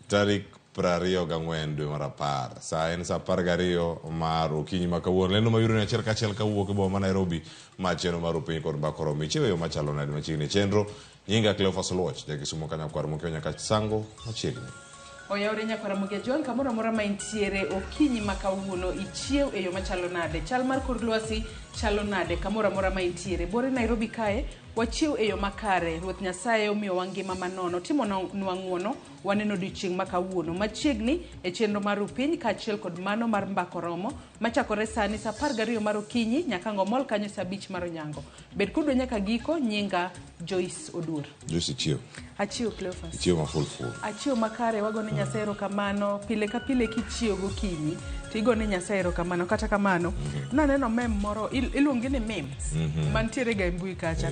Tarik 24 dwe mar apar, sa en sa 12 mar okinyi ma kawuono. Lendo ma yudore achiel kachiel kawuok e boma ma Nairobi, ma chenro mar Upiny kod Mbaka Oromo. Ichiew e yo machalo nade machiegni e chenro. Nyinga Cleophas Oluoch, ja Kisumo Kanyakwar Mokeo nyaka Sango machiegni. Oyawre nyakwar Ramogi Ajwang' kamoro amora ma intiere okinyi ma kawuono ichiew e yo machalo nade? Chal mar kor lwasi chalo nade kamoro amora ma intiere? Bore Nairobi kae Wachiew e yo makare. Ruoth Nyasaye omiyowa ngima manono. Otimonwa ng'wono, waneno odiochieng' ma kawuono. Machiegni e chenro mar Ru Piny kaachiel kod mano mar Mbaka Oromo machakore sani sa 12 mar okinyi nyaka ang' omol kanyo sa 5 mar onyango. Bed kodwa nyaka giko, nyinga Joyce Oduor. Joyce ichiew. Achiew Cleophas. Ichiew ma full full. Achiew makare, wagone Nyasaye erokamano. Pile ka pile kichiew gokinyi to igone Nyasaye erokamano. Kata kamano, naneno mem moro, iluongi ni memes, mantiere ga e mbui kacha.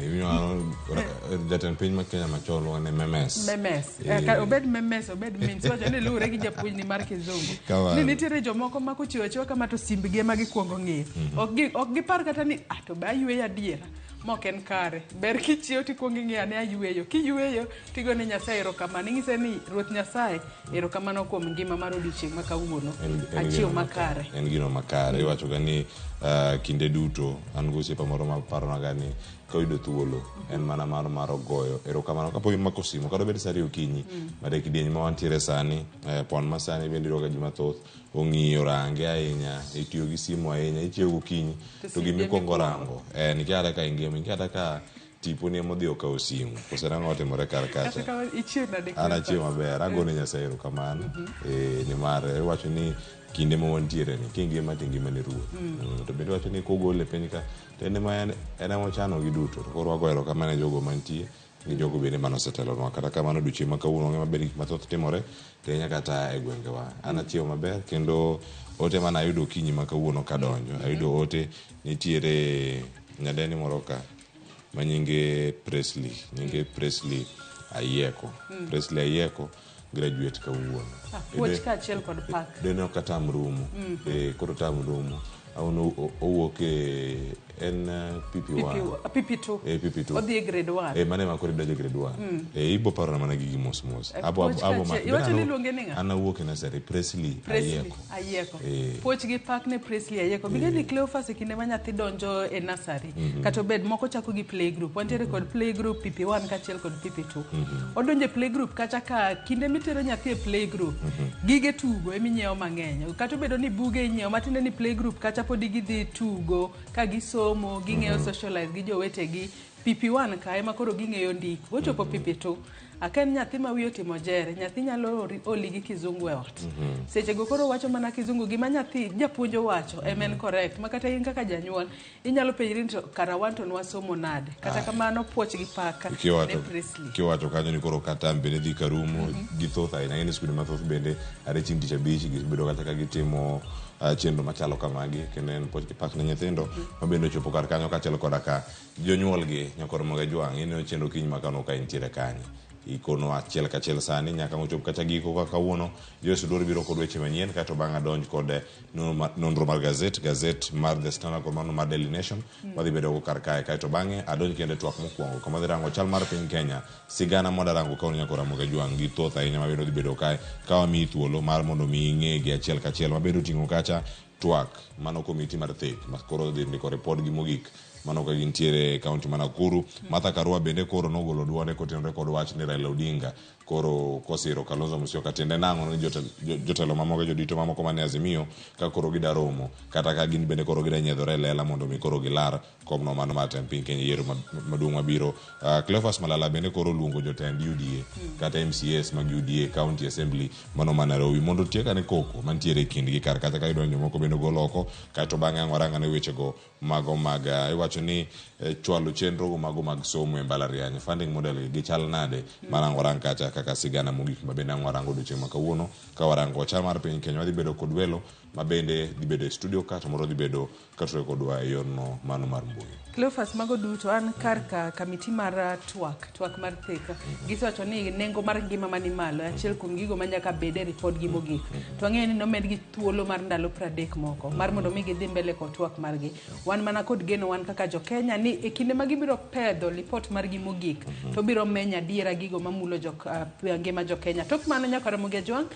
Jatend piny ma Kenya machon luongo ni memes. Memes. Obed memes, obed memes. Iwacho ni luwore gi japuonjni mar kizungu. Kamano. Ni nitiere jomoko ma kochiew achiewa kama to simbgi ema gikuongo ng'iyo. Ok gipar kata ni, ah, to be ayweyo adiera. Mok en kare. Ber kichiew tikuongo ing'iyo ane ayweyo. Kiyweyo tigone Nyasaye erokamano. Inyise ni Ruoth Nyasaye erokamano kuom ngima mar odiochieng' ma kawuono. Achiew makare. En gino makare. Iwacho ga ni kinde duto an gi osiepa moro ma paronaga ni ka oyudo thuolo en mana mar mar goyo erokamano kapok imako simu kata obed sa ariyo okinyi. But e kidieny ma wantiere sani, pon ma sani bende iyudo ka ji mathoth ong'iyo range ahinya, itiyo gi simu ahinya, ichiew gokinyi to gima ikwongo rango en ikia kata ka ingima, ikia kata ka tiponi ema odhi okawo simu koso nang'o otimore kar kacha. An achiew maber, agone Nyasaye erokamano nimar iwacho ni kinde ma wantiere ni kingima to ingima ni ruoth. To bende iwacho ni kogol e piny ka to en ema en ema ochano gi duto. To koro wagoyo erokamano ne jogo mantie gi jogo bende mane osetelonwa. Kata kamano odiochieng' ma kawuono wang'eyo maber gik mathoth timore to ahinya kata e gwengewa. An achiewo maber kendo ote mane ayudo okinyi ma kawuono kadonjo, ayudo ote nitiere nyadendi moro ka ma nyinge Presley, nyinge Presley Ayieko. Presley Ayieko graduate kawuono. Ah, puoch kaachiel kod pak. Dene ok atam rumo. Koro tam rumo. Awuono owuok e en PP1. PP2. PP2. Odhi e grade 1. Mano ema koro idonjo e grade 1. Ibo parona mana gigi mos mos. Abo Puoch abo kaachiel. Iwacho ni iluonge ni ng'a? An awuok e nursery Presley Presley Ayieko. Ayieko. Puoch gi pak ne Presley Ayieko. Bige ni Cleophas e kinde ma nyathi donjo e nursery, kata obed moko chako gi playgroup. Wantiere kod playgroup PP1 kaachiel kod PP2. Odonjo e playgroup kacha ka kinde mitero nyathi e playgroup, gige tugo eminyiewo mang'eny. Kata obedo ni buge inyiewo, matiende ni playgroup kacha podi gidhi tugo, ka gisomo, ging'eyo socialize gi jowetegi. PP1 ka ema koro ging'eyo ndiko. Kochopo PP2, aka en nyathi ma wiye otimo jere, nyathi nyalo oli gi kizungu e ot. Sechego koro owacho mana kizungu, gima nyathi japuonj owacho ema en correct. Ma kata in kaka janyuol, inyalo penjri ni to kara wan to nwasomo nade. Kata kamano puoch gi pak ne Presley. Kiwacho kanyo ni koro ka term bende dhi karumo githoth ahinya. Ang'e ni skunde mathoth bende are chieng' tich abich gibedo kata ka gitimo chenro machalo kamagi kendo en puoch gi pak ne nyithindo ma bende ochopo kar kanyo kaachiel koda ka Jonyuolgi, nyakor Moga Jwang', ineno chenro kiny ma kano ka intiere kanye. Ikono achiel kachiel sani nyaka ngochop kata giko ka kawuono Joyce Oduor biro kod weche manyien kaeto bang'e adonj kod nonro mar gazet, gazet mar The Standard kod mano mar Daily Nation wadhi bedo go kar kae kaeto bang'e adonj kendo e twak mokwongo kama wadhi rango chal mar piny Kenya sigana mwada rango kawuono nyakor Ramogi Ajwang' gi thoth ahinya mabende wadhi bedo kae ka wamiyi thuolo mar mondo mi ing'egi achiel kachiel mabedo oting'o kacha twak mano komiti mar thek ma koro dhi ndiko ripodgi mogik mano ka gintiere e kaunti ma Nakuru. Martha Karua bende koro nogolo duonde kotenore kod wach ni Raila Odinga koro kosiro Kalonzo Musyoka tiende nang'o ni jotelo mamoko jodito mamoko mane Azimio ka koro gida romo kata ka gin bende koro gida nyiedhore e lela mondo mi koro gilar komno mano mar tend piny Kenya yiero maduong' mabiro. Cleophas Malala bende koro oluongo jotend UDA kata MCAs mag UDA County Assembly mano ma Nairobi mondo otiek ane koko mantiere e kindgi kar kacha ka iyudo ni jomoko bende ogol oko kaeto bang'e ang' warang ane wechego mago mag iwacho ni chwalo chenro go mago mag somo e mbalariany funding model gi gichal nade mano ang' warang kacha kaka sigana mogik ma bende ang' warango odiochieng' ma kawuono ka warango chal mar piny Kenya wadhi bedo kod welo ma bende dhi bedo e studio ka to moro dhi bedo ka tuwe kodwa e yorno mano mar mbui. Cleophas, mago duto an kar ka kamiti mar twak twak mar thika gisewacho ni nengo mar ngima mani malo achiel kuom gigo ma nyaka bed e ripodgi mogik. To wang'eyo ni nomedgi thuolo mar ndalo 30 moko mar mondo mi gidhi mbele kod twak margi. Wan mana kod geno wan kaka jo Kenya ni e kinde ma gibiro pedho lipot margi mogik to biro menyo adiera gigo mamulo jok, ngima jo Kenya. Tok mano nyaka Ramogi Ajwang'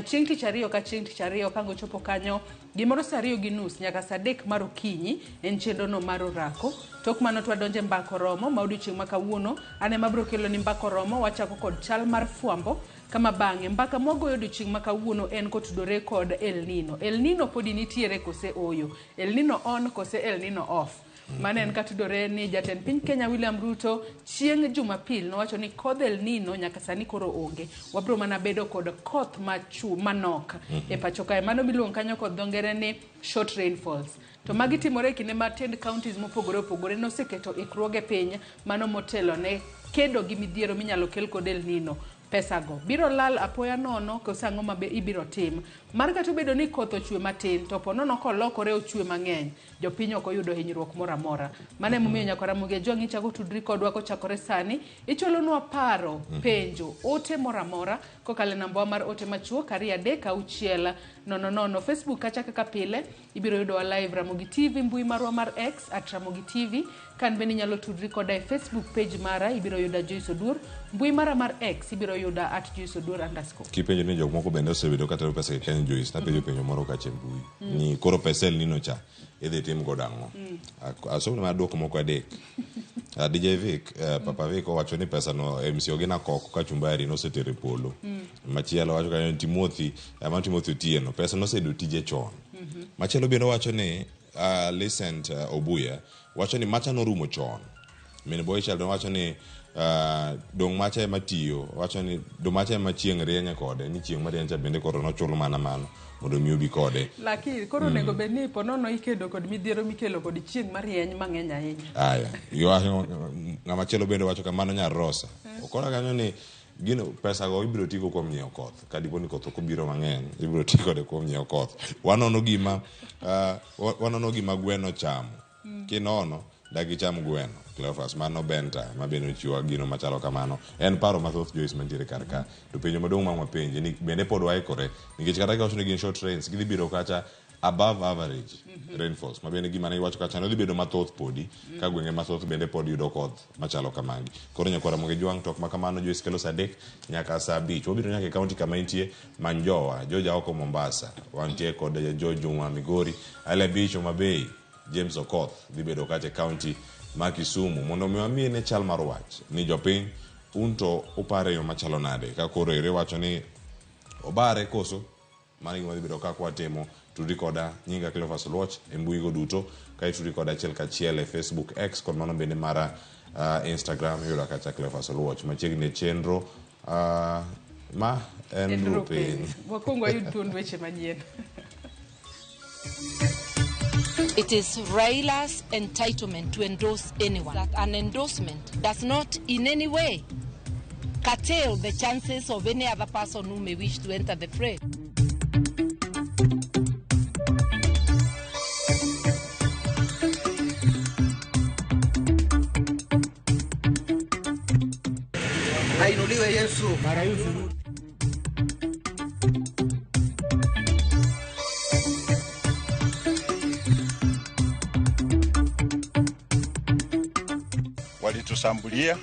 chieng' tich ariyo ka chieng' tich ariyo ka gochopo kanyo gimoro saa 2:30 nyaka saa 3 mar okinyi en chenro no mar orako. Tok mano to wadonje mbaka oromo ma odiochieng' ma kawuono an ema abiro kelo ni mbaka oromo. Wachako kod chal mar fwambo kama bang'e mbaka mwagoyo odiochieng' ma kawuono en kotudore kod El Nino. El Nino podi nitiere kose oyo? El Nino on kose El Nino off? Mano en katudore ni jatend piny Kenya William Ruto chieng' Jumapil nowacho ni kodh El Nino nyaka sani koro onge. Wabiro mana bedo kod koth machu manok e pacho kae. Mano miluongo kanyo kod dho ngere ni short rainfalls. To magi timore e kinde ma tend counties mopogore opogore noseketo ikruoge piny mano motelo ne kedo gi midhiero minyalo kel kod El Nino. Pesago biro lal apoya nono kose ang'o ma ibiro tim? Mar kata obedo ni koth ochwe matin to po nono kolokore ochwe mang'eny, jopiny ok oyudo hinyruok moro amora. Mano emomiyo nyaka Ramogi Ajwang' ichako tudri kodwa kochakore sani. Ichwalonwa paro, penjo, ote moro amora kokalo e nambawa mar ote machuok 236 00. Facebook kacha kaka pile ibiro yudowa live Ramogi TV, mbui marwa mar X at Ramogi TV. Kan bende inyalo tudri koda e Facebook page mara, ibiro yuda Joyce Oduor. Mbui mara mar X ibiro yuda at Joyce Oduor underscore. Kipenjo ni jok moko bende osebedo katero pesa e Kenya Joyce, napenjo penjo moro kacha e mbui ni koro pesa El Nino cha idhi tim godo ang'o? Asomni mana duoko moko adek. DJ Vic, Papa Vic owacho ni pesa no MC Ogina Koko kachumbari nosetero e polo. Machielo wacho kanyo ni Timothy, mano Timothy Otieno, pesa noseyudo tije chon. Machielo bende owacho ni Licent Obuya wacho ni macha norumo chon. Min Boy Sheldon wacho ni dong' macha ema tiyo, wacho ni dong' macha ema chieng' rienye kode, ni chieng' marieny cha bende koro nochul mana mano mondo mi obi kode. Lakini koro onego bed ni po nono ikedo kod midhiero mikelo kod chieng' marieny mang'eny ahinya. Aya, ng'ama chielo bende wacho kamano nyar Rosa. Okona kanyo ni gino pesa go ibiro tigo kuom nyiewo koth. Ka dipo ni koth ok obiro mang'eny, ibiro ti kode kuom nyiewo koth. Wanono gima wanono gima gweno chamo. Kinono dak icham gweno. Cleophas mano Benta ma bende ochiwo gino machalo kamano. En paro mathoth Joyce mantiere kar ka. To penjo maduong' ma wapenje ni bende pod waikore nikech kata kiwacho ni gin short rains gidhi biro kacha above average rainfalls ma bende gima ne iwacho kacha ne dhi bedo mathoth podi ka gwenge mathoth bende pod yudo koth machalo kamagi. Koro nyakwara Ramogi Jwang' tok ma kamano Joyce kelo saa 3 nyaka saa 5. Wabiro nyaka e kaunti kama intie Manjowa, Joja oko Mombasa. Wantie kod George Juma Migori, Ale Beach Homa Bay, James Okoth dhi bedo kacha e kaunti ma Kisumu mondo mi wamiye ne chal mar wach ni jopiny un to upare yo machalo nade ka koro ere wacho ni obare koso mano gima dhi bedo kaka watimo. Tudi koda nyinga Cleophas Oluoch e mbui go duto ka itudi koda achiel kachiel e Facebook, X kod mano bende mara Instagram iyudo kacha Cleophas Oluoch. Machiegni e chenro ma en Rupiny. Wakwongo wayud thuond weche manyien. It is Raila's entitlement to endorse anyone. That an endorsement does not in any way curtail the chances of any other person who may wish to enter the fray. Ainuliwe Yesu. Walitusambulia,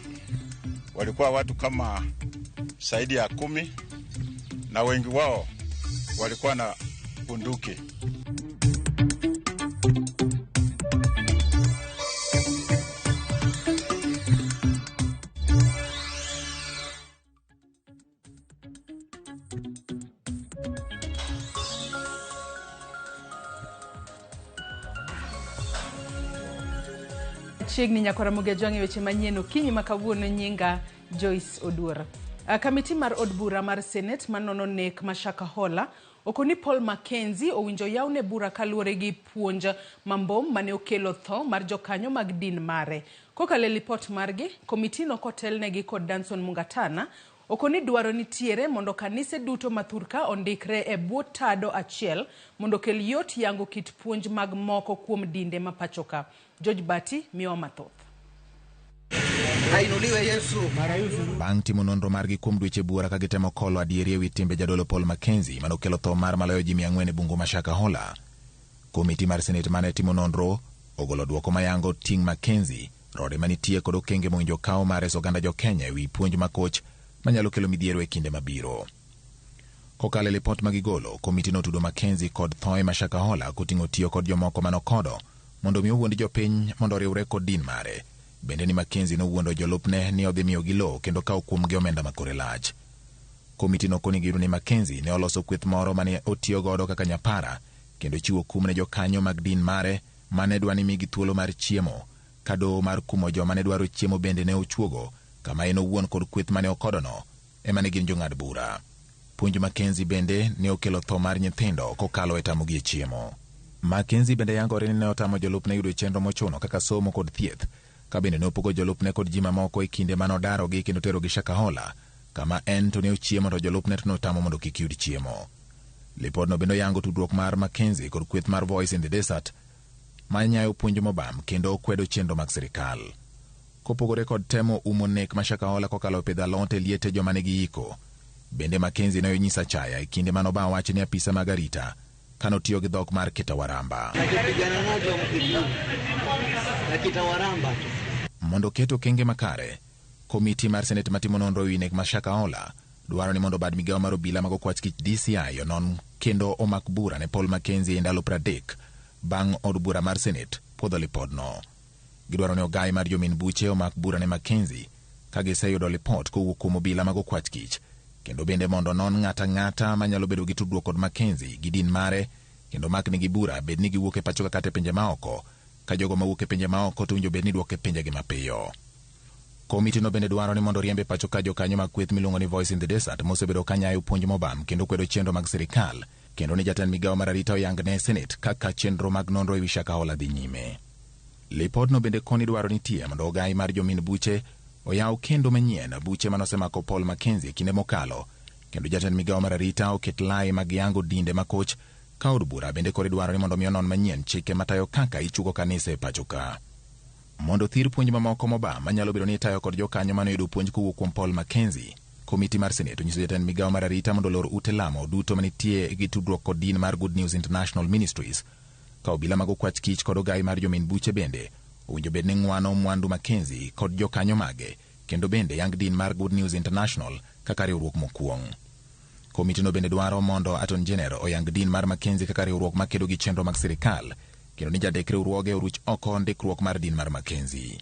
walikuwa watu kama zaidi ya 10 na wengi wao walikuwa na bunduki. Chiegni nyakora Ramogi Ajwang' e weche manyien okinyi ma kawuono. Nyinga Joyce Oduor. Kamiti mar od bura mar Senate manono nek ma Shakahola okoni Paul Mackenzie owinjo yawne bura kaluwore gi puonj mambom mane okelo tho mar jokanyo mag din mare. Kokalo e lipot margi, komitino kotelnegi kod Danson Mungatana Okoni dwaro nitiere mondo kanise duto ma thurka ondikre e bwo tado achiel mondo okel yot yango kit puonj mag moko kuom dinde ma pachoka. George Bati miyowa mathoth. Ainuliwe Yesu. Bang' timo nonro margi kuom dweche buora ka gitemo kolo adieri ewi timbe jadolo Paul Mackenzie manokelo tho mar maloyo ji 400 e bungu ma Shakahola. Komiti mar Senate mane timo nonro ogolo duoko mayango ting' Mackenzie, rode manitie kod okenge mowinjo kaw mar reso oganda jo Kenya ewi puonj makoch manyalo kelo midhiero e kinde mabiro. Kokalo e lipot magigolo, komiti notudo Mackenzie kod thoe ma Shakahola koting'o tiyo kod jomoko manokodo mondo mi owuond jopiny mondo oriwre kod din mare. Bende ni Mackenzie nowuondo jolupne ni odhi miyogi lowo kendo kawo kuomgi omenda makore lach. Komiti nokoni giyudo ni Mackenzie ne oloso kweth moro mane otiyo godo kaka nyapara kendo chiwo kum ne jokanyo mag din mare mane dwa ni migi thuolo mar chiemo, ka doho mar kumo joma ne dwaro chiemo bende ne ochuogo kama en owuon kod kweth mane okodono ema ne gin jong'ad bura. Puonj Mackenzie bende ne okelo tho mar nyithindo kokalo e tamogi e chiemo. Mackenzie bende yangore ni ne otamo jolupne yudo chenro mochuno kaka somo kod thieth, ka bende ne opogo jolupne kod ji mamoko e kinde mane odarogi kendo terogi Shakahola, kama en to ne ochiemo to jolupne to notamo mondo kik yud chiemo. Lipodno bende oyango tudruok mar Mackenzie kod kweth mar Voice in the Desert ma nyayo puonj mobam kendo kwedo chenro mag sirikal. Kopogore kod temo umo nek ma Shakahola kokalo pidho alot e liete joma nigi iko, bende Mackenzie ne onyiso achaya e kinde mane obawo wach ne apisa mag arita kanotiyo gi dhok mar Kitawaramba. Mondo oket okenge makare, komiti mar Senate matimo nonro ewi nek ma Shakahola dwaro ni mondo bad migawo mar obila mag okwach kich DCI onon kendo omak bura ne Paul Mackenzie e ndalo 30 bang' od bura mar Senate puodho lipodno. Gidwaro ni ogai mar jomin buche omak bura ne Mackenzie ka giseyudo lipot kowuok kuom obila mag okwach kich, kendo bende mondo onon ng'ata ng'ata manyalo bedo gi tudruok kod Mackenzie gi din mare kendo mak nigi bura bed ni giwuok e pacho kata e pinje maoko, ka jogo mawuok e pinje maoko to owinjo bed ni duok e pinjegi mapiyo. Komiti no bende dwaro ni mondo oriemb e pacho ka jokanyo mag kweth miluongo ni Voice in the Desert mosebedo ka nyayo puonj mobam kendo kwedo chenro mag sirikal, kendo ni jatend migawo mar arita oyang ne Senate kaka chenro mag nonro ewi Shakahola dhi nyime. Lipodno bende koni dwaro nitie mondo ogai mar jomin buche oyaw kendo manyien buche manosemako Paul Mackenzie kinde mokalo, kendo jatend migawo mar arita oket lai mag yango dinde makoch ka od bura bende koro idwaro ni mondo mi onon manyien chike matayo kaka ichuko kanise e pacho ka. Mondo thir puonj mamoko mobam manyalo bedo ni itayo kod jokanyo mane oyudo puonj kowuok kuom Paul Mackenzie, komiti mar Senate onyiso jatend migawo mar arita mondo olor ute lamo duto manitie gi tudruok kod din mar Good News International Ministries, ka obila mag okwach kich kod ogai mar jomin buche bende owinjo bed ni ng'wano mwandu Mackenzie kod jokanyo mage, kendo bende yang din mar Good News International kaka riwruok mokwong'. Komitino bende dwaro mondo Attorney General oyang din mar Mackenzie kaka riwruok makedo gi chenro mag sirikal, kendo ni jandek riwruoge oruch oko ndikruok mar din mar Mackenzie.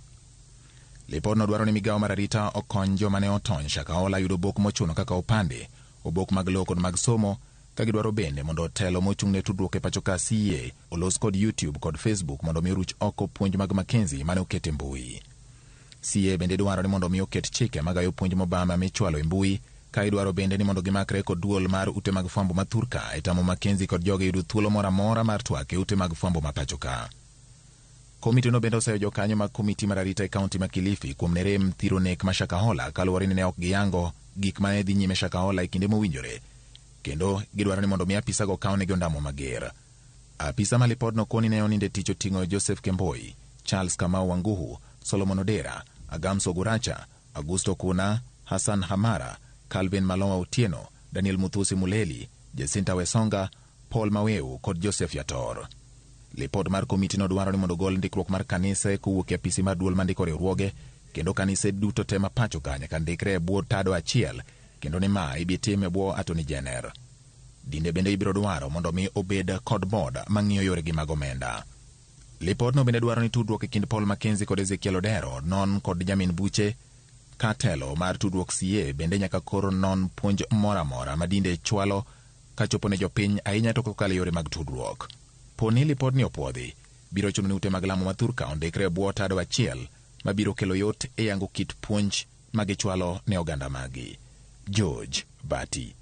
Lipodno dwaro ni migawo mar arita okony joma ne otony Shakahola yudo obok mochuno kaka opande, obok mag lowo kod mag somo, ka gidwaro bende mondo telo mochung' ne tudruok e pacho ka CA olos kod YouTube kod Facebook mondo mi oruch oko puonj mag Mackenzie mane oket e mbui. CA bende dwaro ni mondo mi oket chike magayo puonj mobam michwalo e mbui, ka idwaro bende ni mondo gimakre kod duol mar ute mag fwambo ma thurka e tamo Mackenzie kod joge yudo thuolo moro amora mar twak e ute mag fwambo ma pacho ka. Komiti no bende oseyo jokanyo mag komiti mar arita e kaunti ma Kilifi kuom ne rem thiro nek ma Shakahola kaluwore ni ne ok giyango gik mane dhi nyime Shakahola e kinde mowinjore, kendo gidwaro ni mondo mi apisago okawnegi ondamo mager. Apisa ma lipodno koni ne oninde tich oting'o Joseph Kemboi, Charles Kamau Wanguhu, Solomon Odera, Agamso Guracha, Augusto Kuna, Hassan Hamara, Calvin Malowa Otieno, Daniel Muthusi Muleli, Jacinta Wesonga, Paul Maweu kod Joseph Yator. Lipot mar komiti no dwaro ni mondo ogol ndikruok mar kanise kowuok e apisi mar duol mandiko riwruoge, kendo kanise duto te ma pacho ka nyaka ndikre e bwo tado achiel, kendo ni ma ibi tim e bwo Attorney General. Dinde bende ibiro dwaro mondo mi obed kod board mang'iyo yoregi mag omenda. Lipodno bende dwaro ni tudruok e kind Paul Mackenzie kod Ezekiel Odero non kod jamin buche ka telo mar tudruok CA bende nyaka koro non puonj moro amora ma dinde chwalo kachopo ne jopiny ahinya to kokalo e yore mag tudruok. Poni lipodni opuodhi, biro chuno ni ute mag lamo ma thurka ondikre e bwo tado achiel mabiro kelo yot e yango kit puonj ma gichwalo ne oganda magi. George Bati,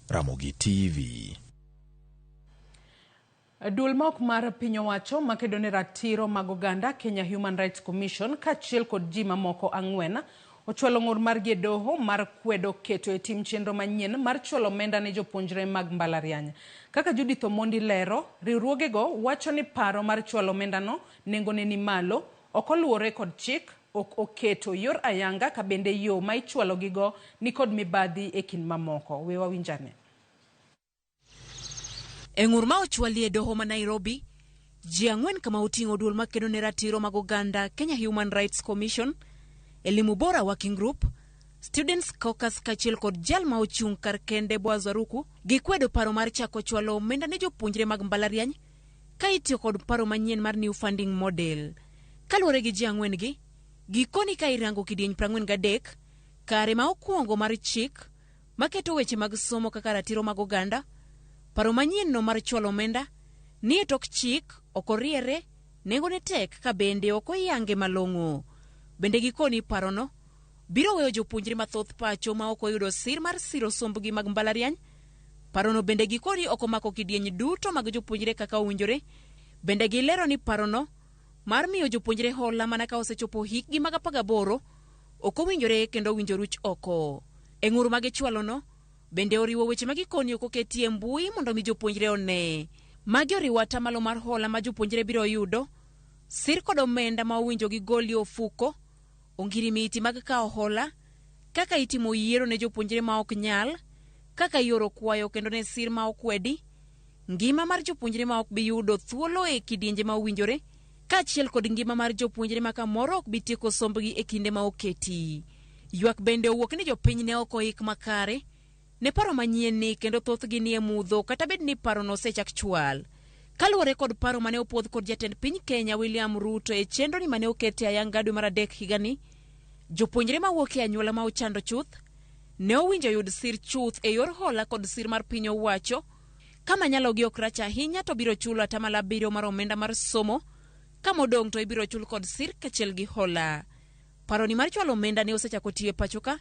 Ramogi TV. Duol ma ok mar piny owacho makedo ne ratiro mag oganda Kenya Human Rights Commission kaachiel kod ji mamoko 4 Ochwalo ng'ur margi e doho mar kwedo keto e tim chenro manyien mar chwalo omenda ne jopuonjre mag mbalariany. Kaka Judith Omondi lero, riwruogego wacho ni paro mar chwalo omendano nengone ni malo, ok oluwore kod chik, ok oketo yor ayanga ka bende yo ma ichwalogigo ni kod mibadhi e kind mamoko. We wawinjane. E ng'ur ma ochwali e doho ma Nairobi, ji ang'wen kama oting'o duol makedo ne ratiro mag oganda Kenya Human Rights Commission, Elimu Bora Working Group, Students Caucus kaachiel kod jal ma ochung' kar kende Boaz Waruku gikwedo paro mar chako chwalo omenda ne jopuonjre mag mbalariany ka itiyo kod paro manyien mar New Funding Model. Kaluwore gi ji ang'wen gi, gikoni ka irango kidieny 43 kare ma okwongo mar chik maketo weche mag somo kaka ratiro mag oganda, paro manyien no mar chwalo omenda ni e tok chik ok oriere, nengone tek ka bende ok oyange malong'o. Bende gikoni parono biro weyo jopuonjre mathoth pacho ma ok oyudo sir mar siro sombgi mag mbalariany. Parono bende gikoni ok omako kidieny duto mag jopuonjre kaka owinjore. Bende gilero ni parono mar miyo jopuonjre hola mana ka osechopo hikgi mag 18 ok owinjore kendo owinjo ruch oko. E ng'ur ma gichwalono bende oriwo weche ma gikoni ok oketi e mbui mondo mi jopuonjre one. Magi oriwo atamalo mar hola ma jopuonjre biro yudo, sir kod omenda ma owinjo gigolie ofuko, ongirimiti mag kawo hola, kaka itimo yiero ne jopuonjre ma ok nyal, kaka ioro kwayo kendo ne sir ma okwedi, ngima mar jopuonjre ma ok bi yudo thuolo e kidienje ma owinjore, kaachiel kod ngima mar jopuonjre ma kamoro ok bi tieko sombgi e kinde ma oketi. Ywak bende owuok ni jopiny ne ok oik makare ne paro manyien ni kendo thothgi ni e mudho kata bed ni parono osechak chwal. Kaluwore kod paro mane opuodh kod jatend piny Kenya William Ruto e chenro ni mane okete ayanga dwe mar adek higani, jopuonjre mawuok e anyuola ma ochando chuth ne owinjo yud sir chuth e yor hola kod sir mar piny owacho. Kama nyalogi ok rach ahinya to biro chulo atamalo 7 mar omenda mar somo, ka modong' to ibiro chul kod sir kaachiel gi hola. Paroni mar chwalo omenda ne osechako tiyo e pacho ka,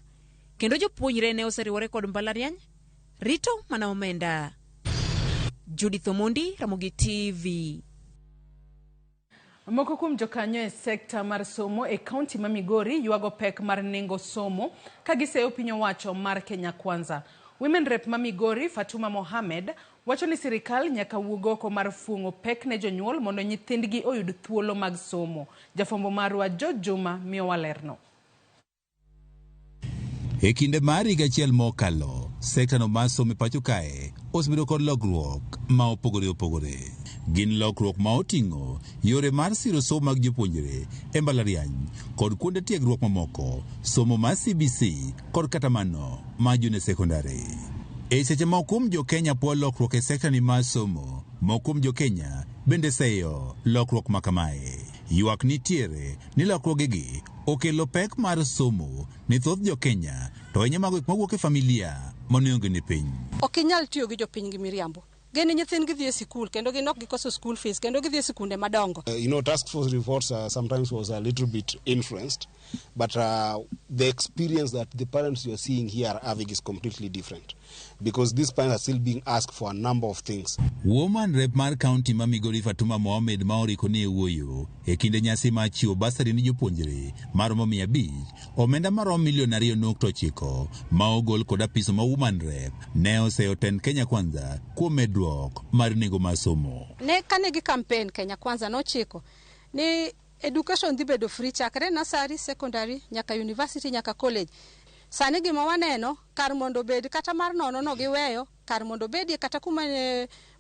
kendo jopuonjre ne oseriwore kod mbalariany rito mana omenda. Judith Omondi, Ramogi TV. Moko kuom jokanyo e sekta mar somo e kaunti ma Migori ywago pek mar nengo somo ka giseyo piny owacho mar Kenya Kwanza. Women Rep ma Migori, Fatuma Mohamed, wacho ni sirikal nyaka wuog oko mar fuong'o pek ne jonyuol mondo nyithindgi oyud thuolo mag somo. Jafwambo marwa George Juma miyowa lerno. E kinde mar higa achiel mokalo, sekta no mar somo e pacho kae osebedo kod lokruok ma opogore opogore. Gin lokruok ma oting'o yore mar siro somo mag jopuonjre e mbalariany kod kuonde tiegruok mamoko, somo mar CBC kod kata mano mar junior secondary. E seche moko kuom jo Kenya puo lokruok e sekta ni mar somo, moko kuom jo Kenya bende seyo lokruok ma kamae. Ywak nitiere ni lokruogegi okelo pek mar somo ne thoth jo Kenya, to ahinya mago gik mawuok e familia manonge ni piny. Ok inyal tiyo gi jopiny gi miriambo. Gin nyithindgi dhi e sikul kendo gin ok gikoso school fees kendo gidhi e sikunde madongo. Task force reports sometimes was a little bit influenced, but the experience that the parents you are seeing here are having is completely different, because these parents are still being asked for a number of things. Woman Rep mar kaunti ma Migori Fatuma Mohamed ma oriko ni e wuoyo e kinde nyasi mar chiwo basari ni jopuonjre maromo 500, omenda maromo milion 2.9 ma ogol kod apis ma Woman Rep ne oseyo tend Kenya Kwanza kuom medruok mar nengo mar somo. Ne kane gi campaign Kenya Kwanza nochiko ni education dhi bedo free chakre nursery, secondary, nyaka university, nyaka college. Sani gima waneno kar mondo obed kata mar nono no giweyo, kar mondo obedie kata kuma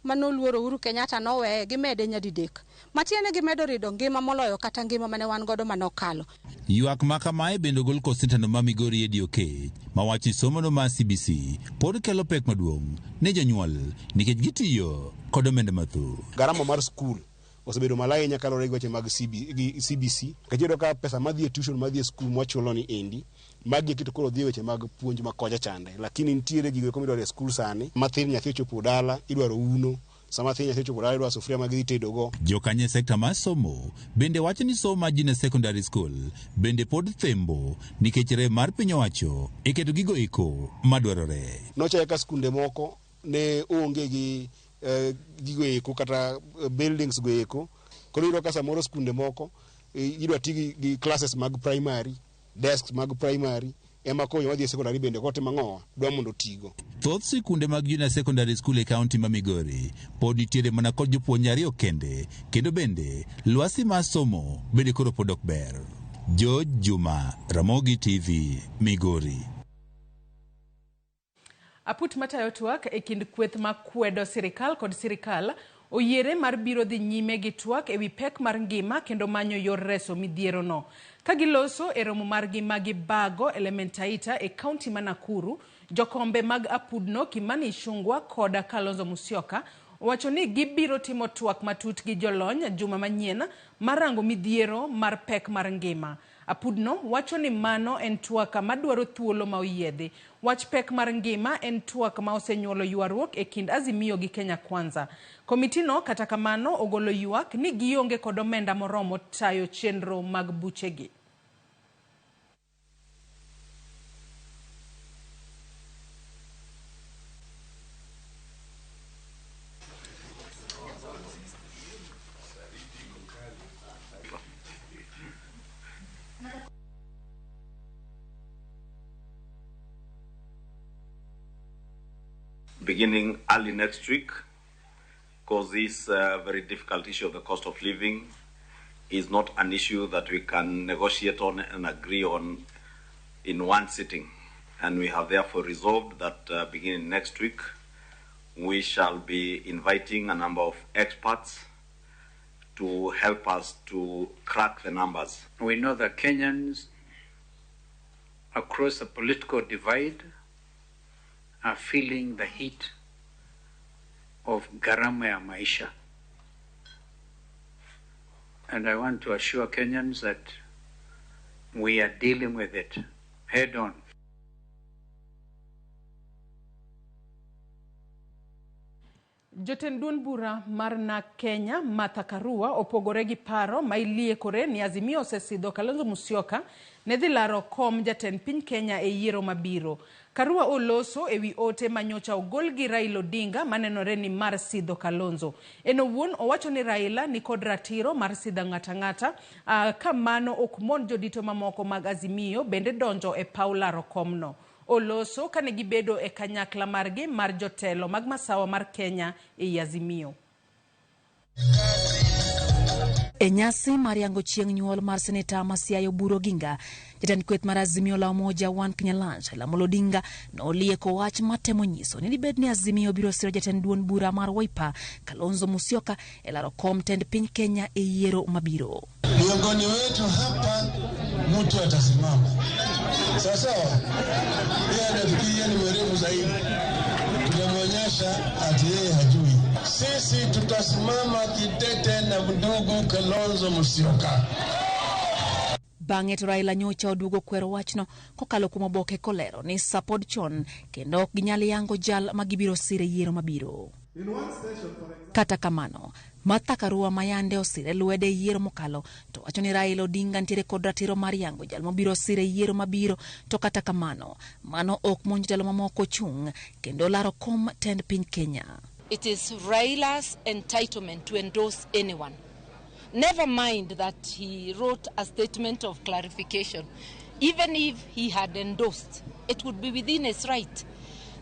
manoluoro Uhuru Kenyatta noweye, gimede nyadidek. Matiende gimedo rido ngima moloyo kata ngima mane wan godo manokalo. Ywak ma kamae bende ogol kod sitano ma Migori Eddie Oketch, mawacho ni somo no mar CBC pod kelo pek maduong' ne jonyuol nikech gitiyo kod omenda mathoth. Garama mar skul osebedo malo ahinya kaluwore gi weche mag gi CBC. Nikech iyudo ka pesa madhi e tuition madhi e skul mwachulo ni endi, magi eki to koro dhi e weche mag puonj ma kocha chande. Lakini nitiere gigo eko midwaro e skul sani, mathin nyathi ochopo dala, idwaro uno, sama thin nyathi ochopo dala idwaro sufuria ma gidhi tedogo. Jokanyo e sekta mar somo bende wacho ni somo mar junior secondary school bende pod thembo nikech rem mar piny owacho e keto gigo eko madwarore. Nochako ka skunde moko ne onge gi gigo eko kata buildings go eko. Koro iyudo ka samoro skunde moko idwa ti gi classes mag primary Desks mag primary ema koro joma dhi e secondary bende kotimo ang'owa dwa mondo otigo. Thoth sikunde mag junior secondary school e kaunti ma Migori pod nitiere mana kod jopuonj ariyo kende kendo bende lwasi mar somo bende koro pod ok ber. George Juma, Ramogi TV, Migori. Aput matayo twak e kind kweth makwedo sirikal kod sirikal oyiere mar biro dhi nyime gi twak ewi pek mar ngima kendo manyo yor reso midhierono. Ka giloso e romo margi ma gibago Elementaita e kaunti ma Nakuru, jokombe mag apudno Kimani Ichung'wa kod Kalonzo Musyoka owacho ni gibiro timo twak matut gi jolony juma manyien mar rango midhiero mar pek mar ngima. Apudno wacho ni mano en twak madwaro thuolo ma oyiedhi. Wach pek mar ngima en twak ma osenyuolo ywaruok e kind Azimio gi Kenya Kwanza. Komitino kata kamano ogolo ywak ni gionge kod omenda moromo tayo chenro mag buchegi. Beginning early next week, because this very difficult issue of the cost of living is not an issue that we can negotiate on and agree on in one sitting. And we have therefore resolved that beginning next week, we shall be inviting a number of experts to help us to crack the numbers. We know that Kenyans across the political divide are feeling the heat of gharama ya maisha. And I want to assure Kenyans that we are dealing with it head on. Jotend duond bura mar NARC Kenya, Martha Karua, opogore gi paro ma iliekore ni Azimio osesidho Kalonzo Musyoka ne dhi laro kom jatend piny Kenya e yiero mabiro. Karua oloso ewi ote manyocha ogol gi Raila Odinga manenore ni mar sidho Kalonzo. En owuon owacho ni Raila ni kod ratiro mar sidho ng'ata ng'ata ka mano ok mon jodito mamoko mag Azimio bende donjo e paw laro komno. Oloso kane gibedo e kanyakla margi mar jotelo mag masawa mar Kenya ei Azimio. E nyasi mar yango chieng' nyuol mar seneta ma Siaya Oburu Oginga, jatend kweth mar Azimio la Umoja One Kenya Alliance, Raila Amolo Odinga nolieko wach matemo nyiso ni dibed ni Azimio biro siro jatend duond bura mar Wiper Kalonzo Musyoka e laro kom tend piny Kenya e yiero mabiro. Miongoni wetu hapa mtu atasimama. Sawa sawa. Yeye anafikiria ni mwerevu zaidi. Tunamwonyesha ati yeye hajui. Sisi tutasimama kidete na ndugu Kalonzo Musyoka. Bang'e to Raila nyocha oduogo kwero wachno kokalo kuom oboke kolero ni sa pod chon kendo ok ginyal yango jal ma gibiro sire yiero mabiro. Kata kamano, Martha Karua mayande osire lwedo e yiero mokalo to wacho ni Raila Odinga nitiere kod ratiro mar yango jal mobiro sire yiero mabiro, to kata kamano mano ok mon jotelo mamoko chung' kendo laro kom tend piny Kenya. It is Raila's entitlement to endorse anyone. Never mind that he wrote a statement of clarification. Even if he had endorsed, it would be within his right.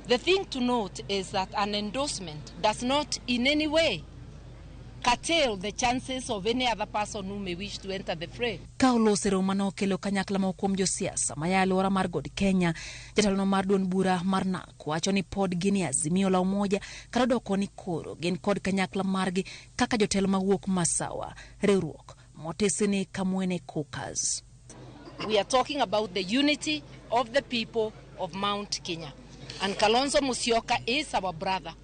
The thing to note is that an endorsement does not in any way curtail the chances of any other person who may wish to enter the fray. Ka olose romo manokelo kanyakla moko kuom josiasa maya alwora mar God Kenya, jatelono mar duond bura mar NARC wacho ni pod gin e Azimio la Umoja kata odoko ni koro gin kod kanyakla margi kaka jotelo mawuok Masawa, riwruok motisi ni Kamwene Caucus. We are talking about the unity of the people of Mount Kenya. And Kalonzo Musyoka is our brother.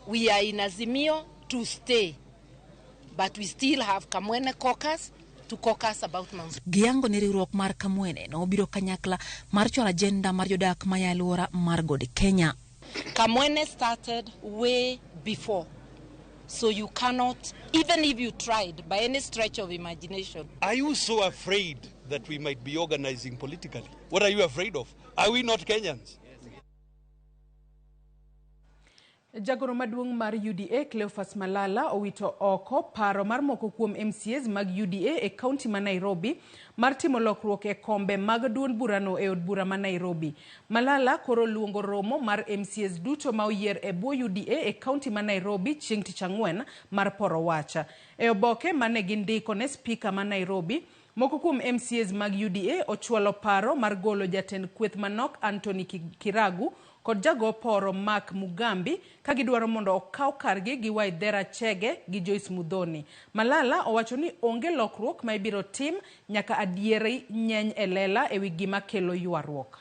We are in Azimio to stay, but we still have Kamwene Caucus to caucus about Mount. Giyango ni riwruok mar Kamwene nobiro kanyakla mar chwalo agenda mar jodak maya alwora mar God Kenya. Kamwene started way before, so you cannot, even if you tried by any stretch of imagination. Are you so afraid that we might be organizing politically? What are you afraid of? Are we not Kenyans? Jagoro maduong' mar UDA Cleophas Malala owito oko paro mar moko kuom MCAs mag UDA e kaunti ma Nairobi mar timo lokruok e kombe mag duond burano e od bura ma Nairobi. Malala koro luongo romo mar MCAs duto ma oyier e bwo UDA e kaunti ma Nairobi chieng' tich ang'wen mar poro wach. E oboke mane gindiko ne spika ma Nairobi, moko kuom MCAs mag UDA ochwalo paro mar golo jatend kweth manok Anthony Kiragu kod jago poro Mark Mugambi ka gidwaro mondo okaw kargi gi Waithera Chege gi Joyce Muthoni. Malala owacho ni onge lokruok ma ibiro tim nyaka adieri nyeny e lela ewi gima kelo ywaruok.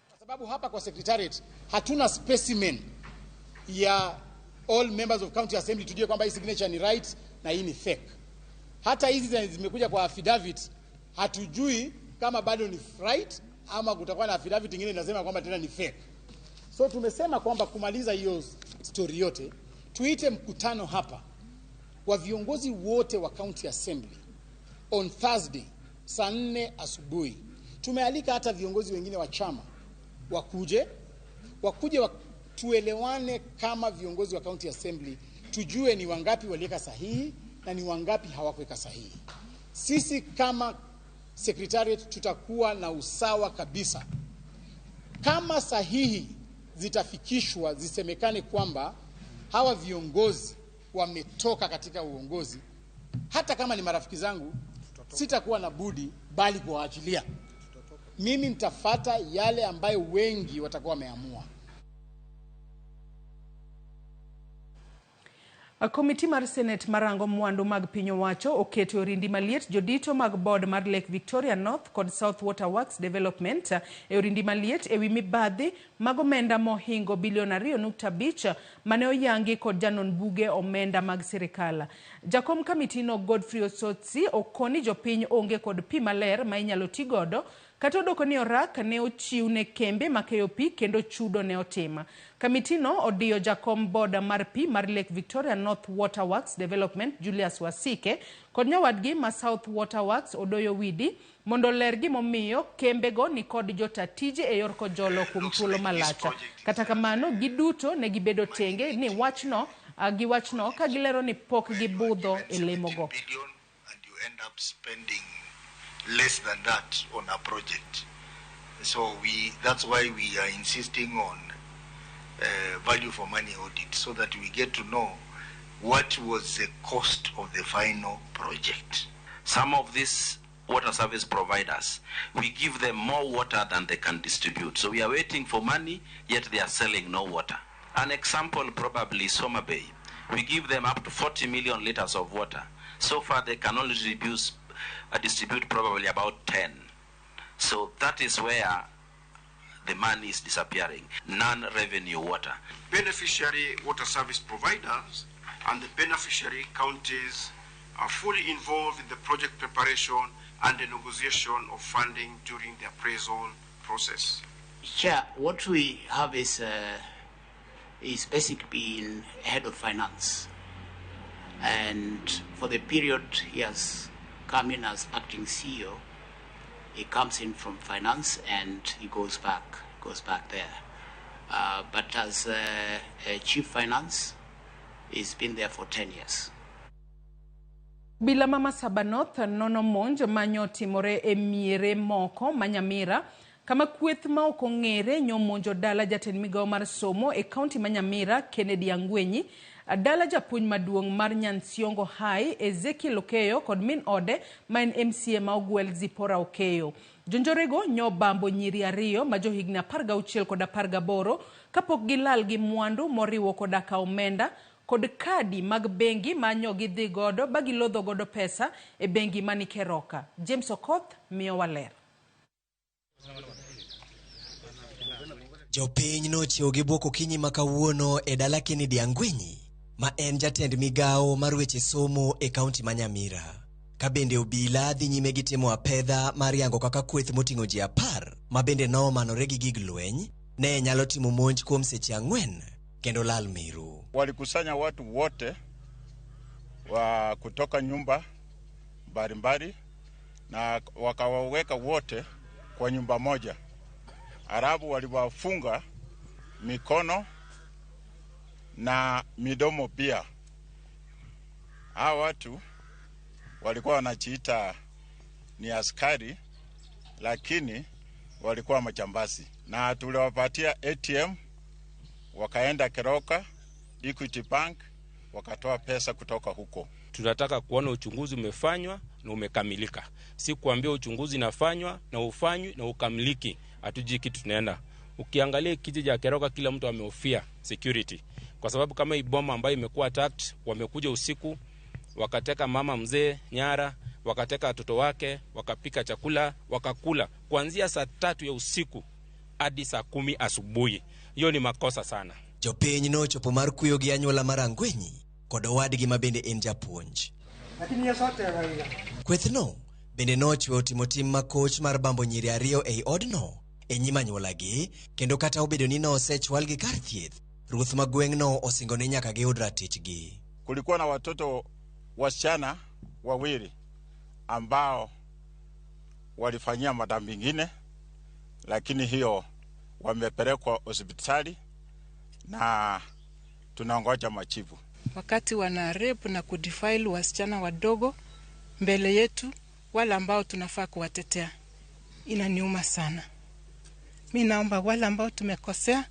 Kwa sababu hapa kwa secretariat hatuna specimen ya all members of county assembly tujue kwamba hii signature ni right na hii ni fake. Hata hizi zimekuja kwa affidavit hatujui kama bado ni right ama kutakuwa na affidavit nyingine inasema kwamba tena ni fake. So tumesema kwamba kumaliza hiyo story yote, tuite mkutano hapa wa viongozi wote wa county assembly on Thursday saa 4 asubuhi. Tumealika hata viongozi wengine wa chama wakuje tuelewane kama viongozi wa county assembly, tujue ni wangapi waliweka sahihi na ni wangapi hawakuweka sahihi. Sisi kama secretariat tutakuwa na usawa kabisa. Kama sahihi zitafikishwa zisemekane kwamba hawa viongozi wametoka katika uongozi, hata kama ni marafiki zangu, sitakuwa na budi bali kuwaachilia. Mimi nitafata yale ambayo wengi watakuwa wameamua. Komiti mar Senate marango mwandu mag piny owacho oketo orindi maliet jodito mag board mar Lake Victoria North kod South Water Works Development e orindi maliet ewi mibadhi mag omenda mohingo bilion 2.5 mane oyangi kod janon buge omenda mag sirikal. Jakom kamitino Godfrey Osotsi okoni jopiny onge kod pi maler ma inyalo ti godo kata odoko ni orak ne ochiw ne kembe makeyo pi kendo chudo ne otim. Kamitino odiyo jakom board mar pi mar Lake Victoria North Water Works Development Julius Wasike kod nyawadgi ma South Water Works Odoyo Widi mondo ler gimomiyo kembego ni kod jota tije e yor kojolo kuom thuolo malach. Kata kamano giduto ne gibedo tenge ni wachno giwachno ka gilero ni pok gibudho e lemogo. Less than that on a project. So that's why we are insisting on value for money audit, so that we get to know what was the cost of the final project. Some of these water service providers, we give them more water than they can distribute. So we are waiting for money, yet they are selling no water. An example probably is Homa Bay. We give them up to 40 million liters of water. So far they can only distribute probably about 10. So that is where the money is disappearing. Non-revenue water. Beneficiary water service providers and the beneficiary counties are fully involved in the project preparation and the negotiation of funding during the appraisal process. Chair, what we have is basically been head of finance. And for the period he has come in as acting CEO, he comes in from finance and he goes back there. But as chief finance, he's been there for 10 years. Bila mama Sabanoth nono monj manyo timore e miere moko manyamira kama kweth ma ok ong'ere nyomonjo dala jatend migawo mar somo e kaunti ma Nyamira Kennedy Angwenyi, dala japuonj maduong' mar Nyansiongo High Ezekiel Okeyo kod min ode ma en MCA ma ogwel Zipora Okeyo. Jonjorego nyobambo nyiri ariyo ma johigni 16 kod 18 kapok gilal gi mwandu moriwo koda ka omenda kod kadi mag bengi manyo gidhi godo ba gilodho godo pesa e bengi mani Keroka. James Okoth miyo waler. Jopiny nochiewo gi bwok okinyi ma kawuono e dala Kennedy Angwenyi ma en jatend migawo mar weche somo e kaunti ma Nyamira. Ka bende obila dhi nyime gi timo apedha mar yango kaka kweth moting'o ji 10 ma bende noomanore gi gig lweny ne nyalo timo monj kuom seche 4 kendo lal miru. Walikusanya watu wote wa kutoka nyumba mbalimbali na wakawaweka wote kwa nyumba moja. Arabu waliwafunga mikono na midomo pia. Hawa watu walikuwa wanajiita ni askari, lakini walikuwa majambazi, na tuliwapatia ATM, wakaenda Keroka, Equity Bank, wakatoa pesa kutoka huko. Tunataka kuona uchunguzi umefanywa na umekamilika, si kuambia uchunguzi inafanywa na ufanywi na ukamiliki, hatujui kitu tunaenda. Ukiangalia kijiji cha Keroka, kila mtu amehofia security, kwa sababu kama hii boma ambayo imekuwa attacked, wamekuja usiku wakateka mama mzee nyara, wakateka watoto wake, wakapika chakula, wakakula kuanzia saa 3 ya usiku hadi saa 10 asubuhi. Hiyo ni makosa sana. Jopiny nochopo mar kuyo gi anyuola mar Angwenyi kod owadgi ma bende en japuonj. Kwethno bende nochwe timo tim makoch mar bambo nyiri 2 ei odno e nyim anyuolagi, kendo kata obedo ni nosechwalgi kar thieth, ruoth ma gweng'no osingo ni nyaka giyud ratichgi. Kulikuwa na watoto wasichana 2 ambao walifanyia madhambi mengine, lakini hiyo wamepelekwa hospitali na tunaongoja majibu. Wakati wana rape na kudefile wasichana wadogo mbele yetu, wale ambao tunafaa kuwatetea, inaniuma sana. Mimi naomba wale ambao tumekosea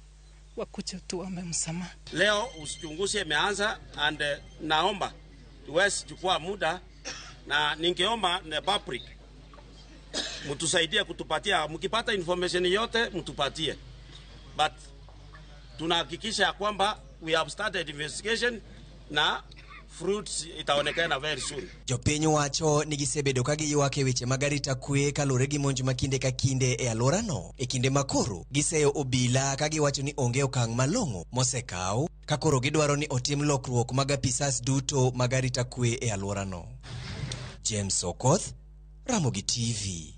wakuje tuombe msamaha. Leo uchunguzi imeanza and naomba tuweze chukua muda, na ningeomba na public mtusaidie kutupatia, mkipata information yote mtupatie, but tunahakikisha kwamba we have started investigation na fruits itaonekana very soon. Jopiny wacho ni gisebedo ka giywak e weche mag arita kwe kaluwore gi monj ma kinde ka kinde e alworano. E kinde makoro giseyo obila ka giwacho ni onge okang' malong'o mosekaw, ka koro gidwaro ni otim lokruok mag apisas duto mag arita kwe e alworano. James Okoth, Ramogi TV.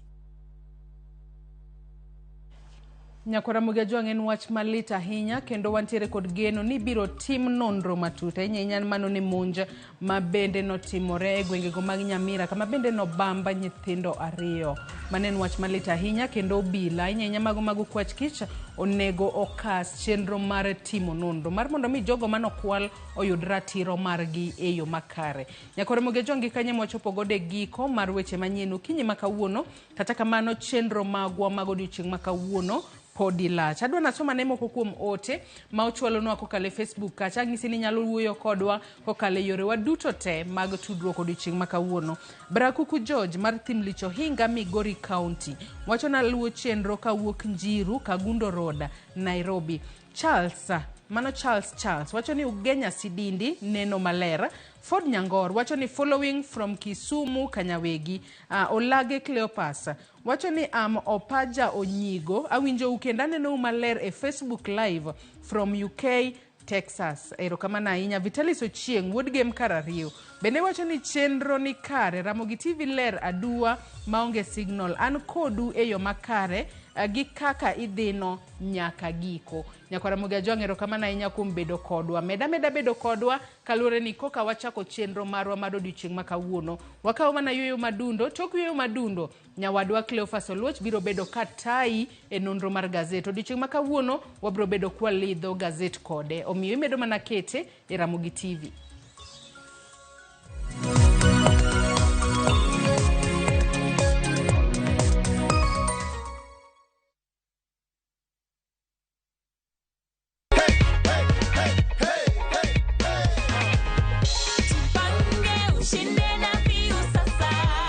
Nyakwar Ramogi Ajwang' en wach malit ahinya, kendo wantiere kod geno ni biro tim nonro matut ahinya ahinya mano ne monj ma bende notimore e gwengego mag Nyamira, kama bende nobamba nyithindo 2. Mano en wach malit ahinya, kendo obila ahinya ahinya mago mag okwach kich onego okas chenro mar timo nonro mar mondo mi jogo manokwal oyud ratiro margi e yo makare. Nyakwar Ramogi Ajwang' gi kanye mwachopo godo e giko mar weche manyien okinyi ma kawuono. Kata kamano chenro magwa mag odiochieng' ma kawuono podi lach. Adwa nasoma ne moko kuom ote ma ochwalonwa kokalo e Facebook kacha. Anyisi ni inyalo wuoyo kodwa kokalo e yorewa duto te mag tudruok odiochieng' ma kawuono. Brakuku George mar Thimlich Ohinga, Migori County wacho na luwo chenro kawuok Njiru, Kagundo Road, Nairobi. Charles, mano Charles wacho ni Ugenya Sidindi neno maler. Ford Nyangor wacho ni following from Kisumu Kanyawegi. Olage Cleopas wacho ni am Opaja Onyigo, awinjo u kendo aneno u maler e Facebook Live from UK Texas. Erokamano ahinya. Vitalis Ochieng' wuod Gem kar 2 bende wacho ni chenro ni kare, Ramogi TV ler aduwa maonge signal, an kodu e yo makare gi kaka idhino nyaka giko. Nyakwar Ramogi Ajwang' erokamano ahinya kuom bedo kodwa. Meda bedo kodwa kaluwore ni koka wachako chenro marwa mar odiochieng' ma kawuono. Wakawo mana yueyo madundo, tok yueyo madundo nyawadwa Cleophas Oluoch biro bedo katayi e nonro mar gazet. Odiochieng' ma kawuono wabiro bedo kwalidho gazet kode, omiyo imedo mana kete e Ramogi TV.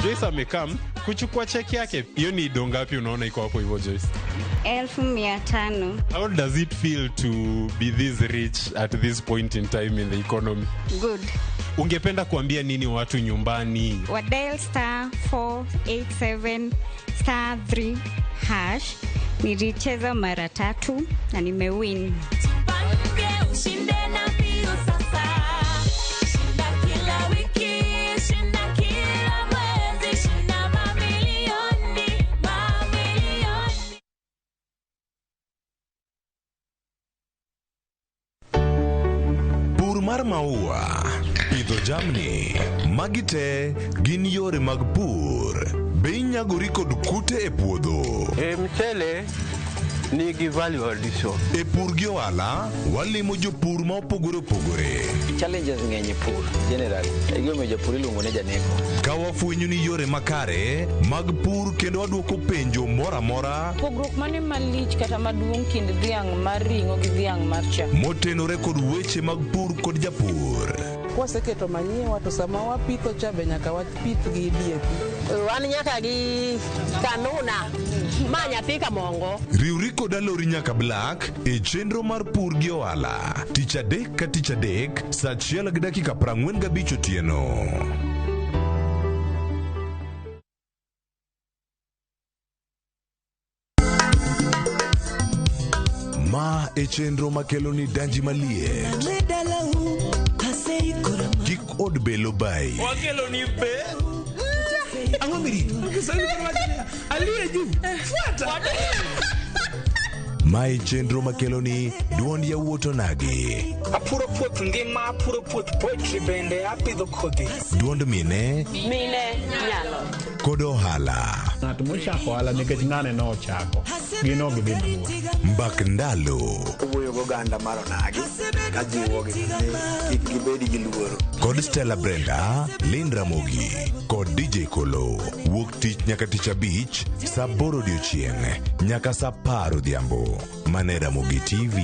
Joyce amekam kuchukua cheki yake. Hiyo ni do ngapi unaona iko hapo hivyo Joyce? 500,000. How does it feel to be this rich at this point in time in the economy? Good. Ungependa kuambia nini watu nyumbani? Wa dial *487 *3 hash. Nilicheza mara 3 na nimewin. Pur mar maua, pidho jamni, magi te gin yore mag pur. Be inyagori kod kute e puodho? E mchele Nigi value addition. E pur gi ohala, walimo jopur ma opogore opogore. Challenges ng'eny e pur generally. E gimomiyo japur iluongo ni janeko. Ka wafwenyo ni yore makare mag pur kendo wadwoko penjo moro amora Pogruok mane malich kata maduong' kind dhiang' mar ring'o gi dhiang' mar chak? motenore kod weche mag pur kod japur. Kwaseketo manyiwa to sama wapitho cha be nyaka wapith gi DAP. Wan nyaka gi kanuna ma nyathi kamongo. Riwri kod Alori nyaka Black e chenro mar pur gi ohala tich adek ka tich adek saa achiel gi dakika 45 otieno. Ma e chenro makelo ni danji maliet. Kik od belo bayi. Wakelo ni be. Ang'o mirito? Kiswahili koro wacho niya, aliye juu fuata. Ma e chenro makelo ni duond yawuot onagi. Apuro puoth ngima, apuro puoth poetry bende apidho kodhi. Duond mine Mine nyalo. kod ohala. Ng'at mochako ohala nikech ng'ane nochako, gin ok gidhi mabor. Mbak ndalo. Owuoyo goganda mar onagi kajiwogi ni kik gibed gi luoro. Kod Stella Brenda, Lynn Ramogi kod DJ Kolo. Wuok tich nyaka tich abich saa aboro odiochieng' nyaka saa apar odhiambo. Mane Ramogi TV.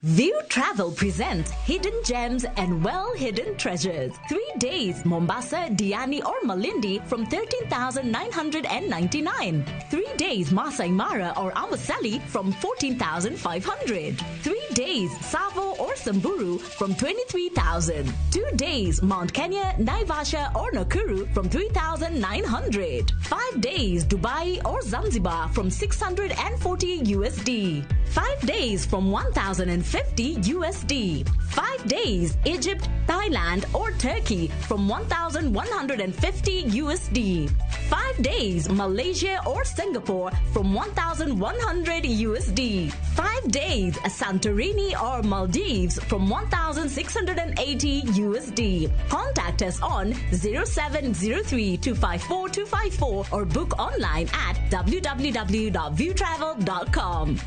View Travel presents Hidden Gems and Well Hidden Treasures. 3 days, Mombasa, Diani, or Malindi from 13,999. 3 days, Masai Mara or Amboseli from 14,500. 3 days, Tsavo or Samburu from 23,000. 2 days, Mount Kenya, Naivasha, or Nakuru from 3,900. 5 days, Dubai or Zanzibar from 640 USD. 5 days from 1,050 USD. 5 days, Egypt, Thailand, or Turkey from 1,150 USD. 5 days, Malaysia or Singapore from 1,100 USD. 5 days, Santorini or Maldives from 1,680 USD. Contact us on 0703 254 254 or book online at www.viewtravel.com.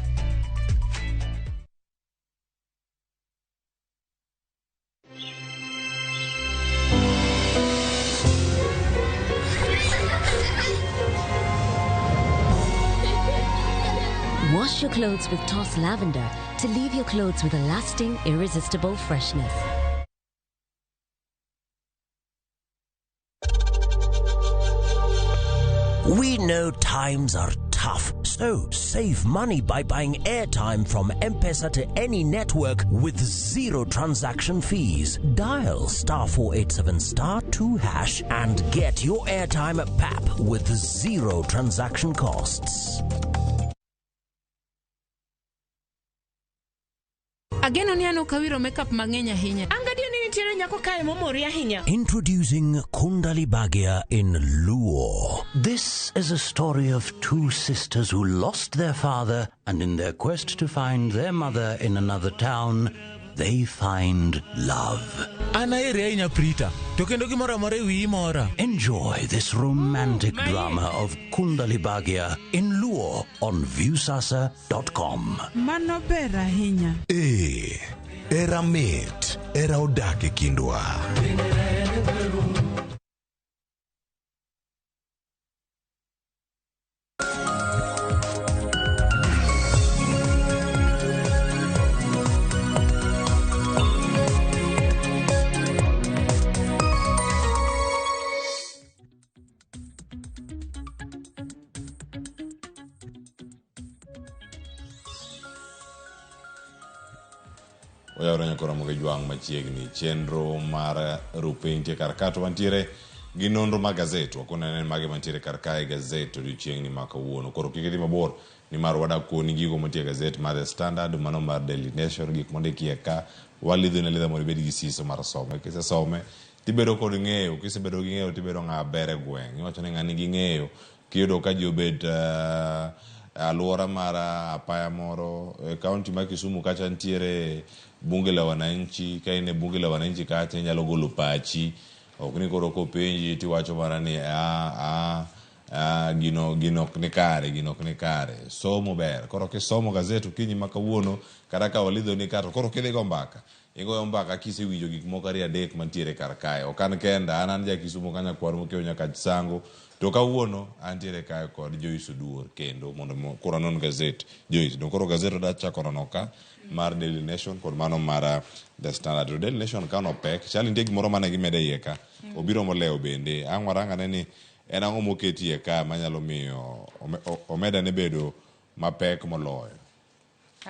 Wash your clothes with Toss Lavender to leave your clothes with a lasting, irresistible freshness. We know times are tough, so save money by buying airtime from M-Pesa to any network with zero transaction fees. Dial star 487 star 2 hash and get your airtime at PAP with zero transaction costs. Ageno ni an ok awiro makeup mang'eny ahinya. An gadier ni nitiere nyako kae momori ahinya. Introducing Kundali Bhagya in Luo. This is a story of two sisters who lost their father and in their quest to find their mother in another town, they find love. An aheri ahinya Prita, to kendo gimoro amora e wiyi mora. Enjoy this romantic drama of Kundali Bhagya in Luo on Viusasa.com. Mano ber ahinya. Ee, era mit, era odak e kindwa. Oyawre nyakora moge jwang' machiegni chenro mar rupiny nitie kar ka to wantiere gi nonro mag gazet wakone mage mantiere kar kae gazet odiochieng'ni ma kawuono koro kik idhi mabor nimar wadak koni gigo mantie e gazet mar The Standard mano mar Daily Nation gik mondikie ka walidhoni alidha mondo ibed gi siso mar some kisesome tibedo kod ng'eyo kisebedo gi ng'eyo tibedo ng'a ber e gweng' iwacho ni ng'a nigi ng'eyo kiyudo ka ji obet alwora mar apaya moro e kaunti ma Kisumu kacha nitiere bunge la wananchi ka in e bunge la wananchi kacha inyalo golo pachi Ok ni koro kopenji tiwacho mana ni a a a gino gino ok ni kare, gino ok ni kare. Somo ber. Koro kisomo gazet okinyi ma kawuono kata ka walidhoni ka to koro kidhi go mbaka, igoyo mbaka kisewinjo gik moko ariyo adek mantiere kar kae. Ok an kenda, an an ja Kisumo ka nyakwar Mokeo Nyakach Sango. To kawuono antiere kae kod Joyce Oduor kendo mondo koro anon gazet. Joyce, dong koro gazet oda chako nono ka mar Daily Nation kod mano mar The Standard. To Daily Nation ka nopek, chal nitie gimoro mane gimedo e iye ka. Obiro molewo bende. Ang' warang ane ni en ang'o moket iye ka manyalo miyo omedane bedo mapek moloyo.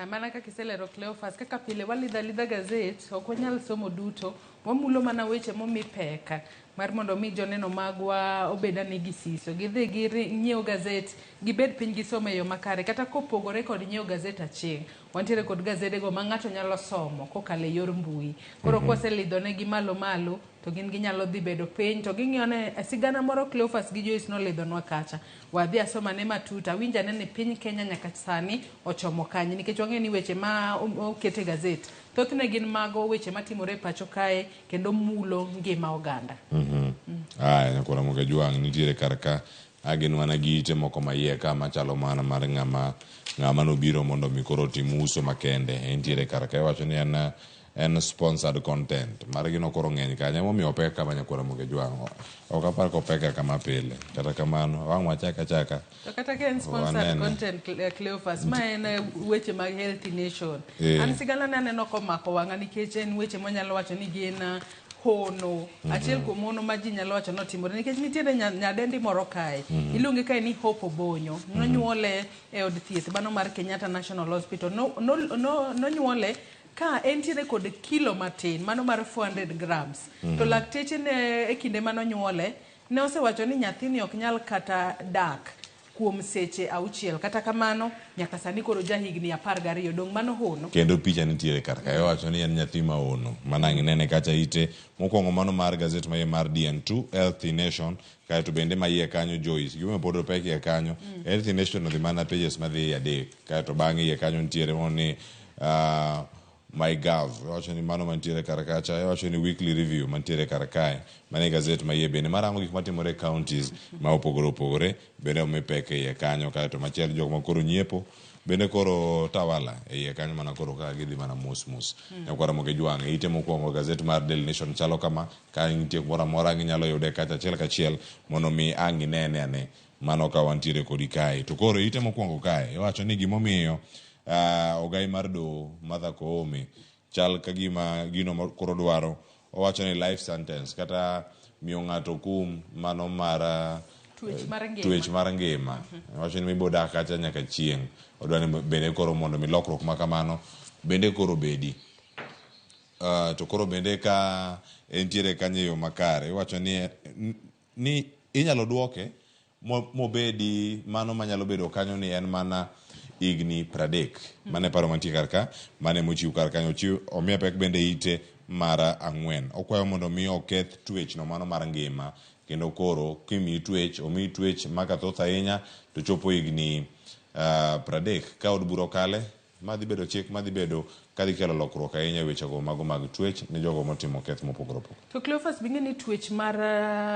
Mana kaka iselero Cleophas, kaka pile walidho alidha gazet, ok wanyal somo duto, wamulo mana weche momi pek mar mondo mi joneno magwa obed ane gi siso. Gidhi ginyiew gazet, gibed piny gisom e yo makare, kata kopogore kod nyiewo gazet aching'. Wantiere kod gazedego ma ng'ato nyalo somo kokalo e yor mbui. Koro kwaselidho negi malo malo, to gin ginyalo dhi bedo piny to ging'iyo ne sigana moro Cleophas gi Joyce nolidhonwa kacha. Wadhi asomane matut, awinj ane ni piny Kenya nyaka sani ochomo kanye nikech wang'eyo ni weche ma oket e gazet thothne gin mago weche matimore e pacho kae kendo mulo ngima oganda. Aya, nyakwar Ramogi Ajwang' nitiere kar ka a gin mana gi ite moko ma iye ka machalo mana mar ng'ama ng'ama nobiro mondo mi koro otim uso makende. Entiere kar ka iwacho ni en en sponsored content margi no koro ng'eny kanyo emomiyo opek kama nyakwar Ramogi Ajwang' ok apar ka opek ga kama pile kata kamano wang' wachak achaka To kata ka en sponsored wanene. content Cleophas, ma en weche mag Healthy Nation. An sigana ne aneno komako wang'a nikech en weche mwanyalo wacho ni gin hono. Achiel kuom hono ma ji nyalo wacho ni otimore nikech nitiere nyadendi moro kae. Iluonge kae ni Hope Obonyo. Nonyuole e od thieth mano mar Kenyatta National Hospital. Nonyuole ka entiere kod kilo matin mano mar 400 grams. To lakteche ne e kinde manonyuole ne osewacho ni nyathini ok nyal kata dak kuom seche 6. Kata kamano nyaka sani koro ja higni 12. Dong' mano hono. Kendo picha nitiere kar kae owacho ni en nyathi ma hono. Mana ang' inene kacha ite mokwongo mano mar gazet maiye mar DN2 Healthy Nation kaeto bende maiye kanyo Joyce gimomiyo pod opek iye kanyo Healthy Nation odhi mana pages madhi 3 kaeto bang'e iye kanyo nitiere mondo ni MyGov iwacho ni mano mantiere kar kacha iwacho ni weekly review mantiere kar kae mano e gazet ma iye bende marango gik matimore e counties ma opogore opogore bende omi pek e iye kanyo kaeto machielo jok ma koro nyiepo bende koro tawala e iye kanyo mana koro kaka gidhi mana mos mos. Nyakwar Ramogi Ajwang' ite mokwongo gazet mar Daily Nation chalo kama ka nitie kumoro amora inyalo yude kacha achiel kachiel mondo mi ang' inene ane mano ka wantiere kodi kae. To koro ite mokwongo kae iwacho ni gimomiyo ogai mar doho Martha Koome chal ka gima gino koro dwaro owacho ni life sentence kata miyo ng'ato kum mano mar Twech mar ngima. twech mar ngima. Owacho ni mibo dak kacha nyaka chieng'. Odwa ni bende koro mondo mi lokruok ma kamano bende koro bedi. To koro bende ka entiere kanyo e yo makare iwacho ni inyalo duoke mobedi mano manyalo bedo kanyo ni en mana higni 30. Mano e paro mantie kar ka, mano emochiw kar kanyo. Ochiw omiye pek bende ite mar 4. Okwayo mondo mi oketh twech no mano mar ngima kendo koro kimiyi twech, omiyi twech maka thoth ahinya to chopo higni 30 ka od bura okale madhi bedo chik madhi bedo kadhi kelo lokruok ahinya e wechego mago mag twech ne jogo motimo keth mopogore opogore. To Cleophas bing'e ni twech mar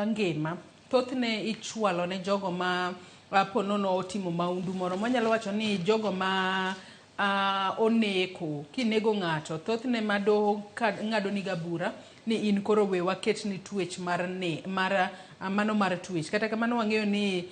ngima thothne ichwalo ne jogo ma ponono otimo maundu moro. Mwanyalo wacho ni jogo ma oneko, kinego ng'ato, thothne ma doho ng'ado niga bura ni in koro we waket ni twech mar ne, mar mano mar twech. Kata kamano wang'eyo ni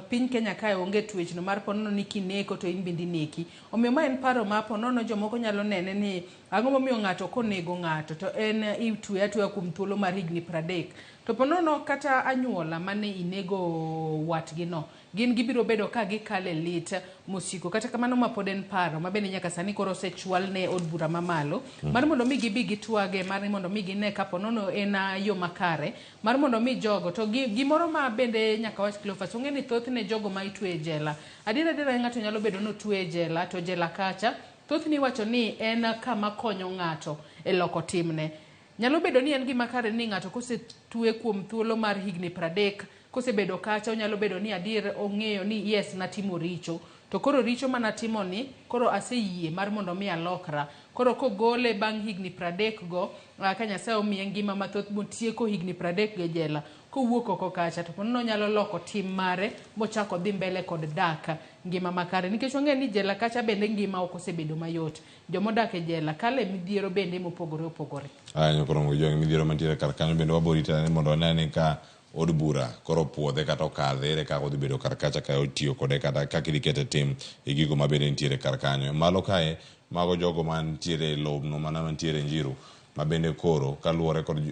piny Kenya kae onge twech no mar ponono ni kineko to in bende ineki. Omiyo ma en paro ma ponono jomoko nyalo nene ni ang'o momiyo ng'ato konego ng'ato to en itweye atweya kuom thuolo mar higni 30. To ponono kata anyuola mane inego watgi no, gin gibiro bedo ka gikale lit mosiko. Kata kamano ma pod en paro ma bende nyaka sani koro osechwal ne od bura mamalo mar mondo mi gibi gitwage, mar mondo mi gine ka ponono en yo makare mar mondo mi jogo to gimoro ma bende nyaka wach Cleophas, ong'e ni thothne jogo ma itwe e jela, adier adiera ng'ato nyalo bedo ni otwe e jela to jela kacha thothne iwacho ni en kama konyo ng'ato e loko timne. Nyalo bedo ni en gima kare ni ng'ato kosetwe kuom thuolo mar higni 30 kosebedo kacha onyalo bedo ni adier ong'eyo ni yes natimo richo. To koro richo manatimo ni koro aseyie mar mondo mi alokra. Koro kogole bang' higni 30 go, ka Nyasaye omiye ngima mathoth motieko higni 30 go e jela, kowuok oko kacha to ponono onyalo loko tim mare mochak odhi mbele kod dak ngima makare. Nikech wang'eyo ni jela kacha bende ngima ok osebedo mayot. Jomodak e jela kalo e midhiero bende mopogore opogore. Aya nyokoro Mogi midhiero mantiere kar kanyo bende waborito ni mondo wane ni ka od bura koro puodhe kata okadhe ere kaka odhi bedo kar kacha ka otiyo kode kata kaka idhi kete tim e gigo ma bende nitiere kar kanyo. Malo kae mago jogo mantiere e lobno mana mantiere Njiru ma bende koro kaluwore kod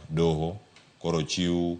doho koro chiw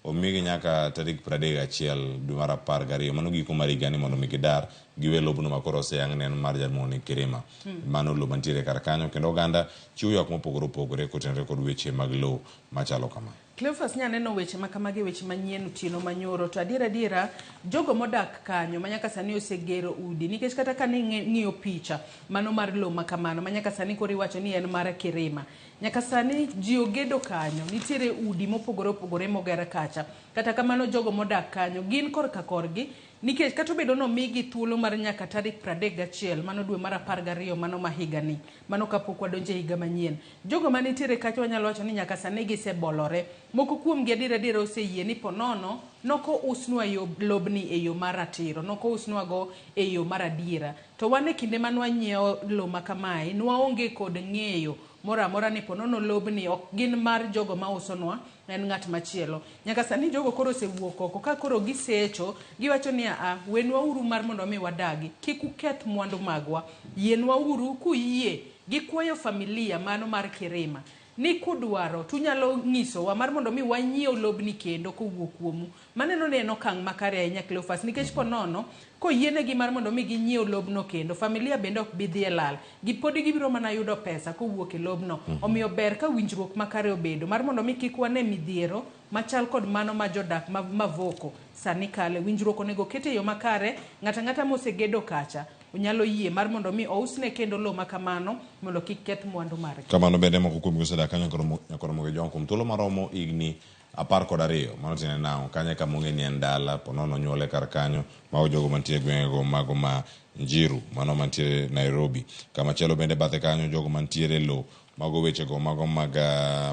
omigi nyaka tarik 31 dwe mar 12 mano giko mar higani mondo mi gidar giwe lobno ma koro oseyang ni en mar Jalmoni Kirima. Mano lowo mantiere kar kanyo kendo oganda chiwo ywak mopogore opogore kotenore kod weche mag lowo machalo kama. Cleophas nya neno weche ma kamagi weche manyien otieno manyoro to adiera adiera jogo modak kanyo ma nyaka sani osegero udi nikech kata ka ng'iyo picha mano mar lowo ma kamano ma nyaka sani koro iwacho ni en mar Kirima, nyaka sani ji ogedo kanyo, nitiere udi mopogore opogore moger kacha. Kata kamano jogo modak kanyo gin korka korgi nikech kata obedo ni omigi thuolo mar nyaka tarik 31 mano dwe mar 12 mano ma higani, mano kapok wadonjo e higa manyien, jogo manitiere kacha wanyalo wacho ni nyaka sani gisebolore. Moko kuomgi adier adier oseyie ni ponono noko usnwa yo lobni e yo mar ratiro, noko usnwa go e yo mar adiera. To wan e kinde mane wanyiewo lo ma kamae, nwaonge kod ng'eyo moro amora ni ponono lobni ok gin mar jogo ma usonwa, en ng'at machielo. Nyaka sani jogo koro osewuok oko ka koro gisecho, giwacho ni a wenwa uru mar mondo mi wadagi, kik uketh mwandu magwa, yienwa uru kuyie. Gikwayo familia mano mar Kirima ni kudwaro tunyalo nyisowa mar mondo mi wanyiew lobni kendo kowuok kuomu. Maneno ni en okang' makare ahinya Cleophas, nikech ponono koyienegi mar mondo mi ginyiew lobno kendo, familia bende ok bi dhi e lal, gipodi gibiro mana yudo pesa kowuok e lobno. Omiyo ber ka winjruok makare obedo mar mondo mi kik wane midhiero machal kod mano ma jodak ma Mavoko sani kale. Winjruok onego ket e yo makare, ng'ato ang'ata mosegedo kacha onyalo yie mar mondo mi ousne kendo lowo ma kamano mondo kik keth mwandu margi. Kamano bende moko kuom osedak kanyo nyakoro Mogi Jwang' kuom thuolo maromo higni 12 mano tiende nang'o kanyo kama ong'e ni en dala ponono onyuole kar kanyo mago jogo mantie e gwengego mago ma Njiru mano mantiere Nairobi. Kamachielo bende bathe kanyo jogo mantiere lo mago wechego mago mag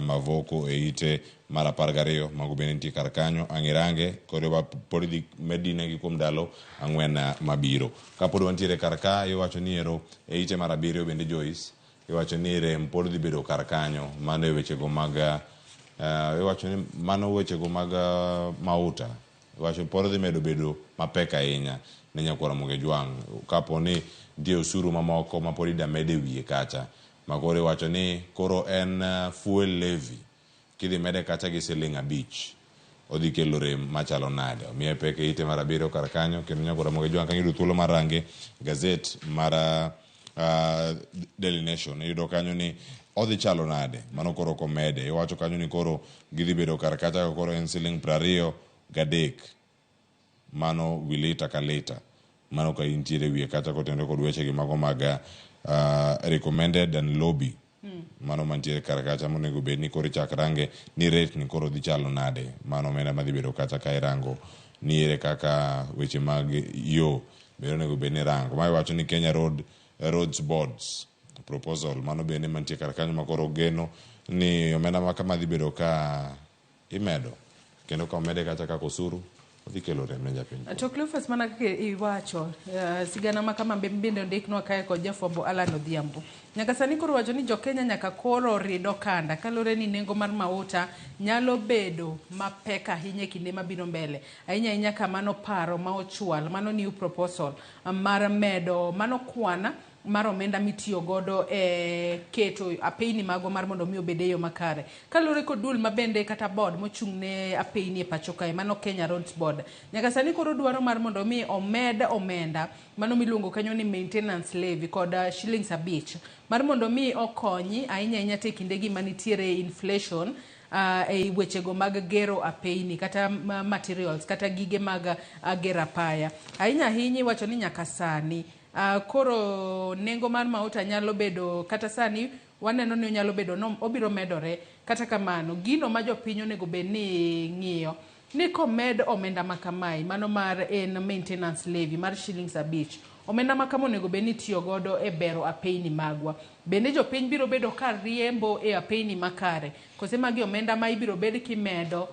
Mavoko e ite mar 12 mago bende nitie kar kanyo. Ang'irange koro pod idhi medinegi kuom ndalo 4 mabiro. Kapod wantiere kar ka iwacho ni ero e ite mar 7 bende Joyce iwacho ni rem pod dhi bedo kar kanyo mano e wechego mag iwacho ni mano wechego mag mauta iwacho pod dhi medo bedo mapek ahinya ne nyakwar Ramogi Jwang' kapo ni nitie osuru mamoko ma pod ida med e wiye kacha ma koro iwacho ni koro en fuel levy kidhi mede kacha gi siling 5 odhi kelo rem machalo nade. Omiye pek e ite mar 7 kar kanyo kendo nyakwar Ramogi Jwang' kang'iyudo thuolo mar range gazet mar Daily Nation iyudo kanyo ni odhi chalo nade mano koro komede iwacho kanyo ni koro gidhi bedo kar kacha koro en siling 23 mano wi lita ka lita mano ka intiere wiye kacha kotenore kod weche gi mago mag recommended and lobby mano mantiere kar kacha monego bed ni koro ichak range ni rate ni koro dhi chalo nade mano omenda madhi bedo kacha ka irango ni ere kaka weche mag yo bende onego bed ni irango. Ma iwacho ni Kenya Roads Boards proposal mano bende mantie kar kanyo ma koro geno ni omenda ma kama dhi bedo ka imedo kendo ka omede kacha kaka osuru odhi kelo rem ne japiny. To Cleophas mana kaka iwacho sigana ma kama bende ondiknwa kae kod jafwambo Alan Odhiambo. Nyaka sani koro wacho ni jokenya nyaka koro rid okanda kaluwore ni nengo mar mauta nyalo bedo mapek ahinya e kinde mabiro mbele. Ahinya ahinya ka mano paro ma ochwal, mano new proposal mar medo mano kwana mar omenda mitiyo godo e keto apeyni magwa mar mondo mi obed e yo makare. Kaluwore kod duol mabende kata board mochung' ne apeyni e pacho kae, mano Kenya Roads Board. Nyaka sani koro dwaro mar mondo mi omed omenda mano miluongo kanyo ni maintenance levy kod shillings 5 mar mondo mi okonyi ahinya ahinya te kindegi manitiere inflation e wechego mag gero apeyni kata materials kata gige mag gero apaya. Ahinya ahinya iwacho ni nyaka sani koro nengo mar mauta nyalo bedo kata sani waneno ni onyalo bedo no obiro medore. Kata kamano gino ma jopiny onego bed ni ng'iyo Ni komed omenda ma kamae, mano mar en maintenance levy mar shillings 5, omenda ma kama onego bed ni itiyo godo e bero apeyni magwa. Bende jopiny biro bedo ka riembo e apeyni makare? Kose magi omenda ma ibiro bed kimedo?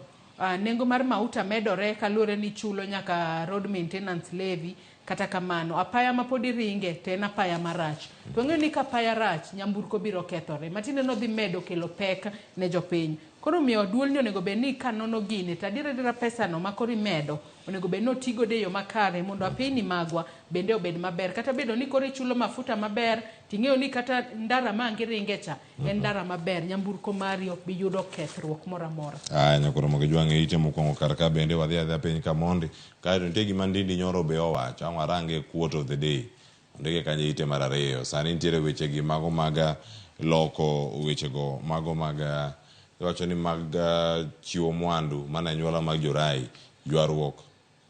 Nengo mar mauta medore kaluwore ni ichulo nyaka road maintenance levy. Kata kamano, apaya ma pod iringe to en apaya marach. To wang'eyo ni ka apaya rach, nyamburko biro kethore. Matiende ni odhi medo kelo pek ne jopiny. Koro omiyo duolni onego bed ni ka nono gini to adier adiera pesano ma koro imedo onego bed ni oti godo e yo makare mondo apeyni magwa bende obed maber. Kata bedo ni koro ichulo mafuta maber ting'eyo ni kata ndara ma ang' iringe cha en ndara maber, nyamburko mari ok bi yudo kethruok moro amora. Aya, nyakoro mondo ijwang' e ite mokwongo kar ka bende wadhi adhiya piny ka mondi. Kaeto nitie gima Ndindi nyoro be owacho, ang' warange quote of the day. Ondike kanyo e ite mar 2. Sani nitiere weche gi mago mag loko wechego, mago mag iwacho ni mag chiwo mwandu mana anyuola mag jorai, ywaruok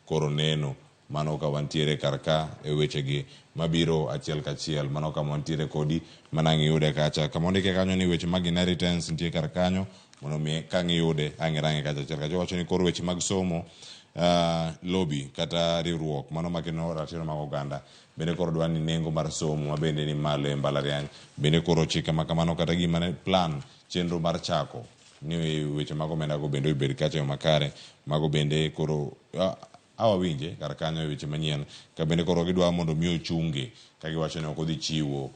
koro neno. Mano ka wantiere kar ka e wechegi mabiro achiel kachiel. Mano kama wantiere kodi mana ang' iyude kacha. Kama ondike kanyo ni weche mag inheritance nitie kar kanyo mondo mi ka ang' iyude ang' irange kacha achiel kachiel. Owacho ni koro weche mag somo lobby kata riwruok mano makeno ratiro mag oganda bende koro dwa ni nengo mar somo ma bende ni malo e mbalariany bende koro chike ma kamano kata gima ne plan chenro mar chako ni weche mag omenda go bende obed kacha e yo makare mago bende koro awawinje kar kanyo e weche manyien ka bende koro gidwa mondo mi ochunge ka giwacho ni ok odhi chiwo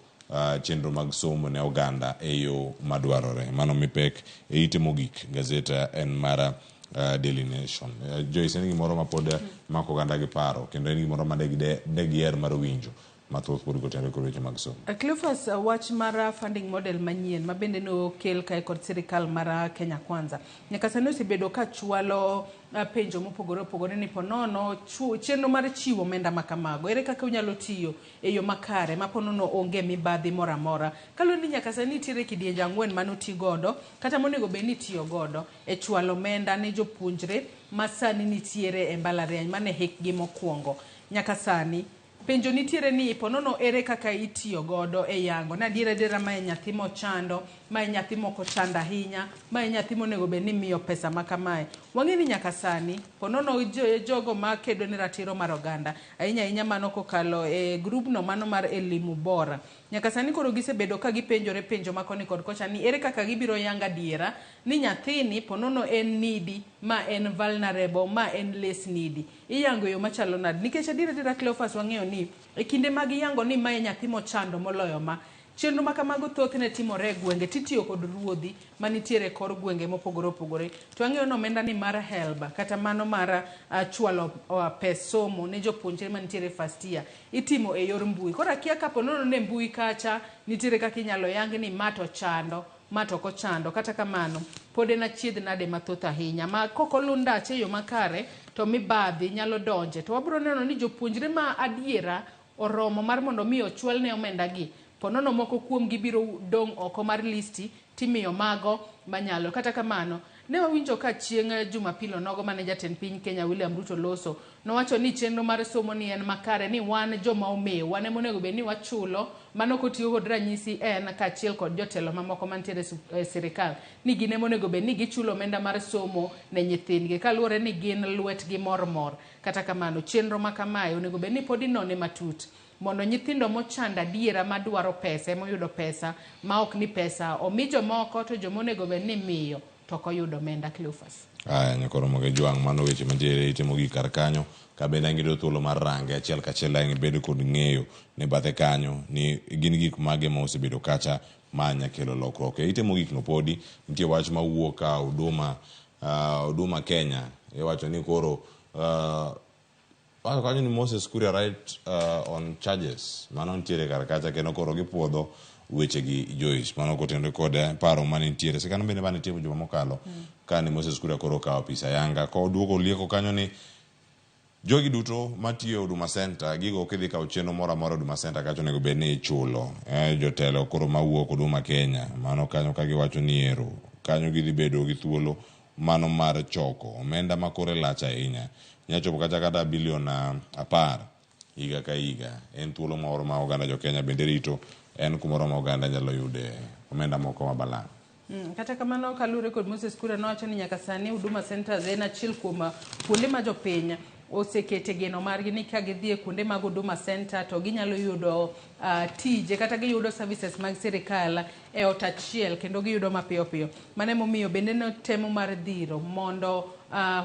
chenro mag somo ne oganda e yo madwarore. Mano mipek e ite mogik gazeta en mara Daily Nation. Joyce, en gimoro ma pod mako oganda gi paro kendo en gimoro ma de giher mar winjo mathoth pod kotenore kod weche mag somo. Cleophas, wach mar funding model manyien ma bende nokel kae kod sirikal mar Kenya Kwanza nyaka sani osebedo ka chwalo penjo mopogore opogore ni ponono chenro mar chiwo omenda ma kamago ere kaka unyalo tiyo e yo makare ma ponono onge mibadhi moro amora kaluwore ni nyaka sani nitiere kidienje 4 mane oti godo kata monego bed ni itiyo godo e chwalo omenda ne jopuonjre ma sani nitiere e mbalariany mane hikgi mokwongo. Nyaka sani penjo nitiere ni ponono ere kaka itiyo godo e yango ni adier adiera mae nyathi mochando, mae nyathi mok ochando ahinya, mae nyathi monego bed ni imiyo pesa ma kamae. Wang'e ni nyaka sani ponono jogo makedo ne ratiro mar oganda ahinya ahinya mano kokalo e grubno mano mar Elimu Bora. Nyaka sani koro gisebedo ka gipenjore penjo ma koni kod kocha ni ere kaka gibiro yango adiera ni nyathini ponono en needy, ma en vulnerable, ma en less needy. Iyango e yo machalo nade? Nikech adier adiera Cleophas wang'eyo ni e kinde mag yango ni mae nyathi mochando moloyo ma, chenro ma kamago thothne timore e gwenge titiyo kod ruodhi manitiere e kor gwenge mopogore opogore. To wang'eyo ni omenda ni mar HELB kata mano mar chwalo pes somo ne jopuonjre manitiere first year itimo e yor mbui. Koro akia kapo nono ni e mbui kacha nitiere kaka inyalo yang ni ma to chando, ma to ok ochando. Kata kamano, pod en achiedh nade mathoth ahinya ma kok oluw ndache e yo makare to mibadhi nyalo donje. To wabiro neno ni jopuonjre ma adiera oromo mar mondo mi ochwal ne omenda gi ponono moko kuom gi biro dong' oko mar listi timiyo mago manyalo. Kata kamano, ne wawinjo ka chieng' Jumapil onogo mane jatend piny Kenya William Ruto loso, nowacho ni chenro mar somo ni en makare ni wan joma omew, wan ema onego bed ni wachulo, mano kotiyo kod ranyisi en kaachiel kod jotelo mamoko mantiere e sirikal, ni gin ema onego bed ni gichulo omenda mar somo ne nyithindgi kaluwore ni gin lwetgi mormor. Kata kamano, chenro ma kamae onego bed ni pod inone matut mondo nyithindo mochando adiera madwaro pesa emoyudo pesa ma ok ni pesa omi jomoko to joma onego bed ni imiyo to ok oyudo omenda. Cleophas. Aya, nyakoro moge jwang' mano weche mantiere ite mogik kar kanyo ka bende ang' iyudo thuolo mar range achiel kachiel ang' ibed kod ng'eyo ne bathe kanyo ni gin gik mage ma osebedo kacha ma nya kelo lokruok. E ite mogik no podi nitie wach mawuok ka Huduma Kenya iwacho ni koro wacho kanyo ni Moses Kuria right on charges mano nitiere kar kacha kendo koro gipuodho weche gi Joyce mano kotenore kod paro mane nitiere sigana bende mane nitie juma mokalo kane Moses Kuria koro okawo pisa yanga koduogo lieko kanyo ni jogi duto matiyo e Huduma Center gigo kidhi kawo chenro moro amora Huduma Center kacha onego bed ni ichulo jotelo koro mawuok Huduma Kenya mano kanyo ka giwacho ni ero kanyo gidhi bedo gi thuolo mano mar choko omenda ma kore lach ahinya nya chopo kata bilion 10 higa ka higa. En thuolo moro ma oganda jo Kenya bende rito, en kumoro ma oganda nyalo yude omenda moko ma balang'. Kata kamano kaluwore kod Moses Kuria nowacho ni nyaka sani Huduma Centers en achiel kuom kuonde ma jopiny osekete geno margi ni ka gidhi e kuonde mag Huduma Center to ginyalo yudo tije kata giyudo services mag sirikal e ot achiel kendo giyudo mapiyo piyo. Mano emomiyo bende notemo mar dhiro mondo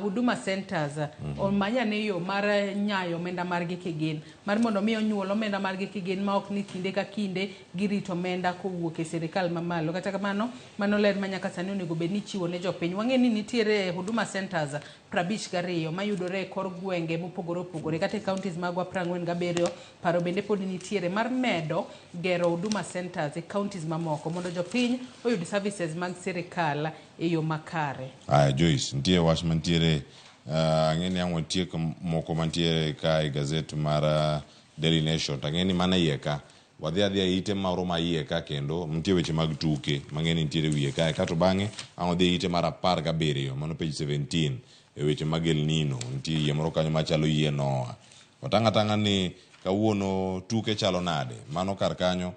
Huduma Centers omany ane yo mar nyayo omenda margi kigin mar mondo mi onyuol omenda margi kigin ma ok ni kinde ka kinde girito omenda kowuok e sirikal mamalo. Kata kamano, mano ler ma nyaka sani onego bed ni ichiwo ne jopiny. Wang'e ni nitiere Huduma Centers 52 mayudore e kor gwenge mopogore opogore kata e counties magwa 47. Paro bende pod nitiere mar medo gero Huduma Centers e counties mamoko mondo jopiny oyud services mag sirikal e yo makare. Aya Joyce, nitie wach mantiere ang'e ni ang' watiek moko mantiere ka e gazet mar Daily Nation to ang'e ni mana iye ka wadhi adhiya e ite moro ma iye ka kendo nitie weche mag tuke mang'e ni nitiere wiye kae kato bang'e ang' wadhi e ite mar 17 mano page 17 e weche mag El Nino nitie yie moro kanyo machalo yie Noah. Watang' atang'a ni kawuono tuke chalo nade mano kar kanyo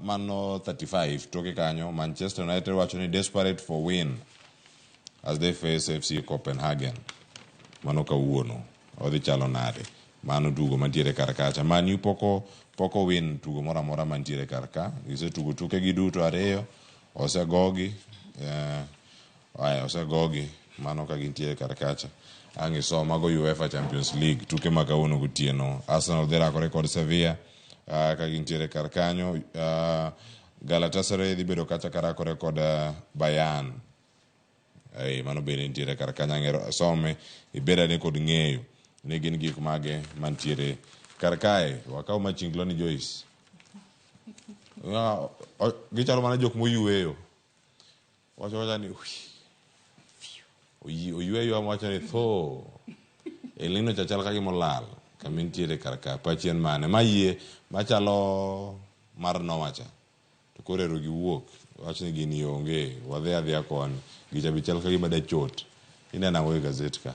mano 35 toke kanyo Manchester United wacho ni desperate for win as they face FC Copenhagen. Mano kawuono odhi chalo nade mano tugo mantiere kar kacha. Man U poko win tugo moro amora mantiere kar ka. Gisetugo tuke gi duto ariyo osegogi aya osegogi mano ka gintiere kar kacha. Ang' isom mago UEFA Champions League tuke ma kawuono gotieno. Arsenal dhi rakore kod Sevilla ka gintiere kar kanyo. Galatasaray dhi bedo kacha karakore kod Bayern. Mano bende nitiere kar kanyo ang'ero some ibed ane kod ng'eyo ni gin gik mage mantiere kar kae. Wakaw machinglo ni Joyce. Gichalo mana jok moyueyo. Wacho wacha ni oyueyo ama wacho ni tho. El Nino cha chal ka gima olal kama entiere kar ka. Pachi en mane? Ma yie machalo mar Noah cha. To koro ero giwuok. Wach ni gini onge. Wadhi adhiya koni. Gicha be chal ka gima dachot. Ineno ang'o e gazet ka?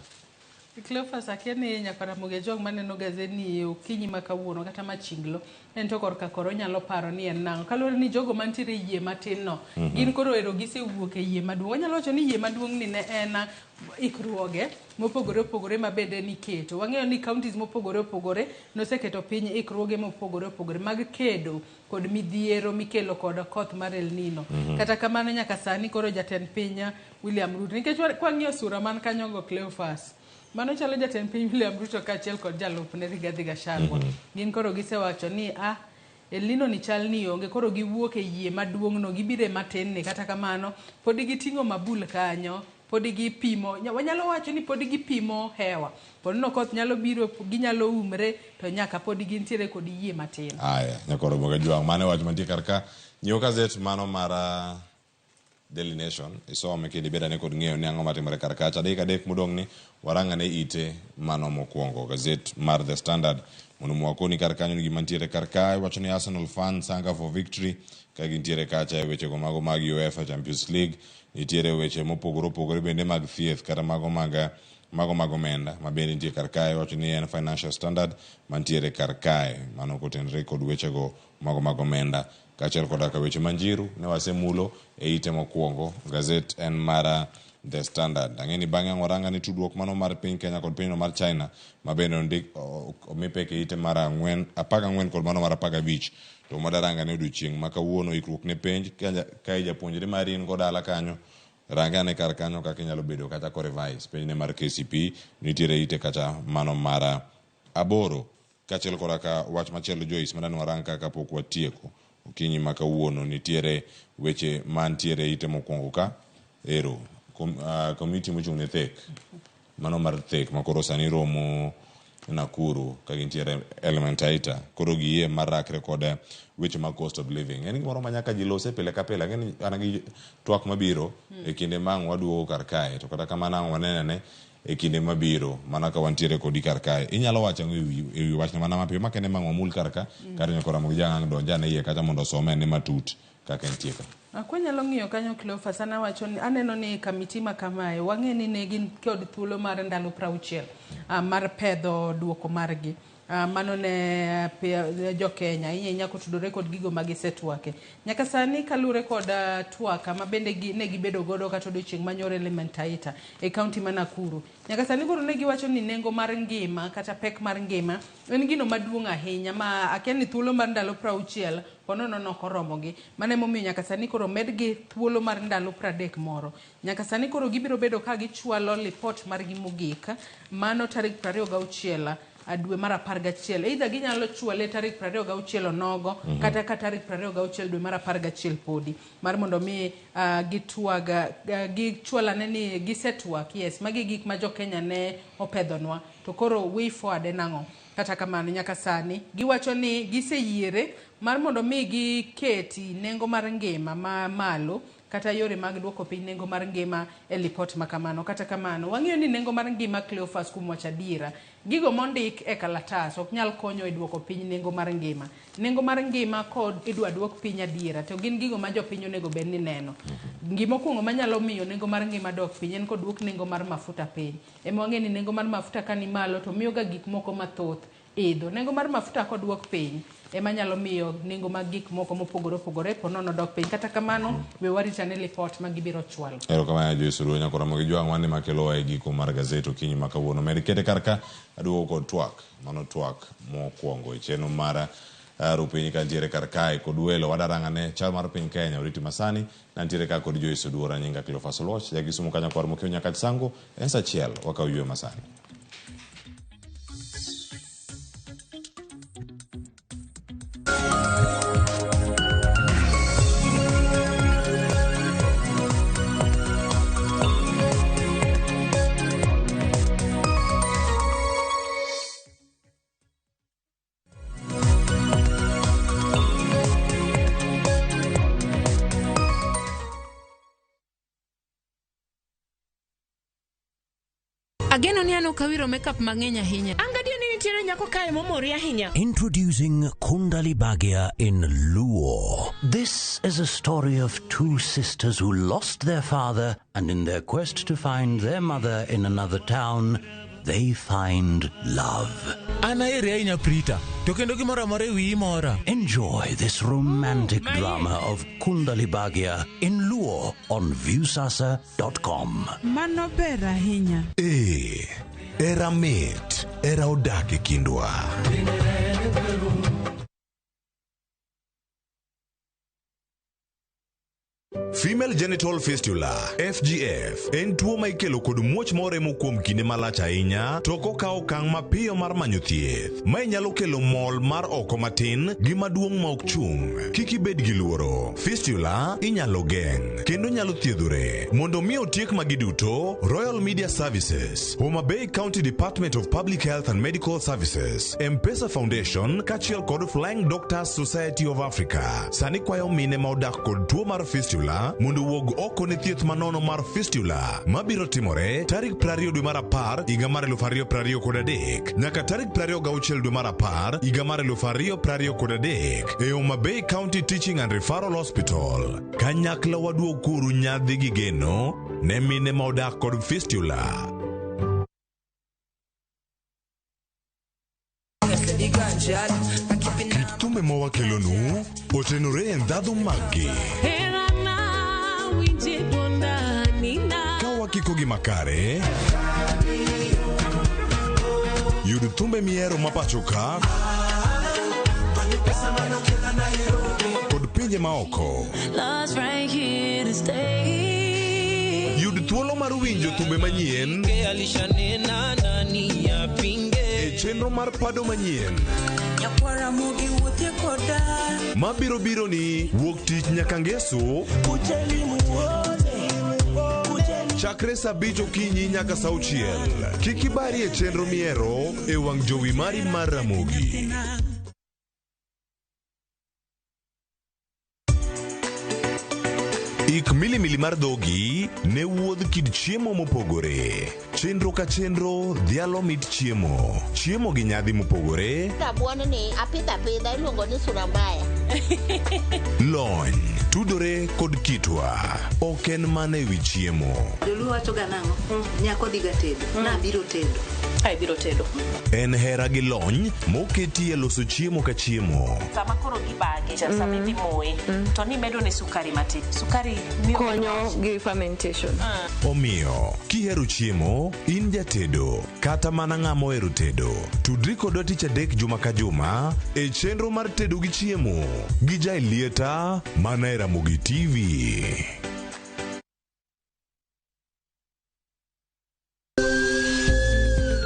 Cleophas akia ni nyakwar Ramogi Ojwang' maneno gazet ni okinyi ma kawuono kata machinglo en to korka koro onyalo paro ni en nang'o kaluwore ni jogo mantiere e yie matin no gin koro ero gisewuok e yie maduong'. Wanyalo wacho ni yie maduong' ni ne en ikruoge mopogore opogore ma bende niketo. Wang'eyo ni counties mopogore opogore noseketo piny ikruoge mopogore opogore mag kedo kod midhiero mikelo kod koth mar El Nino. Kata kamano nyaka sani koro jatend piny William Ruto nikech kwang'iyo sura man kanyo go Cleophas mano chalo jatend piny William Ruto kaachiel kod jalupne Rigathi Gachagua. Gin koro gisewacho ni El Nino ni chal ni onge koro giwuok e yie maduong' no gibiro e matin ni kata kamano pod giting'o mabul kanyo pod gipimo wanyalo wacho ni pod gipimo hewa pod no koth nyalo biro ginyalo umre to nyaka pod gintiere kod yie matin. Aya nyakwar Ramogi Ojwang' mano e wach mantie kar ka. Nyiew gazet mano mar Daily Nation isome kendo ibed ane kod ng'eyo ni ang'o matimore kar kacha. Dakika 3 modong' ni warang ane ite mano mokwongo gazet mar The Standard mondo mwakoni kar kanyo ni gima nitiere kar ka. Iwacho ni Arsenal fans hunger for victory ka gintiere kacha e wechego mago mag UEFA Champions League. Nitiere weche mopogore opogore bende mag thieth kata mago mag omenda ma bende nitie kar kae. Iwacho ni en Financial Standard mantiere kar kae mano kotenore kod wechego mago mag omenda kaachiel koda ka weche manjiru ne wasemulo e ite mokwongo. Gazet en mar The Standard. Ang'e ni bang'e ang' waranga ni tudruok mano mar piny Kenya kod pinyno mar China ma bende ondik omi pek e ite mar 14 kod mano mar 15. To madaranga ne odiochieng' ma kawuono ikruok ne penj ka japuonjre mari in go dala kanyo range ane kar kanyo kaka inyalo bedo kata ko revise penj ne mar KCPE nitiere ite kata mano mar 8. Kaachiel koda ka wach machielo Joyce madani warang ka kapok watieko okinyi ma kawuono nitiere weche mantiere ite mokwongo ka ero komiti mochung' ne thek mano mar thek ma koro sani romo Nakuru ka gintiere Elementaita koro giyie mar rakre kod weche mag cost of living. En gimoro ma nyaka ji lose pile ka pile. Ang'e ni an gi twak mabiro e kinde ma ang' waduogo kar kae to kata kamano ang' wanene e kinde mabiro mana ka wantiere kodi kar kae. Inyalo wacho ang'o ewi wachno mana mapiyo ma kende ma ang' wamul kar ka kar nyakor Ramogi Ojwang' ang' donj ane iye kacha mondo osome ane matut kaka entie ka. Kwanyalo ng'iyo kanyo Cleophas an awacho ni aneno ni kamiti ma kamae wang'e ni ne gin kod thuolo mar ndalo 60 mar pedho duoko margi. Mano ne jo Kenya ahinya ahinya kotudore kod gigo ma gisetwake. Nyaka sani kaluwore kod twak ma bende ne gibedo godo kata odiochieng' manyoro Elementaita e kaunti ma Nakuru. Nyaka sani koro ne giwacho ni nengo mar ngima kata pek mar ngima en gino maduong' ahinya ma akia ni thuolo mar ndalo 60 ponono nok oromogi. Mano emomiyo nyaka sani koro medgi thuolo mar ndalo 30 moro. Nyaka sani koro gibiro bedo ka gichwalo lipot margi mogik mano tarik 26 dwe mar 11. Either ginyalo chwale tarik 26 onogo kata ka tarik 26 dwe mar 11 podi mar mondo mi gitwag gichwalane ni gisetwak. Yes, magi gik ma jo Kenya ne opedhonwa to koro way forward en ang'o? Kata kamano nyaka sani giwacho ni giseyiere mar mondo mi giketi nengo mar ngima ma malo kata yore mag duoko piny nengo mar ngima e lipot ma kamano. Kata kamano wang'eyo ni nengo mar ngima Cleophas kuom wacho adiera gigo mondik e kalatas ok nyal konyo e duoko piny nengo mar ngima. Nengo mar ngima kod idwa duok piny adiera to gin gigo ma jopiny onego bed ni neno. Gima okuongo manyalo miyo nengo mar ngima dok piny en koduok nengo mar mafuta piny. Ema wang'eyo ni nengo mar mafuta ka ni malo to miyo ga gik moko mathoth idho. Nengo mar mafuta koduok piny ema nyalo miyo nengo mag gik moko mopogore opogore ponono dok piny. Kata kamano we warit ane lipot ma gibiro chwalo. Erokamano Joyce Oduor Nyakora Ramogi Jwang' wan ema kelowa e giko mar gazet okinyi ma kawuono. Med kete kar ka aduogo kod twak. Mano twak mokwongo e chenro mar Rupiny kantiere kar kae kod welo wadarang'ane chal mar piny Kenya oriti masani nantiere ka kod Joyce Oduor anyinga Cleophas Oluoch jakisumu ka nyakwar Mokio Nyakach Sango en saa achiel wakaw yweyo masani. Ageno ni an ok awiro makeup mang'eny ahinya. An gadier ni nitiere nyako kae momori ahinya. Introducing Kundali Bhagya in Luo. This is a story of two sisters who lost their father and in their quest to find their mother in another town, they find love. An ahere ahinya Prita, to kendo gimoro amora e wiyi mora. Enjoy this romantic drama of Kundali Bhagya in Luo on Viusasa.com. Mano ber ahinya. Ee, era mit, era odak e kindwa. Female genital fistula FGF en tuo ma ikelo kod muoch moremo kuom kinde malach ahinya to ok okaw okang' mapiyo mar manyo thieth. Mae nyalo kelo mol mar oko matin gi maduong' ma ok chung'. Kik ibed gi luoro. Fistula inyalo geng' kendo nyalo thiedhore. Mondo mi otiek magi duto, Royal Media Services, Homa Bay County Department of Public Health and Medical Services, M-Pesa Foundation kaachiel kod Flying Doctors Society of Africa sani kwayo mine ma odak kod tuo mar fistula mondo owuog oko ne thieth manono mar fistula mabiro timore tarik 20 dwe mar 10 higa mar 2023 nyaka tarik 26 dwe mar 10 higa mar 2023 e Homa Bay County Teaching and Referral Hospital. Kanyakla waduog kuru nyadhi gi geno ne mine ma odak kod fistula. Kit thumbe ma wakelonu otenore e ndhadhu maggi. Ka wakikogi makare, yud thumbe mihero ma pacho ka kod pinje maoko. Love's right here to stay. Yud thuolo mar winjo thumbe manyien e chenro mar pado manyien Nyakwara mogi wuothie koda. mabiro biro ni wuok tich nyaka ngeso chakre saa abich okinyi nyaka saa auchiel. Kik ibari e chenro mihero e wang' jowi mari mar Ramogi. Ik milimili mar dhogi ne wuodh kit chiemo mopogore. Chenro ka chenro dhialo mit chiemo. Chiemo gi nyadhi mopogore, Rabuon ni apidho apidha iluongo ni sura mbaya. lony, tudore kod kitwa. Ok en mana ewi chiemo. Joluo wacho ga nang'o? Nyako dhiga tedo. Nabiro tedo. Ka ibiro tedo. En hera gi lony moketi e loso chiemo ka chiemo. Sama koro gibage, sama idhi moye, to nimedo ne sukari matin. Sukari miyo konyo gi fermentation. Omiyo, kihero chiemo, in jatedo, kata mana ng'ama ohero tedo, tudri kodwa tich adek juma ka juma e chenro mar tedo gi chiemo gi Jaelieta mana e Ramogi TV.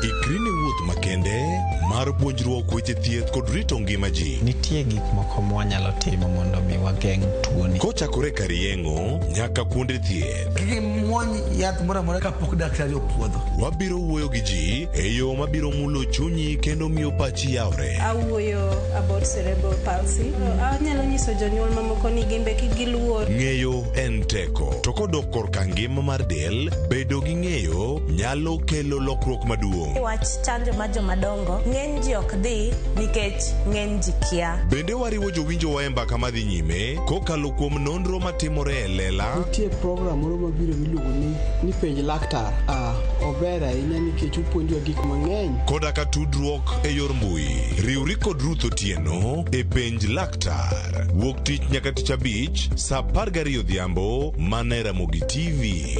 Ikri ne wuoth makende mar puonjruok weche thieth kod rito ngima ji. Nitie gik moko mwanyalo timo mondo mi wageng' tuoni. Kochakore kar yeng'o nyaka kuonde thieth. Kik imuony yath moro amora kapok daktari opuodho. Wabiro wuoyo gi ji e yo mabiro mulo chunyi kendo miyo pachi yawre. Awuoyo about cerebral palsy. Anyalo nyiso jonyuol mamoko ni gin be kik giluor. Ng'eyo en teko, to kodok korka ngima mar del, bedo gi ng'eyo nyalo kelo lokruok maduong'. Wach chanjo mar jomadongo ng'eny ji ok dhi nikech ng'eny ji kia. Bende wariwo jowinjowa e mbaka madhi nyime kokalo kuom nonro matimore e lela. Nitie program moro mabiro miluongo ni ni penj laktar. Ah, ober ahinya nikech opuonjwa gik mang'eny. Koda ka tudruok e yor mbui. Riwri kod Ruth Otieno e penj laktar. Wuok tich nyaka tich abich saa 12 odhiambo mana e Ramogi TV.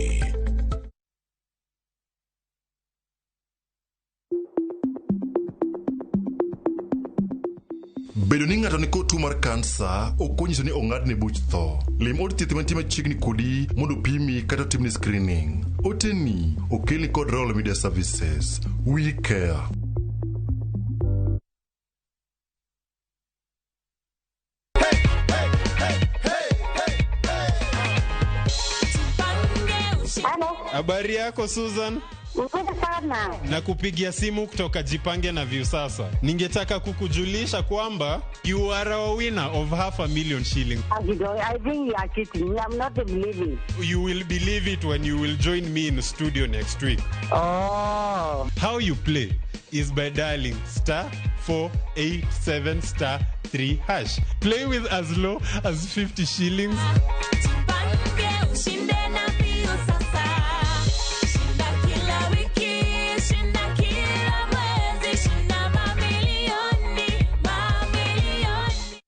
Bedo ni ng'ato nikod tuo mar kansa ok onyiso ni ong'adne buch tho. Lim od thieth mantie machiegni kodi mondo opimi kata otimni screening. Oteni okelni kod Royal Media Services. We care. Habari yako Susan? Nzuri sana. Nakupigia simu kutoka Jipange na Viusasa. Ningetaka kukujulisha kwamba you are our winner of 500,000 shillings. I think you are cheating. I'm not believing. You will believe it when you will join me in studio next week. Oh. How you play is by dialing star 487 star 3 hash. Play with as low as 50 shillings. Ushinde na Viusasa. Shinda kila wiki, shinda kila mwezi, shinda mamilioni, mamilioni.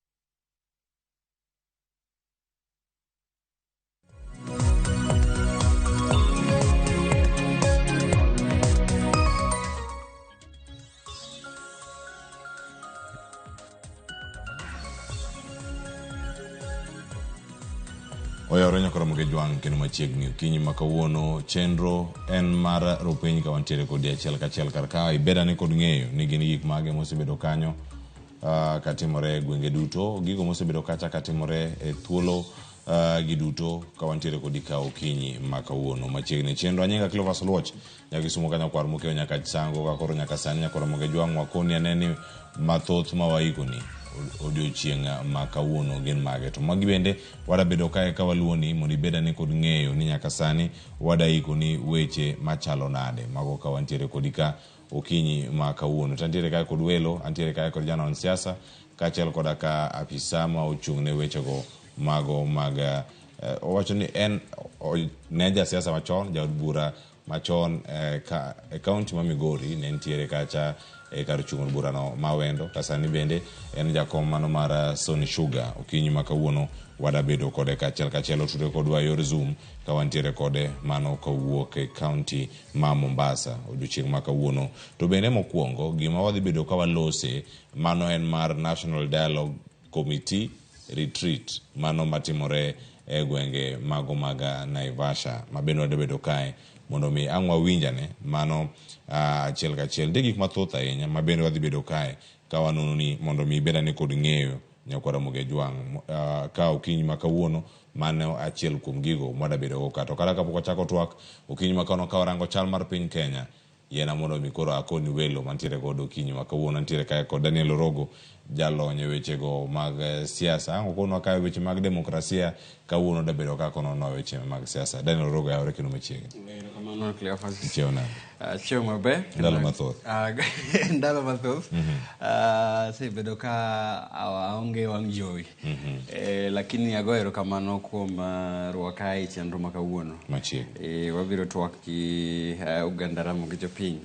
Oyawore nyaka romo gi jwang' kendo machiegni okinyi ma kawuono chenro en mar rupiny ka wantiere kodi achiel kachiel kar ka ibed ane kod ng'eyo ni gin gik mage mosebedo kanyo katimore e gwenge duto gigo mosebedo kacha katimore e thuolo gi duto ka wantiere kodi ka okinyi ma kawuono machiegni chenro anyinga Cleophas Oluoch nyaka Kisumu ka nyakwar Mokeo nyaka Sango ka koro nyaka sani nyaka romo gi jwang' wakoni ane ni mathoth ma waikoni odiochieng' ma kawuono gin mage to magi bende wadabedo kae ka waluoni mondo ibed ane kod ng'eyo ni nyaka sani wadaikoni weche machalo nade mago ka wantiere kodi ka okinyi ma kawuono to antiere kae kod welo antiere kae kod janon siasa kaachiel koda ka apisa ma ochung' ne wechego mago mag owacho ni en ne jasiasa machon jaod bura machon e kaunti ma Migori ne nitiere kacha e kar chung' od burano ma Wendo ka sani bende en jakom mano mar Sony Sugar okinyi ma kawuono wadabedo kode kaachiel kachiel otudore kodwa e yor Zoom ka wantiere kode mano kowuok e kaunti ma Mombasa odiochieng' ma kawuono to bende mokwongo gima wadhi bedo ka walose mano en mar National Dialogue Committee retreat mano matimore e gwenge mago mag Naivasha ma bende wadhi bedo kae mondo mi ang' wawinjane mano achiel kachiel nitie gik mathoth ahinya ma bende wadhi bedo kae ka wanono ni mondo mi ibed ane kod ng'eyo nyakwa Ramogi Ajwang' ka okinyi ma kawuono mano achiel kuom gigo mwadabedo go ka to kata kapok wachako twak okinyi ma kawuono ka warango chal mar piny Kenya yiena mondo mi koro akoni welo mantiere godo okinyi ma kawuono antiere kae kod Daniel Orogo jalony e wechego mag siasa. Ang' okonwa ka weche mag demokrasia kawuono dabedo kaka onono weche mag siasa. Daniel Orogo yawre kendo machiegni. Erokamano Cleophas. Chiew nade? Chiew maber. Ndalo mathoth. Ndalo mathoth. Asebedo ka aonge wang' jowi. Lakini ago erokamano kuom rwaka e chenro ma kawuono. Machiegni. Wabiro twak gi oganda Ramogi jopiny.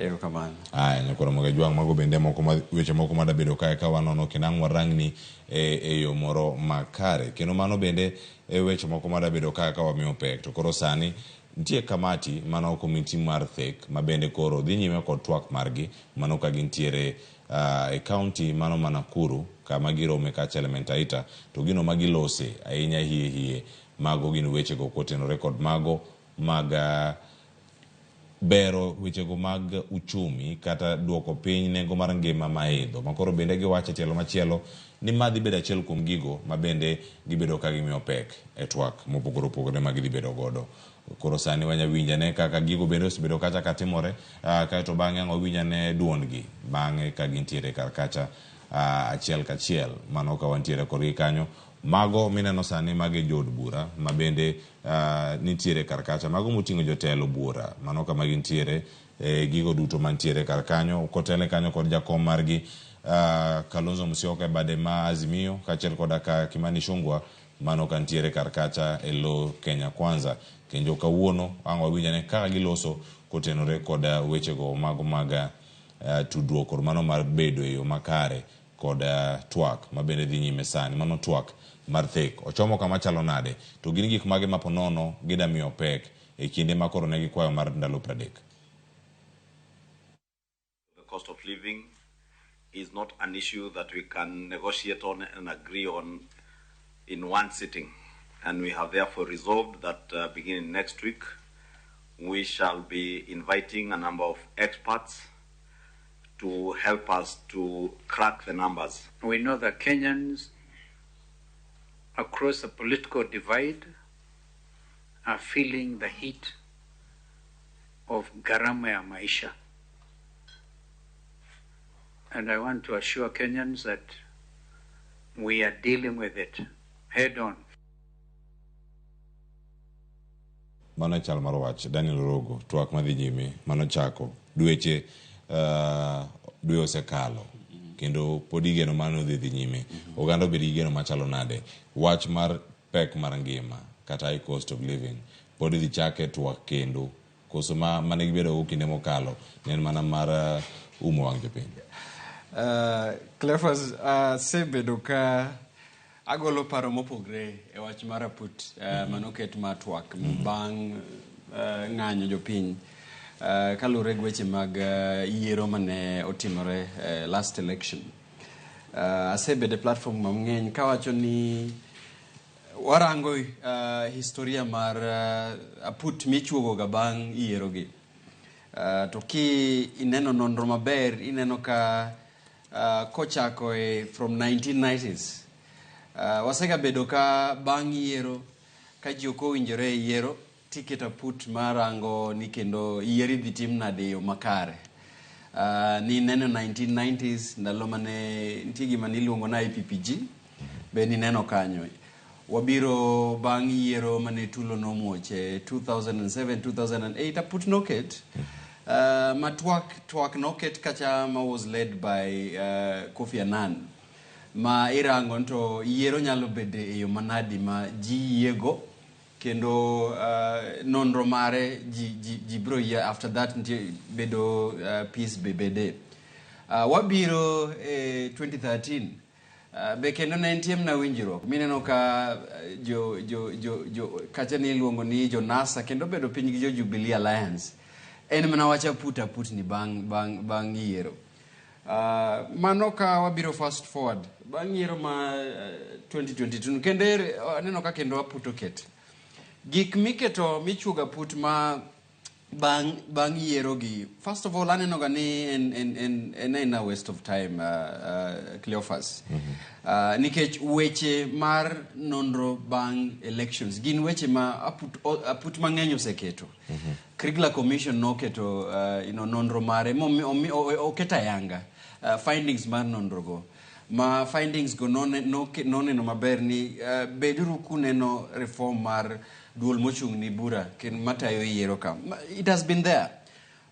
Erokamano. Aya, nyakoro moga jwang' mago bende moko ma weche moko madabedo kae ka wanono kendo ang' warangni e yo moro makare. Kendo mano bende e weche moko madabedo kae ka wamiyo pek. To koro sani nitie kamati mano komiti mar thek ma bende koro dhi nyime kod twak margi mano ka gintiere e county mano ma Nakuru kama girome kacha Elementaita to gino ma gilose ahinya hie hie mago gin wechego kotenore kod mago mag bero wechego mag uchumi kata duoko piny nengo mar ngima maidho ma koro bende giwacho e tielo machielo ni ma dhi bedo achiel kuom gigo ma bende gibedo ka gimiyo pek e twak mopogore opogore ma gidhi bedo godo. Koro sani wanya winjo ane kaka gigo bende osebedo kacha katimore kaeto bang'e ang' wawinj ane duondgi bang'e ka gintiere kar kacha achiel kachiel mano ka wantiere kodgi kanyo. Mago mineno sani mago e jood bura ma bende nitiere kar kacha, mago moting'o jotelo buora mano kama gintiere gigo duto mantiere kar kanyo kotelne kanyo kod jakom margi Kalonzo Musyoka e bade ma Azimio kaachiel koda ka Kimani Ichung'wa mano kantiere kar kacha e lo Kenya Kwanza. Kendo kawuono ang' wawinj ane kaka giloso kotenore kod wechego mago mag tudruok kod mano mar bedo e yo makare kod twak ma bende dhi nyime sani. Mano twak mar thek. Ochomo kama chalo nade? To gin gik mage ma ponono gida miyo pek e kinde ma koro ne gikwayo mar ndalo 30? The cost of living is not an issue that we can negotiate on and agree on in one sitting. And we have therefore resolved that beginning next week, we shall be inviting a number of experts to help us to crack the numbers. We know that Kenyans across the political divide are feeling the heat of gharama ya maisha. And I want to assure Kenyans that we are dealing with it head on. Mano e chal mar wach Daniel Orogo, twak madhi nyime mano chako dweche dwe osekalo kendo pod igeno mano dhi nyime. Oganda obed gi geno machalo nade? Wach mar pek mar ngima kata high cost of living pod idhi chake twak kendo koso ma mane gibedo go kinde mokalo ne en mana mar umo wang' jopiny? Cleophas, asebedo ka agolo paro mopogre e wach mar aput manoket mar twak bang' ng'anyo jopiny kaluwore gi weche mag yiero mane otimore last election. Asebedo e platform mang'eny kawacho ni warango historia mar aput michuogo ga bang' yiero gi. To ki ineno nonro maber, ineno ka kochako e from 1990s wasegabedo ka bang' yiero ka ji ok owinjore e yiero tiketo aput marango ni kendo yiero idhi tim nade e yo makare. Ni neno 1990s ndalo mane nitie gima niluongo ni IPPG be nineno kanyo. Wabiro bang' yiero mane tulo nomuoch e 2007 2008 aput noket ma twak noket kacha ma was led by Kofi Annan ma irango to yiero nyalo bedo e yo manadi ma ji yiego kendo nonro mare ji biro yie after that nitie bedo peace be bede. Wabiro e 2013 be kendo ne nitie mana winjruok mineno ka jo kacha ni iluongo ni jo NASA kendo bedo piny gi jo Jubilee Alliance en mana wach aput ni bang' yiero. Mano ka wabiro fast forward bang' yiero ma 2022 kendo aneno ka kendo aput oket. Gik miketo michuogo aput ma bang' yiero gi, first of all aneno ga ni en a waste of time, Cleophas. Nikech weche mar nonro bang' elections gin weche ma aput mang'eny oseketo. Kriegler Commission noketo nonro mare oketo ayanga findings mar nonro go. Ma findings go noneno maber ni beduru kuneno reform mar duol mochung' ni bura kendo matayo yiero ka. It has been there.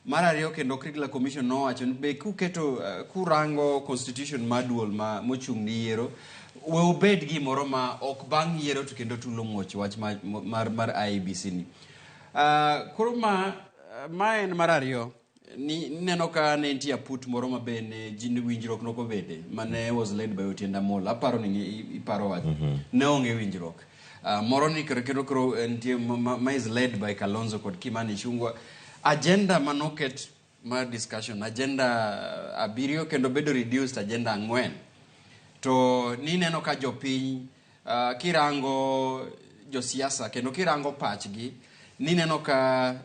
Mar ariyo kendo Kriegler Commission nowacho ni be kuketo kurango constitution mar duol ma mochung' ni yiero we obed gimoro ma ok bang' yiero to kendo tulo muoch wach mar IEBC ni. Koro ma en mar ariyo ni neno ka ne nitie aput moro ma be ne ji winjruok nokobede mane was led by Otiende Amollo. Aparo ni iparo wach. Ne onge winjruok. Moro ni kendo koro nitie ma is led by Kalonzo kod Kimani Ichung'wa. Agenda manoket mar discussion agenda 7 kendo bedo reduced agenda 4. To nineno ka jopiny kirango josiasa kendo kirango pachgi nineno ka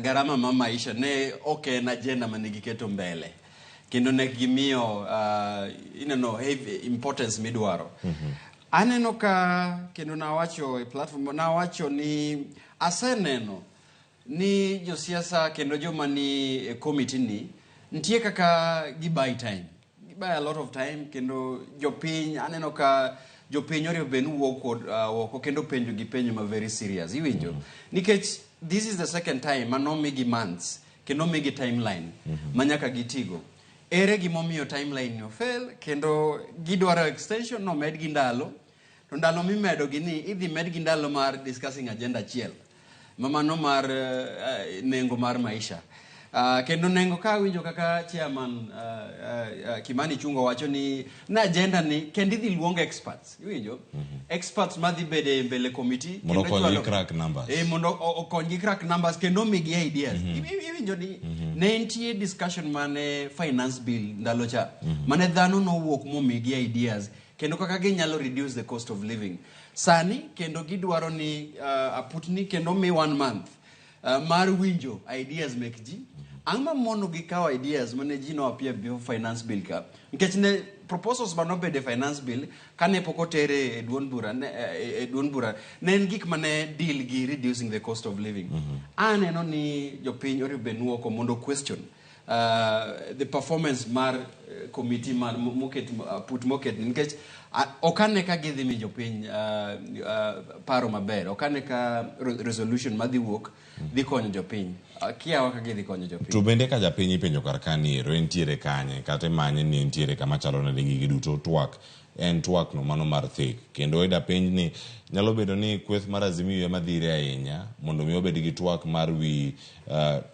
gharama ma maisha ne ok en agenda mane giketo mbele kendo ne gimiyo ineno heavy importance midwaro. Aneno ka kendo nawacho e platform nawacho ni aseneno ni josiasa kendo joma ni e committee ni nitie kaka gi buy time. Gi buy a lot of time kendo jopiny aneno ka jopiny orio bed ni wuok kod oko kendo penjo gi penjo ma very serious iwinjo. Nikech this is the second time manomigi months kendo omigi timeline ma nyaka gitigo. Ere gimomiyo timeline ni ofail kendo gidwaro extension nomed gi ndalo to ndalo mimedo gi ni idhi med gi ndalo mar discussing agenda achiel ma mano mar nengo mar maisha. Kendo nengo ka awinjo kaka chairman Kimani Ichung'wa wacho ni na agenda ni kendo idhi luong experts iwinjo. Experts madhi bede e mbele committee mondo kendo okonygi chwalo- crack numbers. Mondo okonygi crack numbers kendo omigi ideas. Iwinjo ni ne nitie discussion mane finance bill ndalo cha mane dhano nowuok momigi ideas kendo kaka ginyalo reduce the cost of living. Sani kendo gidwaro ni aputni kendo mi 1 month mar winjo ideas mek ji. Ang'o ma mono gikawo ideas mane ji no appear before finance bill ka? Nikech ne proposals manobedo e finance bill kane pok otere e duond bura ne, e duond bura ne en gik mane deal gi reducing the cost of living. Aneno ni jopiny onego bed ni oko mondo question the performance mar committee mar moket put moket nikech ok ane ka gidhi miyo jopiny paro maber, ok ane ka resolution madhi wuok dhi konyo jopiny. Kiawa ka gidhi konyo jopiny. To bende ka japiny ipenjo kar ka ni ero entiere kanye kata imanye ni entiere kama chalo nade gigi duto twak en twak no mano mar thik kendo ida penj ni nyalo bedo ni kweth mar Azimio ema dhire ahinya mondo mi obed gi twak mar wi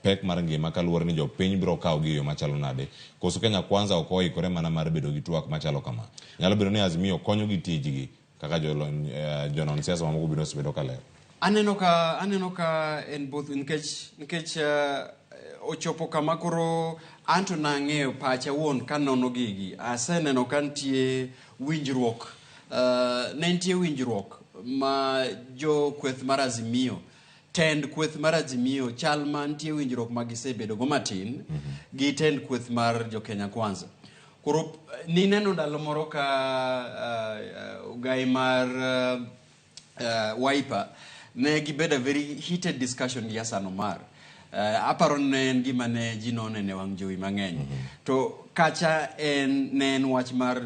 pek mar ngima kaluwore ni jopiny biro kawo gi e yo machalo nade koso Kenya Kwanza ok oikore mana mar bedo gi twak machalo kama nyalo bedo ni Azimio konyo gi tijgi kaka jolony jonon siasa mamoko bende osebedo ka lero. Aneno ka en both nikech ochopo kama koro anto nang'eyo pacha wuon kanono gigi aseneno ka nitie winjruok ne nitie winjruok ma jo kweth mar Azimio tend kweth mar Azimio chal ma nitie winjruok ma gisebedo go matin gi tend kweth mar jo Kenya Kwanza. Koro nineno ndalo moro ka ogai mar Wiper ne gibedo a very heated discussion gi Hassan Omar. Aparo ne en gima ne ji nonene wang' jowi mang'eny. To kacha en ne en wach mar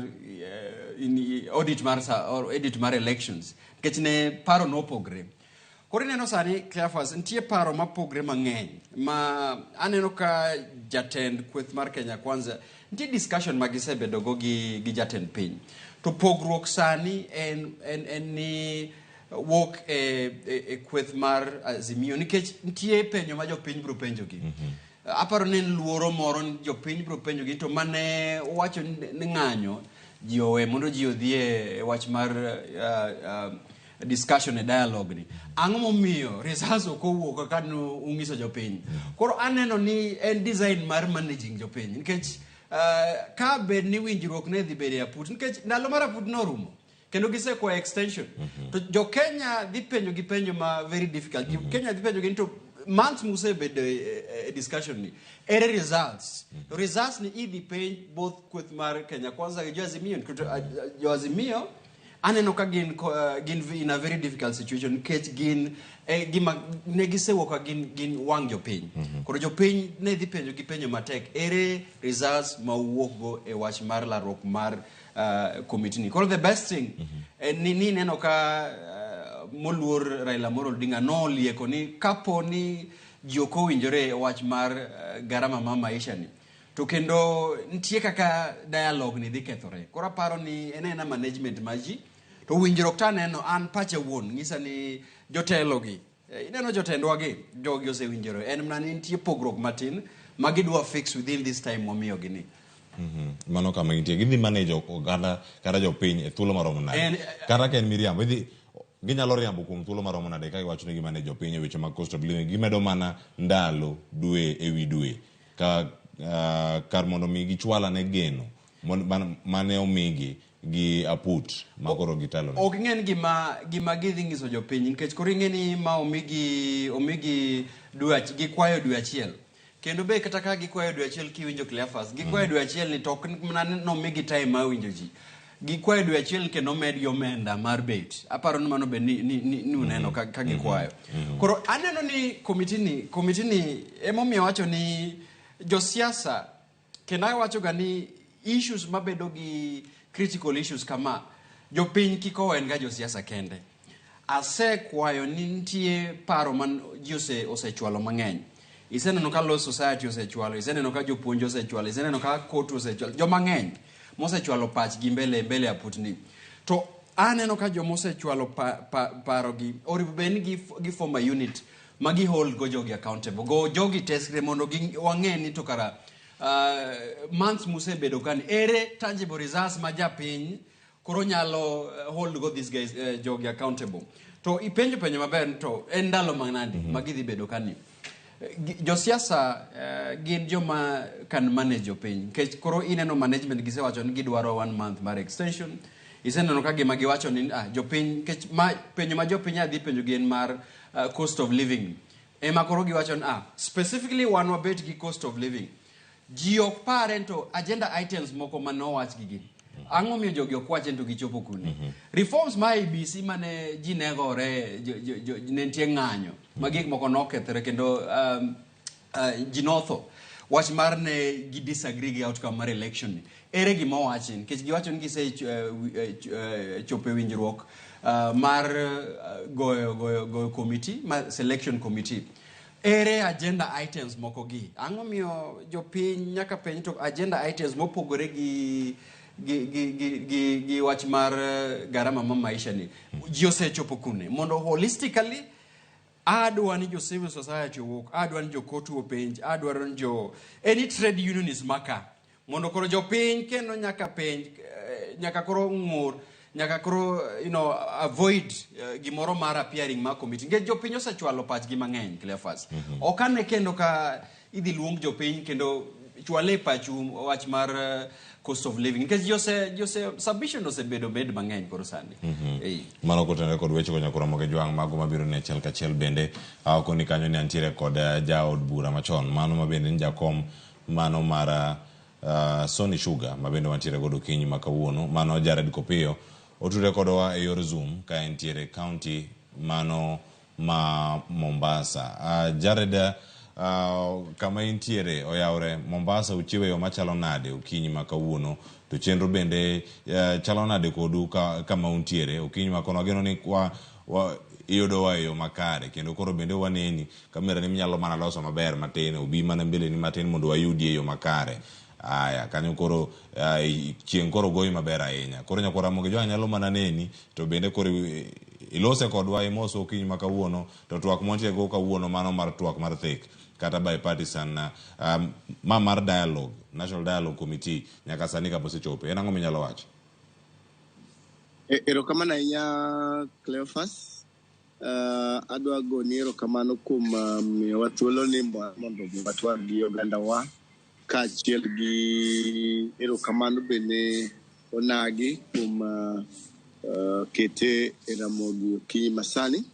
audit mar or edit mar elections nikech ne paro nopogre. Koro ineno sani Cleophas nitie paro mapogre mang'eny ma aneno ka jatend kweth mar Kenya Kwanza nitie discussion ma gisebedo go gi jatend piny. To pogruok sani en ni wuok e kweth mar Azimio nikech nitie penjo ma jopiny biro penjogi. Aparo ni en luoro moro ni jopiny biro penjogi to mane wacho ni ng'anyo ji owe mondo ji odhi e wach mar discussion e dialogue ni. Ang'o momiyo results ok owuok kaka ung'iso jopiny? Koro aneno ni en design mar managing jopiny nikech ka bed ni winjruok ne dhi bedo e aput nikech ndalo mar aput norumo kendo gisekwayo extension. To jo Kenya dhi penjo gi penjo ma very difficult. Jo Kenya dhi penjo gi ni to months musebedo e discussion ni ere results? To results ni idhi penj both kweth mar Kenya Kwanza gi jo Azimio nikech jo Azimio Aneno ka gin, gin in a very difficult situation nikech gin eh, gima ne gisewuok ka gin wang' jopiny. Koro jopiny ne dhi penjo gi penjo matek, ere results ma uwuok go e wach mar larruok mar committee ni. Koro the best thing en ni ineno ka moluor Raila Amolo Odinga nolieko ni kapo ni ji ok owinjore e wach mar garama ma maisha ni, to kendo nitie kaka dialogue ni dhi kethore. Koro aparo ni en aena management mar ji to winjruok to aneno an pacha wuon ng'isa ni jotelo gi ineno jotendwa gi jogi osewinjore, en mana ni nitie pogruok matin ma gidwa fix within this time mwamiyogi ni. Mano kama gintie, gidhi manage oganda kata jopiny e thuolo maromo nade? Kata ka en miriambo, idhi ginyalo riambo kuom thuolo maromo nade ka giwacho ni gimanage jopiny e weche mag cost of living? Gimedo mana ndalo dwe ewi dwe ka kar mondo mi gichwal ane geno mane omigi gi aput ma koro gitelo ne. Ok ing'e ni gima gidhi nyiso jopiny, nikech koro ing'e ni ma omigi dwe gikwayo dwe achiel. Kendo be kata ka gikwayo dwe achiel, kiwinjo Cleophas, gikwayo dwe achiel ni to ok mana nomigi time mar winjo ji. Gikwayo dwe achiel kendo omedgi omenda mar bet. Aparo ni mano be ni uneno ka gikwayo. Koro aneno ni committee ni emomiyo awacho ni josiasa, kendo awacho ga ni issues mabedo gi critical issues kama, jopiny kik owen ga josiasa kende. Asekwayo ni nitie paro man ji osechwalo mang'eny. Iseneno ka Law Society osechwalo, iseneno ka jopuonj osechwalo, iseneno ka COTU osechwalo, joma ng'eny mosechwalo pachgi mbele aputni. To aneno ka joma osechwalo parogi onego bed ni gi form a unit ma gi hold go jogi accountable. Go jogi tesre mondo wang'e ni to kara months musebedo kani, ere tangible results ma japiny koro nyalo hold go these guys, jogi accountable. To ipenjo penjo maber ni to en ndalo manade ma gidhi bedo kani. Josiasa gin joma can manage jopiny, nikech koro ineno management gisewacho ni gidwaro one month mar extension. Iseneno ka gima giwacho ni jopiny, nikech ma penjo ma jopiny adhi penjo gi en mar cost of living, ema koro giwacho ni specifically wan wabet gi cost of living. Ji ok pare to agenda items moko manowach gi gin ang'o miyo jogi ok wache to gichopo kune. Reforms ma IEBC mane ji negore, ne nitie ng'anyo ma gik moko nokethore kendo ji notho. Wach mar ne gi disagree gi outcome mar election ni, ere gima owachi? Nikech giwacho ni gise chopo e winjruok mar goyo committee ma selection committee. Ere agenda items moko gi? Ang'o miyo jopiny nyaka penj to agenda items mopogore gi wach mar garama ma maisha ni ji osechopo kune? Mondo holistically adwa ni jo civil society owuok, adwa ni jo COTU openj, adwaro ni jo any trade unionist maka mondo koro jopiny kendo nyaka penj, nyaka koro ng'ur, nyaka koro avoid gimoro mar appearing mar committee, nikech jopiny osechwalo pachgi mang'eny. Cleophas, ok ane kendo ka idhi luong jopiny kendo chwale pachu wach mar cost of living, nikech ji ose submission osebedo bed mang'eny koro sani. Ei. Mano kotenore kod weche konyo koro moge jwang' mago mabiro ne achiel kachiel. Bende koni kanyo ni antiere kod jaod bura machon mano ma bende ni jakom mano mar Sony Sugar ma bende wantiere godo okinyi ma kawuono, mano Jared Kopiyo, otudre kodwa e yor Zoom ka entiere county mano ma Mombasa. Jared, kama intiere oyawre Mombasa, uchiewo e yo machalo nade okinyi ma kawuono? To chenro bende chalo nade kodu kama untiere okinyi ma kono? Wageno ni wa iyudowa e yo makare kendo koro bende waneni kamera ni minyalo mana loso maber matin obi mana mbele ni matin mondo wayudi e yo makare. Aya kanyo koro chieng' koro goyi maber ahinya. Koro nyakwar Ramogi Jwang' nyalo mana neni to bende koro ilose kodwa imoso okinyi ma kawuono. To twak mwantie go kawuono mano mar twak mar thek kata bipartisan ma mar dialogue, National Dialogue Committee, nyaka sani kama osechope, en ang'o minyalo wacho? Erokamano ahinya, Cleophas. Adwa goni erokamano kuom miyowa thuolo ni mondo watwag gi ogandawa, kaachiel gi erokamano bende onagi kuom kete e Ramogi okinyi masani.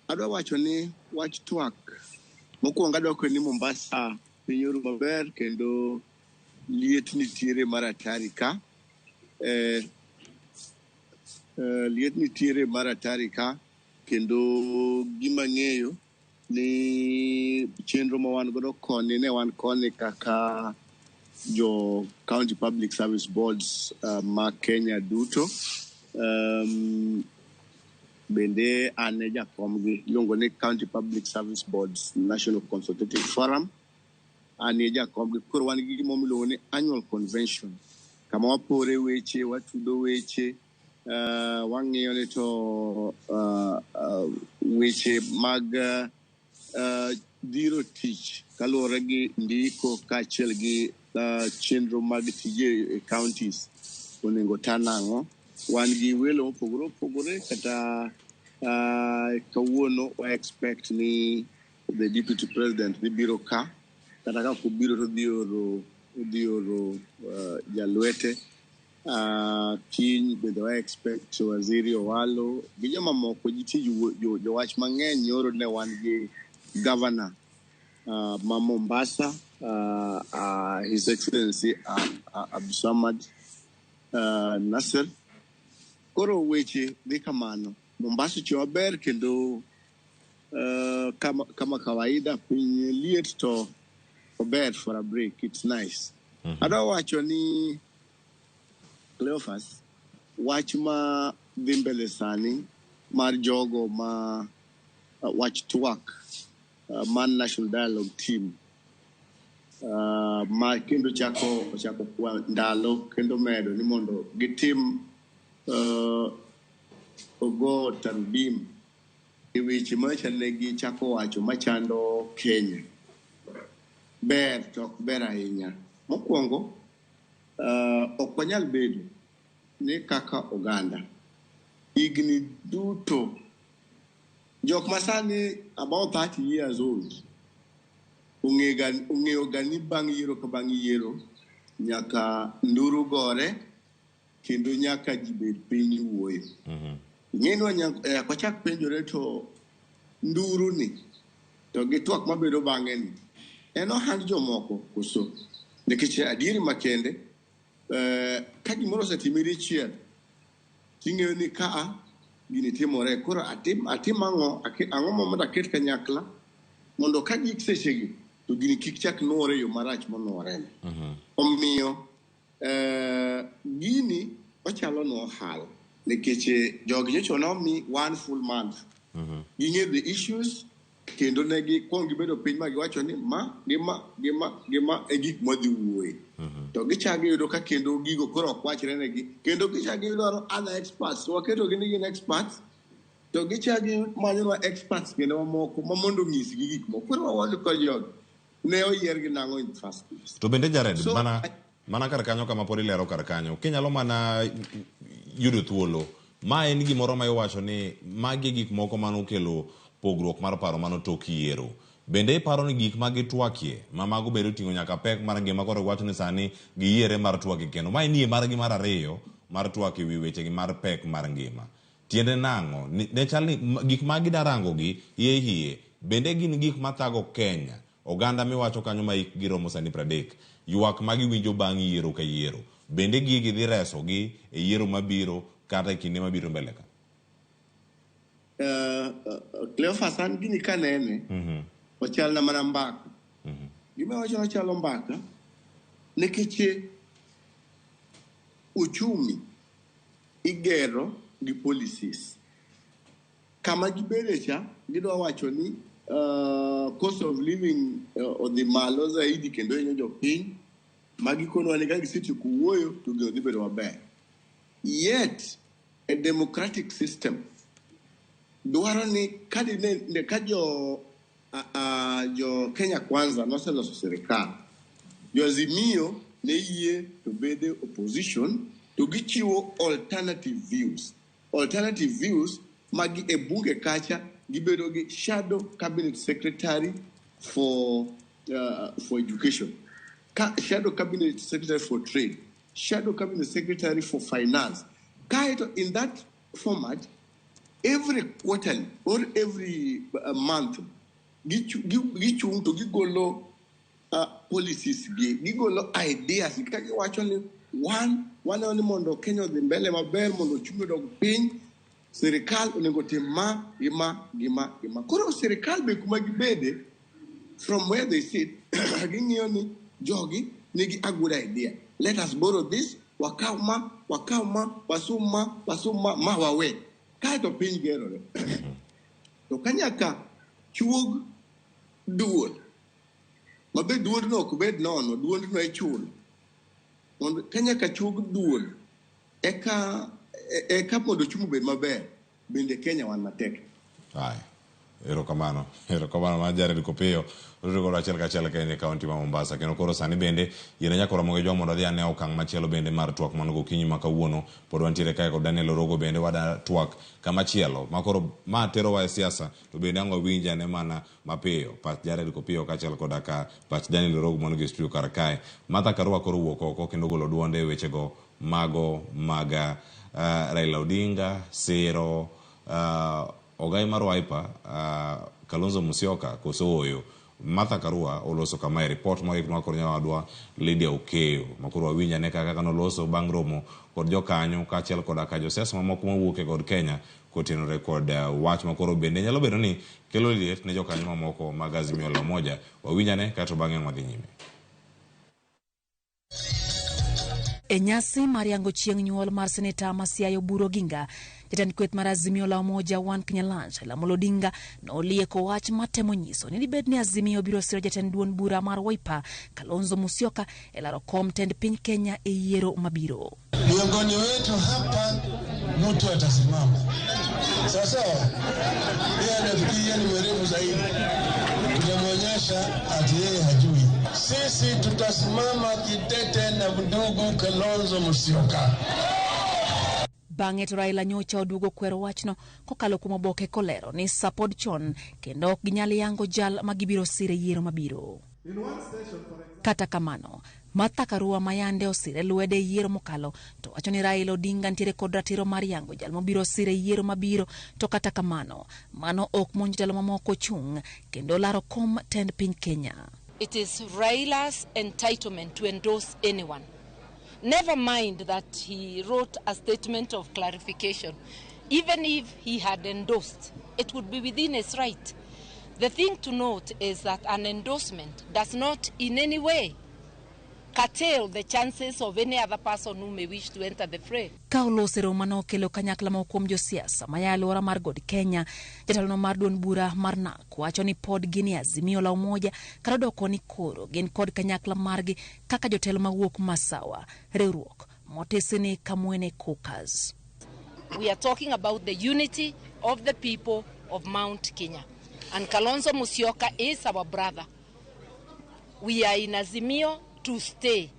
Adwa wacho ni wach twak mokwongo, adwa kwe ni Mombasa piny oru maber kendo liet nitiere mar hatari ka. Liet nitiere mar atari ka kendo gima ng'eyo ni chenro ma wan godo koni ne wan koni kaka jo county public service boards ma Kenya duto. Bende an e jakomgi iluongo ni County Public Service Boards National Consultative Forum. An e jakomgi koro wan gi gimoro miluongo ni annual convention kama wapore weche, watudo weche, wang'iyo ni to weche mag dhiro tich kaluwore gi ndiko kaachiel gi chenro mag tije e counties onego ta nang'o. Wan gi welo mopogore opogore kata kawuono wa expect ni the deputy president dhi biro ka kata ka ok obiro to odhi oro jalwete. Kiny bende wa expect waziri Owalo gi jomamoko nitie jowach mang'eny nyoro ne wan gi governor ma Mombasa, His Excellency Abdulsamad Nasser. Koro weche dhi kamano. Mombasa ochiwo maber kendo kama kawaida piny liet to ober for a break. It's nice. Adwa wacho ni Cleophas, wach ma dhi mbele sani mar jogo ma wach twak mar National Dialogue Team ma kendo ochako kwa ndalo kendo medo ni mondo gitim ogo tarubim e weche manyocha ne gichako wacho machando Kenya. Ber to ok ber ahinya. Mokwongo, ok wanyal bedo ni kaka oganda higni duto jok masani about 30 years old ong'eyo ga ni bang' yiero ka bang' yiero nyaka nduru gore kendo nyaka ji bed piny wuoyo. Ing'e ni nyaka wachak penjore to nduru ni to gi twak mabedo bang'e ni en ohand jomoko koso? Nikech adieri makende ka gimoro osetimore dichiel ting'eyo ni kaa gini timore koro atim ang'o ang'o mondo aket kanyakla mondo ka gik sechegi to gini kik chak nuore e yo marach monuore ni. Omiyo gini ochalo no ohala nikech jogi nyocha nomi one full month. Ging'eyo the issues kendo ne gikuong gibedo piny ma giwacho ni ma gi ma gi ma gi ma e gik mwadhi wuoye. To gichak giyudo ka kendo gigo koro ok wachre negi kendo gichak gidwaro other experts waketo gi ni gin experts to gichak gimanyonwa experts kendo mamoko ma mondo onyisgi gik moko. Koro wawuoyo kod jogi ne oyiergi nang'o in the first place. To bende Jared, So, mana kar kanyo kama pod ilero kar kanyo, kinyalo mana yudo thuolo, ma en gimoro ma iwacho ni magi gik moko manokelo pogruok mar paro mano tok yiero. Bende iparo ni gik ma gitwakie, ma mago bedo ting'o nyaka pek mar ngima koro giwacho ni sani giyiere mar twak kendo. Ma en yie margi mar ariyo mar twak ewi wechegi mar pek mar ngima. Tiende nang'o? Ne chal ni gik ma gidarango gi hie hie, bende gin gik mathago Kenya. Oganda miwacho kanyo ma hikgi romo sani 30, ywak ma giwinjo bang' yiero ka yiero. Bende gigi dhi resogi e yiero mabiro kata e kinde mabiro mbele ka? Cleophas, an gini kanene, ochalna mana mbaka. Gima wacho ochalo mbaka, nikech uchumi igero gi policies. Kama gibede cha, gidwa wacho ni cost of living odhi malo zaidi kendo hinyo jopiny, ma gikonwa ni ka gisetieko wuoyo to gino dhi bedo maber. Yet, a democratic system dwaro ni ka jo Kenya Kwanza noseloso sirikal, jo Azimio ne yie to bede opposition to gichiwo alternative views. Alternative views magi e bunge kacha gibedo gi shadow cabinet secretary for education, shadow cabinet secretary for trade, shadow cabinet secretary for finance. Kaeto in that format, every quarterly or every month, gichung' to gigolo policies gi, gigolo ideas, ka giwacho ni 1, Waneno ni mondo Kenya odhi mbele maber, mondo ochumi odog piny, sirikal onego otim ma gi ma gi ma gi ma. Koro sirikal be kuma gibede, from where they sit, ging'iyo ni jogi nigi a good idea. Let us borrow this, wakaw ma, wakaw ma, wasum ma, wasum ma, ma wawe. Kaeto piny gerore. To ka nyaka chuog duol, mabe duondno ok bed nono, duondno ichulo. Mondo ka nyaka chuog duol, eka eka mondo ochumi obed maber, bende Kenya wan matek. Haya. Erokamano. Erokamano mar Jared Kopiyo. Rito godo achiel kachiel ka en e kaunti ma Mombasa. Kendo koro sani bende yiene nyaka Ramogi Ojwang' mondo adhi ane okang' machielo bende mar twak mano gokinyi ma kawuono. Pod wantiere kae kod Daniel Orogo bende wada twak kamachielo. Ma koro ma terowa e siasa to bende ang' wawinj ane mana mapiyo pach Jared Kopiyo kaachiel koda ka pach Daniel Orogo mano gi studio kar kae. Martha Karua koro wuok oko kendo golo duonde e wechego mago mag Raila Odinga siro ogai mar Wiper Kalonzo Musyoka koso ooyo. Martha Karua oloso kamae report moiknwa kod nyawadwa Lydia Okeyo makoro wawinj ane kaka noloso bang' romo kod jokanyo kaachiel koda ka josiasa mamoko mawuok e kod Kenya kotenore kod wach makoro bende nyalo bedo ni kelo liet ne jokanyo mamoko mag Azimio la Umoja. Wawinj ane kaeto bang'e wadhi nyime. E nyasi mar yango chieng' nyuol mar seneta ma Siaya Oburu Oginga, jatend kweth mar Azimio la Umoja One Kenya Alliance Raila Amolo Odinga nolieko wach matemo nyiso ni dibed ni Azimio biro siro jatend duond bura mar Wiper Kalonzo Musyoka e laro kom tend piny Kenya e yiero mabiro. Miongoni wetu hapa mtu atasimama sawa sawa, yeye anafikiri yeye ni mwerevu zaidi, tutamwonyesha ati yeye hajui. Sisi tutasimama kidete na ndugu Kalonzo Musyoka. Bang'e to Raila nyocha oduogo kwero wachno kokalo kuom oboke kolero ni sa pod chon kendo ok ginyal yango jal ma gibiro sire yiero mabiro. Kata kamano, Martha Karua ma yande osire lwedo e yiero mokalo to wacho ni Raila Odinga nitiere kod ratiro mar yango jal mobiro sire yiero mabiro, to kata kamano mano ok mon jotelo mamoko chung' kendo laro kom tend piny Kenya. It is Raila's entitlement to endorse anyone. Never mind that he wrote a statement of clarification. Even if he had endorsed, it would be within his right. The thing to note is that an endorsement does not in any way curtail the chances of any other person who may wish to enter the fray. Ka olose romo mane okelo kanyakla moko kuom josiasa maya e alwora mar God Kenya, jatelono mar duond bura mar NARC wacho ni pod gin e Azimio la Umoja kata odoko ni koro gin kod kanyakla margi kaka jotelo mawuok Masawa, riwruok motisi ni Kamwene Caucus. We are talking about the unity of the people of Mount Kenya. And Kalonzo Musyoka is our brother. We are in Azimio to stay,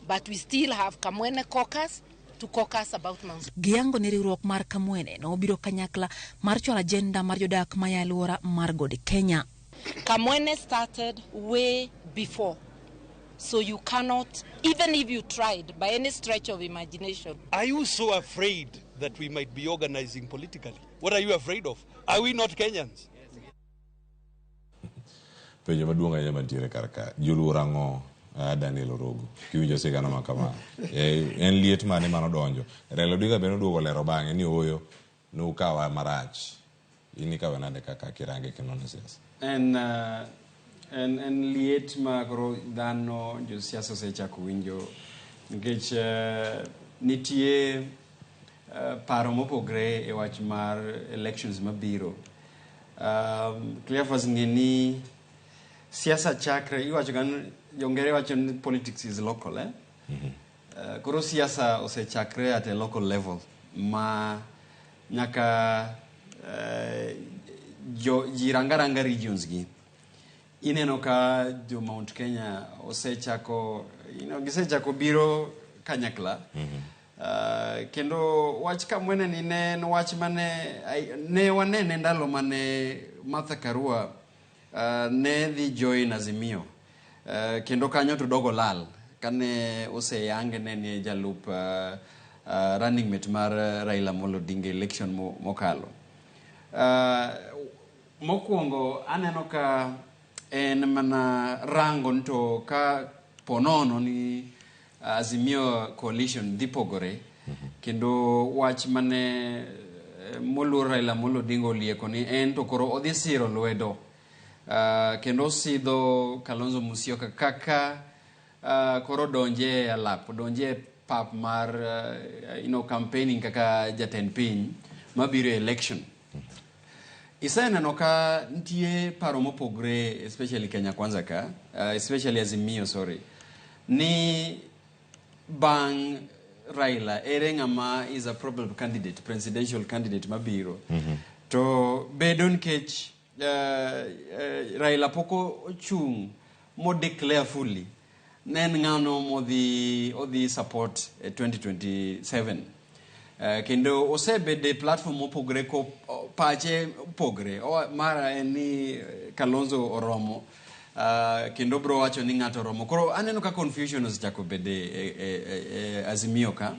but we still have Kamwene Caucus to caucus about Mount. Giyango ni riwruok mar Kamwene nobiro kanyakla mar chwalo agenda mar jodak maya e alwora mar God Kenya. Kamwene started way before. So you cannot, even if you tried by any stretch of imagination. Are you so afraid that we might be organizing politically? What are you afraid of? Are we not Kenyans? Penjo maduong' ahinya mantiere kar ka, joluor ang'o Daniel Orogo kiwinjo sigana ma kama? En liet mane manodonjo? Raila Odinga bende oduogo lero bang'e ni ooyo nukawa marach. In ikawe nade kaka kirange kinono siasa? En liet ma koro dhano josiasa osechako winjo nikech nitie paro mopogre e wach mar elections mabiro. Cleophas ng'e ni siasa chakre iwacho ga ni jongere wacho ni politics is local, eh? Koro siasa osechakre at a local level ma nyaka jo ji ranga ranga regions gi. Ineno ka jo Mount Kenya osechako gisechako biro kanyakla. Kendo wach Kamwene ni ne en wach mane ne wanene ndalo mane Martha Karua ne dhi join Azimio. Kendo kanyo to dogo lal kane oseyange ne ni jalup running mate mar Raila Amolo Odinga election mokalo. Mokwongo aneno ka en mana rango ni to ka ponono ni Azimio coalition dhi pogore kendo wach mane moluor Raila Amolo Odinga olieko ni en to koro odhi siro lwedo kendo osidho Kalonzo Musyoka kaka koro donje e alap, donje e pap mar campaigning kaka jatend piny mabiro e election. Iseneno ka nitie paro mopogre, especially Kenya Kwanza ka, especially Azimio, sorry, ni bang' Raila ere ng'ama is a probable candidate, presidential candidate mabiro. To bedo nikech Raila pok ochung' mo declare fully ne en ng'ano modhi odhi support e 2027. Kendo osebedo e platform mopogre ko pache opogre. Mara en ni Kalonzo oromo, kendo bro wacho ni ng'ato oromo. Koro aneno ka confusion osechako bede e Azimio ka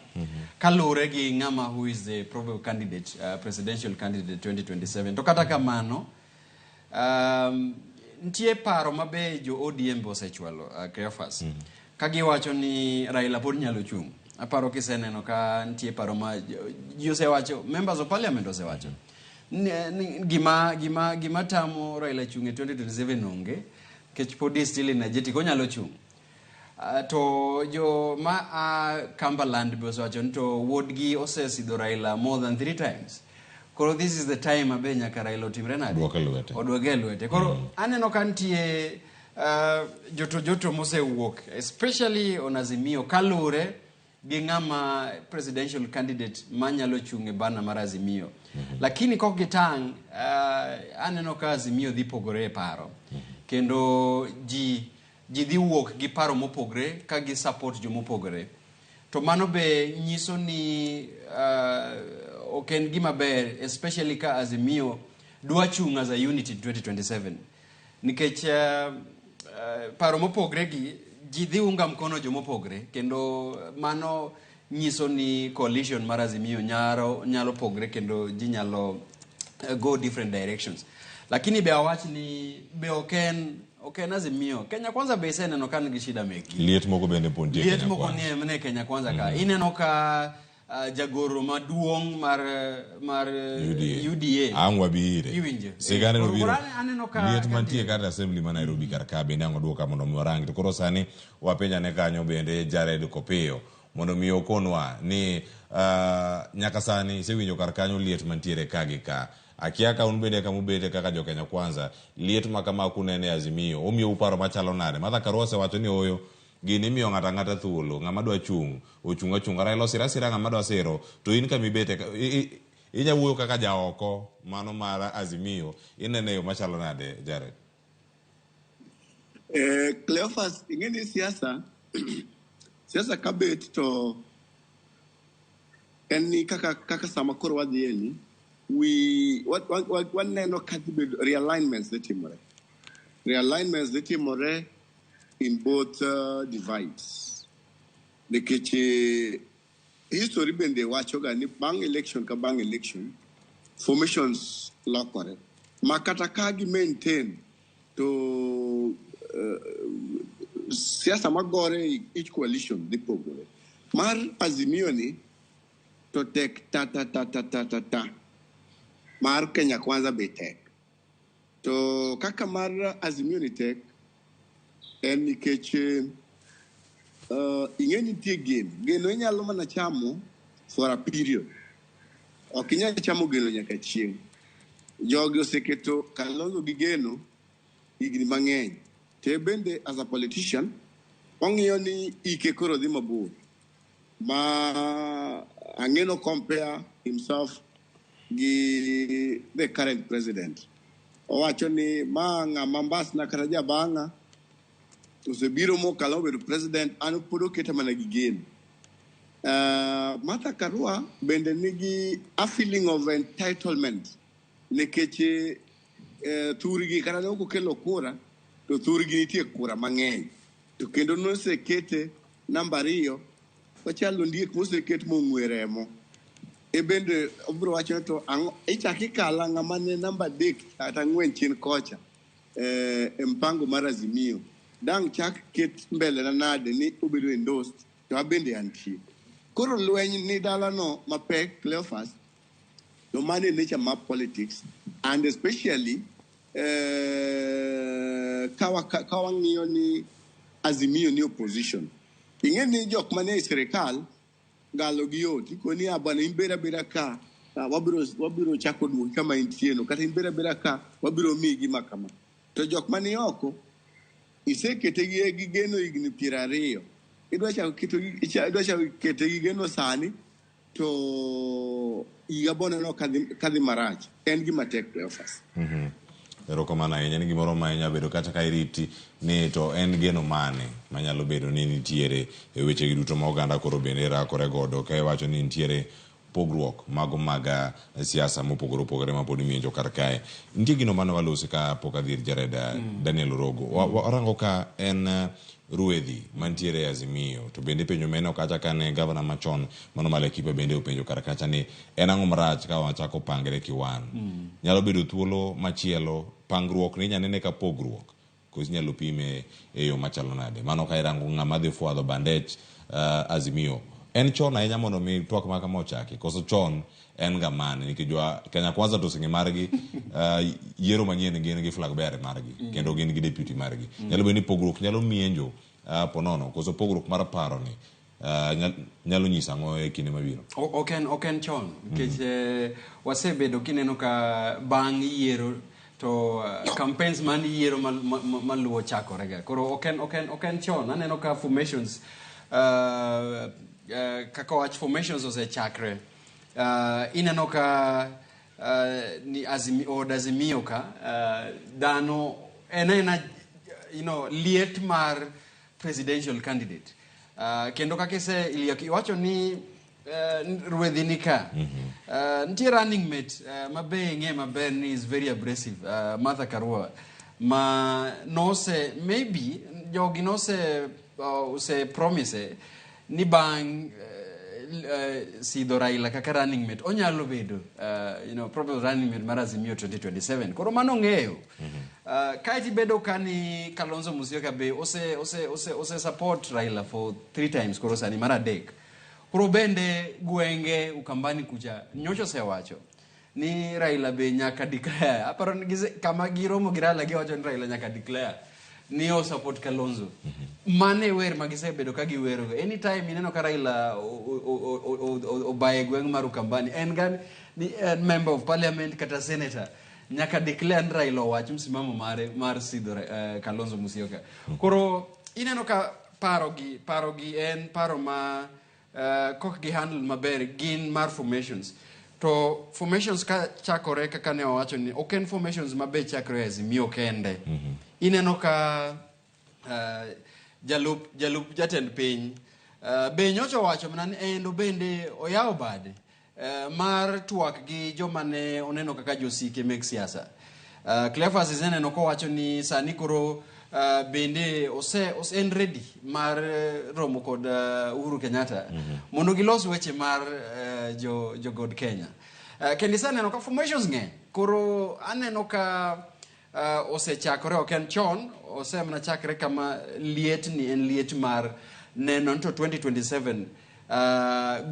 kaluwore gi ng'ama who is the probable candidate, presidential candidate 2027. To kata kamano, nitie paro mabe jo ODM be osechwalo, Cleophas, ka giwacho ni Raila pod nyalo chung'. Aparo kiseneno ka nitie paro ma ji osewacho, members of parliament osewacho ni gima tamo Raila chung' e 2027 onge, nikech pod is still energetic, onyalo chung'. To jo ma a Cumberland be osewacho ni to wuodgi osesidho Raila more than three times. Koro this is the time mabe nyaka Raila otimre nade? Duoke lwete. Oduoke lwete. Koro aneno ka nitie joto joto mosewuok, especially on Azimio, kaluwore gi ng'ama presidential candidate manyalo chung' e bana mar Azimio. Lakini kok gitang', aneno ka Azimio dhi pogore e paro. Kendo ji dhi wuok gi paro mopogre ka gi support jomopogore. To mano be nyiso ni ok en gima ber, especially ka Azimio dwa chung' as a unit in 2027. Nikech paro mopogre gi ji dhi unga mkono jomopogre, kendo mano nyiso ni coalition mar Azimio nyalo pogre kendo ji nyalo go different directions. Lakini be awach ni be ok en Azimio. Kenya Kwanza be iseneno ka nigi shida meki. Liet moko bende pod nitie Liet Kenya moko Kwanza. nie mane Kenya Kwanza ka. Ineno ka jagoro maduong' mar UDA. UDA. Ang' wabi ire. Iwinjo. Sigana Koro nobiro. aneno ka Liet mantie kata assembly ma Nairobi kar ka bende ang' oduoka mondo mi warang. To koro sani wapenjane kanyo bende Jared Kopiyo mondo mi okonwa ni nyaka sani isewinjo kar kanyo liet mantiere ka gi ka. Akia ka un bende kamubete kaka jo Kenya Kwanza, liet ma kama kunene e Azimio, omiyou paro machalo nade? Martha Karua osewacho ni oyo, gini imiyo ng'ato ang'ata thuolo, ng'ama dwa chung', ochung' achunga. Raila osiro asira ng'ama dwa siro, to in kamibete, inya wuoyo kaka jaoko mano mar Azimio, inene e yo machalo nade, Jared? Cleophas, ing'e ni siasa kabet to en ni kaka sama koro wadhiye ni we waneno ka dhi bedo realignments dhi timore, realignments dhi timore in both divides, nikech history bende wacho ga ni bang' election ka bang' election, formations lokore ma kata ka gi maintain to siasa magore e each coalition dhi pogore. Mar Azimio ni to tek ta ta ta ta ta ta ta, mar Kenya Kwanza be tek. To kaka mar Azimio ni tek en nikech ing'e nitie geno. Geno inyalo mana chamo for a period, ok inyal chamo geno nyaka chieng'. Jogi oseketo Kalonzo gi geno higni mang'eny, to en bende as a politician ong'iyo ni ike koro dhi mabor ma ang'eno compare himself gi the current president. Owacho ni ma ng'ama mbasna kata jabang'a osebiro mokalo obedo president, an pod oketa mana gi geno. Martha Karua bende nigi a feeling of entitlement nikech thurgi kata ne ok okelo kura to thurgi nitie kura mang'eny, to kendo nosekete namba 2, ochalo ondiek moseket mong'we remo. E bende obiro wacho ni to ang'o ichak ikala ng'ama ne namba 3 kata 4 chien kocha e mpango mar Azimio dang' chak ket mbele na nade ni obedo endorsed. To abende antie. Koro lweny ni dalano mapek, Cleophas, to mano e nature mar politics and especially ka wang'iyo ni Azimio ni opposition. Ing'e ni jok manie e sirikal galo gi yot. Ikoni a bwana in bed abeda ka, wabiro chako duoki kama intie no, kata in bed abeda ka, wabiro miyi gima kama. To jok mani oko, isekete gi geno higni 20. Idwa chako kete gi geno sani, to higa boneno kadhi marach. En gima tek, Cleophas. Erokamano ahinya. Ni gimoro ma inya bedo kata ka iriti ni to en geno mane manyalo bedo ni nitiere e wechegi duto ma oganda koro bende rakore godo ka iwacho ni nitiere pogruok mago mag siasa mopogore opogore ma pod imienjo kar kae. Nitie gino mane walosi ka pok adhi ir Jared Daniel Orogo. Warango ka en ruedhi mantiere e Azimio to bende penjo meno kacha kane gavana machon mano ma Laikipia bende openjo kar kacha ni en ang'o marach ka wachako pangre kiwan. Nyalo bedo thuolo machielo pangruok ni inya nene ka pogruok koso inyalo pime e yo machalo nade. Mano ka irango ng'ama dhi fwadho bandech Azimio. En chon ahinya mondo mi twak ma kama ochaki koso chon en ga mane nikech jo Kenya Kwanza to oseng'e margi yiero manyien gin gi flag bearer margi kendo gin gi deputy margi. Nyalo bedo ni pogruok nyalo mienjo ponono koso pogruok mar paro ni nyalo nyiso ang'o e kinde mabiro. Ok en chon nikech wasebedo kineno ka bang' yiero to campaigns man yiero maluwo chakore ga. Koro ok en chon. Aneno ka formations kaka wach formations osechakre. Ineno ka ni od Azimio ka dhano en aena liet mar presidential candidate. Kendo kaka ise iwacho ni ruedhi ni ka. Nitie running mate ma be ing'e maber ni is very abrasive, Martha Karua, ma nose maybe jogi nose ose promise ni bang' sidho Raila kaka running mate onyalo bedo probably running mate mar Azimio 2027. Koro mano ng'eyo. Kae tibedo ka ni Kalonzo Musyoka be ose support Raila for three times, koro sani mar adek. Koro bende gwenge Ukambani kucha nyocha osewacho ni Raila be nyaka declare. Aparo ni kama giromo gi Raila giwacho ni Raila nyaka declare ni o support Kalonzo. Mane e wer ma gisebedo ka giwero. Anytime ineno ka Raila obaye gweng' mar Ukambani, en ga ni en member of parliament kata senator nyaka declare ni Raila owach msimamo mare mar sidho Kalonzo Musyoka. Koro ineno ka paro gi en paro ma kok gi handle maber gin mar formations. To formations ka chakore kaka ne wawacho ni ok en formations ma be chakore e Azimio kende. Ineno ka jalup jatend piny be nyocha owacho mana ni en bende oyawo bade mar twak gi joma ne oneno kaka josike meg siasa. Cleophas iseneno kowacho ni sani koro bende ose en ready mar romo kod Uhuru Kenyatta mondo gilos weche mar jo God Kenya. Kendo iseneno ka formations ng'eny. Koro aneno ka osechakore, ok en chon, osemana chakre kama liet ni en liet mar neno ni to 2027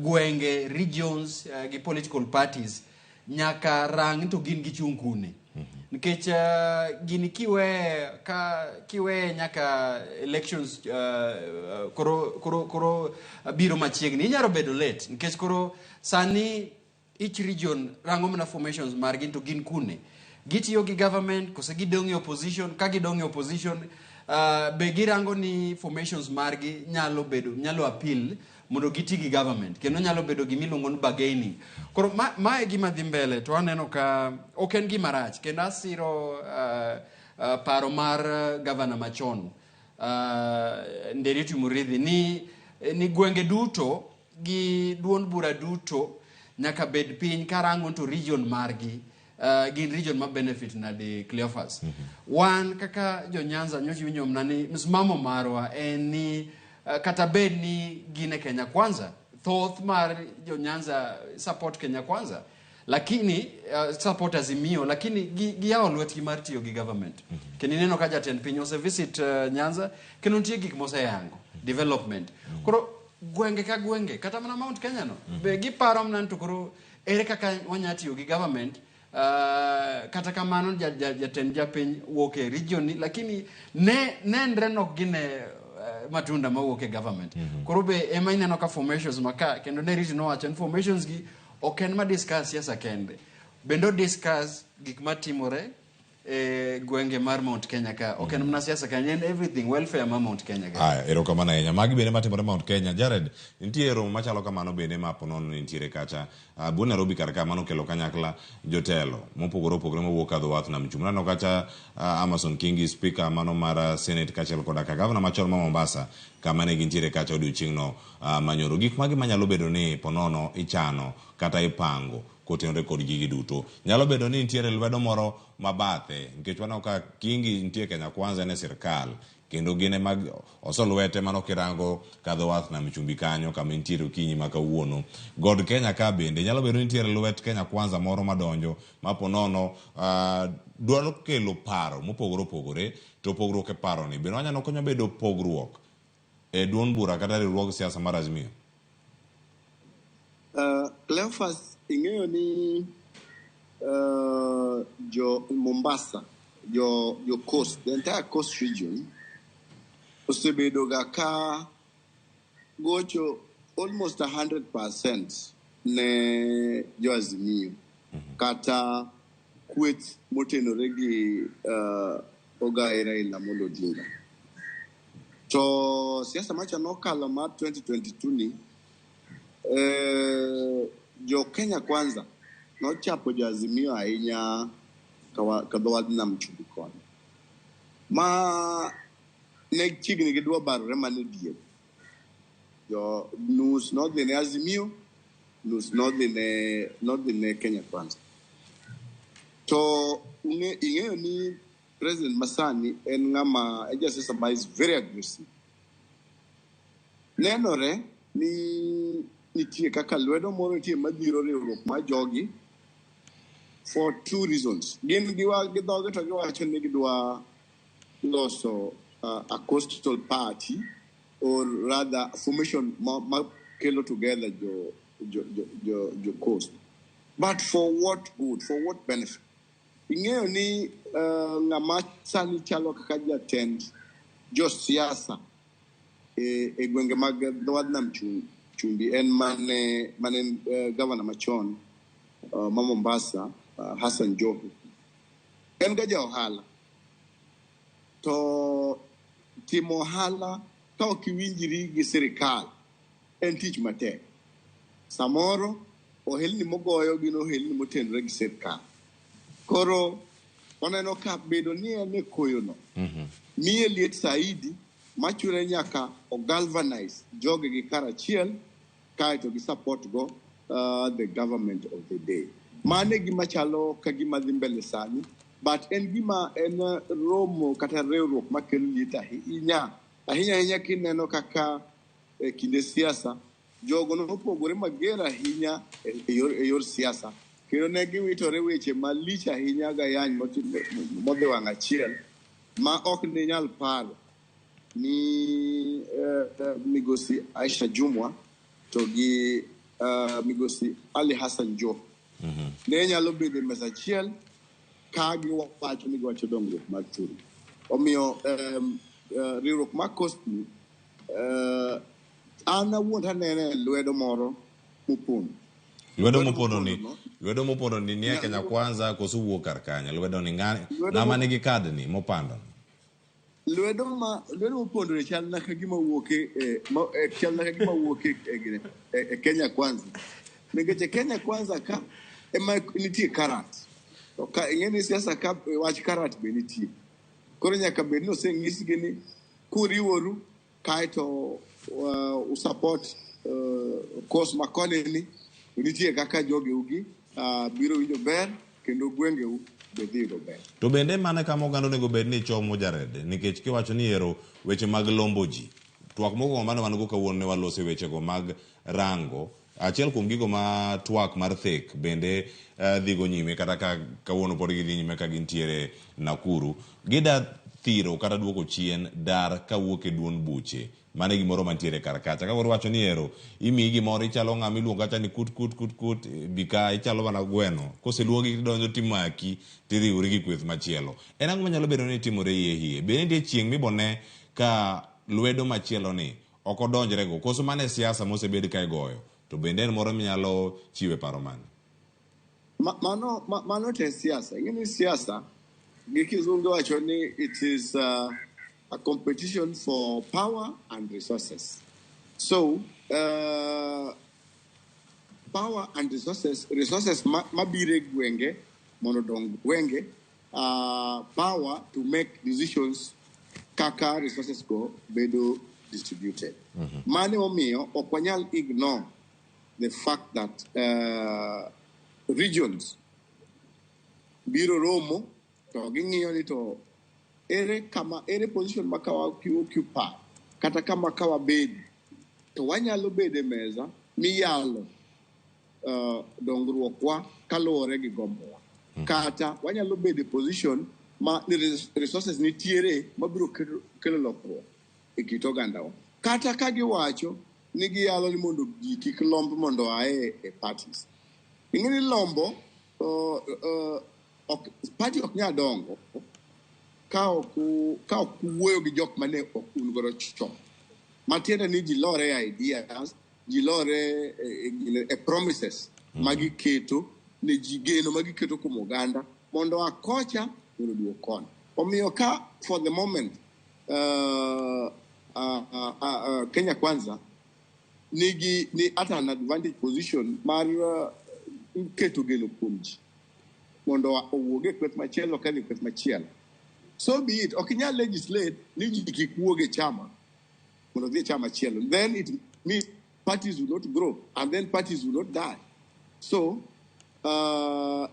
gwenge, regions gi political parties nyaka rang ni to gin gichung' kune. Nikech gini kiwe ka kiwe nyaka elections koro biro machiegni inyalo bedo late nikech koro sani each region rango mana formations margi to gin kune gitiyo gi government kose gidong' e opposition. Ka gidong' e opposition, be girango ni formations margi nyalo bedo nyalo appeal mondo giti gi government kendo nyalo bedo gimiluongo ni bargaining. Koro ma e gima dhi mbele to aneno ka ok en gima rach kendo asiro paro mar gavana machon Nderitu Muriithi ni gwenge duto gi duond bura duto nyaka bed piny karango to region margi gin region ma benefit nade, Cleophas. Wan kaka jo Nyanza nyocha iwinjo mana ni msimamo marwa en ni kata bed ni gin e Kenya Kwanza, thoth mar jo Nyanza support Kenya Kwanza lakini support Azimio, lakini giyawo lwetgi mar tiyo gi government. Kendo ineno ka jatend piny ose visit Nyanza kendo nitie gik moseyango development. Koro gwenge ka gwenge kata mana Mount Kenya no be giparo mana ni to koro ere kaka wanya tiyo gi government kata kamano jatend japiny wuok e region ni lakini ne nenre nok gine matunda mawuok e government. Koro be ema ineno ka formations ma ka kendo ne Riti nowacho ni formations gi ok en ma discuss siasa kende, bende o discuss gik matimore e gwenge mar Mount Kenya ka ok en mana siasa kende, en everything welfare ma Mount Kenya ka. Aya, erokamano ahinya. Magi bende matimore Mount Kenya. Jared, nitie romo machalo kamano bende ma ponono nitiere kacha. Buo Nairobi kar ka mano kelo kanyakla jotelo mopogore opogore mawuok ka dho wath nam chumbi. Naneno kacha Amason Kingi, speaker mano mar Senate kaachiel koda ka gavana machon ma Mombasa kama ne gintiere kacha odiochieng'no manyoro. Gik mage manyalo bedo ni ponono ichano kata ipango kotenore kod gigi duto. Nyalo bedo ni nitiere lwedo moro mabathe nikech waneno ka Kingi nitie Kenya Kwanza en e sirkal kendo gin ema oso lwete mano kirango ka dho wath nam chumbi kanyo kama intiere okinyi ma kawuono. God Kenya ka bende nyalo bedo ni nitiere lwet Kenya Kwanza moro madonjo ma ponono dwaro kelo paro mopogore opogore to pogruok e paro ni bende wanyalo konyo bedo pogruok e duond bura kata riwruog siasa mar Azimio. Cleophas, ing'eyo ni jo Mombasa, jo coast, the entire coast region osebedo ga ka gocho almost 100% ne jo Azimio kata kweth motenore gi Ogai Raila Amolo Odinga. To siasa macha nokalo mar 2022 ni jo Kenya Kwanza nochapo jo Azimio ahinya ka dho wadh nam chumbi koni. Ma ne chiegni gidwa barore mana e diere. Jo nus nodhi ne Azimio, nus nodhi ne Kenya Kwanza. To ing'eyo ni president masani en ng'ama en jasiasa ma is very aggressive. Nenore ni nitie kaka lwedo moro nitie madhiro riwruok mar jogi for two reasons. Gin gi dhoge to giwacho ni gidwa loso a coastal party or rather formation ma kelo together jo coast. But for what good? For what benefit? Ing'eyo ni ng'ama sani chalo kaka jatend josiasa e gwenge mag dho wadh nam chumbi en mane governor machon ma Mombasa, Hassan Joho. En ga ja ohala. To timo ohala ka ok iwinjri gi sirikal en tich matek. Samoro ohelni mogoyo gin ohelni motenore gi sirikal. Koro oneno ka bedo ni en e koyono miye liet saidi machune nyaka o galvanize joge gi karachiel kaeto gi support go the government of the day. Mano e gima chalo ka gima dhi mbele sani, but en gima en romo kata riwruok makelo liet ahinya. Ahinya ahinya kineno kaka e kinde siasa jogo nopogore mager ahinya e yor siasa. Kendo ne giwitore weche malich ahinya gayany modhi wang' achiel ma ok ne nyal paro ni migosi Aisha Jumwa to gi migosi Ali Hassan Joho ne nyalo bedo e mesa achiel ka giwacho ni giwacho dongruok mar chumi. Omiyo riwruok mar coast ni an awuon tanene lwedo moro mopondo. Lwedo mopondo ni nie Kenya Kwanza koso wuok kar kanye? Lwedo ni ng'ama nigi kad ni mopando? Lwedo mopondo ni chal na ka gima wuok chal na ka gima wuok e Kenya Kwanza. Nikech e Kenya Kwanza ka ema nitie karat. To ka ing'e ni siasa ka wach karat be nitie. Koro nyaka bed ni oseng'isgi ni kuriworu kaeto usupport course makoni ni nitie kaka jogeugi biro winjo ber kendo gwengeu be dhi yudo ber. To bende mana kama oganda onego bed ni chomo Jared, nikech kiwacho ni ero weche mag lombo ji. Twak mokwongo mane wan go kawuono ne walose wechego mag rango. Achiel kuom gigo ma twak mar thek bende dhigo nyime kata ka kawuono pod gidhi nyime ka gintiere Nakuru. Gida thiro kata duoko chien dar kawuok e duond buche Mano e gimoro mantiere kar kacha. Ka koro iwacho ni ero imiyi gimoro ichalo ng'ama iluongo kacha ni kut kut kut kut bi ka ichalo mana gweno. Koseluongi tidonjo timaki tiriwri gi kweth machielo. En ang'o manyalo bedo ni timore iye iye? Be nitie chieng' mibone ka lwedo machielo ni ok odonjrego? Koso mano e siasa mosebed ka igoyo? To bende en moro minyalo chiwe paro mane? Mano, mano te siasa. Ing'e ni siasa gi kizungu wacho ni it is a competition for power and resources. So, power and resources, resources mabiro e gwenge mondo odong gwenge, power to make decisions kaka resources go bedo distributed. Mano omiyo ok wanyal ignore the fact that regions biro romo to ging'iyo ni to ere kama ere position ma ka wa occupy kata kama ka wabedi to wanyalo bedo e meza miyalo dongruokwa kaluwore gi gombowa kata wanyalo bedo e position ma ni resources nitiere mabiro kelo lokruok e kit ogandawa kata ka giwacho ni giyalo ni mondo ji kik lomb mondo oa e parties. Ing'e ni lombo ok, party ok nyal dongo ka ok uwuoyo gi jok mane ok un godo chon. Matiende ni ji lore e ideas, ji lore e promises ma giketo ne ji, geno ma giketo kuom oganda mondo oa kocha mondo oduog koni. Omiyo ka for the moment Kenya Kwanza nigi ni at an advantage position mar keto geno kuom ji mondo owuog e kweth machielo kadhi e kweth machielo. So be it. Ok inyal legislate ni ji kik wuog e chama mondo odhi e chama machielo. Then it means parties will not grow and then parties will not die. So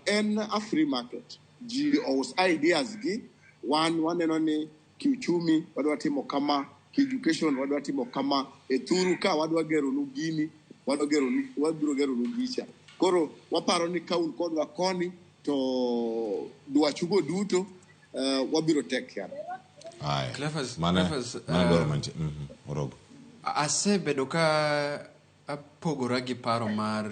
en a free market. Ji ous ideas gi wan waneno ni kiuchumi wadwa timo kama, ki-education wadwa timo kama, e thuru ka wadwa geronu gini, wadwa geronu, wabiro geronu gicha. Koro waparo ni ka un kodwa koni to dwachugo duto wabiro take care. Aya. Cleophas, Mane Cleophas, mane dwaro mantie. Orogo. Asebedo ka apogora gi paro mar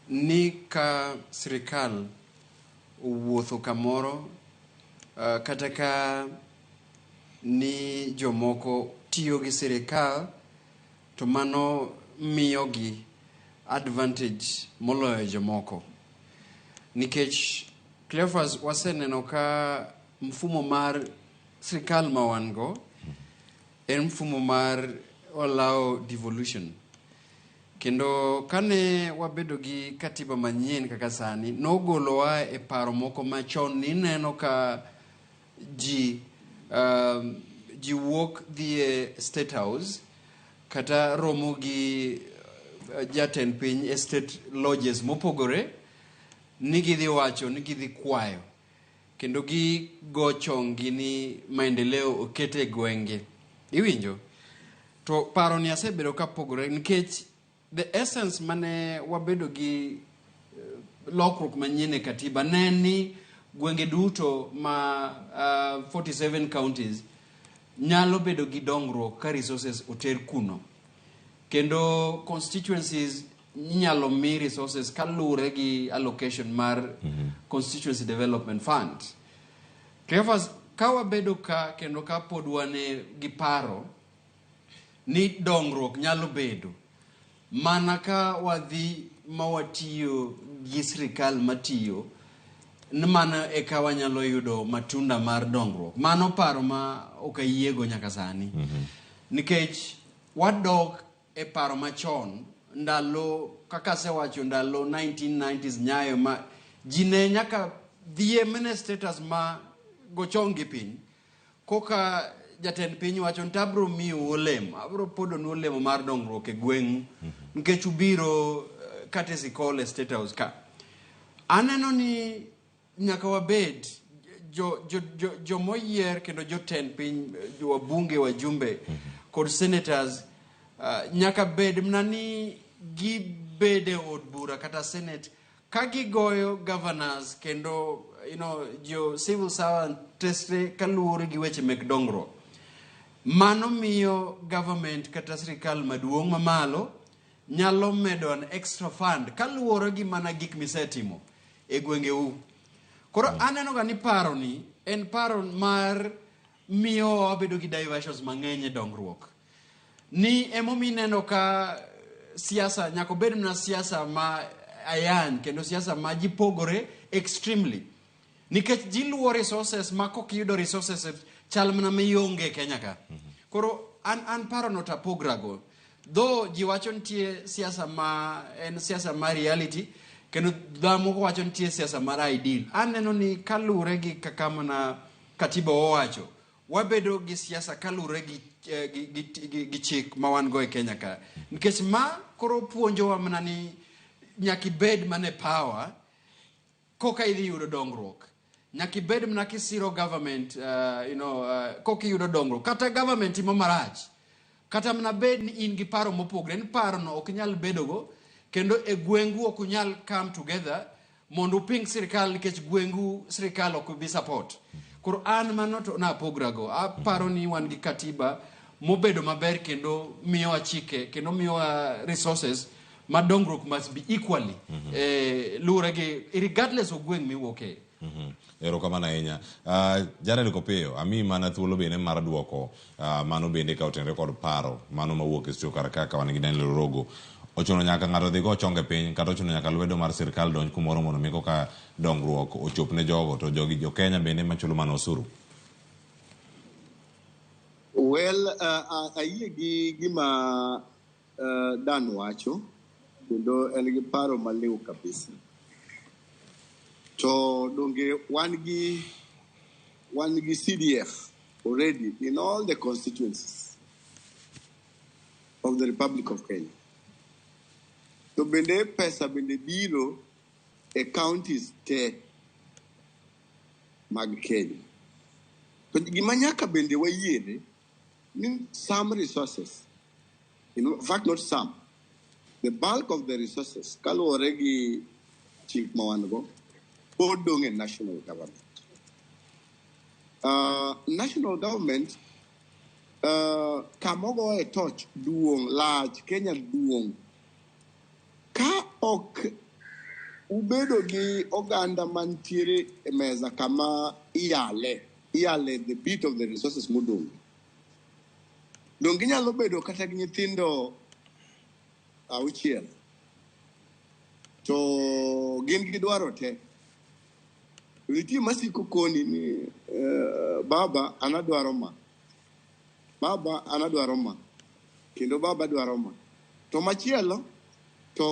ni ka sirikal owuotho kamoro kata ka ni jomoko tiyo gi sirikal to mano miyogi advantage moloyo jomoko nikech Cleophas waseneno ka mfumo mar sirikal ma wan go en mfumo mar allow devolution kendo kane wabedo gi katiba manyien kaka sani nogolowa e paro moko machon nineno ka ji wuok dhi e state house kata romo gi jatend piny e state lodges mopogore ni gidhi wacho ni gidhi kwayo kendo gigo chonggi ni maendeleo oket e gwenge iwinjo to paro ni asebedo kapogore nikech the essence mane wabedo gi lokruok manyien e katiba ne en ni gwenge duto ma 47 counties nyalo bedo gi dongruok ka resources oter kuno kendo constituencies inyalo mi resources kaluwore gi allocation mar constituency development fund. Cleophas, ka wabedo ka kendo ka pod wan gi paro ni dongruok nyalo bedo mana ka wadhi ma watiyo gi sirikal matiyo ni mano eka wanyalo yudo matunda mar dongruok. Mano paro ma ok ayiego nyaka sani. Nikech wadok e paro machon ndalo kaka asewacho ndalo 1990s nyayo ma ji ne nyaka dhie mane status ma go chong gi piny koka jatend piny wacho ni abiro miyou olemo abiro podonu olemo mar dongruok e gweng'u nikech ubiro courtesy call e state house ka aneno ni nyaka wabed jo jomoyier kendo jotend piny wabunge wajumbe kod senators nyaka bed mana ni gibede e od bura kata senate ka gigoyo governors kendo jo civil servant tesre kaluwore gi weche mek dongruok. Mano miyo government kata sirikal maduong' mamalo nyalo medo an extra fund kaluwore gi mana gik misetimo e gwengeu. Koro aneno ga ni paro ni en paro mar miyo wabedo gi diversions mang'eny e dongruok. Ni emomiyo ineno ka siasa nyaka obed mana siasa ma ayany kendo siasa ma ji pogore extremely. Nikech ji luwo resources ma kok iyudo resources chal mana mionge e Kenya ka. Koro an, an paro no tapogrago. Though ji wacho nitie siasa ma en siasa ma reality kendo dhano moko wacho nitie siasa mar ideal. Aneno ni kaluwore gi kaka mana katiba owacho, wabedo gi siasa kaluwore gi, eh, gi, gi, gi, gi chik ma wan go e Kenya ka. Nikech ma koro puonjowa mana ni nyaka ibed mana e power koka idhi yudo dongruok. Nyaka ibed mana kisiro government, koka iyudo dongruok. Kata government timo marach, kata mana bed ni in gi paro mopogre, ni paro no ok nyal bedogo, kendo e gwengu ok unyal come together mondo uping sirikal nikech gwengu sirikal ok bi support. Koro an mano to napogrago. Aparo ni wan gi katiba mobedo maber kendo miyowa chike kendo miyowa resources ma dongruok must be equally luwore gi regardless of gweng' miwuoke. Erokamano ahinya. Jared Kopiyo, amiyi mana thuolo bende mar duoko mano bende ka otenore kod paro mano mawuok e studio kar ka ka wan gi Daniel Orogo. Ochuno nyaka ng'ato dhi go chonge piny kata ochuno nyaka lwedo mar sirkal donj kumoro mondo mi koka dongruok ochop ne jogo to jogi jo Kenya bende machulo mana osuru. Well, ayie gi gima Dan wacho kendo en gi paro maliw kabisa. To donge wan gi CDF already in all the constituencies of the Republic of Kenya. To bende pesa bende biro e counties te mag Kenya. To gima nyaka bende wayiere ni some resources, in fact not some, the bulk of the resources kaluwore gi chik ma wan go pod dong' e national government. National government kamogoye torch duong' lach, Kenya duong'. Ka ok ubedo gi oganda mantiere e mesa kama iyale, iyale the bit of the resources modong'. Dong' ginyalo bedo kata gi nyithindo auchiel to gin gi dwaro te. Nitie masiko koni ni baba an adwaro ma, baba an adwaro ma, kendo baba dwaro ma. To machielo to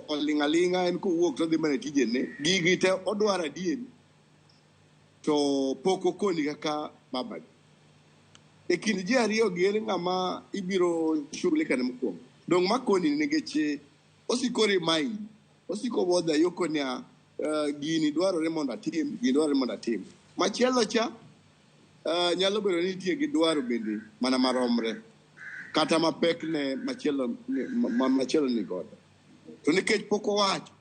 oling' aling'a en kowuok to odhi mana e tijene, gigi te odwaro adieri to pok okoni kaka baba. E kind ji ariyo gi ere ng'ama ibiro shughulika ne mokwongo? Dong' makoni nikech osiko remind, osiko bother yo koni a gini dwarore mondo atim, gini dwarore mondo atim. Machielo cha nyalo bedo ni nitie gi dwaro bende mana maromre kata mapek ne machielo machielo ni godo. To nikech pok owacho,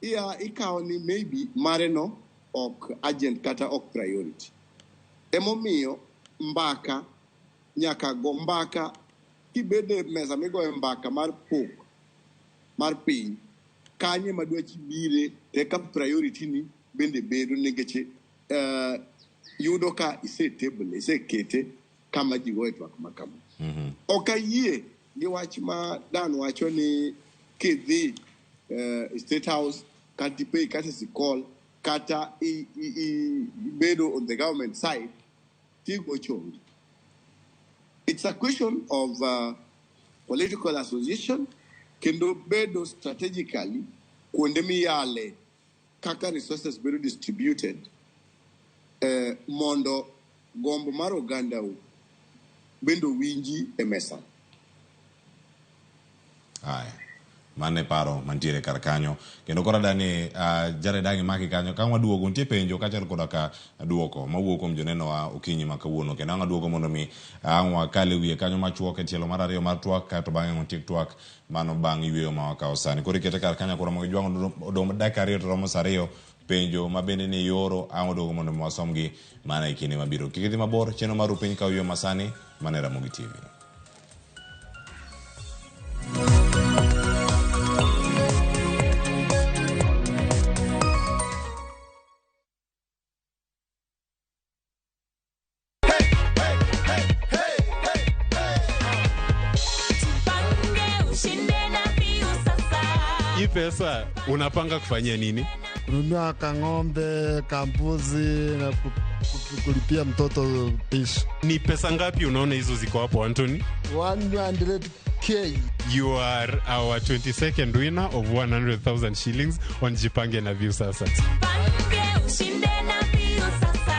iya ikawo ni maybe mare no ok urgent kata ok priority. Emomiyo mbaka nyaka go mbaka kibede mesa migoyo mbaka mar pok mar piny kanye ma dwachi bire to eka priority ni bende bedo nikech yudo ka isetable isekete kama ji goye twak ma kama. Ok ayie gi wach ma Dan wacho ni kidhi State House kata ipay courtesy call kata ibedo on the government side tigo chongi. It's a question of political association kendo bedo strategically kuonde miyale kaka resources bedo distributed mondo gombo mar ogandau bende owinji e mesa. Aya. Mano e paro mantiere kar kanyo. Kendo koro adani Jared ang' imaki kanyo ka waduogo nitie penjo kaachiel koda ka duoko mawuok kuom jonenowa okinyi ma kawuono. Kendo ang' waduogo mondo mi ang' wakal e wiye kanyo machuok e tielo mar ariyo mar twak kaeto bang'e watiek twak mano bang' yweyo ma wakawo sani. Koro ikete kar kanyo koro mondo ijwang' odong' dakika ariyo to romo saa ariyo. Penjo ma bende ni ioro ang' waduogo mondo mi wasomgi mana e kinde mabiro. Kik idhi mabor, chenro mar Rupiny kawo yo masani mana e Ramogi TV. Jipange ushinde na Viusasa. Hii pesa unapanga kufanyia nini? Kununua kang'ombe, kambuzi na kulipia mtoto pishi. Ni pesa ngapi unaona hizo ziko hapo Anthony? 100K. You are our 22nd winner of 100,000 shillings on Jipange na Viusasa. Jipange ushinde na Viusasa.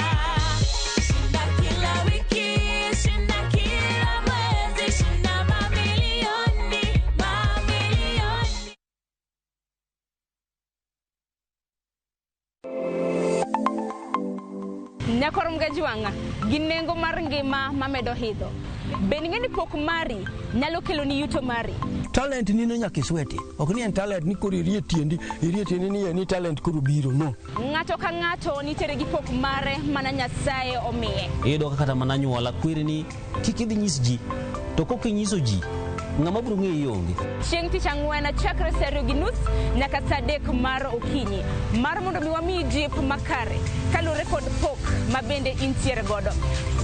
Shinda kila wiki, shinda kila mwezi, shinda mamilioni, mamilioni. Nyakor Mgajuanga gi nengo mar ngima mamedo hidho. Bende ing'e ni pok mari nyalo keloni yuto mari? Talent nino nyaka isweti. Ok ni en talent ni koro irie tiendi, irie tiendi ni en talent koro biro, no. Ng'ato ka ng'ato nitiere gi pok mare mana Nyasaye omiye. Iyudo ka kata mana anyuola kweri ni kik idhi nyis ji, to kok inyiso ji, ng'ama biro ng'eyi onge. Chieng' tich ang'wen chakre saa 2:30 nyaka saa 3 mar okinyi mar mondo mi wamiyi jip makare kaluwore kod pok ma bende intiere godo.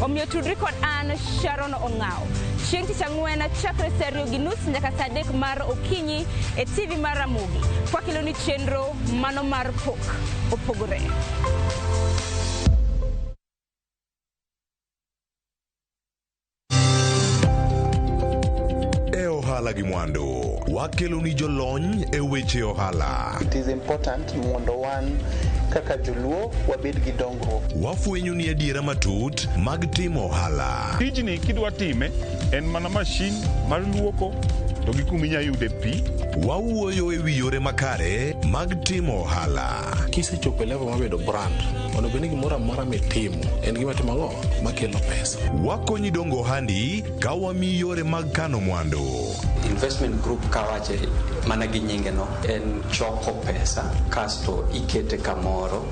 Omiyo tudri kod an Sharon Ong'aw chieng' tich ang'wen chakre saa 2:30 nyaka saa 3 mar okinyi e TV mar Ramogi kwakeloni chenro mano mar pok opogore. E ohala gi mwandu, wakeloni jolony e weche ohala. It is important mondo wan kaka joluo wabed gi dongruok. Wafwenyo ni adiera matut mag timo ohala. Tijni kidwa time en mana mashin mar luoko to gi kuma inya yude pi. Wawuoyo e wi yore makare mag timo ohala. Kisechopo e level mar bedo brand, onego bed ni gimoro amora mitimo en gima timo ang'o makelo pesa. Wakonyi dongo ohandi ka wamiyi yore mag kano mwandu. Investment group kawache mana gi nyinge no en choko pesa kasto ikete kamoro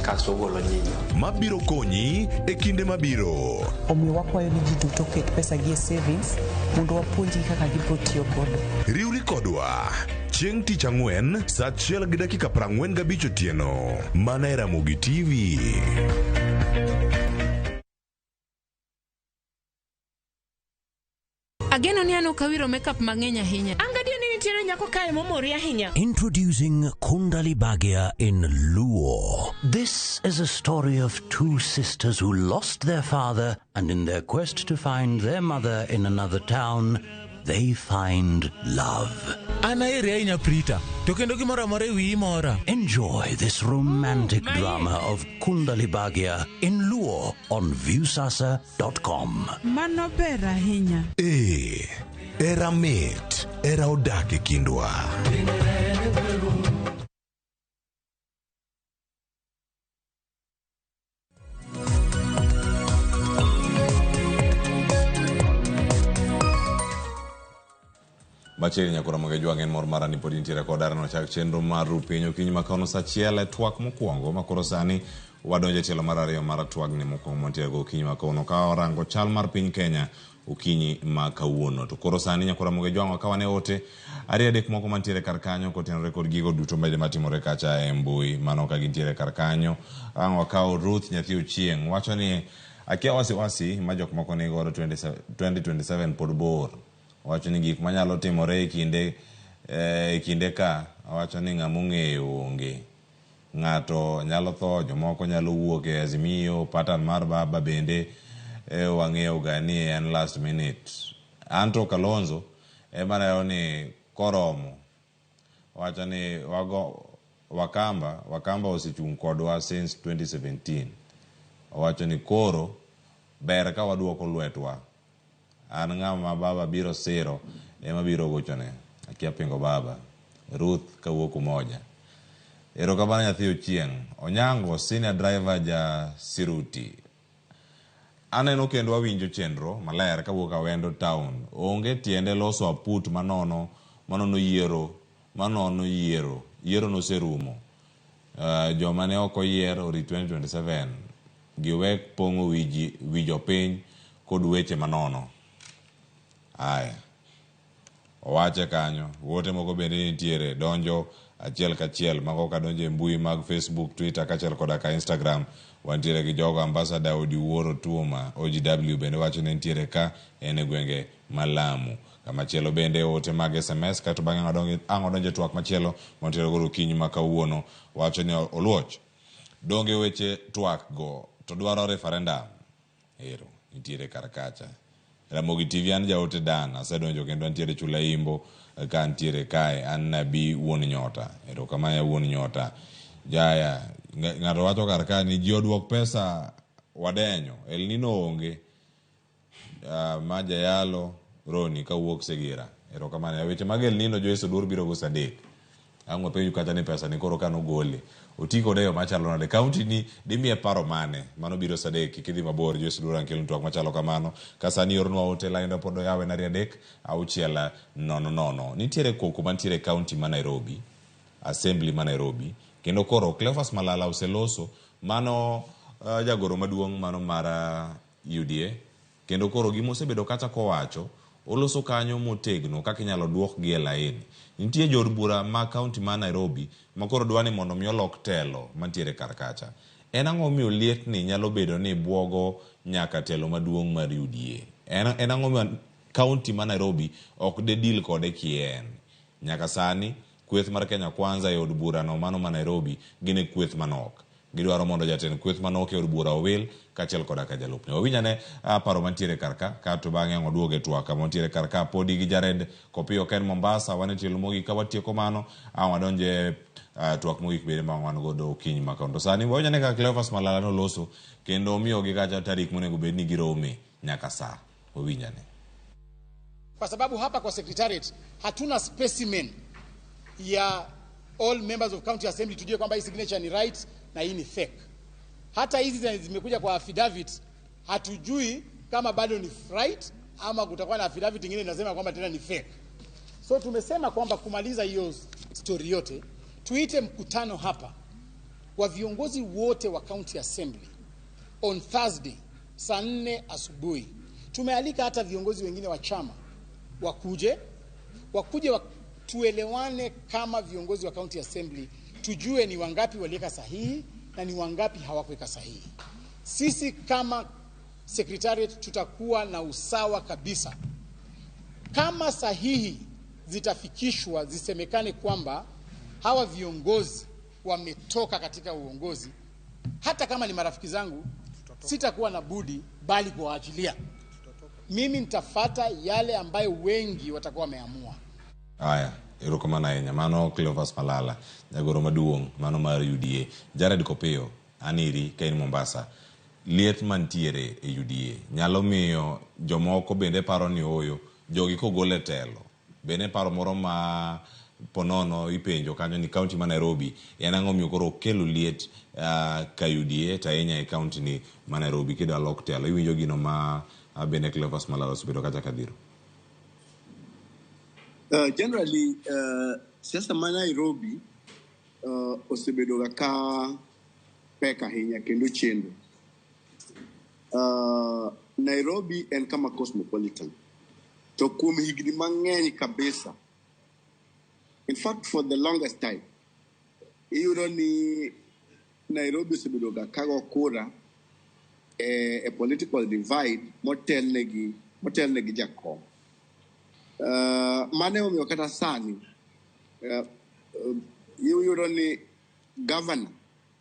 kasto ogolo nyinyo. Mabiro konyi e kinde mabiro. Omiyo wakwayo ni ji duto oket pesa gi e savings mondo wapuonjgi kaka gibiro tiyo godo. Riwri kodwa chieng' tich ang'wen saa 1:45 otieno mana e Ramogi TV. Ageno ni an ok awiro makeup mang'eny ahinya. An gadier ni nitiere nyako kae momori ahinya. Introducing Kundali Bhagya in Luo. This is a story of two sisters who lost their father, and in their quest to find their mother in another town, they find love. An aheri ahinya Prita, to kendo gimoro amora e wiyi mora. Enjoy this romantic drama of Kundali Bhagya in Luo on Viusasa.com. Mano ber ahinya. Ee, era mit, era odak e kindwa. Machiegni nyakora Ramogi Ajwang' en mor mara ni pod intiere kod Aaron Ochak chenro mar Rupiny okinyi ma kawuono saa 1 e twak mokwongo ma koro sani wadonjo e tielo mar ariyo mar twagni mokwongo mantiere go okinyi ma kawuono ka warango chal mar piny Kenya okinyi ma kawuono. To koro sani nyakora Ramogi Ajwang' wakawane ote ariyo adek moko mantiere kar kanyo kotenore kod gigo duto mabende matimore kacha e mbui mano ka gintiere kar kanyo. Ang' wakawo Ruth nyathi Ochieng' wacho ni akia wasiwasi ma jok moko nigodo 2027 pod bor. Owacho ni gik manyalo timore e kinde ka, owacho ni ng'ama ong'eyo onge. Ng'ato nyalo tho, jomoko nyalo wuok e Azimio, pattern mar baba bende wang'eyo ga ni en last minute. Anto Kalonzo ema neno ni koromo. Owacho ni Wakamba osechung' kodwa since 2017. Owacho ni koro ber ka waduoko lwetwa. An ng'ama baba biro siro ema biro gochone. Akia pingo baba. Ruth kawuok Umoja. Erokamano nyathi Ochieng'. Onyango senior driver ja Siruti. Aneno kendo awinjo chenro maler kawuok Awendo town. Onge tiende loso aput manono yiero. Yiero noserumo. Joma ne ok oyier orit 2027 giwek pong'o wi jopiny kod weche manono. Aya. Owache kanyo. Wote moko bende nitiere donjo achiel kachiel mago kadonjo e mbui mag Facebook, Twitter kaachiel koda ka Instagram. Wantiere gi jogo Ambassador Odiwuor Otuoma OGW bende wacho ni nitiere ka en e gwenge ma Lamu. Kamachielo bende ote mag SMS kato bang'e ang' odonjo e twak machielo mantiere godo okinyi ma kawuono wacho ni Oluoch donge weche twak go to dwaro referendum. Ero nitiere kar kacha. Ramogi TV an jaote Dan asedonjo kendo antiere Chula Imbo ka antiere kae an nabii wuon nyota. Erokamano wuon nyota. Jaya ng'ato wacho kar ka ni ji oduok pesa wadenyo El Nino onge. Ma jayalo Roni kawuok Segira. Erokamano. Weche mag El Nino Joyce Oduor biro go saa 3. Ang' wapenju kata ni pesa ni koro kanogole oti kode e yo machalo nade. Kaunti ni dimiye paro mane? Mano biro saa 3 kik idhi mabor Joyce Oduor ang' keloni twak machalo kamano. Ka sani ornwa ote line pod oyawe en 2 3 6 0 0. Nitiere koko mantiere e kaunti ma Nairobi, assembly ma Nairobi, kendo koro Cleophas Malala oseloso mano jagoro maduong' mano mar UDA, kendo koro gima osebedo kacha kowacho oloso kanyo motegno kaka inyalo duokgi e laini. Nitie jood bura ma kaunti ma Nairobi ma koro dwa ni mondo mi olok telo mantiere kar kacha. En ang'o momiyo lietni nyalo bedo ni buogo nyaka telo maduong' mar UDA? En ang'o momiyo kaunti ma Nairobi ok de deal kode kien? Nyaka sani kweth mar Kenya Kwanza e od burano mano ma Nairobi gin e kweth manok. Gidwaro mondo jatend kweth manok e od bura owil kaachiel koda ka jalupne. Wawinj ane paro mantiere kar ka kato bang'e ang' waduog e twak kama wantiere kar ka podi gi Jared Kopiyo ka en Mombasa wan e tielo mogik ka watieko mano ang' wadonje twak mogik bende ma wan godo okinyi ma kawuono. To sani wawinj ane kaka Cleophas Malala noloso kendo omiyogi kacha tarik monego bed ni girome nyaka saa. Wawinj ane. Kwa sababu hapa kwa secretariat hatuna specimen ya all members of county assembly tujue kwamba hii signature ni right na hii ni fake. Hata hizi zimekuja kwa affidavit hatujui kama bado ni right ama kutakuwa na affidavit nyingine inasema kwamba tena ni fake. So tumesema kwamba kumaliza hiyo story yote tuite mkutano hapa wa viongozi wote wa county assembly on Thursday saa 4 asubuhi. Tumealika hata viongozi wengine wa chama wakuje tuelewane kama viongozi wa county assembly, tujue ni wangapi waliweka sahihi na ni wangapi hawakuweka sahihi. Sisi kama secretariat tutakuwa na usawa kabisa. Kama sahihi zitafikishwa zisemekane kwamba hawa viongozi wametoka katika uongozi, hata kama ni marafiki zangu, sitakuwa na budi bali kuwaachilia. Mimi nitafata yale ambayo wengi watakuwa wameamua. Aya, erokamano ahinya. Mano Cleophas Malala, jagoro maduong' mano mar UDA. Jared Kopiyo, an iri ka in Mombasa. Liet mantiere e UDA nyalo miyo jomoko bende paro ni oyo jogi kogol e telo. Bende paro moro ma ponono ipenjo kanyo ni kaunti ma Nairobi en ang'o miyo koro okelo liet ka UDA to ahinya e kaunti ni ma Nairobi kidwa lok telo. Iwinjo gino ma bende Cleophas Malala osebedo kacha kadhiro. Generally, siasa ma Nairobi osebedo ka pek ahinya kendo chendo. Nairobi en kama cosmopolitan. To kuom higni mang'eny kabisa. In fact, for the longest time, iyudo ni Nairobi osebedo ga kago kura e political divide motelnegi jakom. Mane omiyo kata sani iyudo ni governor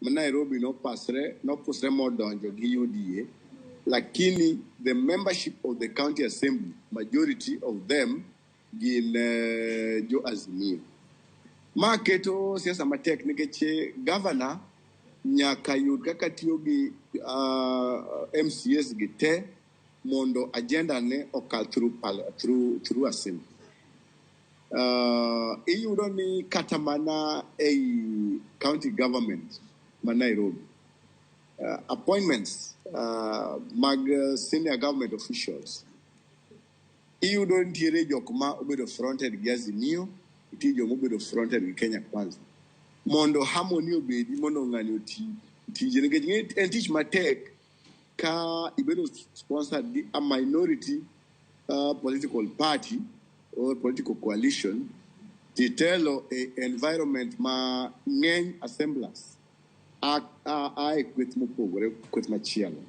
ma Nairobi nopusre modonjo gi UDA, lakini the membership of the county assembly, majority of them gin jo Azimio. Ma keto siasa matek nikech governor nyaka yud kaka tiyo gi MCAs gi te mondo agenda ne okal through assembly. Iyudo ni kata mana ei county government ma Nairobi, appointments mag senior government officials, iyudo nitiere jok ma obedo fronted gi Azimio, nitie jok mobedo fronted gi Kenya Kwanza. Mondo harmony obedi mondo ng'ani oti tije nikech ing'e en tich matek ka ibedo sponsored gi a minority political party or political coalition titelo e environment ma ng'eny assemblers a e kweth mopogore kweth machielo.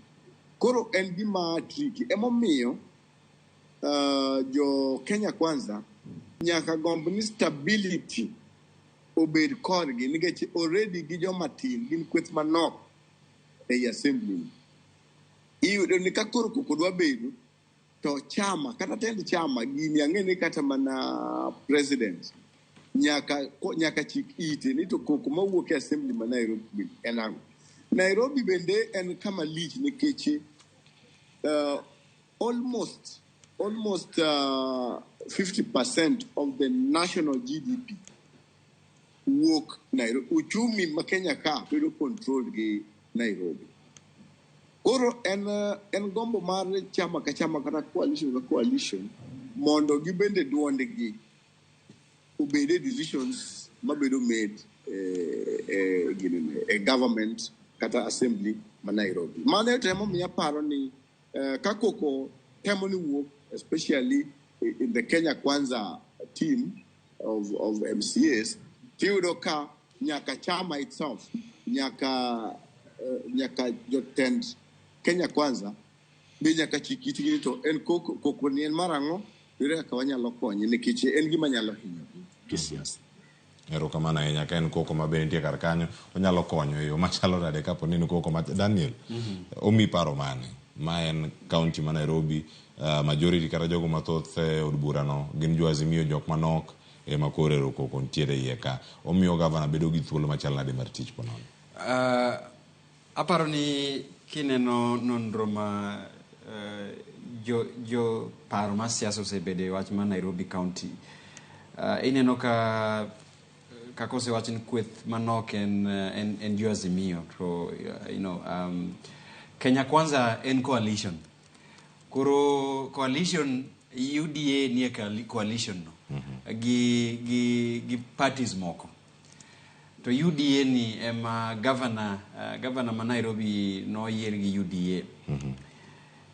Koro en gima tricky emomiyo jo Kenya Kwanza nyaka gomb ni stability obed korgi nikech already gi joma tin gin kweth manok ei assembly. Iyudo ni ka koro koko dwa bedo to chama kata tend chama gini ang'e ni kata mana president nyaka chik ite ni to koko mawuok e assembly ma Nairobi en ang'o. Nairobi bende en kama lich nikech almost 50% of the national GDP wuok Nairobi. Uchumi ma Kenya ka bedo controlled gi Nairobi. Koro en gombo mar chama ka chama kata coalition ka coalition mondo gibende duondgi obed e decisions mabedo made e government kata assembly ma Nairobi. Mano to emomiyo aparo ni ka koko temo ni wuok especially in the Kenya Kwanza team of MCAs, tiyudo ka nyaka chama itself, nyaka jotend Kenya Kwanza be nyaka chik itgi to en koko ni en mar ang'o, ere kaka wanyalo konye nikech en gima nyalo hinyo kisiasa. Erokamano ahinya ka en koko ma be nitie kar kanyo onyalo konyo e yo machalo nade kapo ni en koko ma Daniel omi paro mane ma en county ma Nairobi majority kata jogo mathoth e od burano gin jo Azimio jok manok ema koro ero koko nitiere iye ka omiyo gavana bedo gi thuolo machal nade mar tich ponono. Aparo ni kineno nonro ma jo paro mar siasa osebedo e wach mar Nairobi County, ineno ka kaka osewach ni kweth manok en jo Azimio to Kenya Kwanza en coalition. Koro coalition UDA nie coalition no gi parties moko. To UDA ni ema governor ma Nairobi noyier gi UDA.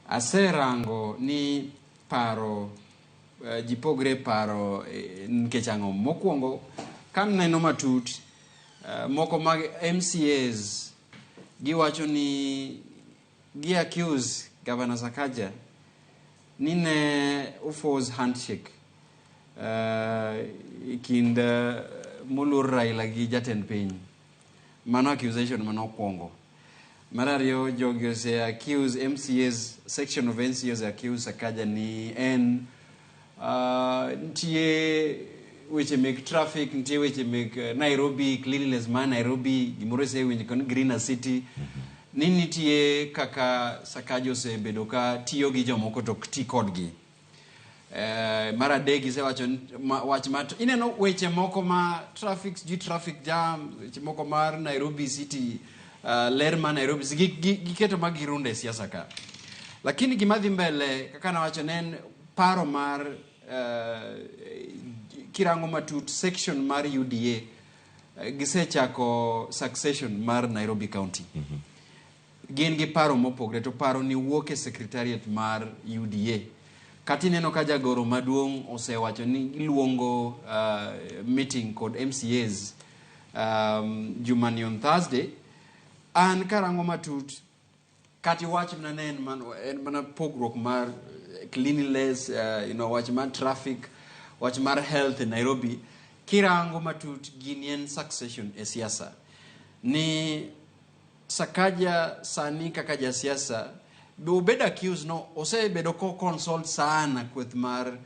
Aserango ni paro ji pogre paro nikech ang'o. Mokwongo kaneno matut moko mag MCAs giwacho ni gi accuse Governor Sakaja ni ne force handshake kind moluor Raila gi jatend piny. Mano accusation manokwongo. Mar ariyo, jogi ose accuse MCAs, section of MCAs accuse Sakaja ni en nitie weche mek traffic, nitie weche mek Nairobi, cleanliness mar Nairobi, gimoro osewinjo kod greener city. Ni nitie kaka Sakaja osebedo ka tiyo gi jomoko to ok ti kodgi. Mar adek gisewacho wach ma ineno weche moko ma traffic, sijui traffic jam, weche moko mar Nairobi City, ler mar Nairobi, giketo ma girunde e siasa ka. Lakini gima dhi mbele kaka nawacho ne en paro mar kirango matut section mar UDA gisechako succession mar Nairobi County. Gin gi paro mopogre to paro ni wuok e secretariat mar UDA. Kata ineno ka jagoro maduong' osewacho ni iluongo meeting kod MCAs jumani on Thursday. An karango matut kati wach mana ne en mana pogruok mar cleanliness, wach mar traffic, wach mar health e Nairobi. Kirango matut gini en succession e siasa. Ni Sakaja sani kaka jasiasa be obed accused no osebedo ko consult sana kweth mar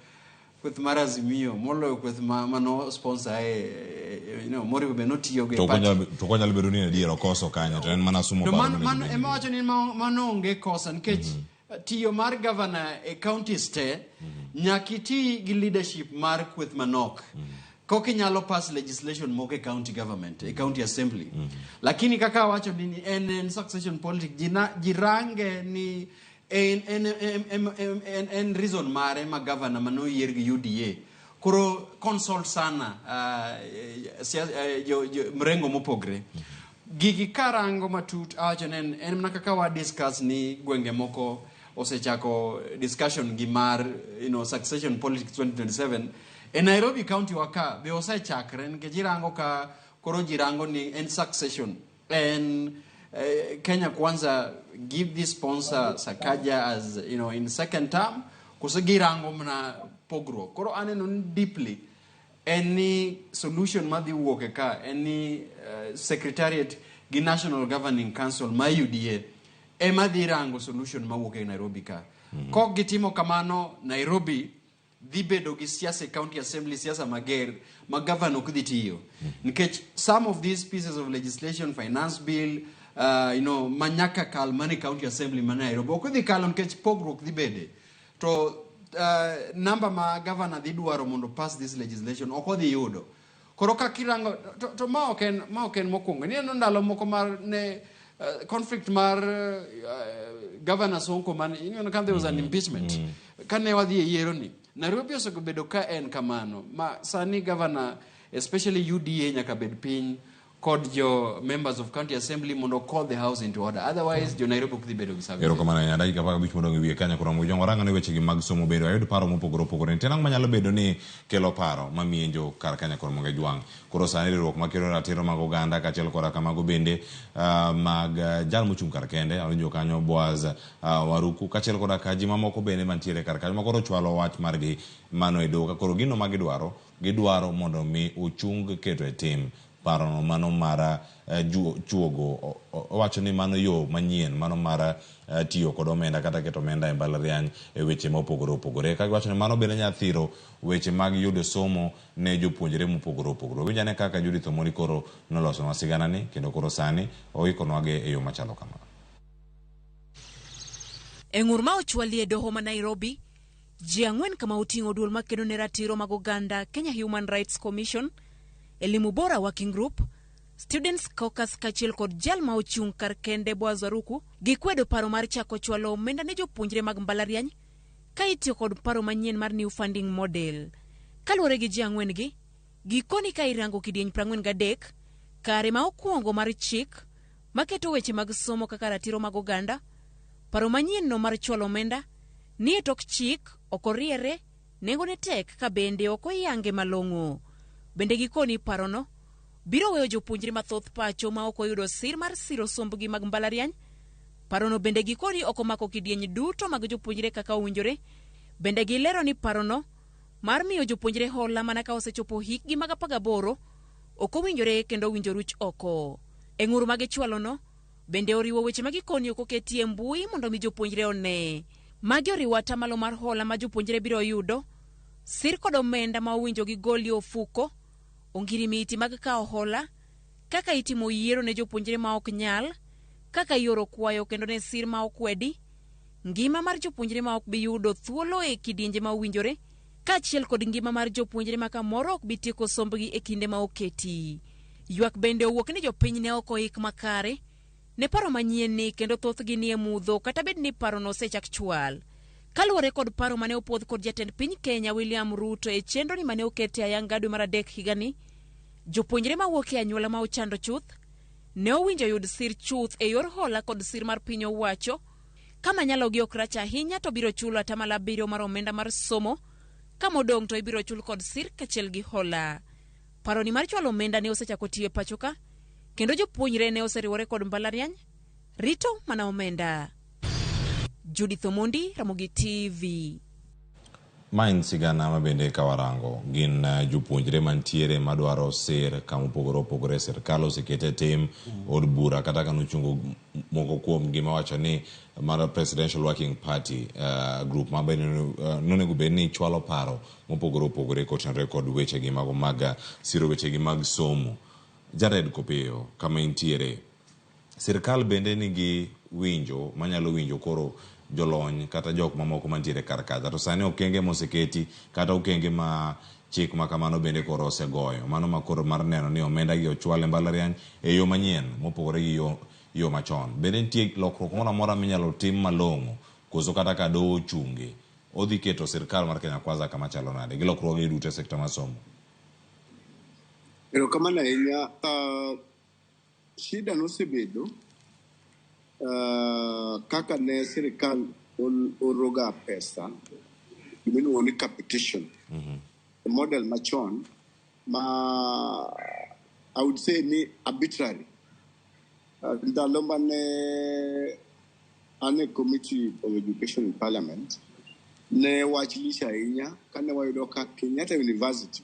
Azimio moloyo kweth mano sponsor Moribo be notiyo go e party. To konyalo bedo ni adier okoso kanyo to en mana sumo paro. Mano ema wacho ni mano onge kosa nikech tiyo mar governor e counties te nyaka iti gi leadership mar kweth manok. Koki nyalo pass legislation moko e county government, e county assembly. Lakini kaka wacho ni en succession politics, jirange ni en reason mare ma governor mano yier gi UDA Koro consult sana jo, jo, mrengo mopogre. Gigi karango matut awacho ni en mana kaka wa discuss ni gwenge moko osechako discussion gi mar succession politics 2027 e Nairobi County wa ka be osechakre, nikech irango ka koro ji rango ni en succession en Kenya Kwanza give this sponsor Sakaja as in second term, koso girango mana pogruok. Koro aneno ni deeply en ni solution madhi wuok e ka en ni secretariat gi National Governing Council ma UDA ema dhi rango solution mawuok e Nairobi ka. Kok gitimo kamano, Nairobi dhi bedo gi siasa e county assembly, siasa mager ma governor ok dhi tiyo, nikech some of these pieces of legislation, finance bill, ma nyaka kal mana e county assembly ma Nairobi ok dhi kalo nikech pogruok dhi bede to namba ma governor dhi dwaro mondo pass this legislation ok odhi yudo. Koro ka kirango to ma ok en mokwongo. Ineno ndalo moko mar ne conflict mar governor Sonko man ineno ka there was an impeachment kane wadhi e yiero ni Nairobi osebedo ka en kamano ma sani governor, especially UDA, nyaka bed piny kod jo members of county assembly mondo call the house into order, otherwise jo Nairobi ok dhi bedo gi services. Erokamano ahinya. Dakika 15 modong' e wiye kanyo koromo jong warang'o ni wechegi mag somo bende wayud paro mopogore opogore. Nitie ang'o manyalo bedo ni kelo paro mamienjo kar kanya koromo gi jwang'. Koro sani riwruok makelo ratiro mag oganda kaachiel koda kamago bende mag jal mochung' kar kende awinjo kanyo Boaz Waruku kaachiel koda ka ji mamoko bende mantiere kar kanyo makoro chwalo wach margi mano e doho ka koro gino ma gidwaro gidwaro mondo mi ochung keto e tim parono mano mar chuogo. Owacho ni mano yo manyien mano mar tiyo kod omenda kata keto omenda e mbalariany e weche mopogore opogore ka giwacho ni mano bende nyalo thiro weche mag yudo somo ne jopuonjre mopogore opogore. Winj ane kaka Judith Omori koro nolosonwa siganani kendo koro sani oikonwage e yo machalo kama. E ng'ur ma ochwali e doho ma Nairobi, ji 4 kama oting'o duol makedo ne ratiro mag oganda Kenya Human Rights Commission, Elimu Bora Working Group, Students Caucus kaachiel kod jal ma ochung' kar kende Boaz Waruku gikwedo paro mar chako chwalo omenda ne jopuonjre mag mbalariany ka itiyo kod paro manyien mar New Funding Model. Kaluwore gi ji 4 gi, gikoni ka irango kidieny 43 kare ma okwongo mar chik maketo weche mag somo kaka ratiro mag oganda, paro manyien no mar chwalo omenda ni e tok chik ok oriere, nengone tek ka bende ok oyange malong'o. Bende gikoni parono biro weyo jopuonjre mathoth pacho ma ok oyudo sir mar siro sombgi mag mbalariany. Parono bende gikoni ok omako kidieny duto mag jopuonjre kaka owinjore. Bende gilero ni parono mar miyo jopuonjre hola mana ka osechopo hikgi mag 18 ok owinjore kendo owinjo ruch oko. E ng'ur ma gichwalono bende oriwo weche ma gikoni ok oketi e mbui mondo mi jopuonjre one. Magi oriwo atamalo mar hola ma jopuonjre biro yudo, sir kod omenda ma owinjo gigolie ofuko, ongirimiti mag kawo hola, kaka itimo yiero ne jopuonjre ma ok nyal, kaka ioro kwayo kendo ne sir ma okwedi, ngima mar jopuonjre ma ok bi yudo thuolo e kidienje ma owinjore, kaachiel kod ngima mar jopuonjre ma kamoro ok bi tieko sombgi e kinde ma oketi. Ywak bende owuok ni jopiny ne ok oik makare ne paro manyien ni kendo thothgi ni e mudho kata bed ni parono osechak chwal. Kaluwore kod paro mane opuodh kod jatend piny Kenya William Ruto e chenro ni mane okete ayanga dwe mar 3 higani, jopuonjre mawuok e anyuola ma ochando chuth ne owinjo yud sir chuth e yor hola kod sir mar piny owacho. Kama nyalogi ok rach ahinya to biro chulo 7% mar omenda mar somo, ka modong' to ibiro chul kod sir kaachiel gi hola. Paroni mar chwalo omenda ne osechako tiyo e pacho ka, kendo jopuonjre ne oseriwore kod mbalariany rito mana omenda. Judith Omondi, Ramogi TV. Ma en sigana ma bende ka warango gin jopuonjre mantiere madwaro sir kama opogore opogore. Sirkal osekete tim od bura kata ka nochungo moko kuom gima wacho ni mar Presidential Working Party group ma bende nonego bed ni chwalo paro mopogore opogore kotenore kod wechegi mago mag siro wechegi mag somo. Jared Kopiyo kama intiere, sirkal bende nigi winjo manyalo winjo koro jolony kata jok mamoko mantiere kar kacha, to sani okenge moseketi kata okenge ma chik ma kamano bende koro osegoyo mano ma koro mar neno ni omenda gi ochwal e mbalariany e yo manyien mopogore gi yo machon. Bende nitie lokruok moro amora minyalo tim malong'o koso kata ka doho ochunge odhi keto sirkal mar Kenya Kwanza kama chalo nade gi lokruoge duto e sekta mar somo? Erokamano ahinya. Shida nosebedo kaka ne sirikal oroga pesa gimiluongo ni capitation, model machon ma I would say ni arbitrary. Ndalo mane an e Committee of Education in Parliament, ne wach lich ahinya kane wayudo ka Kenyatta University,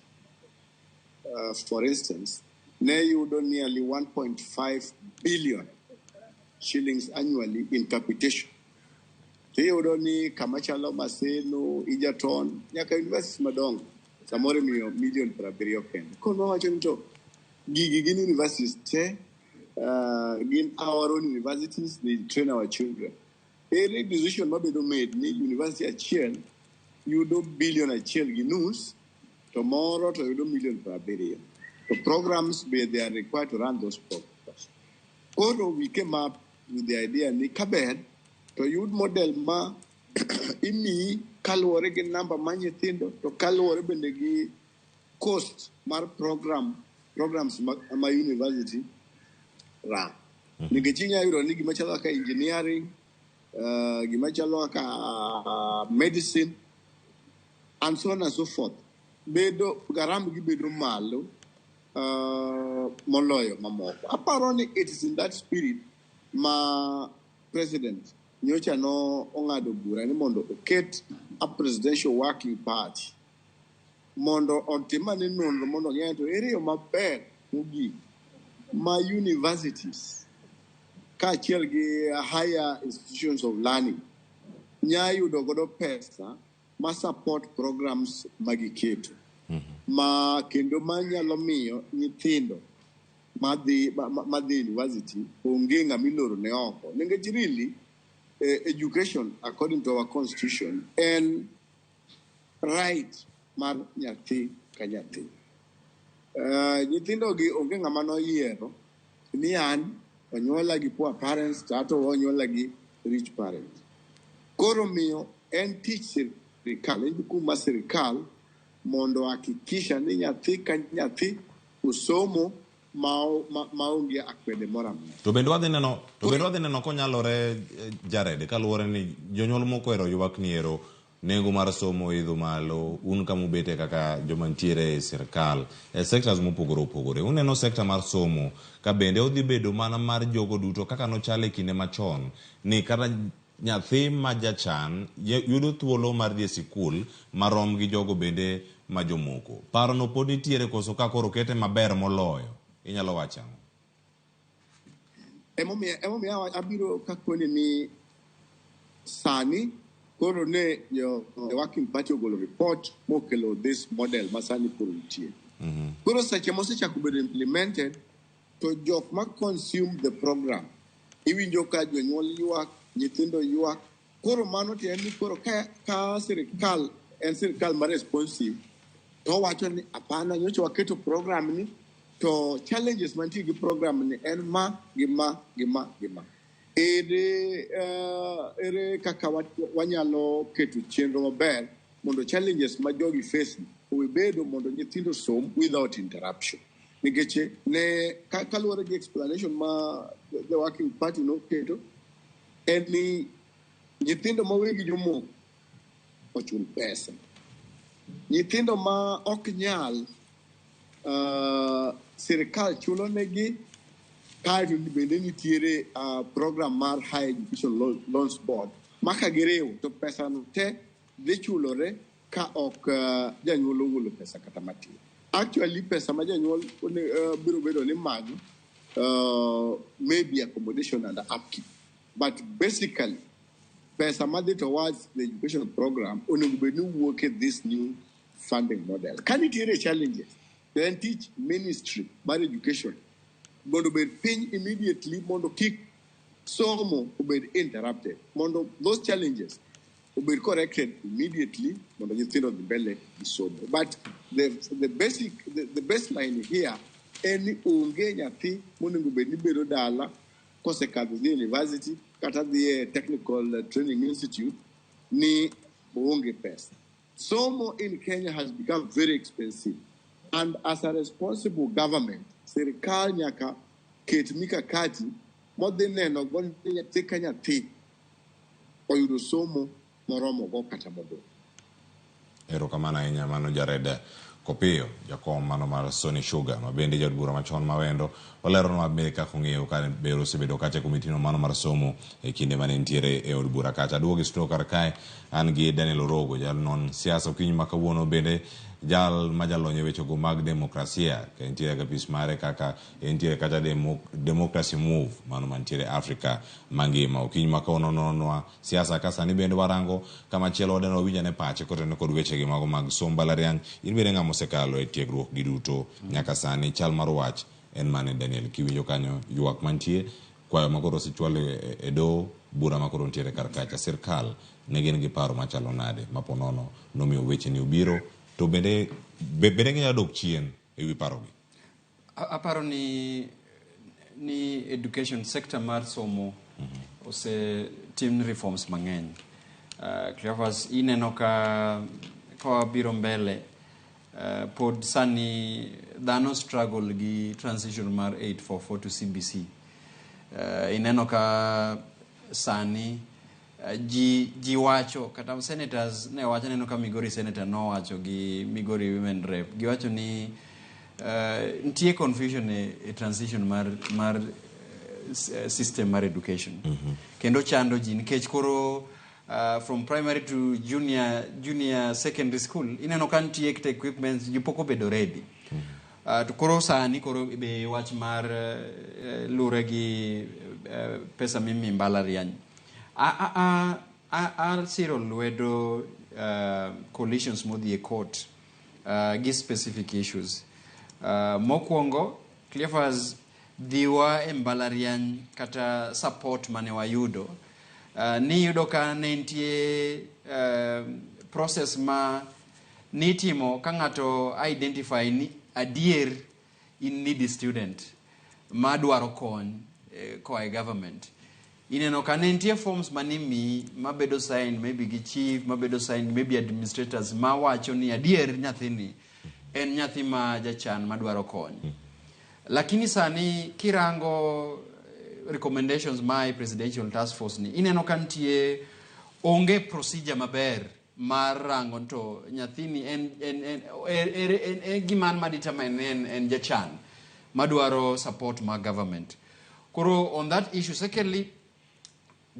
for instance, ne yudo nearly 1.5 billion shillings annually in capitation. Tiyudo ni kama chalo Maseno, Egerton, nyaka universities madongo, samoro imiyo million 70 kende. Koro wawacho ni to gigi gin universities te, gin our own universities, they train our children. Ere decision mabedo made ni university achiel yudo billion 1.5 to moro to yudo million 70. The programs be they are required to run those programs. Koro we came up with the idea ni kaber to yud model ma imiyi kaluwore gi namba mar nyithindo to kaluwore bende gi cost mar programs ma university run. Nikech inyalo yudo ni gima chalo kaka engineering, gima chalo kaka medicine, and so on and so forth, bedo garam gi bedo malo moloyo mamoko. Aparo ni it is in that spirit ma president nyocha no ong'ado bura ni mondo oket a presidential working party mondo otim ane nonro mondo ong'e to ere yo maber mogik ma universities kaachiel gi higher institutions of learning nya yudo godo pesa ma support programs magiketo ma kendo manyalo miyo nyithindo madhi university onge ng'ama iloro ne oko. Nikech really education according to our constitution en right mar nyathi ka nyathi. Nyithindo gi onge ng'ama noyiero ni an onyuola gi poor parents to ato onyuola gi rich parents. Koro miyo en tich sirikal, en jukumu mar sirikal mondo hakikisha ni nyathi ka nyathi osomo maonge akwede moro amora. To bende wadhi neno konyalore, Jared, kaluwore ni jonyuol moko ero ywak ni ero nengo mar somo idho malo, un kamubete kaka joma ntiere e sirkal e sectors mopogore opogore. Uneno sekta mar somo ka bende odhi bedo mana mar jogo duto kaka nochal e kinde machon ni kata nyathi ma jachan yudo thuolo mar dhi e sikul marom gi jogo bende ma jomoko. Parono pod nitiere koso ka koro kete maber moloyo? Inyalo wacho ang'o? Emomiyo abiro kakone ni sani koro ne the working party ogolo report mokelo this model ma sani koro nitie. Koro seche mosechako bedo implemented to jok ma consume the program iwinjo ka jonyuol ywak, nyithindo ywak. Koro mano tiende ni koro ka sirikal en sirikal ma responsive to wacho ni hapana, nyocha waketo program ni to challenges mantie gi program ni en ma gi ma gi ma gi ma. Ere kaka wanyalo keto chenro maber mondo challenges ma jogi face obedo mondo nyithindo som without interruption. Nikech ne kaluwore gi explanation ma the working party noketo en ni nyithindo ma wegi jomoko ochul pesa. Nyithindo ma ok nyal sirikal chulo negi, kaeto bende nitiere program mar Higher Education Loans Board ma ka giriwo to pesa no te dhi chulore ka ok janyuol ogolo pesa kata matin. Actually pesa ma janyuol biro bedo ni manyo maybe accommodation and upkeep, but basically pesa madhi towards the education program onego bed ni wuok e this new funding model. Ka nitiere challenges, then teach ministry mar education mondo obed piny immediately mondo kik somo obed interrupted, mondo those challenges obed corrected immediately mondo nyithindo odhi mbele gi somo. But the baseline here en ni onge nyathi monego bed ni bedo dala kosekadho dhi university kata dhi e technical training institute ni oonge pesa. Somo in Kenya has become very expensive. And as a responsible government, sirikal nyaka ket mikakati modhi neno go ni nyathi ka nyathi oyudo somo moromo go kata modong'. Erokamano ahinya mano Jared Kopiyo, jakom mano mar Sony Sugar, ma bende jaod bura machon ma Wendo, oleronwa be kaka ong'eyo ka ber osebedo kacha e komitino mano mar somo e kinde mane nitiere e od bura kacha. Aduogo e studio kar kae, an gi Daniel Orogo, janon siasa okinyi ma kawuono bende jal ma jalony e wechego mag demokrasia, ka entiere e apis mare kaka entiere kacha Democracy Move mano mantiere Afrika mangima. Okinyi ma kawuono nonwa siasa ka sani bende warango kama chielo wadeno wawinj ane pache kotenore kod wechegi mago mag somb mbalariany. In bende ng'ama osekalo e tiegruok gi duto nyaka sani chal mar wach en mane Daniel kiwinjo kanyo ywak mantie kwayo makoro osechwal e doho bura makoro nitiere kar kacha sirkal ne gin gi paro machalo nade mapo nono nomiyo weche ni obiro to bende bende ginyalo dok chien e wi parogi. Aparo ni education sector mar somo osetim reforms mang'eny. Cleophas, ineno ka wabiro mbele pod sani dhano struggle gi transition mar 844 to CBC. Ineno ka sani ji wacho kata senators ne wacho neno ka Migori senator nowacho gi Migori women rep giwacho ni nitie confusion e transition mar system mar education kendo chando ji nikech koro from primary to junior secondary school ineno ka nitie kata equipments ji pok obedo ready. To koro sani koro be wach mar lure gi pesa mimi mbalariany asiro lwedo coalitions modhi e court gi specific issues. Mokwongo Cleophas, dhiwa e mbalariany kata support mane wayudo niyudo ka ne nitie process ma nitimo ka ng'ato identify ni adier in needy student madwaro kony koa e government. Ineno ka ne nitie forms manimiyi mabedo signed maybe gi chief, mabedo signed maybe administrators mawacho ni adier nyathini en nyathi ma jachan madwaro kony. Lakini sani kirango recommendations ma e presidential task force ni ineno ka nitie onge procedure maber mar rango to nyathini en gima an ma determine ni en jachan madwaro support mar government. Koro on that issue, secondly,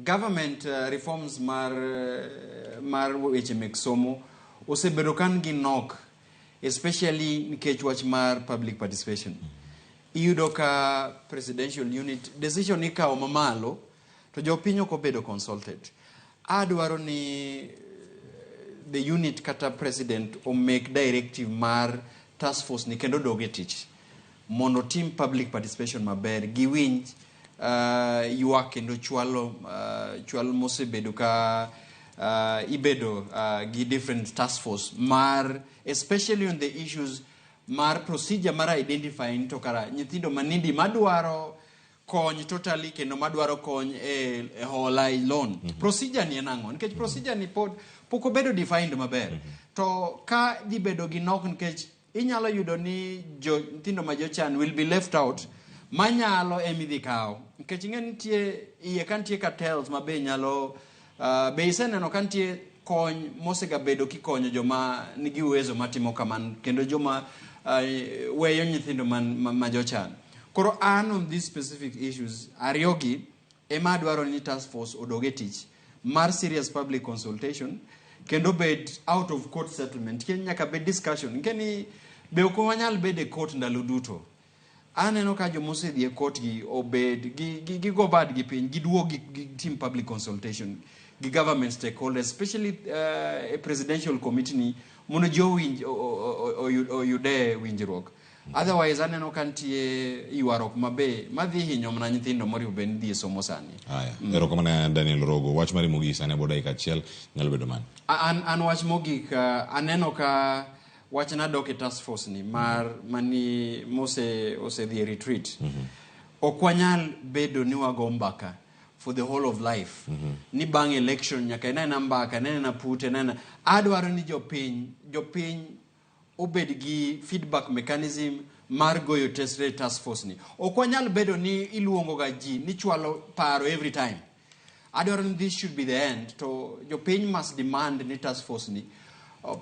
government reforms mar weche mek somo osebedo ka nigi nok, especially nikech wach mar public participation. Iyudo ka presidential unit decision ikawo mamalo to jopiny ok obedo consulted. Adwaro ni the unit kata president omake directive mar task force ni kendo dog e tich mondo tim public participation maber giwinj ywak kendo chwalo chwal mosebedo ka ibedo gi different task force mar especially on the issues mar procedure mar identifying to kara nyithindo manindi madwaro kony totally kendo madwaro kony e hola e loan. Procedure ni en ang'o? Nikech procedure ni pod pok obedo defined maber. To ka dhi bedo gi nok nikech inyalo yudo ni jo nyithindo ma jochan will be left out manyalo emidhi kaw nikech ing'e nitie iye ka nitie cartels ma be nyalo be iseneno ka nitie kony mosegabedo kikonyo joma nigi uwezo matimo kamano kendo joma weyo nyithindo ma jochan. Koro an on these specific issues ariyogi ema adwaro ni task force odog e tich mar serious public consultation kendo bed out of court settlement nikech nyaka bed discussion nikech ni be ok wanyal bedo e court ndalo duto. Aneno ka joma osedhi e court gi obed gi go badgi piny giduog gi tim public consultation gi government stakeholders, especially e presidential committee ni mondo ji owinj oyude winjruok. Otherwise aneno ka nitie ywaruok mabe madhi hinyo mana nyithindo moriwo bed ni dhi e somo sani. Haya, erokamano Daniel Rogo. Wach mari mogik sani bo dakika achiel nyalo bedo mane? An wach mogik aneno ka wachna dok e task force ni mar mani mose osedhi e retreat. Ok wanyal bedo ni wago mbaka for the whole of life. Ni bang' election nyaka inena mbaka, inena pute, inena adwaro ni jopiny, jopiny obed gi feedback mechanism mar goyo test task force ni. Ok wanyal bedo ni iluongo ga ji ni chwalo paro every time. Adwaro ni this should be the end to jopiny must demand ni task force ni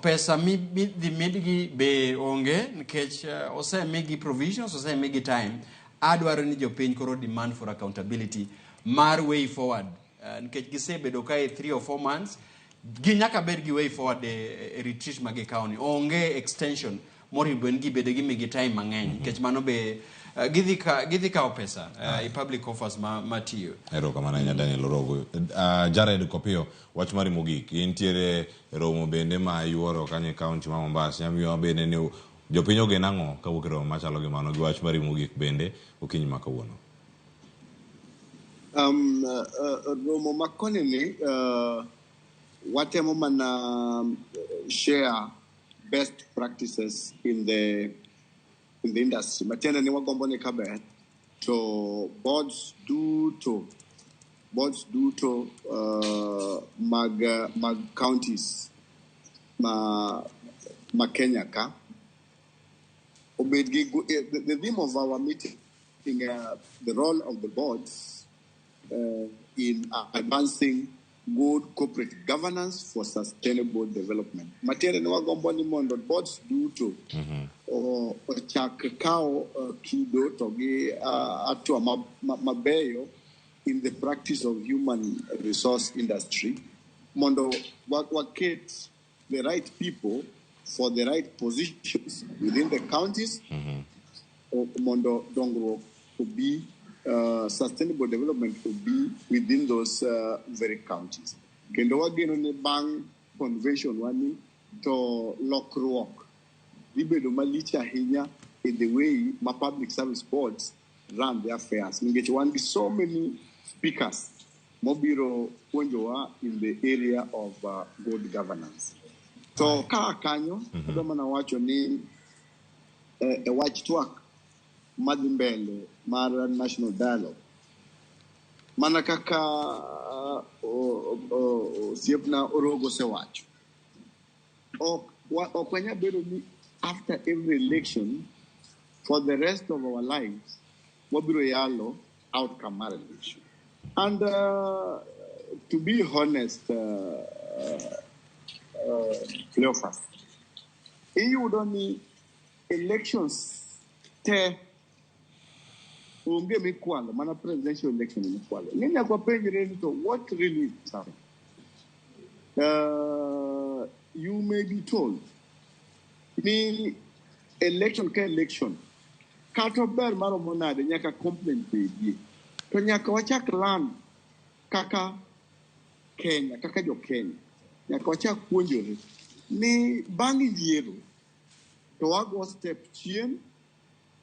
pesa midhi midgi be onge nikech osemigi provisions, osemigi time. Adwaro ni jopiny koro demand for accountability mar way forward nikech gisebedo kae 3 or 4 months gi nyaka bed gi way forward e retreat ma gikawo ni onge extension moriwo bed ni gibedo gimigi time mang'eny nikech mano be gidhi kawo pesa e public offers matiyo. Erokamano ahinya Daniel Orogo. Jared Kopiyo, wach mari mogik. Intiere romo bende ma yuoro kanyo e kaunti ma Mombasa. Nyamiyo bende ni jopiny ogen ang'o kawuok e romo machalo gi mano gi wach mari mogik bende okinyi ma kawuono. Romo ma koni ni watemo mana share best practices in the industry. Matiende ni wagombo ni kaber to boards duto mag counties ma Kenya ka obed gi the theme of our meeting, the role of the boards in advancing good corporate governance for sustainable development. Matiende ni wagombo ni mondo boards duto ochak kawo kido to gi hatua mabeyo in the practice of human resource industry, mondo waket the right people for the right positions within the counties, mondo dongruok obi, sustainable development obi within those very counties. Kendo wageno ni bang' convention wani to lokruok dhi bedo malich ahinya in the way ma public service boards run their affairs. Nikech wan gi so many speakers mobiro puonjowa in the area of good governance. To ka kanyo, adwa mana wacho ni e wach twak madhi mbele mar national dialogue, mana kaka osiepna Orogo osewacho, ok wanyal bedo ni after every election for the rest of our lives wabiro yalo outcome mar election. And to be honest, Cleophas, iyudo ni elections te onge mikwalo, mana presidential election mikwalo. Ni nyaka wapenjre ni to what really is happening? You may be told ni election ka election kata ber maromo nade nyaka complaint bedie, to nyaka wachak learn kaka Kenya, kaka jo Kenya, nyaka wachak puonjore ni bang' yiero to wago step chien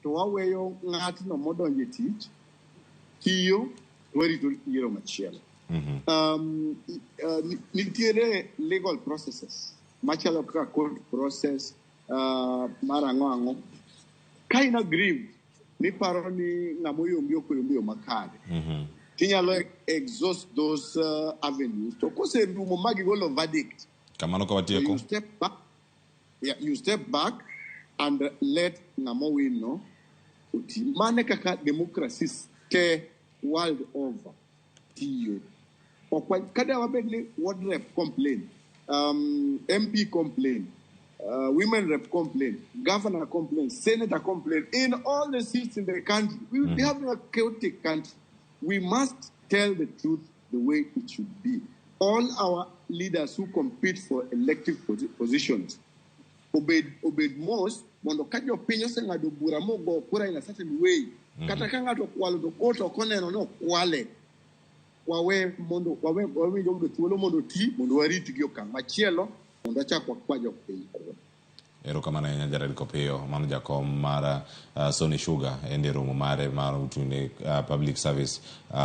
to waweyo ng'atno modonjo e tich tiyo to warito yiero machielo. Nitiere legal processes machalo kaka court process mar ang'o ang'o. Ka in aggrieved niparo ni ng'ama oyombi ok oyombi yo makare, tinyalo exhaust those avenues to koserumo ma gigolo verdict, Kamano ka watieko. you step back, yeah, you step back and let ng'ama owino oti. Mane kaka democracies te world over tiyo. Kada wabed ni ward rep complain, MP complain, women rep complain, governor complain, senator complain, in all the seats in the country, we will be having a chaotic country. We must tell the truth the way it should be. All our leaders who compete for elective positions obed mos mondo ka jopiny oseng'ado bura mogo kura in a certain way, kata ka ng'ato okwalo to court ok oneno ni okwale, wawe mondo wawe jogo thuolo mondo oti, mondo warit gi okang' machielo mondo wachak wakwa jopiny kura. Erokamano ahinya Jared Kopiyo, mano jakom mar Sony Sugar en e romo mare mar ochung'ne Public Service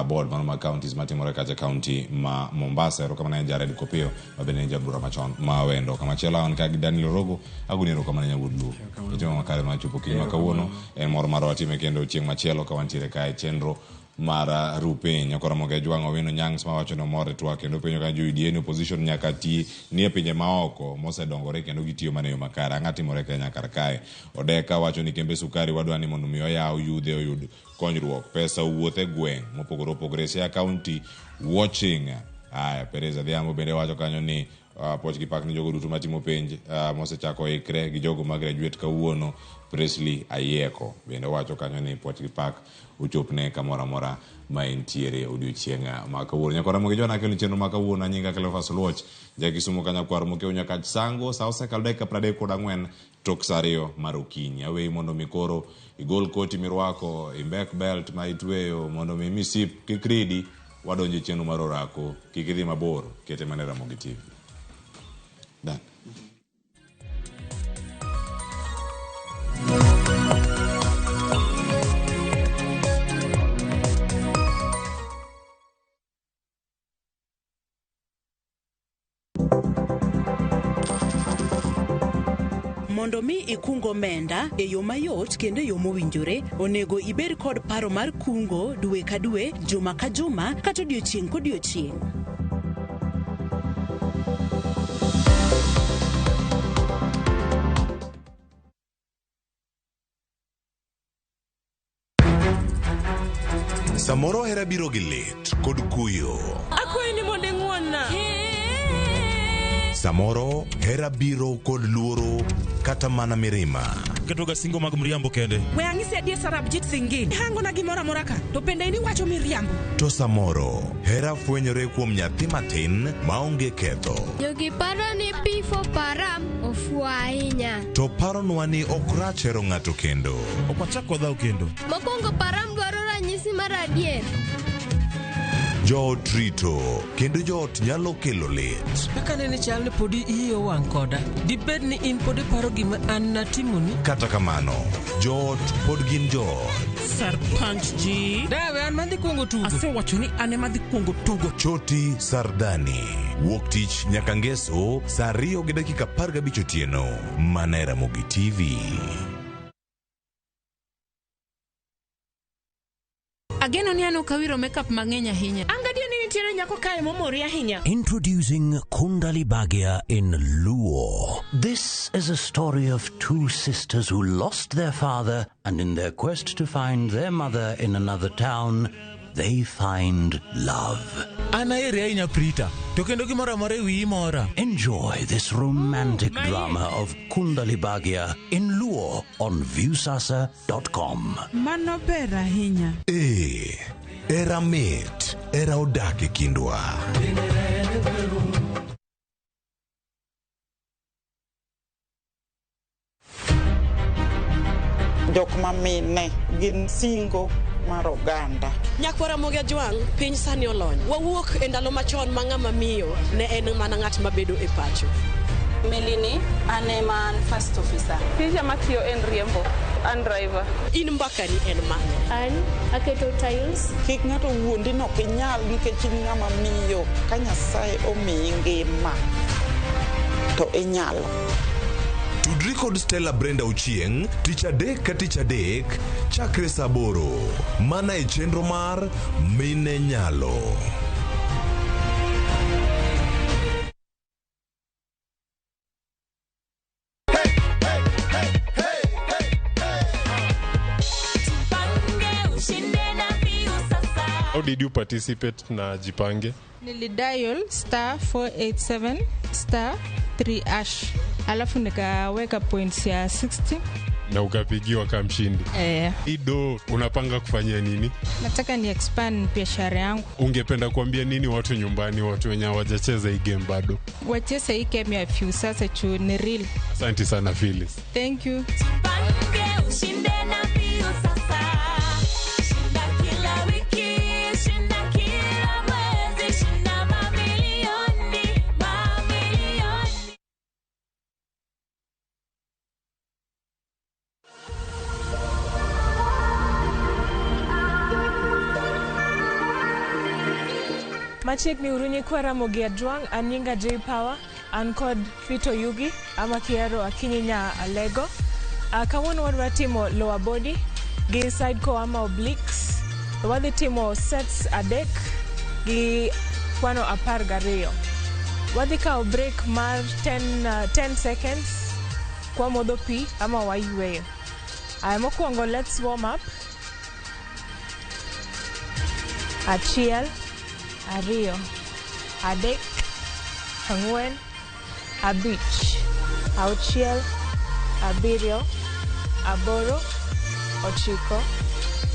Board mano mag counties matimore kacha county ma Mombasa. Erokamano ahinya Jared Kopiyo ma bende en jabura machon ma Wendo. Kamachielo an ka gi Daniel Orogo, agoni erokamano ahinya wuod Luo. Itimo makare mar chopo kiny ma kawuono, en mor mar watime kendo chieng' machielo ka wantiere kae chenro mar Rupiny. Nyakora Moge Jwang' Owino Nyangs mawacho ni omor e twak kendo penjo ka jo UDA ni opposition nyaka ti nie pinje maoko mosedongore kendo gitiyo mana e yo makare. Ang'o timore Kenya kar kae? Odeka wacho ni kembe sukari wadwa ni mondo mi oyaw yudhe oyud konyruok. Pesa owuoth e gweng' mopogore opogore. Siaya County watching. Aya, Perez Adhiambo bende wacho kanyo ni puoch gi pak ni jogo duto matimo penj mosechako ikre gi jogo ma graduate kawuono. Presley Ayieko bende wacho kanyo ni puoch gi pak ochopne kamoro amora ma entiere odiochieng' ma kawuono. Nyakora Mogi Jona akelo chenro ma kawuono anyinga Cleophas Oluoch, jakisumo kanyakwar mokiewo nyakach Sango, sa osekalo dakika 34 tok sa 2 mar okinyi. Aweyi mondo mi koro igol koti mirwako, imbek belt ma itweyo mondo mi misip kik ridi, wadonjo e chenro mar orako, kik idhi mabor, kete mana e Ramogi TV. Dan. Mondo mi ikung omenda e yo mayot kendo e yo mowinjore, onego ibed kod paro mar kungo dwe ka dwe, juma ka juma, kata odiochieng' kodiochieng'. Samoro hera biro gi lit kod kuyo. Akwayi ni mondo ing'won-na. Samoro hera biro kod luoro kata mana mirima. Ketoga singo mag mriambo kende. We ang'isi adier Sarabjit Singh. Hangona gimoro amora ka, to bende in iwacho miriambo. To samoro hera fwenyore kuom nyathi matin maonge ketho. Jogi paro ni P4 Param ofuwo ahinya. To paronwa ni ok rach hero ng'ato kendo. Ok wachak wadhaw kendo. Mokwongo Param dwaro ranyisi mar adier. Joot rito kendo joot nyalo kelo lit. Kaka nene chal ni podi iyi owang' koda. Dibed ni in pod iparo gima an natimoni? Kata kamano, joot pod gin joot. Sarpanch ji. Dawe an madhi kuongo tugo. Asewacho ni an ema dhi kuongo tugo. Choti Sardani. Wuok tich nyaka ngeso saa 2:15 otieno. Mana e Ramogi TV. Ageno ni an ok awiro makeup mang'eny ahinya. An gadier ni nitiere nyako kae momori ahinya. Introducing Kundali Bhagya in Luo. This is a story of two sisters who lost their father and in their quest to find their mother in another town, they find love. An aheri ahinya Prita, to kendo gimoro amora e wiyi mora. Enjoy this romantic drama of Kundali Bhagya in Luo on Viusasa.com. Mano ber ahinya. Ee, era mit, era odak e kindwa. Jok ma mine gin singo mar oganda. Nyakwara Ramogi Ajwang', piny sani olony. Wawuok e ndalo machon ma ng'ama miyo ne en mana ng'at mabedo e pacho. Melini, an ema an first officer. Tija matiyo en riembo, an driver. In mbakani en mane? An aketo tiles. Kik ng'ato wuondi ni ok inyal nikech in ng'ama miyo. Ka Nyasaye omiyi ngima, to inyalo. Tudri kod Stella Brenda Ochieng' tich adek ka tich adek chakre saa 8 mana e chenro mar Mine Nyalo. How did you participate na Jipange? Nilidial star 487 star 3 hash alafu nikaweka points ya 60. Na ukapigiwa kama mshindi. Ido, unapanga kufanyia nini? Nataka ni expand biashara yangu. Ungependa kuambia nini watu nyumbani, watu wenye hawajacheza hii game bado? Wacheze hii game ya Viusasa juu ni real. Asante sana Phyllis. Thank you. Jipange ushinde na Viusasa. Shinda kila wiki, shinda kila mwezi, shinda mamilioni, mamilioni. Machiegni uru nyikwa Ramogi Ajwang', an nyinga J Power, an kod Fito Yugi, ama kihero Akinyi nya Alego. Kawuono wadwa timo lower body gi side core ama obliques. To wadhi timo sets adek gi kwano 12. Wadhi kawo break mar 10 seconds kwamodho pi ama wayweyo. Aya, mokwongo let's warm up. 1, 2, 3, 4, 5, 6, 7, 8, 9,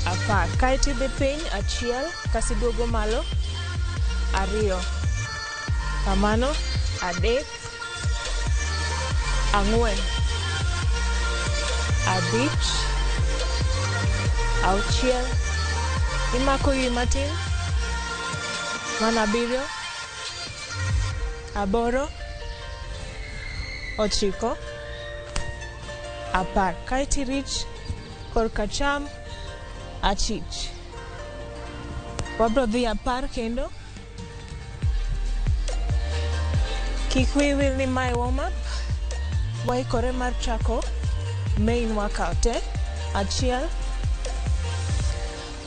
10. Kaeto idhi piny 1, kasto iduogo malo 2. Kamano 3, 4, 5, 6, imako ywi matin, mana 7, 8, 9, 10. Kaeto irich korka cham achich. Wabro dhi 10 kendo. Kik wiyi wil ni mae warm up. Waikore mar chako main workout. 1, 2,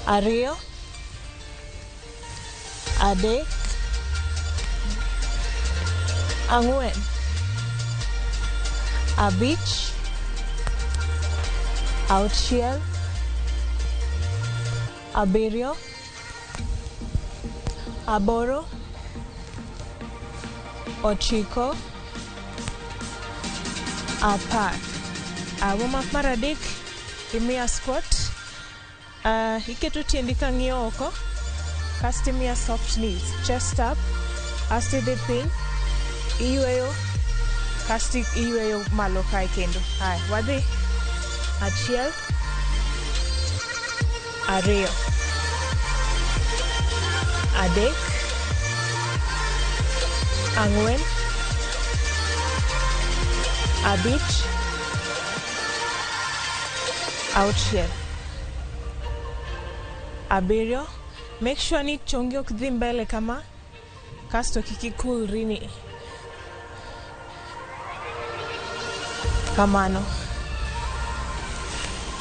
3, 4, 5, 6, 7, 8, 9, 10. Warm up mar 3, imiya squat. Iketo tiendi ka ng'iyo oko, kasto imiya soft knees, chest up, asto idhi piny, iyweyo, kasto iyweyo malo kae kendo. Haya, wadhi. 1, 2, 3, 4, 5, 6, 7. Make sure ni chongi ok dhi mbele kama, kasto kik ikulri ni. Kamano.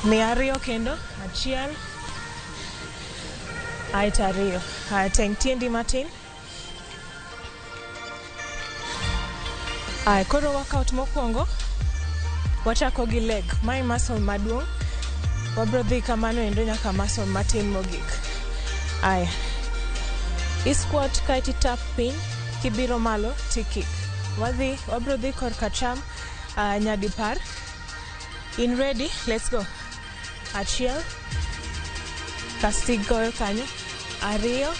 Miya 2 kendo. 1, aeto 2. Haya, teng tiendi matin. Aya, koro workout mokwongo wachako gi leg. Mae muscle maduong'. Wabro dhi kamano endo nyaka muscle matin mogik. Aya, i squat kaeto itap piny, kibiro malo ti kick. Wadhi, wabro dhi korka cham nyadipar. In ready, let's go. 1, kasto igoyo kanyo. 2,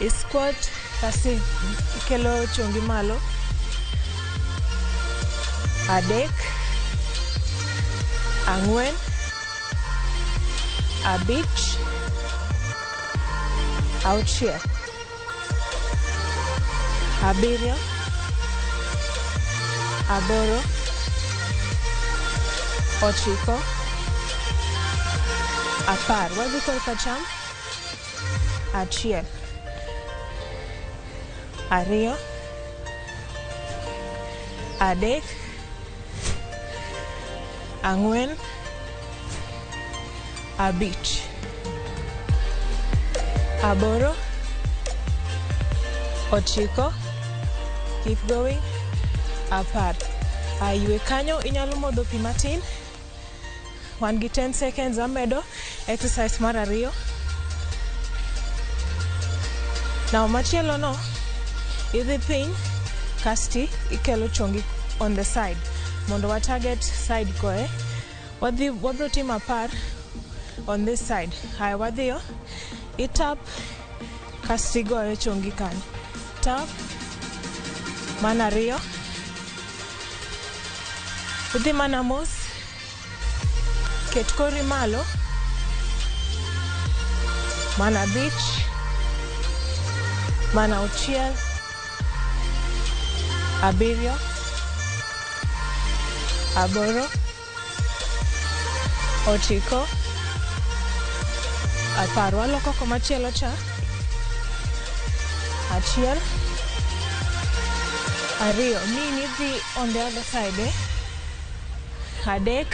i squat kasto ikelo chongi malo. 3, 4, 5, 6, 7, 8, 9, 10. Wadhi korka cham. 1, 2, 3, 4, 5, 8, 9, keep going, 10. Ywe kanyo, inyalo modho pi matin. Wan gi 10 seconds amedo exercise mar 2. Now machielo no, idhi piny, kasti ikelo chongi on the side mondo wa target side koe. Wadhi, wabro timo 10 on this side. Haya, wadhiyo, itap, kasti goyo chongi kanyo. Tap, mana 2. Udhi mana mos, ket kori malo, mana 5, mana 6, 7, 8, 9, 10. Waloko komachielo cha. 1, 2, ni idhi on the other side, eh? 3,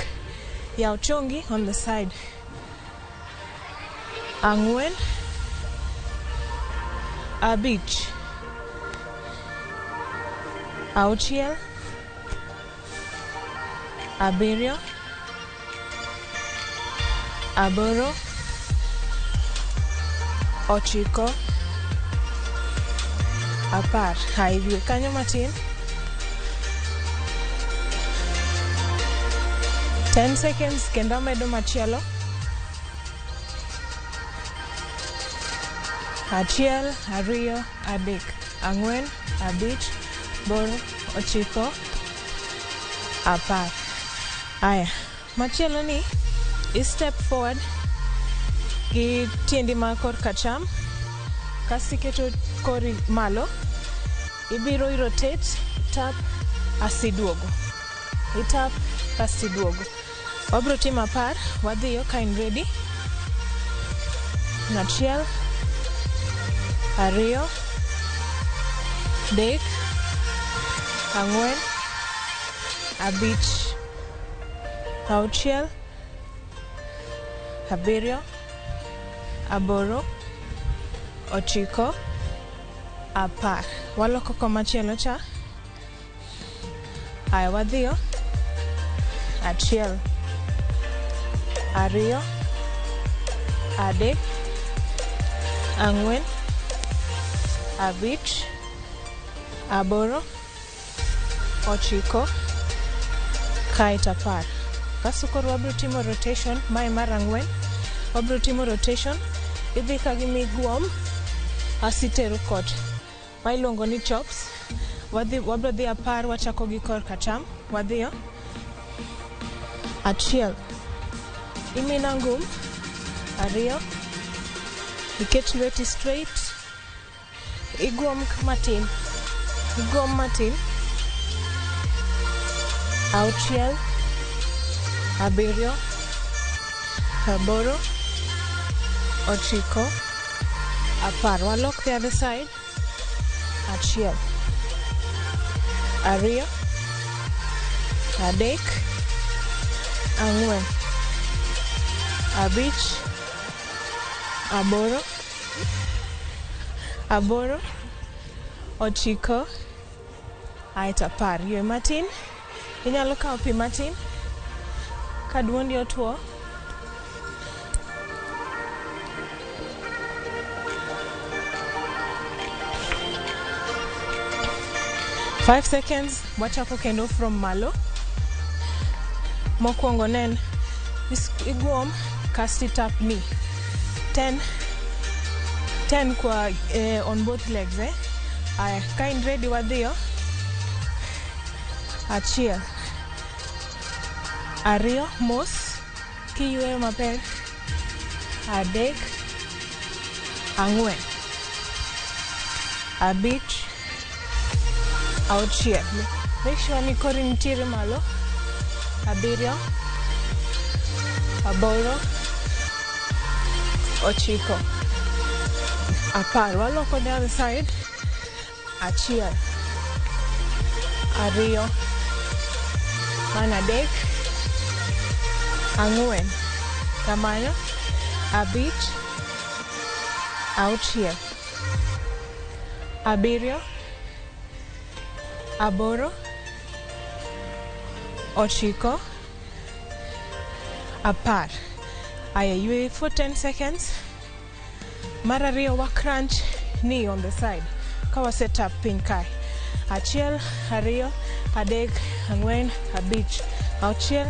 yaw chongi on the side. Ang'wen. Abich. Auchiel. Abiriyo. Aboro. Ochiko. 10. Hai, ywe kanyo matin. 10 seconds kendo amedo machielo. 1, 2, 3, 4, 5, 8, 9, 10. Aya, machielo ni i step forward gi tiendi ma kor kacham, kasto iketo kori malo, ibiro i rotate, tap, asiduogo. I tap, kasto iduogo. Wabiro timo 10, wadhiyo ka in ready. 1, 2, 3, 4, 5, 6, 7, 8, 9, 10. Waloko komachielo cha. Aya, wadhiyo. 1, 2, 3, 4, 5, 8, 9, kaeto 10. Kasto koro wabiro timo rotation, mae mar 4. Wabiro timo rotation, idhi ka gi miguom, asitero kot. Ma iluongo ni chops. Wabiro dhi 10, wachako gi kor kacham. Wadhiyo. 1. Imina ngum. 2. Iket lweti straight. Iguom matin. Iguom matin. 6, 7, 8, 9, 10. Walok the other side. 1, 2, 3, 4, 5, 8, 9, aeto 10. Ywe matin. Inyalo kawo pi matin ka duondi otuo. 5 seconds, wachako kendo from malo. Mokwongo nen iguom kasto tap knee. 10 10 kwa on both legs, eh? Aya, ka in ready wadhiyo. 1, 2, mos kiyweyo maber. 3, 4, 5, 6. Make sure ni kori nitiere malo. 7, 8, 9, 10. Waloko the other side. 1, 2, 3, 4, kamano, 5, 6, 7, 8, 9, 10. Aya, ywe for 10 seconds. Mar ariyo wa crunch knee on the side. Ka wa set up piny kae. 1, 2, 3, 4, 5, 6.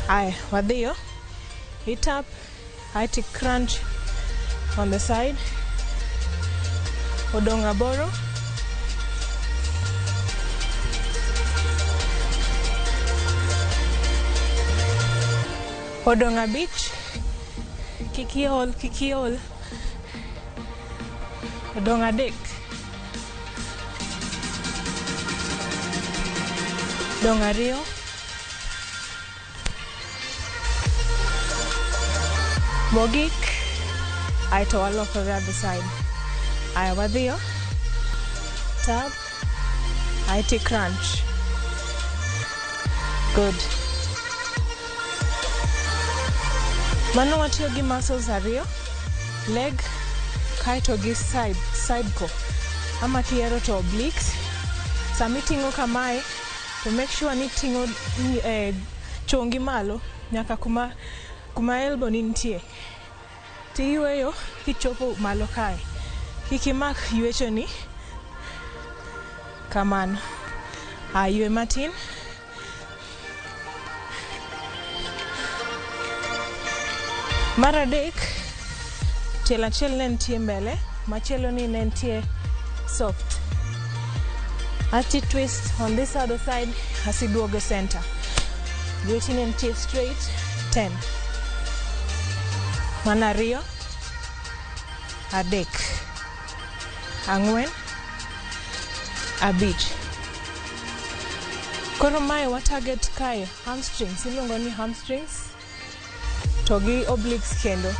Aya, wadhiyo. Hit up, aeto crunch on the side. Odong' 8. Odong' 5. Kik iol, kik iol. Odong' 3. Odong' 2. Mogik. Aeto waloko the other side. Aya, wadhiyo. Tap. Aeto crunch. Good. Mano watiyo gi muscles ariyo, leg kaeto gi side ko. Ama kihero to obliques. Sama iting'o kamae, to make sure ni iting'o chongi malo nyaka kuma elbow ni nitie. Tiyweyo kichopo malo kae. Kik imak ywechoni kamano. Ywe matin. Mar adek, tielo achiel ne nitie mbele, machielo ni ne nitie soft. Ati twist on this other side, asiduogo center. Lweti ne nitie straight, 10. Mano ariyo, adek, ang'wen, abich. Koro mae wa target kae hamstrings, iluongo ni hamstrings to gi obliques kendo.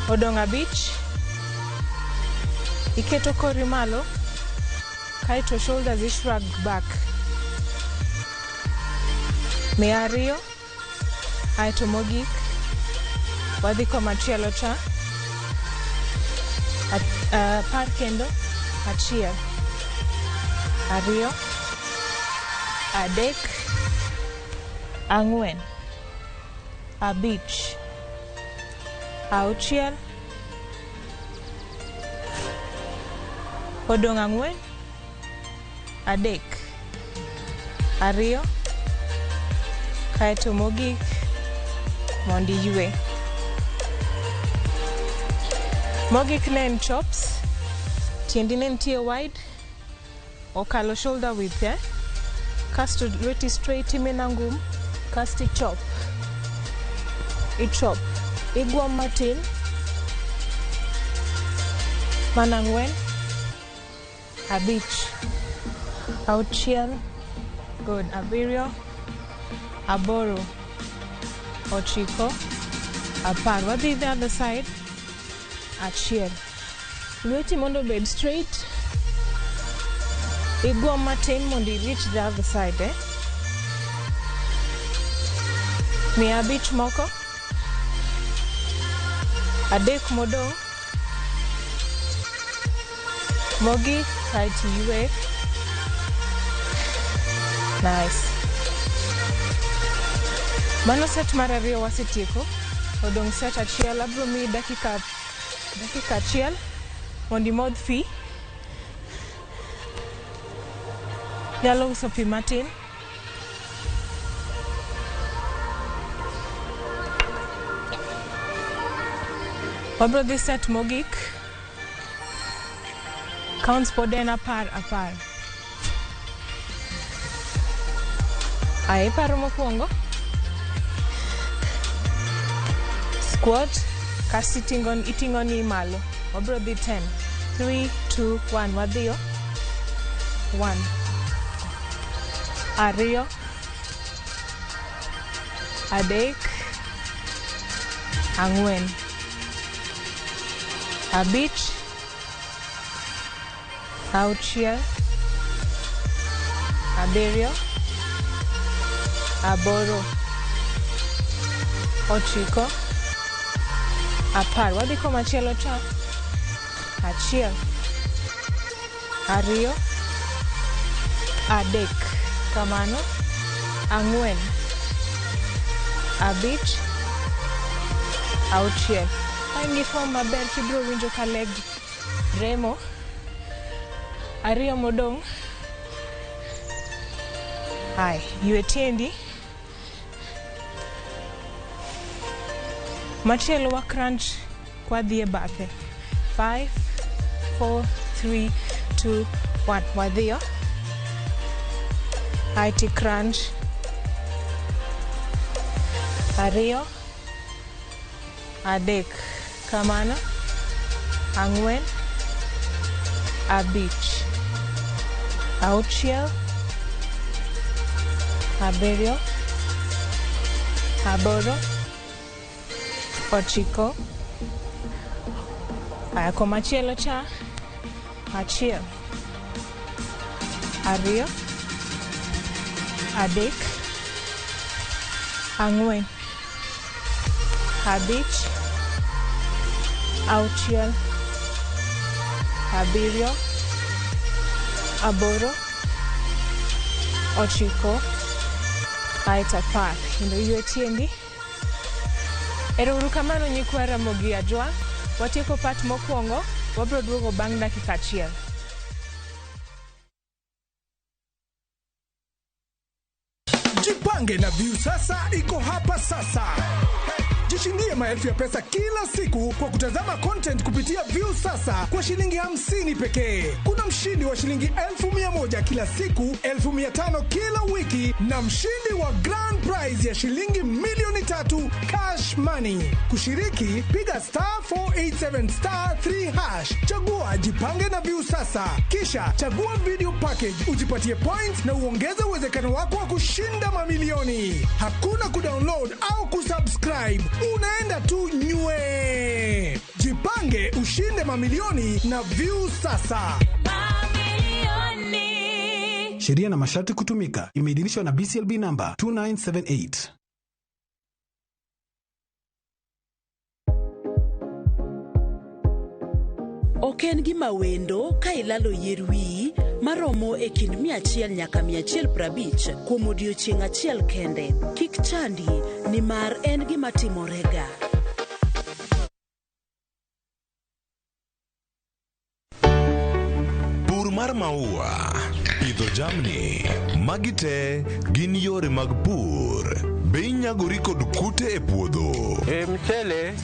Odong' abich, iketo kori malo, kaeto shoulders i shrug back. 200, aeto mogik, wadhi komachielo cha, 10 kendo, 1, 2, 3, 4, 5, 6, odong' 4, 3, 2, kaeto mogik mondo iywe. Mogik ne en chops, tiendi ne nitie wide, okalo shoulder width, Kasto lweti straight imena ngum, kasto ichop. Ichop. Igwom matin. Mana 4, 5, 6, good, 7, 8, 9, 10. Wadhi the other side. 1. Lweti mondo obed straight. Igwom matin mondo i reach the other side, 500 moko. 3 modong'. Mogik kaeto iywe. Nice. Mano set mar ariyo wasetieko. Odong' set achiel. Abiro miyi dakika achiel mondo imodh pi. Nyalo uso pi matin. Wabiro dhi set mogik. Counts pod en 10 10. Ae, iparo mokwongo. Squat, kasto iting'o ni malo. Wabiro dhi 10. 3, 2, 1. Wadhiyo. 1, 2, 3, 4, 5, 6, 7, 8, 9, 10. Wadhi komachielo cha. 1, 2, 3, kamano, 4, 5, 6. Ka in gi form maber tibiro winjo ka leg remo. 2 modong'. Ai, ywe tiendi. Machielo wa crunch kwadhi e bathe. 5, 4, 3, 2, 1. Wadhiyo. Aeti crunch. 2, 3, kamano, 4, 5, 6, 7, 8, 9. Aya, komachielo cha. 1, 2, 3, 4, Abich, auchiel, abiriyo, aboro, ochiko, aeto 10. Kendo ywe tiendi. Ero uru kamano nyikwa Ramogi Ajwang'. Watieko part mokwongo, wabro duogo bang' dakika achiel. Jipange na Viusasa iko hapa sasa. Jishindie maelfu ya pesa kila siku kwa kutazama content kupitia Viusasa kwa shilingi 50 pekee. Kuna mshindi wa shilingi 100,000 kila siku, 500,000 kila wiki na mshindi wa grand prize ya shilingi 3,000,000 cash money. Kushiriki, piga star 487 star 3 hash, chagua jipange na Viusasa, kisha chagua video package ujipatie points na uongeze uwezekano wako wa kushinda mamilioni. Hakuna kudownload au kusubscribe, unaenda tu nywe. Jipange ushinde mamilioni na Viusasa. Sheria na masharti kutumika. Imeidhinishwa na BCLB namba 2978. Ok en gima wendo ka ilalo yier wiyi maromo e kind 100 nyaka 150 kuom odiechieng' achiel kende. Kik chandi nimar en gima timorega. Pur mar maua, pidho jamni, magi te gin yore mag pur. Be inyagori kod kute e puodho? E mchele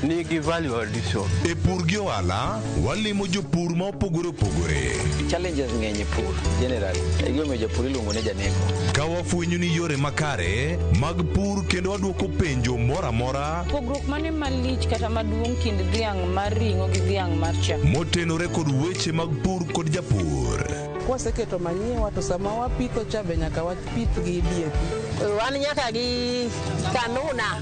nigi value addition. E pur gi ohala, walimo jopur ma opogore opogore. Challenges ng'eny e pur generally. E gimomiyo japur iluongo ni janeko. Ka wafwenyo ni yore makare mag pur kendo wadwoko penjo moro amora Pogruok mane malich kata maduong' kind dhiang' mar ring'o gi dhiang' mar chak? motenore kod weche mag pur kod japur. Kwaseketo manyiwa to sama wapitho cha be nyaka wapith gi DAP. Wan nyaka gi kanuna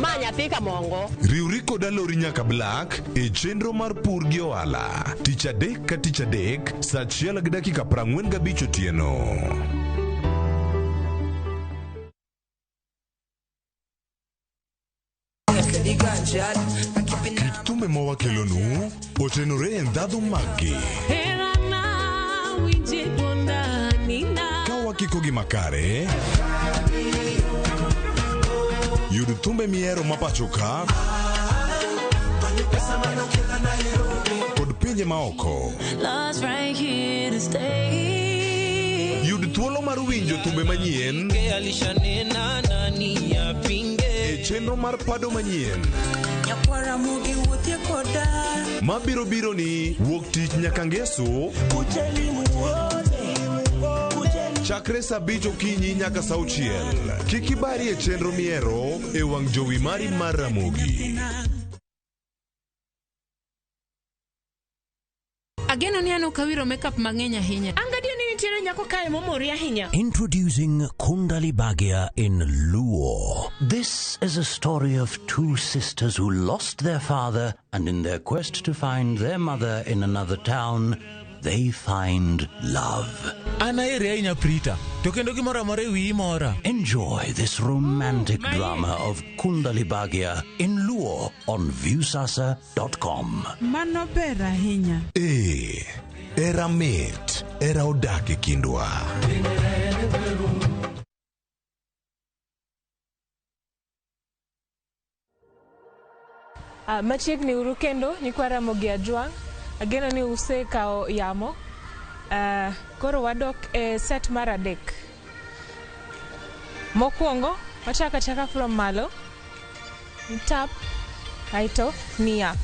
ma nyathi kamongo. Riwri kod Alori nyaka Black e chenro mar pur gi ohala tich adek ka tich adek saa 1:45 otieno. Kit thumbe ma wakelonu otenore e ndhadhu maggi ka wakiko gi makare. Yud thumbe mihero ma pacho ka kod pinje maoko. Yud thuolo mar winjo thumbe manyien e chenro mar pado manyien mabiro biro ni wuok tich nyaka ngeso chakre saa 5 okinyi nyaka saa 6. Kik ibari e chenro mihero e wang' jowi mari mar Ramogi. Ageno ni an ok awiro makeup mang'eny ahinya. Angadier ni nitiere nyako kae momori ahinya. Introducing Kundali Bhagya in Luo. This is a story of two sisters who lost their father, and in their quest to find their mother in another town, they find love. An aheri ahinya Prita, to kendo gimoro amora e wiyi mora. Enjoy this romantic drama of Kundali Bhagya in Luo on Viusasa.com. Mano ber ahinya. Ee, era mit, era odak e kindwa. Machiegni uru kendo nyikwa Ramogi Ajwang'. Ageno ni usekawo yamo. Koro wadok e set mar 3. Mokwongo wachako achaka from malo. Tap, aito knee up.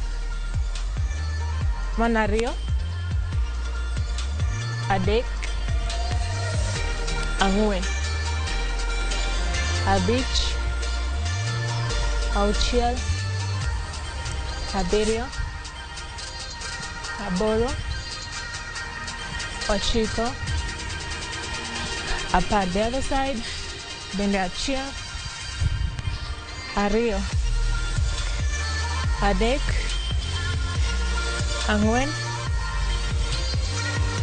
Mar 2, 3, 4, 5, 6, 7, 8, 9, 10. The other side, bende 1, 2, 3, 4,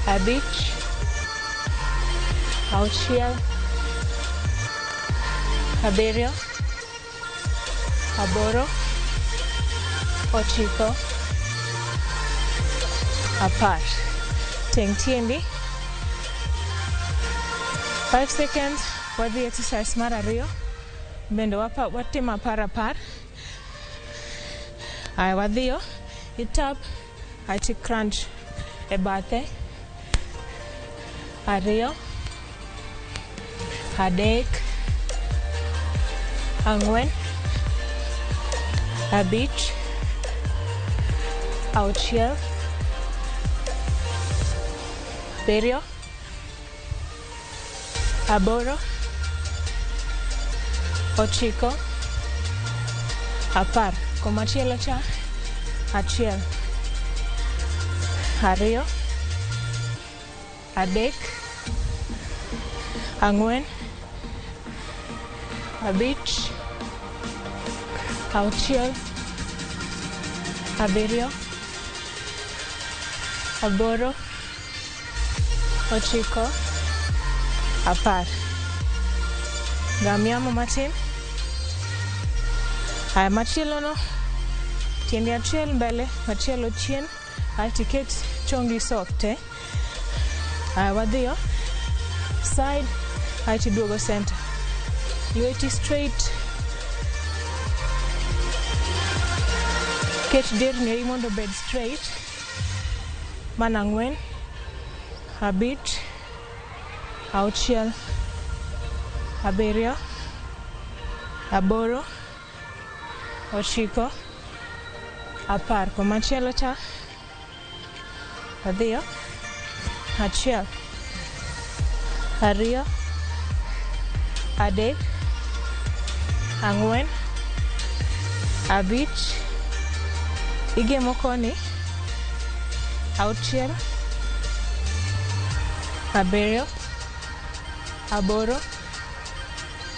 5, 6, 7, 8, Aboro, 9, 10. Teng tiendi. 5 seconds. Wadhi exercise mar 2. Bende watimo 10 10. Aya, wadhiyo. Itap, aiti crunch e bathe. 2, 3, 4, 5, 6, 7, 8, 9, 10. Komachielo cha, 1, 2, 3, 4, 5, 6, 7, 8, 9, 10. Gam yamo matin. Aya, machielo no, tiendi achiel mbele, machielo chien, aeto iket chongi soft te. Aya, wadhiyo side, aeto iduogo center. Lweti straight. Ket derni mondo obed straight. Mana 4, 5, 6, 7, 8, 9, 10. Komachielo cha, wadhiyo. 1, 2, 3, 4, 5, igemo koni, 6, 7, 8,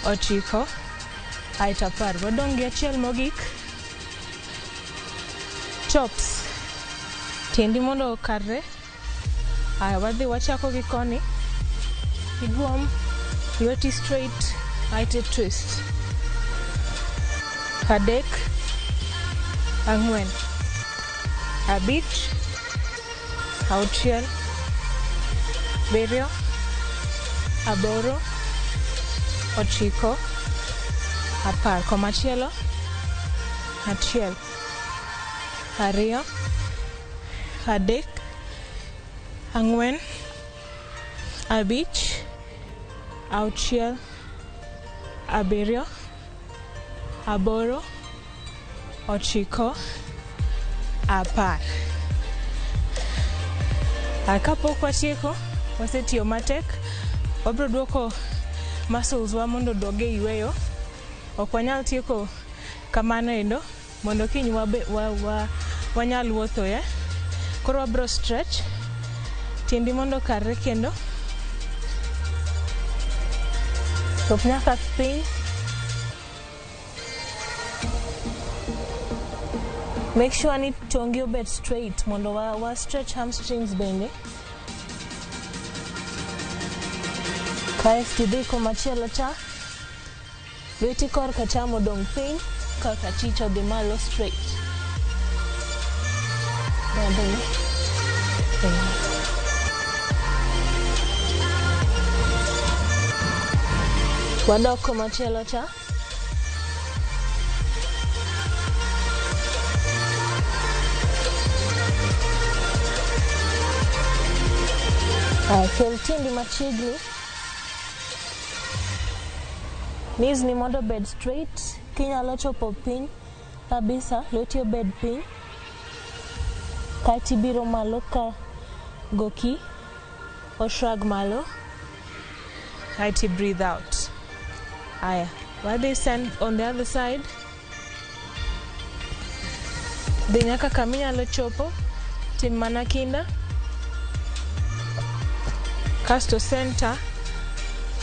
9, aeto 10. Wadong' gi achiel mogik. Chops. Tiendi mondo okarre. Aya, wadhi wachako gi koni. Igwom, lweti straight, aeto twist. 3, 4, 5, 6, 7, 8, 9, 10. Komachielo, 1, 2, 3, 4, 5, 6, 7, 8, 9, 10. Kapok watieko, wasetiyo matek, wabiro duoko muscles wa mondo oduog e yweyo. Ok wanyal tieko kamano endo mondo kiny wanyal wuotho ye. Koro wabiro stretch tiendi mondo okarre kendo. Chop nyaka piny. Make sure ni chongi obed straight mondo wa stretch hamstrings bende. Kaeto idhi komachielo cha. Lweti korka cham odong' piny, korka achich odhi malo straight. Wadok komachielo cha. Kel tiendi machiegni. Knees ni mondo obed straight. Kinyalo chopo piny kabisa, lweti obed piny. Kaeto ibiro malo ka goki o shrug malo. Kaeto breathe out. Aya, wadhi send on the other side. Dhi nyaka kaminyalo chopo, tim mana kinda. Kasto center,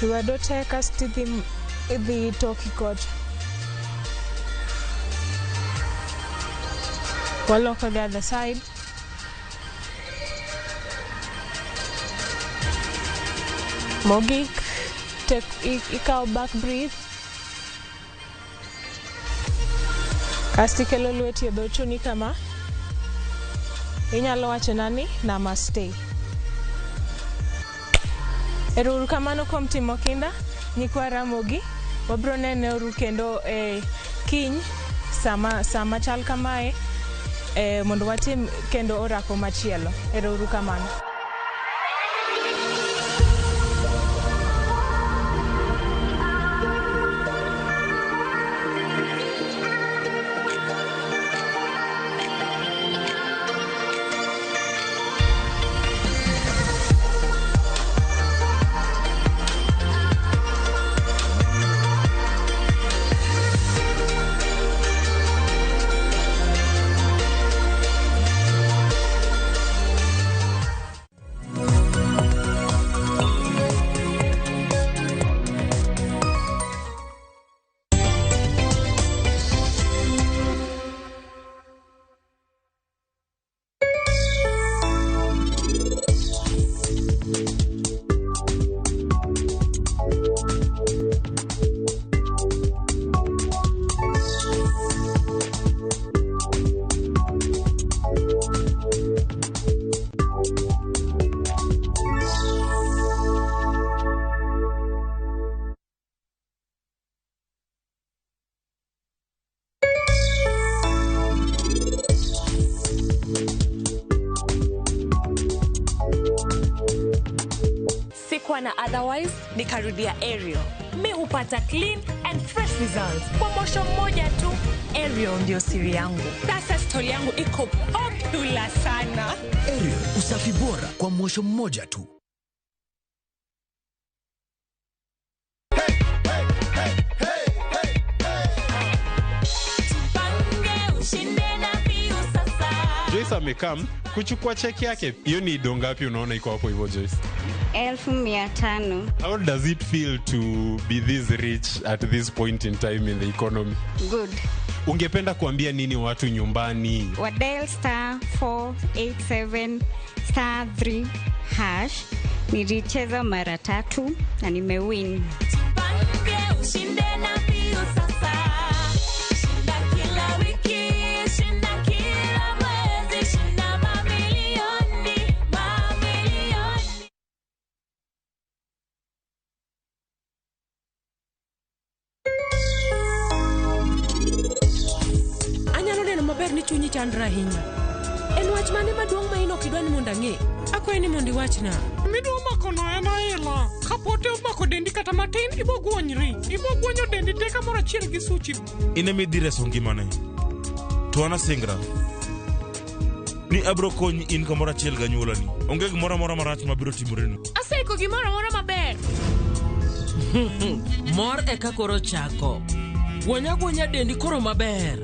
lwedo te kasto idhi toki kocha. Waloko the other side. Mogik, take ikaw back breathe. Kasto ikelo lweti e dho chuni kama. Inyalo wachona ni namaste. Ero uru kamano kuom timo kinda, nyikwa Ramogi. Wabiro nene uru kendo e kiny sama sama chal kamae e, mondo watim kendo orako machielo. Ero uru kamano. Sikuwa na otherwise, nikarudia Ariel. Mi hupata clean and fresh results kwa mosho mmoja tu. Ariel ndio siri yangu. Sasa stori yangu iko popular sana. Ariel, usafi bora kwa mwosho mmoja tu. Jipange ushinde na Viusasa. Joyce amekam kuchukua cheki yake. Hiyo ni do ngapi unaona iko hapo hivyo Joyce? 500,000. How does it feel to be this rich at this point in time in the economy? Good. Ungependa kuambia nini watu nyumbani? Wa dial star 487 star 3 hash. Nilicheza mara tatu na nimewin. Jipange ushinde na Viusasa. Shinda kila wiki, shinda kila mwezi, shinda mamilioni, mamilioni. Anyalo neno maber ni chunyi chandra ahinya. En wach mane maduong' ma in ok idwa ni mondo ang'e? Akwayi ni mondo iwachna. Midwa makono en aila. Kapote omako dendi kata matin, ibogwonyri. Ibogwonyo dendi te kamoro achiel gi suchi. In ema idhi reso ngimane. To an asingra ni abiro konyi in kamoro achiel gi anyuolani. Onge gimoro amora marach mabiro timoreni. Aseiko gimoro amora maber. Mor eka koro chako. Gwony agwonya dendi koro maber.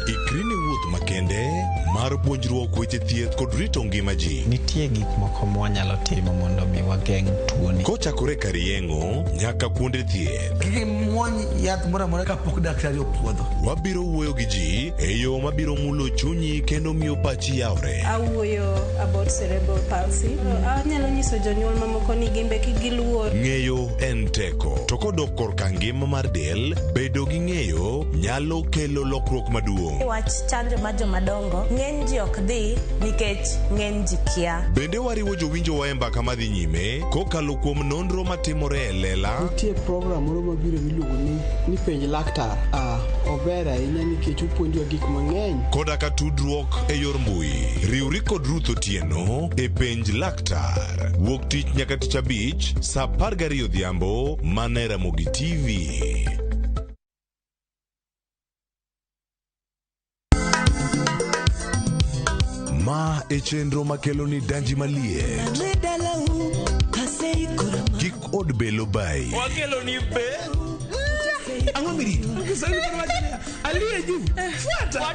Ikri ne wuoth makende mar puonjruok weche thieth kod rito ngima ji. Nitie gik moko mwanyalo timo mondo mi wageng' tuoni. Kochakore kar yeng'o nyaka kuonde thieth. Kik imuony yath moro amora kapok daktari opuodho. Wabiro wuoyo gi ji e yo mabiro mulo chunyi kendo miyo pachi yawre. Awuoyo about cerebral palsy. Anyalo nyiso jonyuol mamoko ni gimbe kik giluor. Ng'eyo en teko. To kodok korka ngima mar del, bedo gi ng'eyo nyalo kelo lokruok maduong'. Wach chanjo mar jomadongo, ng'eny ji ok dhi nikech ng'eny ji kia. Bende wariwo jowinjowa e mbaka madhi nyime kokalo kuom nonro matimore e lela. Nitie program moro mabiro miluongo ni penj laktar. Ah, ober ahinya nikech opuonjwa gik mang'eny. Koda ka tudruok e yor mbui. Riwri kod Ruth Otieno e penj laktar. Wuok tich nyaka tich abich saa 12 odhiambo mana e Ramogi TV. Ma e chenro makelo ni danji maliet. Kik od belo bayi. Wakelo ni be. Ang'o mirito? Kiswahili koro wacho niya, aliye juu. Fuata.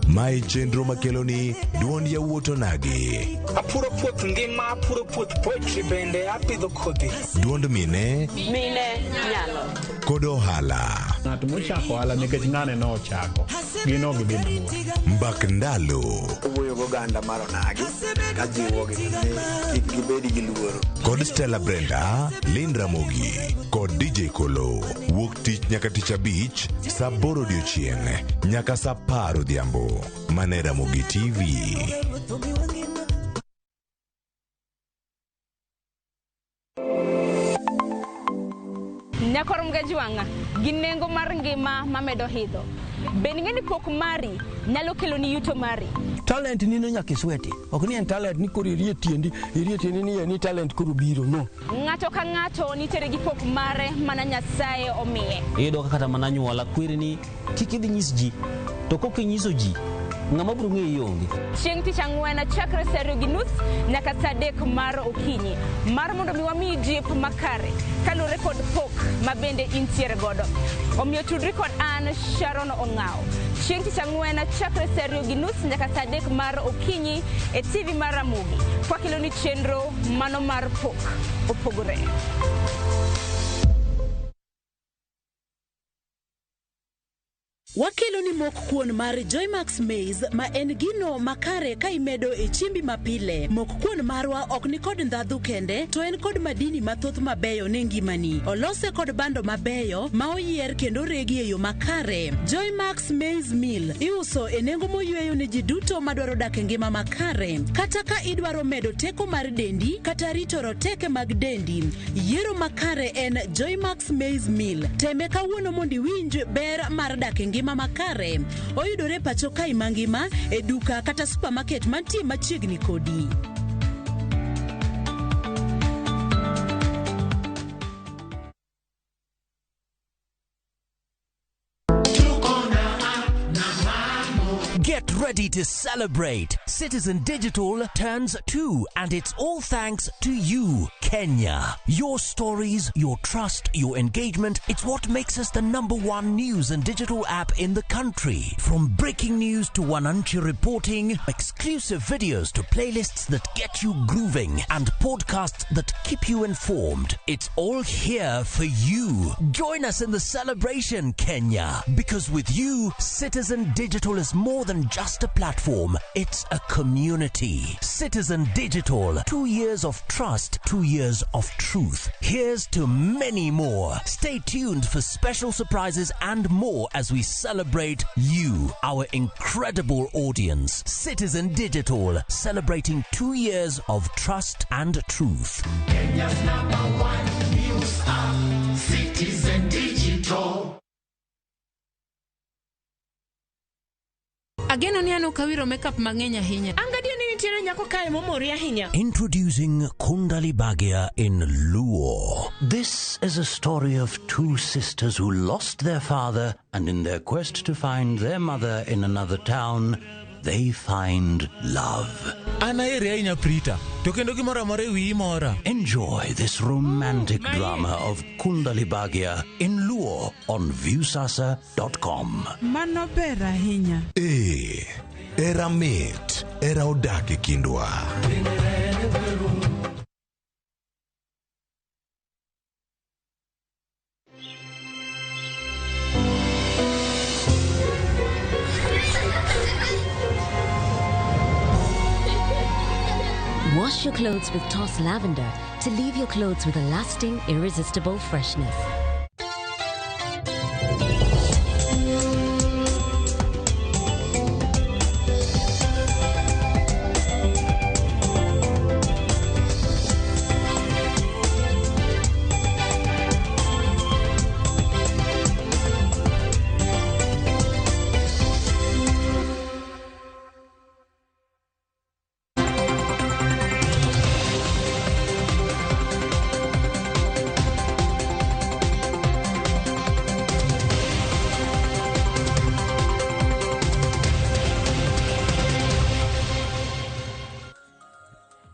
Ma e chenro makelo ni duond yawuot onagi. Apuro puoth ngima, apuro puoth poetry bende apidho kodhi. Duond mine Mine nyalo. kod ohala. Ng'at mochako ohala nikech ng'ane nochako, gin ok gibi mabor. Mbak ndalo. Wuoyo Awuoyo goganda mar onagi kajiwogi ni kik gibed gi luoro. Kod Stella Brenda, Lynn Ramogi kod DJ Kolo. Wuok tich nyaka tich abich saa aboro odiochieng' nyaka saa apar odhiambo. Mane Ramogi TV. Nyakor Mgajwang'a gi nengo mar ngima mamedo hidho. Bende ing'e ni pok mari nyalo keloni yuto mari? Talent nino nyaka isweti. Ok ni en talent ni koro irie tiendi, irie tiendi ni en talent koro biro, no. Ng'ato ka ng'ato nitiere gi pok mare mana Nyasaye omiye. Iyudo ka kata mana anyuola kweri ni kik idhi nyis ji, to kok inyiso ji, ng'ama biro ng'eyi onge. Chieng' tich ang'wen chakre saa 2:30 nyaka saa 3 mar okinyi mar mondo mi wamiyi jip makare kaluwore kod pok ma bende intiere godo. Omiyo tudri kod an Sharon Ong'aw chieng' tich ang'wen chakre saa 2:30 nyaka saa 3 mar okinyi e TV mar Ramogi kwakeloni chenro mano mar pok opogore. Wakelo ni mok kuon mar Joymax Maize ma en gino makare ka imedo e chiembi mapile. Mok kuon marwa ok ni kod ndhadhu kende, to en kod madini mathoth mabeyo ne ngimani. Olose kod bando mabeyo ma oyier kendo oregi e yo makare. Joymax Maize Meal iuso e nengo moyweyo ne ji duto madwaro dak e ngima makare. Kata ka idwaro medo teko mar dendi kata rito roteke mag dendi, yiero makare en Joymax Maize Meal. Teme kawuono mondo iwinj ber mar dak e ngima makare. Oyudore pacho kae mangima e duka kata supermarket mantie machiegni kodi. Get ready to celebrate. Citizen Digital turns 2, and it's all thanks to you, Kenya. Your stories, your trust, your engagement, it's what makes us the #1 news and digital app in the country. From breaking news to Wananchi reporting, exclusive videos to playlists that get you grooving, and podcasts that keep you informed. It's all here for you. Join us in the celebration, Kenya, because with you, Citizen Digital is more than just a platform, it's a community. Citizen Digital, 2 years of trust, 2 years of truth. Here's to many more. Stay tuned for special surprises and more as we celebrate you, our incredible audience. Citizen Digital, celebrating 2 years of trust and truth. Kenya's #1 news app, Citizen Digital. Ageno ni an ok awiro makeup mang'eny ahinya. An gadier ni nitiere nyako kae momori ahinya. Introducing Kundali Bhagya in Luo. This is a story of two sisters who lost their father, and in their quest to find their mother in another town, they find love. An aheri ahinya Prita, to kendo gimoro amora e wiyi mora. Enjoy this romantic drama of Kundali Bhagya in Luo on Viusasa.com. Mano ber ahinya. Ee, era mit, era odak e kindwa. Wash your clothes with Toss Lavender to leave your clothes with a lasting, irresistible freshness.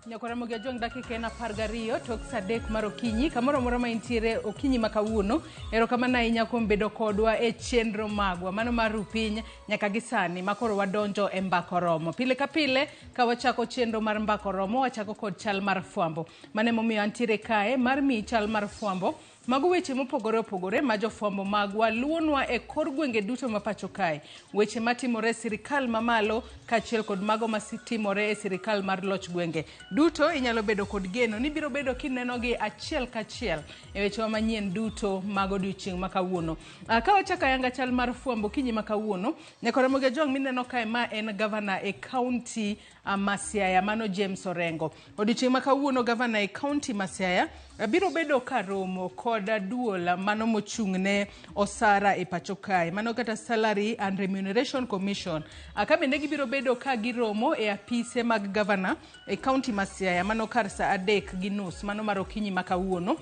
Nyakwaramogi Ajwang' dakika en 12 tok saa 3 mar okinyi kamoro amora ma intiere okinyi ma kawuono. Erokamano ahinya kuom bedo kodwa e chenro magwa mano mar Rupiny nyaka gi sani ma koro wadonjo e Mbaka Oromo. Pile ka pile ka wachako chenro mar Mbaka Oromo wachako kod chal mar fwambo. Mano emomiyo antiere kae mar miyi chal mar fwambo Mago weche mopogore opogore ma jofwambo magwa luwonwa e kor gwenge duto ma pacho kae. Weche matimore e sirikal mamalo kaachiel kod mago matimore e sirikal mar loch gwenge. Duto inyalo bedo kod geno ni biro bedo kinenogi achiel kachiel e wechewa manyien duto mag odiochieng' ma kawuono. Ka wachako ayanga chal mar fwambo kinyi ma kawuono, nyaka Ramogi Ajwang' mineno kae ma en gavana e kaunti ma Siaya, mano James Orengo. Odiochieng' ma kawuono gavana e kaunti ma Siaya biro bedo ka romo kod duol mano mochung' ne osara e pacho kae, mano kata Salary and Remuneration Commission. Ka bende gibiro bedo ka giromo e apise mag gavana e kaunti ma Siaya, mano kar sa 3:30 mano mar okinyi ma kawuono.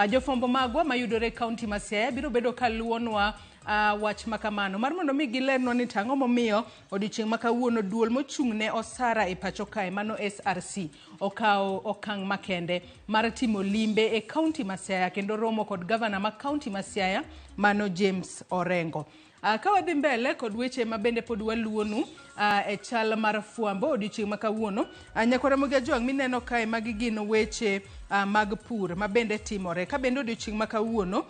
Jofwambo magwa mayudore e kaunti ma Siaya biro bedo ka luwonwa wach makamano mar mondo mi gilernwa ni tang'o momiyo odiochieng' ma kawuono duol mochung' ne osara e pacho kae mano SRC okawo okang' makende mar timo limbe e kaunti ma Siaya kendo romo kod gavana ma kaunti ma Siaya mano James Orengo. Ka wadhi mbele kod weche ma bende pod waluwonu e chal mar fwambo odiochieng' ma kawuono, nyakwar Ramogi Ajwang' mineno kae magi gin weche mag pur ma bende timore. Ka bende odiochieng' ma kawuono,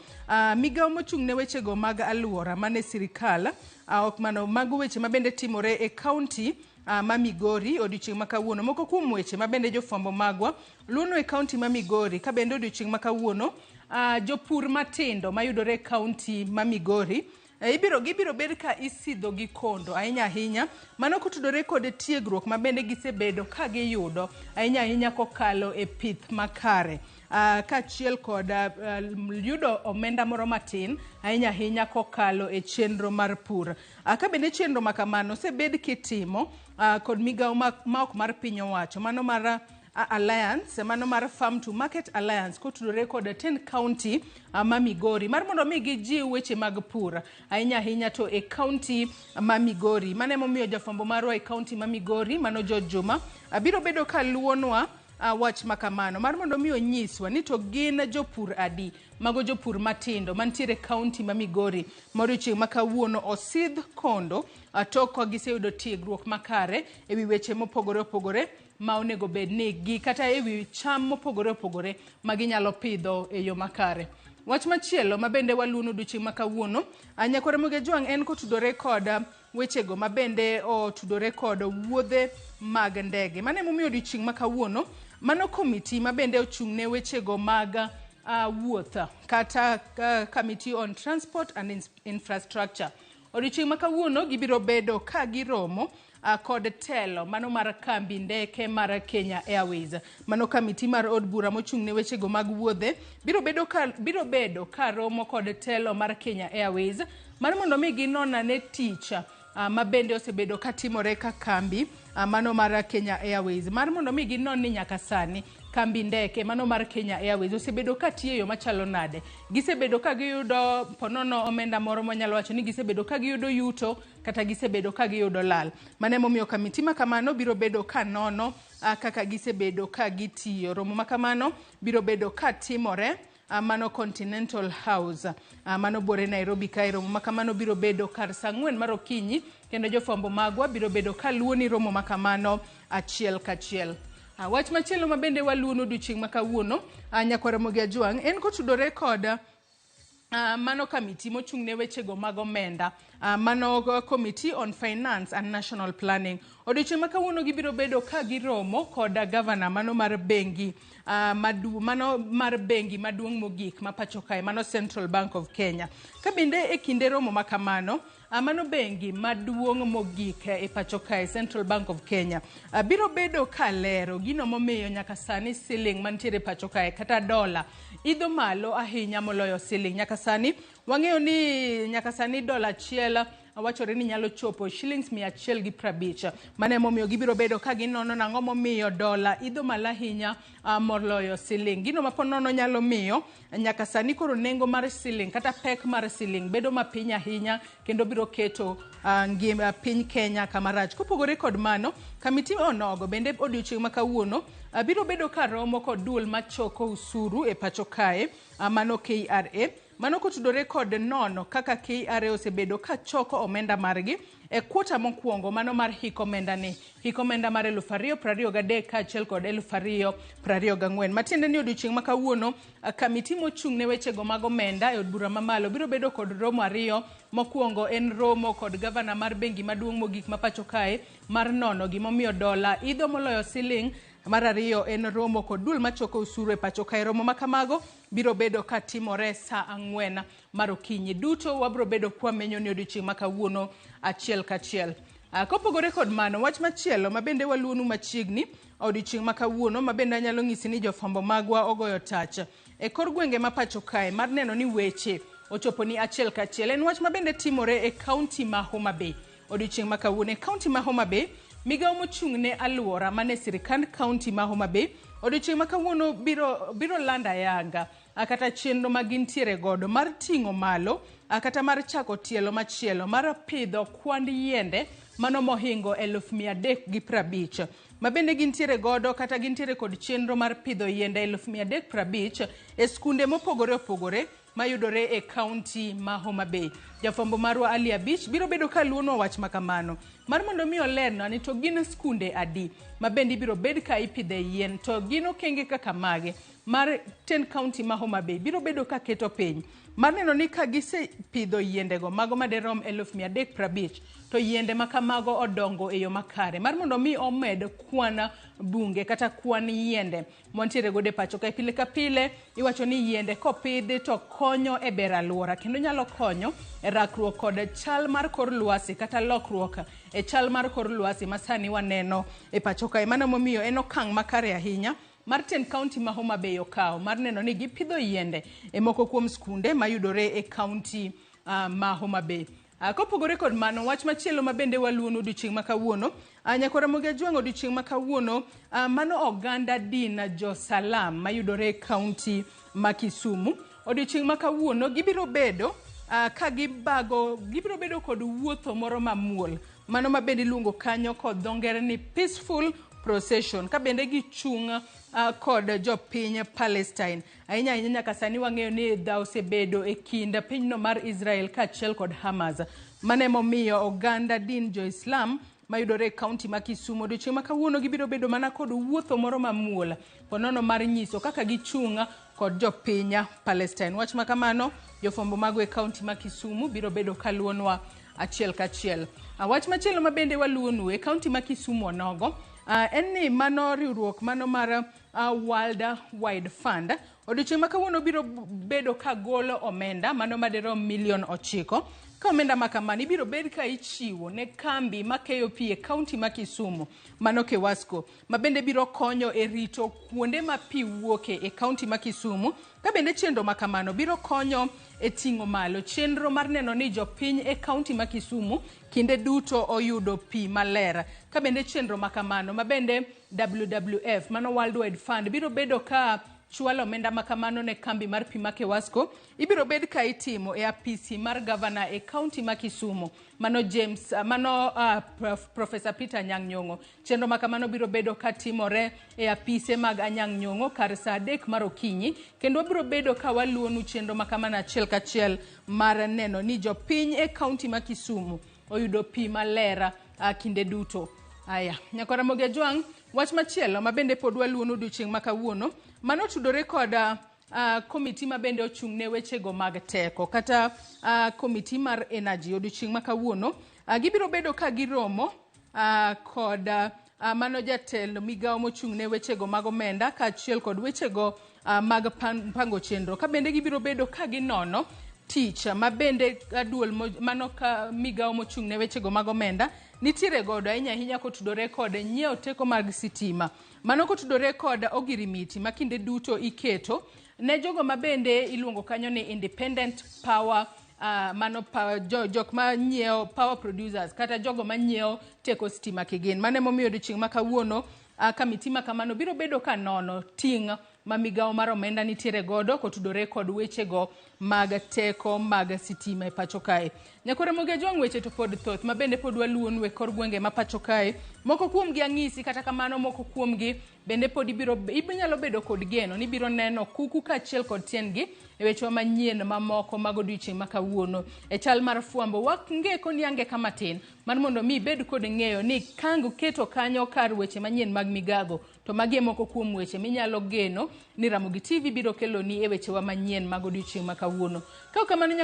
migawo mochung' ne wechego mag aluora mane sirikal, ok mano, mago weche ma bende timore e kaunti ma Migori odiochieng' ma kawuono. Moko kuom weche ma bende jofwambo magwa luwono e kaunti ma Migori ka bende odiochieng' ma kawuono, jopur matindo mayudore e kaunti ma Migori gibiro bed ka isidho gi kondo ahinya ahinya, mano kotudore kod tiegruok ma bende gisebedo ka giyudo ahinya ahinya kokalo e pith makare, kaachiel kod yudo omenda moro matin ahinya ahinya kokalo e chenro mar pur. Ka bende chenro makamano osebed kitimo kod migawo ma ok mar piny owacho, mano mar Alliance, mano mar Farm to Market Alliance kotudore kod 10 county ma Migori mar mondo mi gijiw weche mag pur ahinya ahinya to e county ma Migori. Mano emomiyo jafwambo marwa e county ma Migori mano George Juma biro bedo ka luwonwa wach makamano mar mondo mi onyiswa ni to gin jopur adi, mago jopur matindo mantiere county ma Migori ma odiochieng' ma kawuono osidh kondo tok ka giseyudo tiegruok makare ewi weche mopogore opogore ma onego bed ni gi kata ewi cham mopogore opogore ma ginyalo pidho e yo makare. Wach machielo ma bende waluwono odiochieng' ma kawuono, nyakwar Ramogi Ajwang' en kotudore kod wechego ma bende otudore kod wuodhe mag ndege. Mano emomiyo odiochieng' ma kawuono, mano komiti ma bende ochung' ne wechego mag wuoth kata Committee on Transport and Infrastructure. Odiochieng' ma kawuono gibiro bedo ka giromo kod telo mano mar kambi ndeke mar Kenya Airways. Mano kamiti mar od bura mochung' ne wechego mag wuodhe biro bedo ka romo kod telo mar Kenya Airways mar mondo mi ginon ane tich ma bende osebedo katimore ka kambi mano mar Kenya Airways mar mondo mi ginon ni nyaka sani kambi ndeke mano mar Kenya Airways osebedo ka tiyo e yo machalo nade. Gisebedo ka giyudo ponono omenda moro mwanyalo wacho ni gisebedo ka giyudo yuto kata gisebedo ka giyudo lal. Mano emomiyo kamiti ma kamano biro bedo ka nono kaka gisebedo ka gitiyo. Romo ma kamano biro bedo ka timore mano Continental House, mano bore Nairobi kae. Romo ma kamano biro bedo kar saa 4 mar okinyi kendo jofwambo magwa biro bedo ka luwo ni romo ma kamano achiel kachiel. Wach machielo ma bende waluwono odiochieng' ma kawuono, nyakwar Ramogi Ajwang' en kotudore kod mano kamiti mochung' ne wechego mag omenda, mano Committee on Finance and National Planning. Odiochieng' ma kawuono gibiro bedo ka giromo kod gavana mano mar bengi mano mar bengi maduong' mogik ma pacho kae, mano Central Bank of Kenya. Ka bende e kinde romo ma kamano, mano bengi maduong' mogik e pacho kae, Central Bank of Kenya, biro bedo ka lero gino momiyo nyaka sani siling mantiere pacho kae kata dola idho malo ahinya moloyo siling. Nyaka sani wang'eyo ni nyaka sani dola achiel wachore ni nyalo chopo shillings 150. Mano emomiyo gibiro bedo ka ginono nang'o momiyo dola idho malo ahinya moloyo siling. Gino ma po nono nyalo miyo nyaka sani koro nengo mar siling kata pek mar siling bedo mapiny ahinya kendo biro keto ngima piny Kenya kama rach. Kopogore kod mano, kamiti onogo bende odiochieng' ma kawuono biro bedo ka romo kod duol machoko usuru e pacho kae, mano KRA. Mano kotudore kod nono kaka KRA osebedo ka choko omenda margi e kwota mokwongo mano mar hik omenda ni hik omenda mar 2023 kaachiel kod 2024. Matiende ni odiochieng' ma kawuono kamiti mochung' ne wechego mag omenda e od bura mamalo biro bedo kod romo ariyo. Mokwongo en romo kod gavana mar bengi maduong' mogik ma pacho kae mar nono gimomiyo dola idho moloyo siling. Mar ariyo en romo kod duol machoko osuru e pacho kae. Romo ma kamago biro bedo ka timore saa 4 mar okinyi. Duto wabiro bedo kwamenyo ni odiochieng' ma kawuono achiel kachiel. Kopogore kod mano, wach machielo ma bende waluonu machiegni odiochieng' ma kawuono ma bende anyalo nyisi ni jofwambo magwa ogoyo tach e kor gwenge ma pacho kae mar neno ni weche ochopo ni achiel kachiel en wach ma bende timore e kaunti ma Homa Bay. Odiochieng' ma kawuono e kaunti ma Homa Bay, migawo mochung' ne alwora mane sirikand kaunti ma Homa Bay odiochieng' ma kawuono biro lando ayanga kata chenro ma gintiere godo mar ting'o malo kata mar chako tielo machielo mar pidho kwand yiende mano mohingo 350,000 ma bende gintiere godo kata gintiere kod chenro mar pidho yiende 350,000 e skunde mopogore opogore mayudore e kaunti ma Homa Bay. Jafwambo marwa Ali Abich biro bedo ka luonwa wach makamano mar mondo mi olernwa ni to gin skunde adi ma bende ibiro bed ka ipidhe yien to gin okenge kaka mage mar tend kaunti ma Homa Bay biro bedo ka keto piny mar neno ni ka gisepidho yiendego mago maderom 350,000 to yiende ma kamago odongo e yo makare mar mondo mi omed kwan bunge kata kwan yiende mwantiere godo e pacho kae. Pile ka pile iwacho ni yiende kopidhi to konyo e bero alwora kendo nyalo konyo e rakruok kod chal mar kor lwasi kata lokruok e chal mar kor lwasi ma sani waneno e pacho kae. Mano momiyo en okang' makare ahinya mar tend kaunti ma Homa Bay okawo mar neno ni gipidho yiende e moko kuom skunde mayudore e kaunti ma Homa Bay. Kopogore kod mano, wach machielo ma bende waluono odiochieng' ma kawuono, nyakwar Ramogi Ajwang' odiochieng' ma kawuono, mano oganda din jo-Salam mayudore e kaunti ma Kisumu. Odiochieng' ma kawuono gibiro bedo ka gibago, gibiro bedo kod wuotho moro mamuol, mano ma bende iluongo kanyo kod dho ngere ni peaceful procession, ka bende gichung' kod jopiny Palestine. Ahinya ahinya nyaka sani wang'eyo ni dhaw osebedo e kind pinyno mar Israel kaachiel kod Hamas. Mano emomiyo oganda din jo-Islam mayudore e kaunti ma Kisumu odiochieng' ma kawuono gibiro bedo mana kod wuotho moro mamuol ponono mar nyiso kaka gichung' kod jopiny Palestine. Wach ma kamano jofwambo mago e kaunti ma Kisumu biro bedo kaluonwa achiel kachiel. Wach machielo ma bende waluonu e kaunti ma Kisumu onogo en ni mano riwruok mano mar World Wide Fund odiochieng' ma kawuono biro bedo ka golo omenda mano madirom milion 9. Ka omenda ma kamano ibiro bed ka ichiwo ne kambi makeyo pi e kaunti ma Kisumu mano Kewasco ma bende biro konyo e rito kuonde ma pi wuoke e kaunti ma Kisumu. Ka bende chenro ma kamano biro konyo e ting'o malo chenro mar neno ni jopiny e kaunti ma Kisumu kinde duto oyudo pi maler. Ka bende chenro ma kamano ma bende WWF mano World Wide Fund biro bedo ka chwalo omenda ma kamano ne kambi mar pi ma Kewasco ibiro bed ka itimo e apisi mar gavana e kaunti ma Kisumu mano James mano Professor Peter Anyang' Nyong'o. Chenro ma kamano biro bedo ka timore e apise mag Anyang' Nyong'o kar saa 3 mar okinyi kendo wabiro bedo ka waluonu chenro ma kamano achiel kachiel mar neno ni jopiny e kaunti ma Kisumu oyudo pi maler kinde duto. Aya, nyakwar Ramogi Ajwang', wach machielo ma bende pod waluono odiochieng' ma kawuono mano tudore kod komiti ma bende ochung' ne wechego mag teko kata komiti mar energy odiochieng' ma kawuono gibiro bedo ka giromo kod mano jatelo migawo mochung' ne wechego mag omenda kaachiel kod wechego mag pango chenro. Ka bende gibiro bedo ka ginono tich ma bende duol mano ka migawo mochung' ne wechego mag omenda nitiere godo ahinya ahinya kotudore kod nyiewo teko mag sitima. Mano kotudore kod ogirimiti ma kinde duto iketo ne jogo ma bende iluongo kanyo ni independent power mano jok ma nyiewo power producers kata jogo ma nyiewo teko sitima kigin. Mano emomiyo odiochieng' ma kawuono kamiti ma kamano biro bedo ka nono ting' ma migawo mar omenda nitiere godo kotudore kod wechego mag teko mag sitima e pacho kae. Nyakwar Ramogi Ajwang', weche to pod thoth ma bende pod waluonu e kor gwenge ma pacho kae. Moko kuomgi ang'isi, kata kamano moko kuomgi Bende pod ibiro inyalo bedo kod geno ni ibiro neno kuku kaachiel kod tiendgi e wechewa manyien mamoko mag odiochieng' ma kawuono. E chal mar fwambo, wangeko ni angeka matin mar mondo mi ibed kod ng'eyo ni kang keto kanyo kar weche manyien mag migago, to magi e moko kuom weche minyalo geno ni Ramogi TV biro keloni e wechewa manyien mag odiochieng' ma kawuono. Ka ok kamano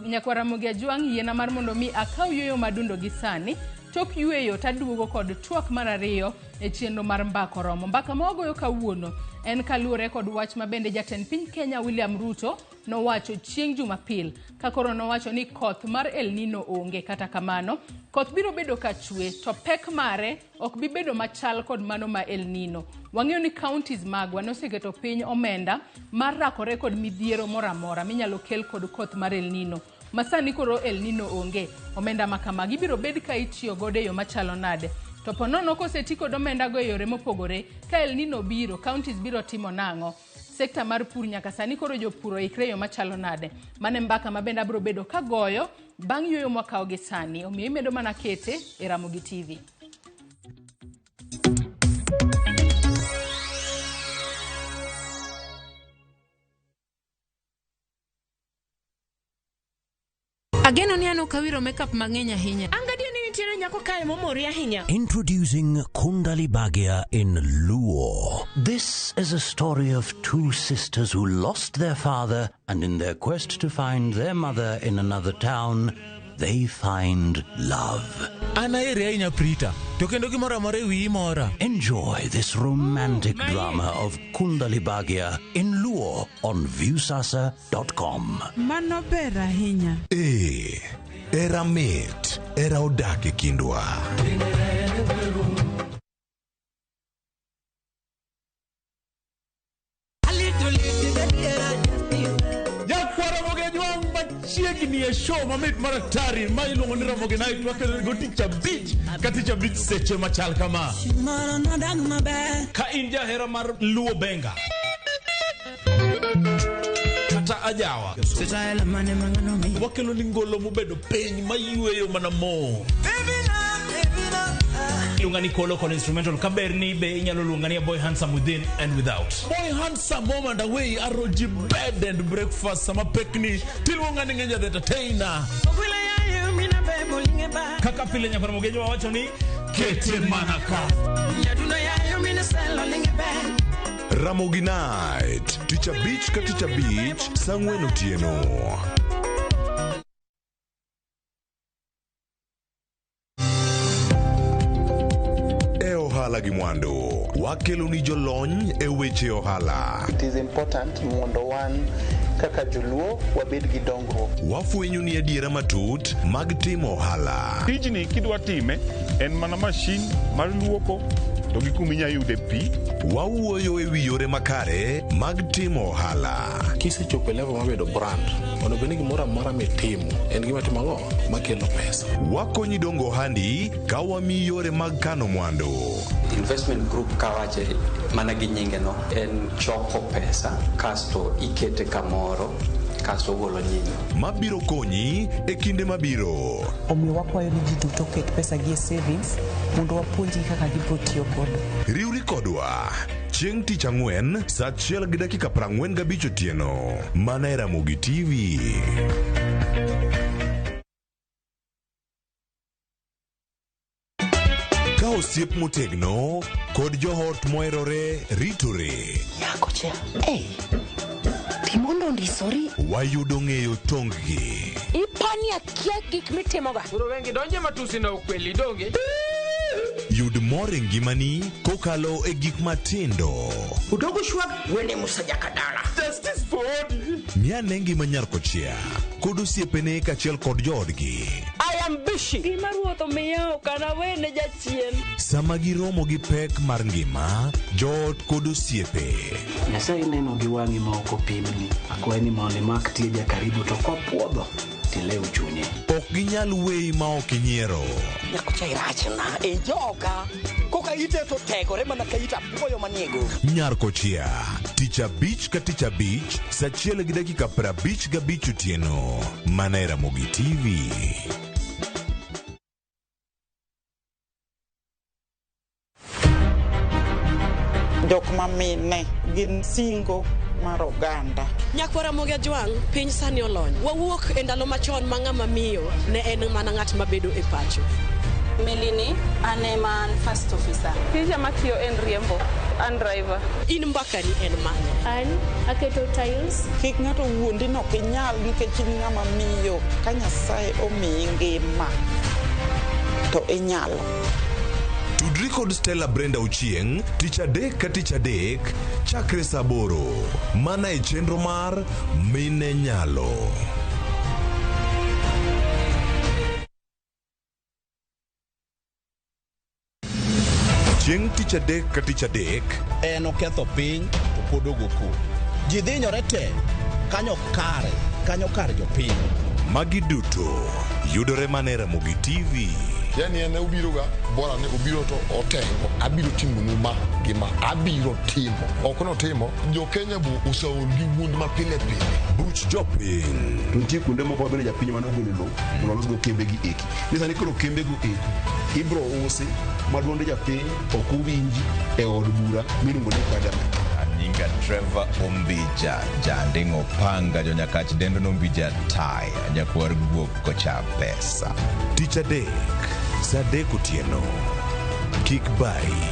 nyakwa Ramogi Ajwang', yiena mar mondo mi akaw yueyo madundo gi sani. Tok yueyo taduogo kod twak mar ariyo e chenro mar Mbaka Oromo. Mbaka ma wagoyo kawuono en kaluwore kod wach ma bende jatend piny Kenya William Ruto nowacho chieng' Jumapil, ka koro nowacho ni koth mar El Nino onge. Kata kamano, koth biro bedo ka chwe to pek mare ok bi bedo machal kod mano ma El Nino. Wang'eyo ni counties magwa noseketo piny omenda mar rakore kod midhiero moro amora minyalo kel kod koth mar El Nino. Masani koro El Nino onge, omenda ma kamagi ibiro bed ka itiyo godo e yo machalo nade? To po nono koseti kod omenda go e yore mopogore, ka El Nino biro, counties biro timo nang'o? Sekta mar pur nyaka sani koro jopur oikre e yo machalo nade? Mano e mbaka ma bende abiro bedo kagoyo bang' yueyo mwakawo gi sani. Omiyo imedo mana kete e Ramogi TV. Ageno ni an ok awiro makeup mang'eny ahinya. An gadier ni nitiere nyako kae momori ahinya. Introducing Kundali Bhagya in Luo. This is a story of two sisters who lost their father and in their quest to find their mother in another town, they find love. An aheri ahinya Prita, to kendo gimoro amora e wiyi mora. Enjoy this romantic drama of Kundali Bhagya in Luo on Viewsasa.com. Mano ber ahinya. Ee, era mit, era odak e kindwa. Nyakwar Ramogi Ajwang' machiegni e show mamit mar atari ma iluongo ni Ramogi Night wakelo go tich abich ka tich abich seche machal kama. Ka in jahera mar Luo Benga kata ajawa wakelo ni ngolo mobedo piny mayweyo mana mo. Iluonga ni Kolo kod instrumental kaber ni be inyalo luonga ni a boy handsome within and without. Boy handsome home and away aroji bed and breakfast sama pekni tiluonga ni ng'enya the entertainer. Kaka pile nyakwar Mogejo wawacho ni kete mana ka. Ramogi Night, tich abich ka tich abich, saa ang'wen otieno. E ohala gi mwandu, wakelo ni jolony e weche ohala. It is important mondo wan kaka joluo wabed gi dongruok. Wafwenyo ni adiera matut mag timo ohala. Tijni kidwa time en mana mashin mar luoko to gi kuma inya yude pi. Wawuoyo e wi yore makare mag timo ohala. Kisechopo e level mar bedo brand, onego bed ni gimoro amora mitimo en gima timo ang'o makelo pesa. Wakonyi dongo ohandi ka wamiyi yore mag kano mwandu. Investment group kawache mana gi nyinge no en choko pesa kasto ikete kamoro kasto ogolo nyinyo. Mabiro konyi e kinde mabiro. Omiyo wakwayo ni ji duto oket pesa gi e savings mondo wapuonjgi kaka gibiro tiyo godo. Riwri kodwa chieng' tich ang'wen saa achiel gi dakika 45 otieno mana e Ramogi TV. Ka osiep motegno kod joot moherore ritore. Nyako cha, hey, timondo ondisori. Wayudo ng'eyo tong-gi. Ipani akia gik mitimoga. Koro wengi donje matusi na ukweli donge. Yud mor e ngimani kokalo e gik matindo. Udogo shwag wene Musa Jakadala. Justice for Odi. Ng'ane ngima nyar kochia kod osiepene kaachiel kod joodgi. I am busy. Gima ruoth omiya ok anawene jachien. Sama giromo gi pek mar ngima, joot kod osiepe. Nyasaye neno gi wang'i ma ok opimni. Akwayi ni mondo imak tieja karibu to kopuodho tilew chunye. Ok ginyal weyi ma ok inyiero. Nyako cha irachna e joka. Koka ite to tegore mana ka ita apuoyo manie go. Nyar kochia, tich abich ka tich abich, saa achiel gi dakika 55 otieno. Mana e Ramogi TV. Jok ma mine gin singo mar oganda. Nyakwar Ramogi Ajwang', piny sani olony. Wawuok e ndalo machon ma ng'ama miyo ne en mana ng'at mabedo e pacho. Melini, an ema an first officer. Tija matiyo en riembo, an driver. In mbakani en mane? An aketo tiles. Kik ng'ato wuondi ni ok inyal nikech in ng'ama miyo. Ka Nyasaye omiyi ngima to inyalo. Tudri kod Stella Brenda Ochieng' tich adek ka tich adek chakre saa aboro mana e chenro mar Mine Nyalo. Chieng' tich adek ka tich adek En oketho piny to pod ogo koko. Ji dhinyore te kanyo kare kanyo kar jopiny. Magi duto yudore mana e Ramogi TV. Yani en obiroga bora ni obiro to otengo abiro timonu ma gi ma abiro timo ok notimo jo Kenya bo oseol gi wuond ma pile pile. Buch jopiny. To nitie kuonde moko ma bende japiny mane ogolo lowo mondo olosgo kembe gi eki. Ni sani koro kembe go eki ibro usi ma duond japiny ok owinji e od bura miluongo ni parliament. Nyinga Trevor Ombija, janding'o panga jonyakach dendo nombija taya, nyakwar guok kocha pesa. Tich adek, saa adek otieno. Kik bayi.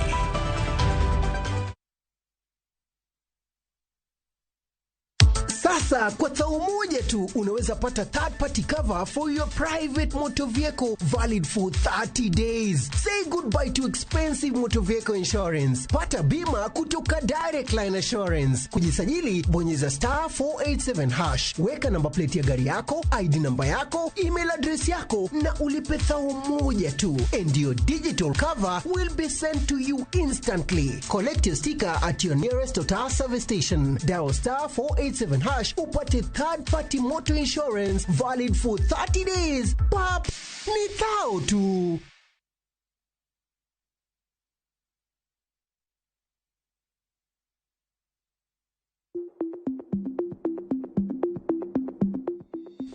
Sasa kwa thao moja tu unaweza pata third party cover for your private motor vehicle valid for 30 days. Say goodbye to expensive motor vehicle insurance. Pata bima kutoka Direct Line Assurance. Kujisajili, bonyeza star 487 hash, weka namba plate ya gari yako, ID namba yako, email address yako na ulipe thao moja tu, and your digital cover will be sent to you instantly. Collect your sticker at your nearest Total service station. Dial star 487 hash upate third party motor insurance valid for 30 days. Pap, ni thao tu.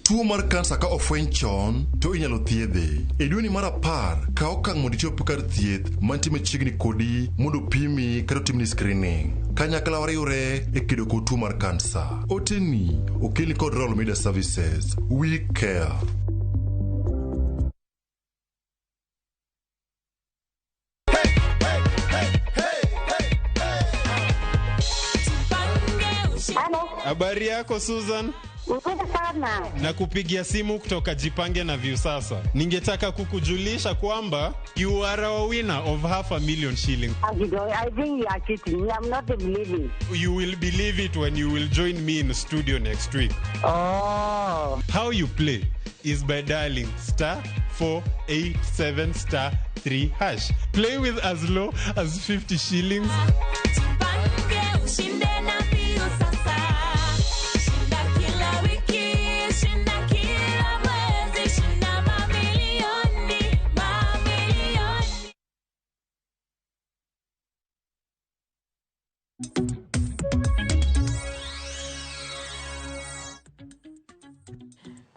Tuo mar kansa ka ofweny chon to inyalo thiedhe. E dweni mar 10, kaw okang' mondo ichop kar thieth mantie machiegni kodi mondo opimi kata otimni screening. Kanyakla wariwre e kedo kod tuo mar kansa. Oteni okelni kod Royal Media Services. We care. Habari yako Susan? Nzuri sana. Nakupigia simu kutoka Jipange na Viusasa. Ningetaka kukujulisha kwamba you are our winner of 500,000 shillings. I think you are cheating. I'm not believing. You will believe it when you will join me in studio next week. Oh. How you play is by dialing star 487 star 3 hash. Play with as low as 50 shillings. Ushinde na Viusasa. Shinda kila wiki, shinda kila mwezi, shinda mamilioni, mamilioni.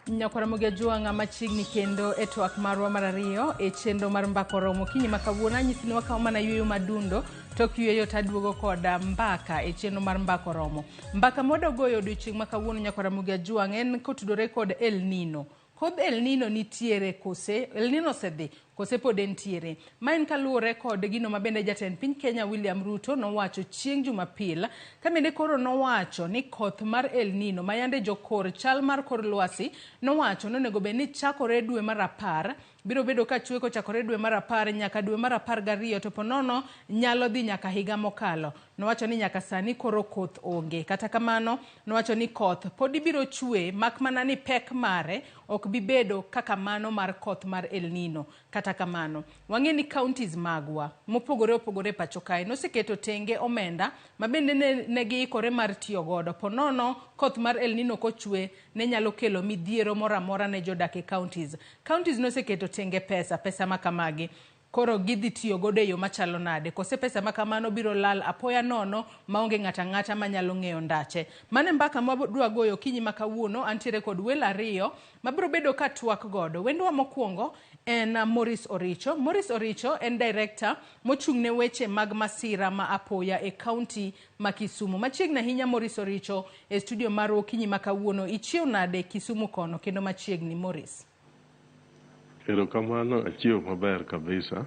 Nyakwar Ramogi Ajwang' machiegni kendo e twak marwa mar ariyo e chenro mar mbaka oromo okinyi ma kawuono anyisi ni wakawo mana yueyo madundo tok yueyo taduogo koda mbaka e chenro mar mbaka oromo. Mbaka mwadwa odiochieng' ma kawuono Nyakwar Ramogi Ajwang' en kotudore kod El Nino. Kodh El Nino nitiere kose El Nino osedhi kose pod entiere. Ma en kaluwore kod gino ma bende jatend piny Kenya William Ruto nowacho chieng' Jumapil ka bende koro nowacho ni koth mar El Nino ma yande jokor chal mar kor lwasi nowacho ni onego bed ni chakore dwe mar 10 biro bedo ka chwe kochakore dwe mar 10 nyaka dwe mar 12 to ponono nyalo dhi nyaka higa mokalo. Nowacho ni nyaka sani koro koth onge. Kata kamano nowacho ni koth pod ibiro chwe mak mana ni pek mare ok bi bedo kaka mano mar koth mar El Nino. Kata kamano wang'e ni counties magwa mopogore opogore pacho kae noseketo tenge omenda ma bende ne giikore mar tiyo godo. Ponono koth mar El Nino kochwe ne nyalo kelo midhiero moro amora ne jodak e counties. Counties noseketo tenge pesa, pesa makamagi koro gidhi tiyo godo e yo machalo nade, kose pesa makamano biro lal apoya nono maonge ng'ato ang'ata manyalo ng'eyo ndache. Mano e mbaka mwadwa goyo okinyi ma kawuono. Antiere kod welo ariyo mabiro bedo ka twak godo. Wendwa mokwongo en Maurice Oricho. Maurice Oricho en director mochung' ne weche mag masira ma apoya e kaunti ma Kisumu. Machiegni ahinya Maurice Oricho e studio mar okinyi ma kawuono. Ichiew nade Kisumu kono kendo machiegni Maurice? Erokamano, achiew maber kabisa.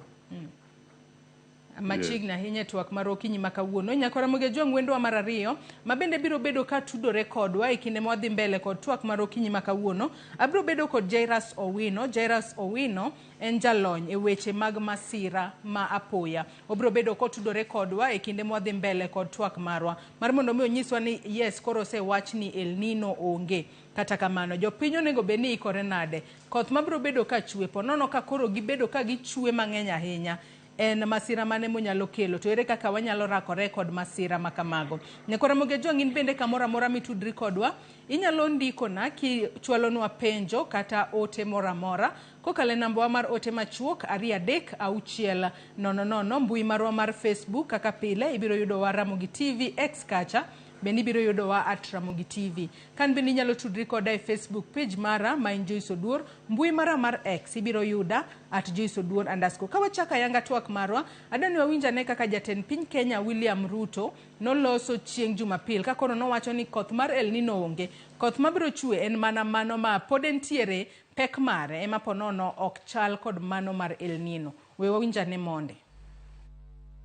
Machiegni ahinya e twak mar okinyi ma kawuono. Nyakora Ramogi Ajwang' wendwa mar ariyo ma bende biro bedo ka tudore kodwa e kinde ma wadhi mbele kod twak mar okinyi ma kawuono. Abiro bedo kod Jairus Owino. Jairus Owino en jalony e weche mag masira ma apoya. Obiro bedo kotudore kodwa e kinde ma wadhi mbele kod twak marwa mar mondo mi onyiswa ni yes, koro osewach ni El Nino onge. Kata kamano, jopiny onego bed ni ikore nade? Koth mabiro bedo ka chwe, po nono ka koro gibedo ka gichwe mang'eny ahinya, en masira mane monyalo kelo to ere kaka wanyalo rakore kod masira ma kamago. Nyakora Ramogi Ajwang' in bende kamoro amora mitudri kodwa, inyalo ndikona kichwalonwa penjo kata ote moro amora kokalo e nambawa mar ote machuok 2 3 6 0 0. Mbui marwa mar Facebook kaka pile ibiro yudowa Ramogi TV X kacha bende ibiro yudowa at Ramogi TV. Kan bende inyalo tudri koda e Facebook page mara ma en Joyce Oduor, mbui mara mar X ibiro yuda at Joyce Oduor underscore. Ka wachako ayanga twak marwa, adwa ni wawinj ane kaka jatend piny Kenya William Ruto noloso chieng' Jumapil ka koro nowacho ni koth mar El Nino onge. Koth mabiro chwe en mana mano ma pod entiere pek mare ema ponono ok chal kod mano mar El Nino. We wawinj ane monde.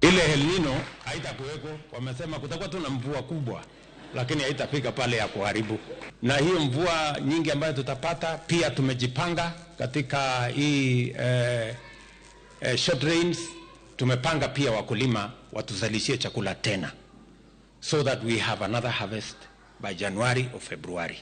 Ile El Nino haitakuweko, wamesema kutakuwa tu na mvua kubwa, lakini haitafika pale ya kuharibu. Na hiyo mvua nyingi ambayo tutapata, pia tumejipanga katika hii short rains, tumepanga pia wakulima watuzalishie chakula tena, so that we have another harvest by January or February.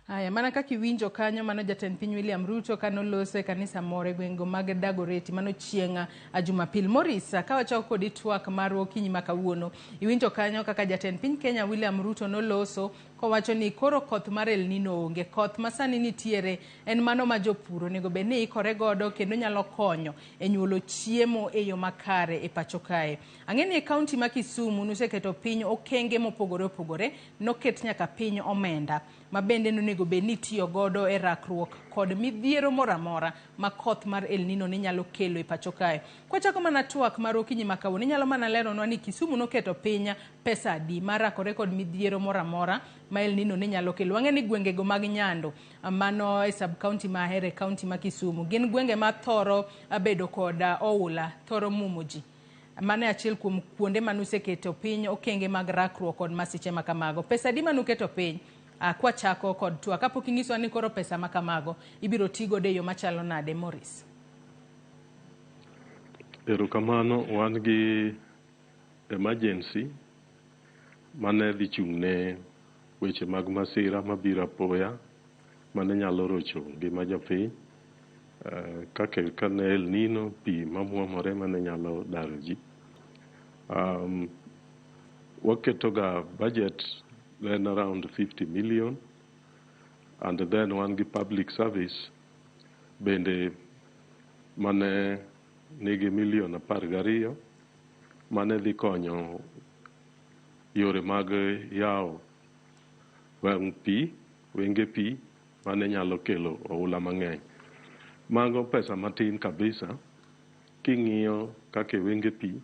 Haya, mana kaka iwinjo kanyo, mano jatend piny William Ruto kanoloso e kanisa moro e gwenge mag Dagoretti, mano chieng' Jumapil. Maurice, ka wachako kodi twak marwa okinyi ma kawuono, iwinjo kanyo kaka jatend piny Kenya William Ruto noloso kowacho ni koro koth mar El Nino onge. Koth ma sani nitiere en mano ma jopur onego bed ni ikore godo kendo nyalo konyo e nyuolo chiemo e yo makare e pacho kae. Ang'e ni e kaunti ma Kisumu nuseketo piny okenge mopogore opogore, noket nyaka piny omenda ma bende nonego bed ni itiyo godo e rakruok kod midhiero moro amora ma koth mar El Nino ne nyalo kelo e pacho kae. Kwachako mana twak mar okinyi ma kawuono, inyalo mana leronwa ni Kisumu noketo piny pesa adi mar rakore kod midhiero moro amora ma El Nino ne nyalo kelo. Wang'e ni gwengego mag Nyando, mano e sub county ma Ahero e kaunti ma Kisumu, gin gwenge ma thoro bedo kod oula, thoro muomo ji. Mano e achiel kuom kuonde manuseketo piny okenge mag rakruok kod masiche ma kamago. Pesa adi manuketo piny? Kwachako kod twak, kapok inyisowa ni koro pesa ma kamago ibiro ti godo e yo machalo nade, Maurice? Erokamano, wan gi emergency mane dhi chung' ne weche mag masira mabiro apoya mane nyalo rocho ngima jopiny kaka kane El Nino, pi mamuomore mane nyalo daro ji. Waketo ga budget then around 50 million, and then wan gi public service bende mane nigi milion 12 mane dhi konyo yore mag yawo wang' pi, wenge pi mane nyalo kelo oula mang'eny. Mago pesa matin kabisa king'iyo kaka wenge pi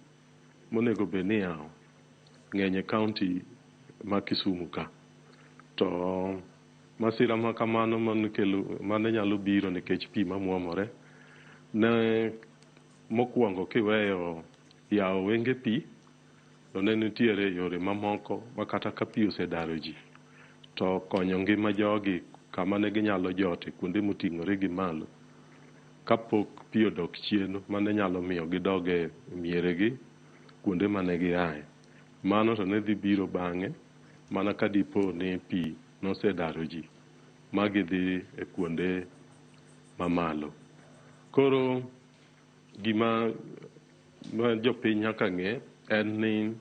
monego bed ni iyawo ng'eny e kaunti ma Kisumu ka. To masira ma kamano mane nyalo biro nikech pi mamuomore ne mokwongo kiweyo yawo wenge pi to ne nitiere yore mamoko ma kata ka pi osedaro ji to konyo ngima jogi kama ne ginyalo jote kuonde moting'ore gi malo kapok pi odok chien mane nyalo miyo gidog e mieregi kuonde mane giaye. Mano to ne dhi biro bang'e mana ka dipo ni pi nosedaro ji ma gidhi e kuonde mamalo. Koro gima ma jopiny nyaka ng'e en ni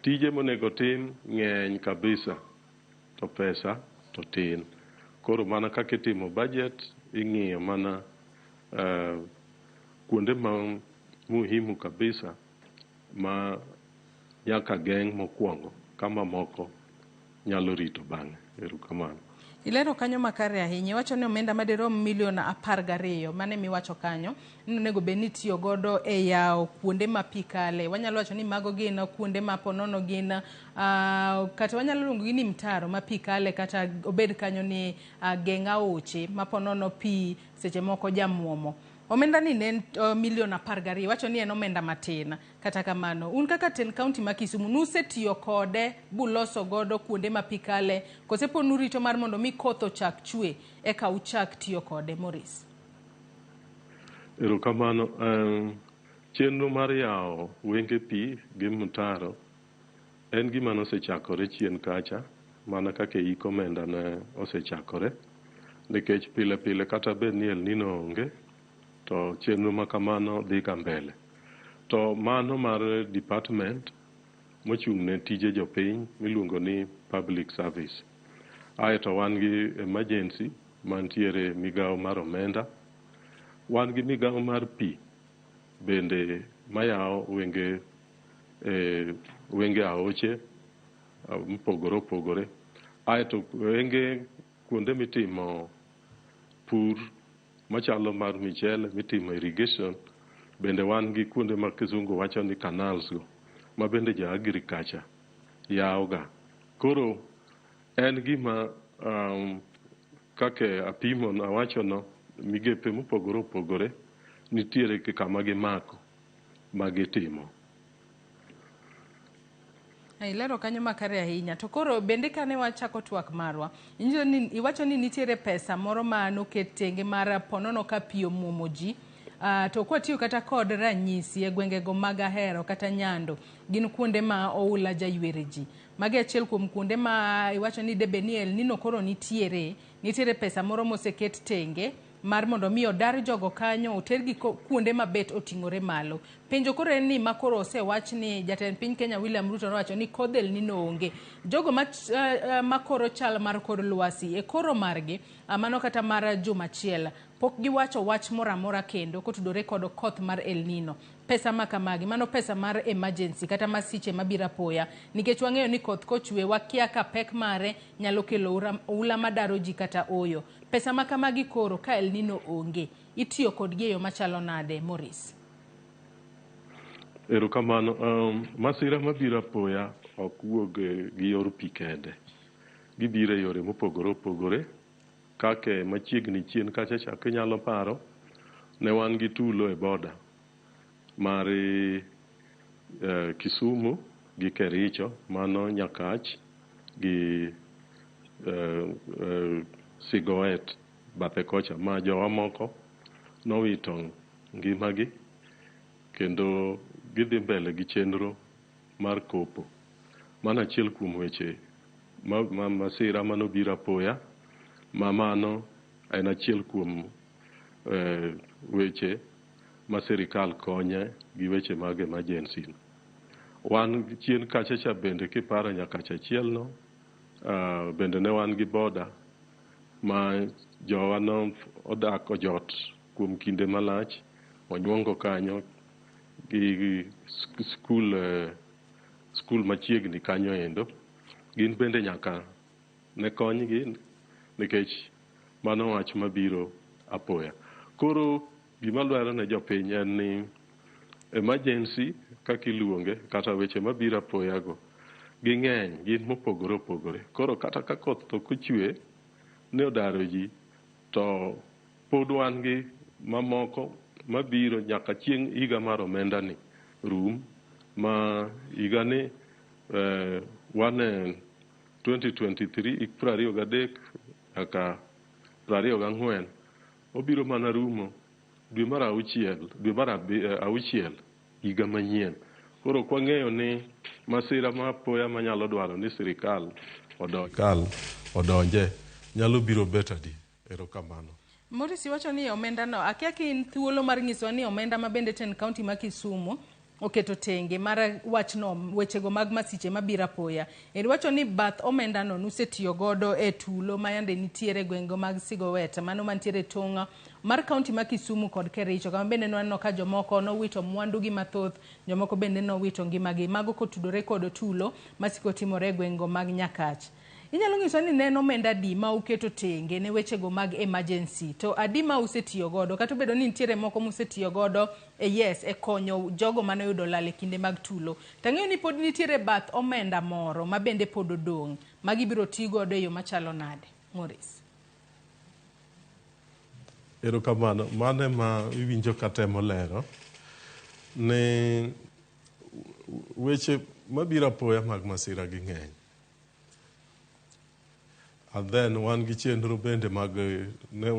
tije monego tim ng'eny kabisa to pesa to tin. Koro mana kaka itimo budget ing'iyo mana kuonde ma muhimu kabisa ma nyaka geng' mokwongo ka mamoko nyalo rito bang'e. Erokamano. Ilero kanyo makare ahinya. Iwacho ni omenda madirom milion 12 mane miwacho kanyo ni onego bed ni itiyo godo e yawo kuonde ma pi kale. Wanyalo wacho ni mago gin kuonde ma ponono gin kata wanyalo luongo gi ni mtaro ma pi kale, kata obed kanyo ni geng' aoche ma ponono pi seche moko jamuomo. Omenda ni ne en milion 12, iwacho ni en omenda matin. Kata kamano, un kaka tend kaunti ma Kisumu nusetiyo kode buloso godo kuonde ma pi kale, kose pod nurito mar mondo mi koth ochak chwe eka uchak tiyo kode, Maurice? Erokamano. Chenro mar yawo wenge pi gi mtaro en gima nosechakore chien kacha, mana kaka hik omenda ne osechakore, nikech pile pile kata bed ni El Nino onge, to chenro ma kamano dhi ka mbele. To mano mar department mochung' ne tije jopiny miluongo ni public service. Aeto wan gi emergency mantiere migawo mar omenda, wan gi migawo mar pi bende mayawo wenge wenge aoche mopogore opogore. Aeto wenge kuonde mitimo pur machalo mar michele mitimo irrigation, bende wan gi kuonde ma kizungu wacho ni canals go, ma bende ja agriculture yawo ga. Koro en gima kaka apimo awacho no, migepe mopogore opogore nitiere kama gimako ma gitimo. Ilero kanyo makare ahinya. To koro bende kane wachako twak marwa, iwacho ni nitiere pesa moro ma noket tenge mar ponono ka pi omuomo ji. To kwatiyo kata kod ranyisi e gwengego mag Ahero kata Nyando, gin kuonde ma oula jaywere ji. Magi achiel kuom kuonde ma iwacho ni debe ni El Nino koro nitiere pesa moro moseket tenge mar mondo mi odar jogo kanyo otergi kuonde mabet oting'ore malo. Penjo koro en ni ma koro osewach ni jatend piny Kenya William Ruto nowacho ni kodh El Nino onge. Jogo ma koro chal mar kor lwasi e koro margi, mano kata mar juma achiel, pok giwacho wach moro amora kendo kotudore kod koth mar El Nino. Pesa ma kamagi, mano pesa mar emergency kata masiche mabiro apoya, nikech wang'eyo ni koth kochwe wakia ka pek mare nyalo kelo oula madaro ji kata oyo. Pesa ma kamagi koro ka El Nino onge, itiyo kodgi e yo machalo nade, Maurice? Erokamano. Masira mabiro apoya ok wuog gi yor pi kende. Gibiro e yore mopogore opogore. Kaka machiegni chien kacha cha kinyalo paro, ne wan gi tulo e boda mar Kisumu gi Kericho, mano Nyakach gi Sigoet bathe kocha, ma jowa moko nowito ngimagi kendo gidhi mbele gi chenro mar kopo. Mano achiel kuom weche ma masira manobiro apoya, ma mano en achiel kuom weche ma sirikal konye gi weche mag emergency. Wan chien kacha cha bende kiparo Nyakach achiel no, bende ne wan gi boda ma jowa no odak ojot kuom kinde malach, onyuongo kanyo gi skul machiegni kanyo endo. Gin bende nyaka ne konygi nikech mano wach mabiro apoya. Koro gima dwaro ne jopiny en ni emergency kaka iluonge kata weche mabiro apoya go ging'eny, gin mopogore opogore. Koro kata ka koth ok ochwe ne odaro ji, to pod wan gi mamoko mabiro nyaka chieng' higa mar omenda ni rum, ma higa ni wan e 2023 hik 23 nyaka 24 obiro mana rumo dwe mar auchiel, dwe mar auchiel higa manyien. Koro kwang'eyo ni masira ma apoya manyalo dwaro ni sirikal odonje nyalo biro bet adi. Erokamano. Maurice, iwacho ni omenda no, akia ka in thuolo mar nyisowa ni omenda ma bende tend kaunti ma Kisumu oketo tenge mar wachno, wechego mag masiche mabiro apoya. Iwacho ni bath omenda no nusetiyo godo e tulo ma yande nitiere e gwenge mag Sigowet, mano mantiere tong' mar kaunti ma Kisumu kod Kericho, kama bende nwaneno ka jomoko nowito mwandugi mathoth, jomoko bende nowito ngimagi. Mago kotudore kod tulo masiko timore e gwenge mag Nyakach. Inyalo nyiso ni ne en omenda adi ma uketo tenge ne wechego mag emergency to adi ma usetiyo godo kata obedo ni nitiere moko musetiyo godo e yes e konyo jogo mane oyudo lal e kinde mag tulo. Tang'eyo ni pod nitiere bath omenda moro ma bende pod odong' ma gibiro ti godo e yo machalo nade? Maurice. Erokamano. Mano ema iwinjo katemo lero ni weche mabiro apoya mag masira gi ng'eny. And then wan gi chenro bende mag, ne,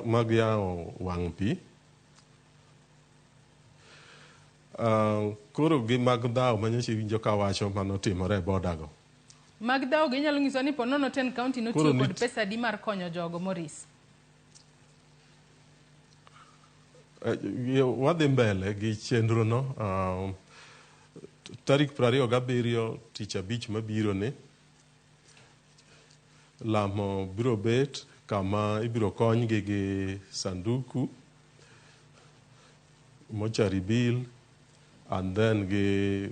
mag yawo wang' pi. Koro gi mag dhawo manyocha iwinjo kawacho manotimore e boda go. Mag dhawo gi inyalo nyiso ni ponono ten county notiyo kod pesa adi mar konyo jogo, Maurice? Wadhi mbele gi chenro no. Tarik 27 tich abich mabiro ni, lamo biro bet kama ibiro konygi gi sanduku, mortuary bill, and then gi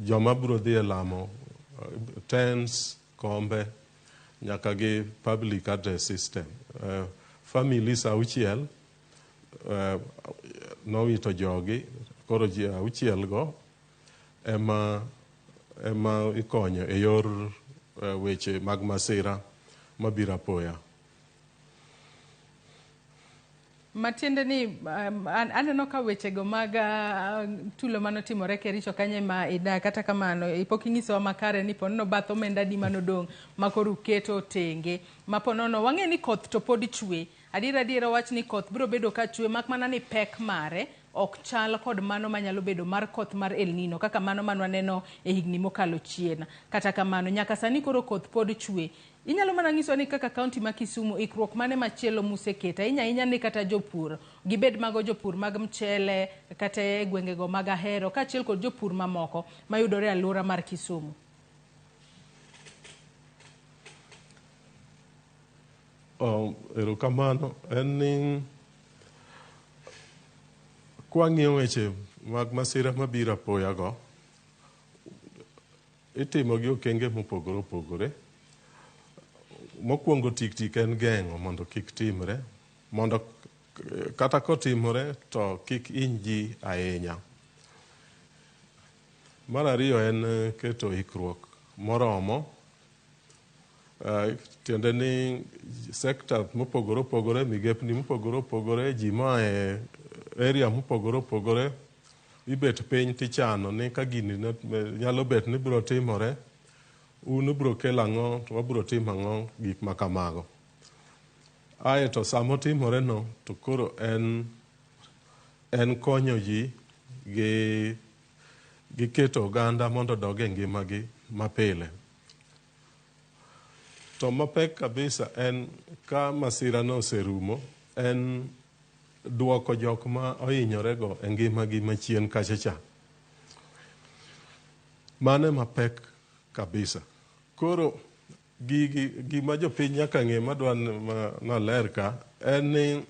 joma biro dhi e lamo, tents, kombe, nyaka gi public address system. Families 6 nowito jogi, koro ji 6 go ema ikonyo e yor weche mag masira mabiro apoya. Matiende ni aneno ka wechego mag tulo manotimore Kericho kanyo ema idak, kata kamano pok inyisowa makare ni ponono bath omenda adi manodong' ma koro uketo tenge ma ponono wang'e ni koth to pod chwe. Adiera adiera wach ni koth biro bedo ka chwe mak mana ni pek mare ok chal kod mano manyalo bedo mar koth mar El Nino kaka mano manwaneno e higni mokalo chien. Kata kamano nyaka sani koro koth pod chwe. Inyalo mana nyiso ni kaka kaunti ma Kisumu ikruok mane machielo museketo ahinya ahinya ni kata jopur gibed mago jopur mag mchele kata e gwengego mag Ahero kaachiel kod jopur mamoko mayudore e alwora mar Kisumu. Erokamano. En ni kwang'iyo weche mag masira mabiro apoya go, itimo gi okenge mopogore opogore. Mokwongo tik tik en geng'o mondo kik timre, mondo kata kotimore to kik hiny ji ahinya. Mar ariyo en keto ikruok moromo, tiende ni sekta mopogore opogore, migepni mopogore opogore, ji moa e area mopogore opogore, ibet piny tichano ni ka gini nyalo bet ni biro timore, un ubiro kelo ang'o to wabiro timo ang'o, gik ma kamago. Ae to sama otimore no to koro en konyo ji gi keto oganda mondo odog e ngimagi mapile. To mapek kabisa en ka masira no oserumo, en duoko jok ma ohinyorego e ngimagi machien kacha cha. Mano ema pek kabisa. Koro gima jopiny nyaka ng'e madwa naler ka en ni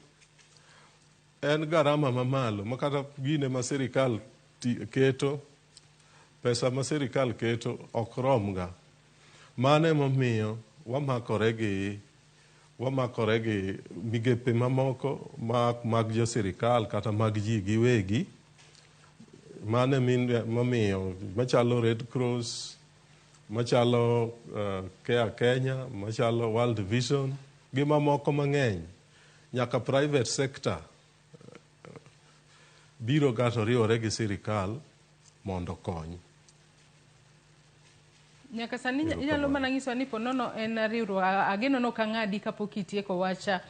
en garama mamalo ma kata gine ma sirikal keto, pesa ma sirikal keto ok romga. Mano emomiyo wamakore gi migepe mamoko mag jo sirikal kata mag ji giwegi. Mano emomiyo machalo Red Cross, machalo Care Kenya, machalo World Vision, gi mamoko mang'eny. Nyaka private sector biro ga to riwore gi sirikal mondo okony. Nyaka sani inyalo mana nyiso ni ponono en riwruok ageno no kang'adi kapok itieko wacha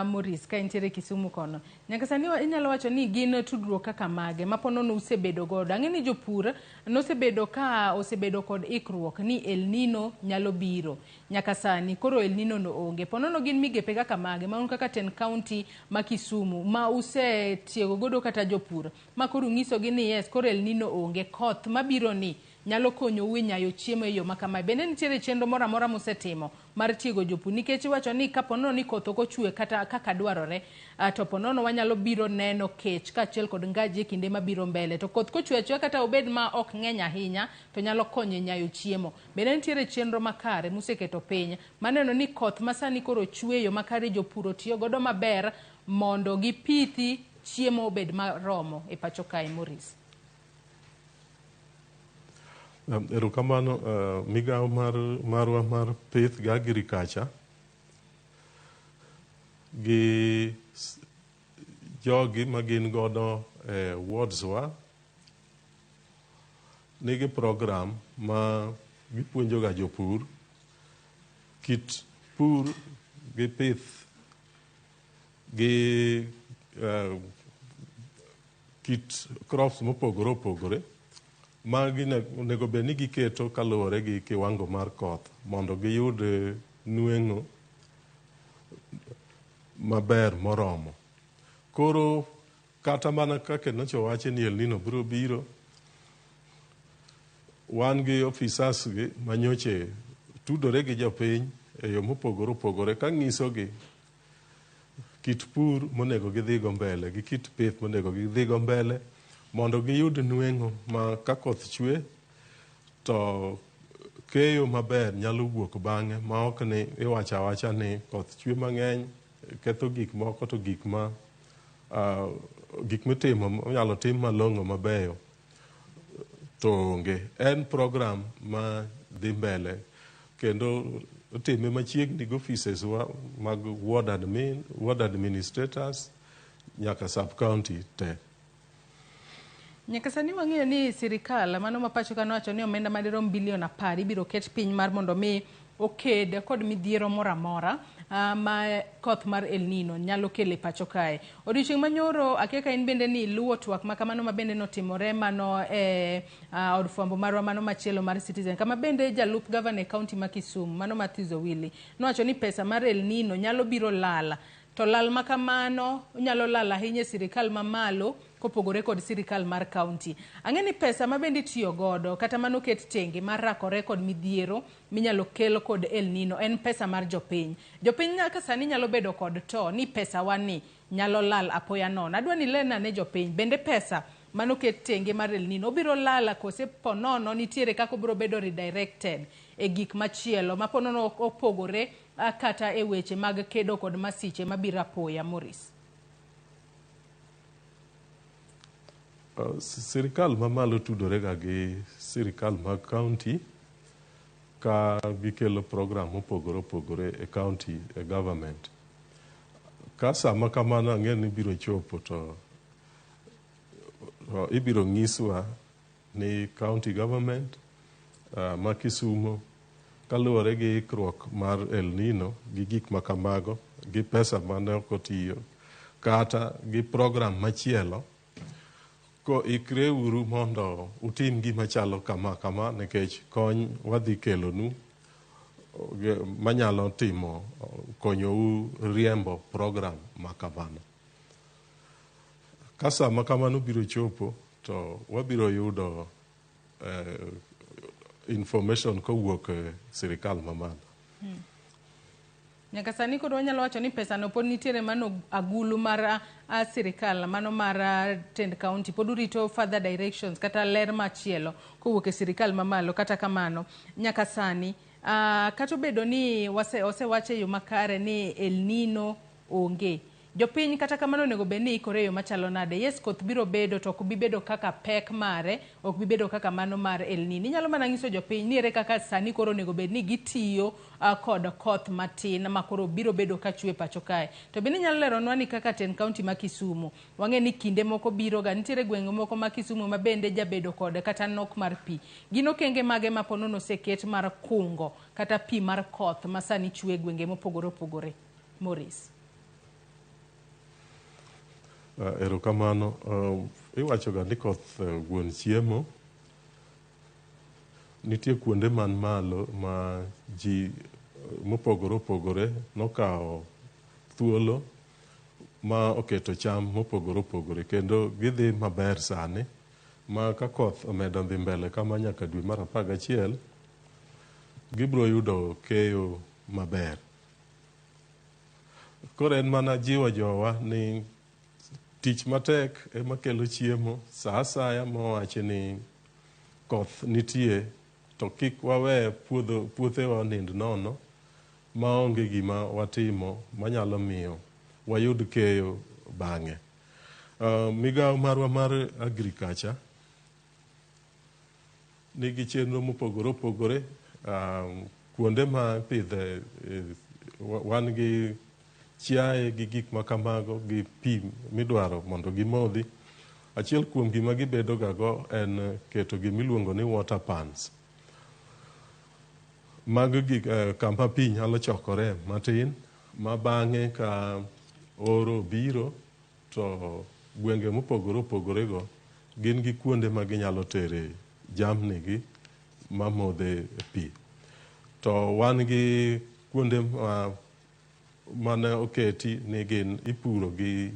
Maurice ka intiere Kisumu kono. Nyaka sani inyalo wacho ni gin tudruok kaka mage ma ponono usebedo godo. Ang'e ni jopur nosebedo ka osebedo kod ikruok ni El Nino nyalo biro. Nyaka sani koro El Nino no onge. Ponono gin migepe kaka mage ma un kaka ten county ma Kisumu ma usetiego godo kata jopur ma koro unyisogi ni yes koro El Nino onge, koth mabiro ni nyalo konyou e nyayo chiemo e yo ma kamae. Bende nitiere chenro moro amora musetimo mar tiego jopur nikech iwacho ni kapo nono ni koth ok ochwe kata kaka dwarore to po nono wanyalo biro neno kech kaachiel kod ngaji e kinde mabiro mbele. To koth kochwe achweya kata obed ma ok ng'eny ahinya to nyalo konyo e nyayo chiemo. Bende nitiere chenro makare museketo piny maneno ni koth ma sani koro chwe yo makare jopur otiyo godo maber mondo gipithi chiemo obed maromo e pacho kae, Maurice? Erokamano. Migawo marwa mar pith gi agriculture gi jogi magin godo e wards wa nigi program ma gipuonjo ga jopur kit pur gi pith gi kit crops mopogore opogore ma onego bed ni giketo kaluwore gi kiwango mar koth mondo giyud nweng'o maber moromo. Koro kata mana kaka nyocha owachi ni El Nino biro biro, wan gi officers gi manyoche tudore gi jopiny e yo mopogore opogore ka ng'isogi kit pur monego gidhigo mbele gi kit pith monego gidhigo mbele mondo giyud nweng'o ma ka koth chwe to keyo maber nyalo wuok bang'e ma ok ni iwacho awacha ni koth chwe mang'eny ketho gik moko to gik ma gik mitimo inyalo tim malong'o mabeyo to onge. En program ma dhi mbele kendo otime machiegni gi offices wa mag ward admin, ward administrators nyaka sub county te. Nyaka sani wang'eyo ni sirikal mano ma pacho ka nowacho ni omenda madirom bilion 10 ibiro ket piny mar mondo mi oked kod midhiero moro amora ma koth mar El Nino nyalo kelo e pacho kae. Odiochieng' manyoro akia ka in bende ni iluwo twak ma kamano ma bende notimore mano e od fwambo marwa mano machielo mar Citizen, kama bende jalup gavana e kaunti ma Kisumu mano Matthews Owili nowacho ni pesa mar El Nino nyalo biro lal. To lal ma kamano nyalo lal ahinya e sirikal mamalo kopogore kod sirikal mar kaunti. Ang'e ni pesa ma bende itiyo godo kata mano ket tenge mar rakore kod midhiero minyalo kel kod El Nino en pesa mar jopiny. Jopiny nyaka sani nyalo bedo kod to ni pesa wani nyalo lal apoya nono. Adwa ni ilerna ne jopiny bende pesa mano ket tenge mar El Nino obiro lal kose ponono nitiere kaka obiro bedo redirected e gik machielo ma ponono opogore kata e weche mag kedo kod masiche mabiro apoya, Maurice? Sirikal mamalo tudore ga gi sirikal mag county ka gikelo program mopogore opogore e county e government. Ka sama kamano ang'e ni biro chopo to ibiro nyiswa ni county government ma Kisumu kaluwore gi ikruok mar El Nino gi gik ma kamago gi pesa mane ok otiyo kata gi program machielo ko ikreuru mondo utim gima chalo kama kama nikech kony wadhi kelonu manyalo timo konyou riembo program ma kamano. Ka sama kamano biro chopo to wabiro yudo information kowuok e sirikal mamalo. Nyaka sani koro wanyalo wacho ni pesa no pod nitiere mano agulu mar sirikal mano mar tend county pod urito further directions kata ler machielo kowuok e sirikal mamalo. Kata kamano nyaka sani kata obedo ni osewach e yo makare ni El Nino onge, jopiny kata kamano onego bed ni ikore e yo machalo nade? Yes, koth biro bedo to ok bi bedo kaka pek mare, ok bi bedo kaka mano mar El Nino. Inyalo mana nyiso jopiny ni ere kaka sani koro onego bed ni gitiyo kod koth matin ma koro biro bedo ka chwe pacho kae. To bende inyalo leronwa ni kaka tend county ma Kisumu, wang'e ni kinde moko biro ga nitiere gwenge moko ma Kisumu ma bende jabedo kod kata nok mar pi. Gin okenge mage ma po nono oseket mar kungo kata pi mar koth ma sani chwe e gwenge mopogore opogore? Maurice. Erokamano. Iwacho ga ni koth wuon chiemo. Nitie kuonde man malo ma ji mopogore opogore nokawo thuolo ma oketo cham mopogore opogore kendo gidhi maber sani ma ka koth omedo dhi mbele kama nyaka dwe mar 11 gibiro yudo keyo maber. Koro en mana jiwo jowa ni tich matek ema kelo chiemo. Sa asaya mowachi ni koth nitie to kik wawe puothewa onind nono maonge gima watimo manyalo miyo wayud keyo bang'e. Migawo marwa mar agriculture nigi chenro mopogore opogore. Kuonde ma ipidhe, wan gi chiaye gi gik makamago gi pi midwaro mondo gimodhi. Achiel kuom gima gibedo ga go en keto gimiluongo ni water pans. Mago gik kama pi nyalo chokore matin ma bang'e ka oro obiro to gwenge mopogore opogore go gin gi kuonde ma ginyalo tere jamni gi mamodhe pi. To wan gi kuonde mane oketi ni gin ipuro gi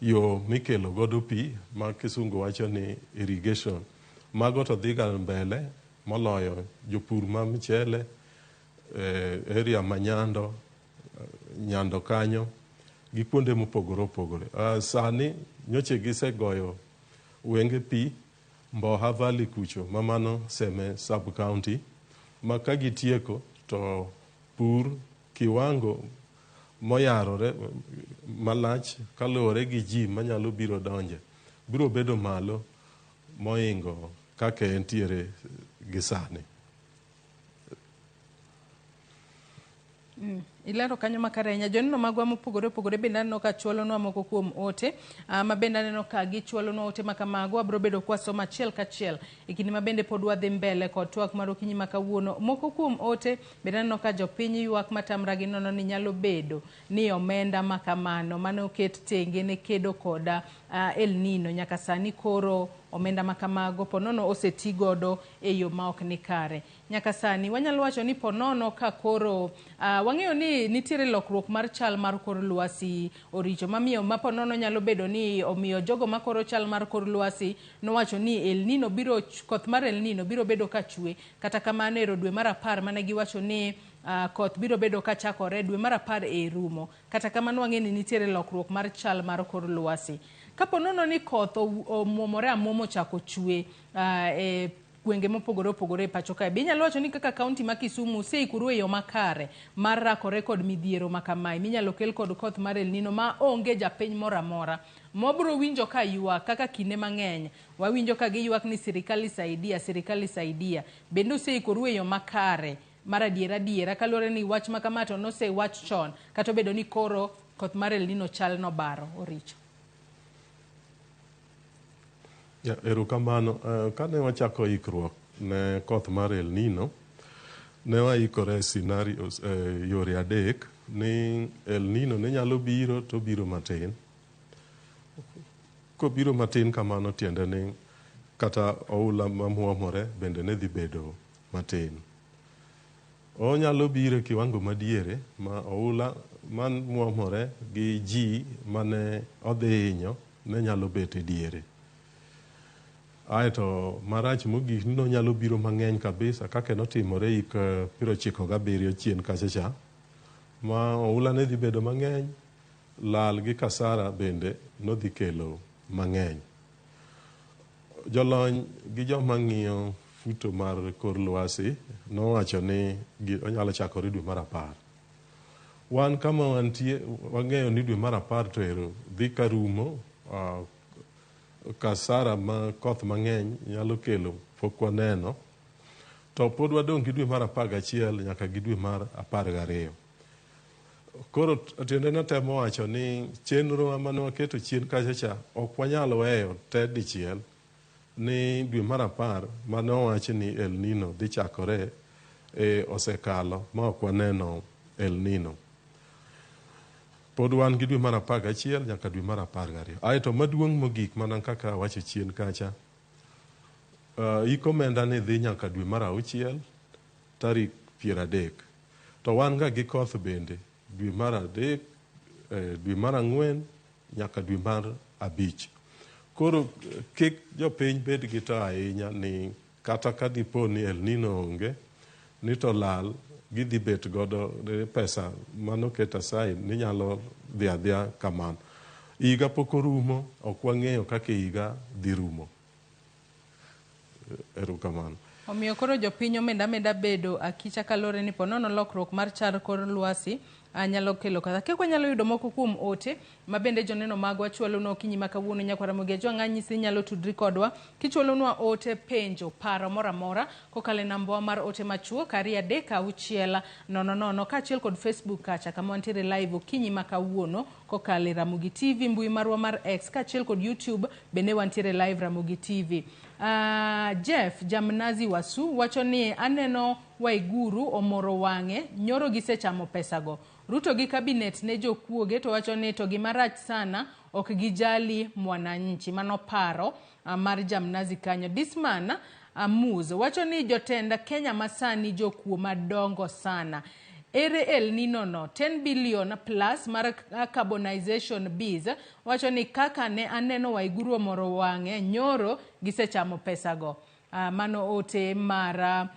yo mikelo godo pi ma kisungu wacho ni irrigation. Mago to dhi ga mbele moloyo jopur ma michele, area ma Nyando, Nyando kanyo gi kuonde mopogore opogore. Sani nyoche gisegoyo wenge pi Mboha Valley kucho ma mano Seme sub county ma ka gitieko to pur kiwango moyarore malach kaluwore gi ji manyalo biro donje biro bedo malo moingo kaka entiere gi sani. Ilero kanyo makare ahinya. Joneno magwa mopogore opogore bende aneno ka chwalonwa moko kuom ote, ma bende aneno ka gichwalonwa ote ma kamago. Wabiro bedo kwasomo achiel kachiel e kinde ma bende pod wadhi mbele kod twak mar okinyi ma kawuono. Moko kuom ote bende aneno ka jopiny ywak matamra gi nono ni nyalo bedo ni omenda ma kamano mane oket tenge ne kedo koda El Nino nyaka sani koro omenda ma kamago ponono oseti godo e yo ma ok ni kare. Nyaka sani wanyalo wacho ni ponono ka koro wang'eyo ni nitiere lokruok mar chal mar kor lwasi oricho mamiyo ma ponono nyalo bedo ni omiyo jogo makoro chal mar kor lwasi nowacho ni El Nino biro, koth mar El Nino biro bedo ka chwe. Kata kamano ero dwe mar 10 mane giwacho ni koth biro bedo ka chakore dwe mar 10 e rumo. Kata kamano wang'eyo ni nitiere lokruok mar chal mar kor lwasi. Kapo nono ni koth omuomore amuomo ochako chwe e gwenge mopogore opogore e pacho kae, be inyalo wacho ni kaka kaunti ma Kisumu useikuru e yo makare mar rakore kod midhiero ma kamae minyalo kel kod koth mar El Nino ma onge japiny moro amora mobro winjo ka ywak kaka kinde mang'eny wawinjo ka giywak ni sirikal isaidia, sirikal isaidia. Bende useikoru e yo makare mar adiera adiera kaluwore ni wach ma kama to nosewach chon kata obedo ni koro koth mar El Nino chal nobaro oricho? Ya, erokamano. Kane wachako ikruok ne koth mar El Nino, ne waikore scenarios, yore adek ni El Nino ne nyalo biro to biro matin. Kobiro matin kamano tiende ni kata oula mamuomore bende ne dhi bedo matin. Onyalo biro e kiwango madiere ma oula mamuomore gi ji mane odhi hinyo ne nyalo bet e diere. Aeto marach mogik ni nonyalo biro mang'eny kabisa kaka notimore hik 97 chien kacha cha, ma oula ne dhi bedo mang'eny, lal gi kasara bende nodhi kelo mang'eny. Jolony gi joma ng'iyo futo mar kor lwasi nowacho ni onyalo chakore dwe mar 10. Wan kama wantie wang'eyo ni dwe mar 10 to ero dhi karumo, kasara ma koth mang'eny nyalo kelo pok waneno, to pod wadong' gi dwe mar 11 nyaka gi dwe mar 12. Koro tiende natemo wacho ni chenro mane waketo chien kacha cha ok wanyal weyo te dichiel ni dwe mar 10 mane owach ni El Nino dhi chakore osekalo ma ok waneno El Nino. Pod wan gi dwe mar 11 nyaka dwe mar 12. Aeto maduong' mogik mana kaka awacho chien kacha, ik omenda ni dhi nyaka dwe mar 6 tarik 30. To wan ga gi koth bende dwe mar 3, dwe mar 4 nyaka dwe mar 5. Koro kik jopiny bed gi to ahinya ni kata ka dipo ni El Nino onge ni to lal gidhi bet godo pesa manoket aside ni nyalo dhi adhiya kamano. Higa pok orumo, ok wang'eyo kaka higa dhi rumo. Erokamano. Omiyo koro jopiny omenda meda bedo akicha kalore ni ponono lokruok mar chal kor lwasi nyalo kelo kata kek wanyalo yudo moko kuom ote ma bende joneno magwa chwalonwa okinyi ma kawuono. Nyakwar Ramogi Ajwang' anyisi inyalo tudri kodwa kichwalonwa ote, penjo, paro moro amora kokalo e nambwa mar ote machuok 2 3 6 0 0 kaachiel kod Facebook kacha kama wantiere live okinyi ma kawuono kokalo e Ramogi TV, mbui marwa mar X kaachiel kod YouTube bende wantiere live Ramogi TV. Jeff Jamnazi Wasu wacho ni aneno Waiguru omoro wang'e nyoro gisechamo pesago. Ruto gi kabinet ne jokuoge to wacho ni to gima rach sana ok gijali mwananchi. Mano paro mar Jamnazi kanyo. Disman Amuz wacho ni jotend Kenya masani jokuo madongo sana. Ere El Nino no 10 billion plus mar carbonization biz wacho ni kaka ne aneno Waiguru omoro wang'e nyoro gisechamo pesago. Mano ote mar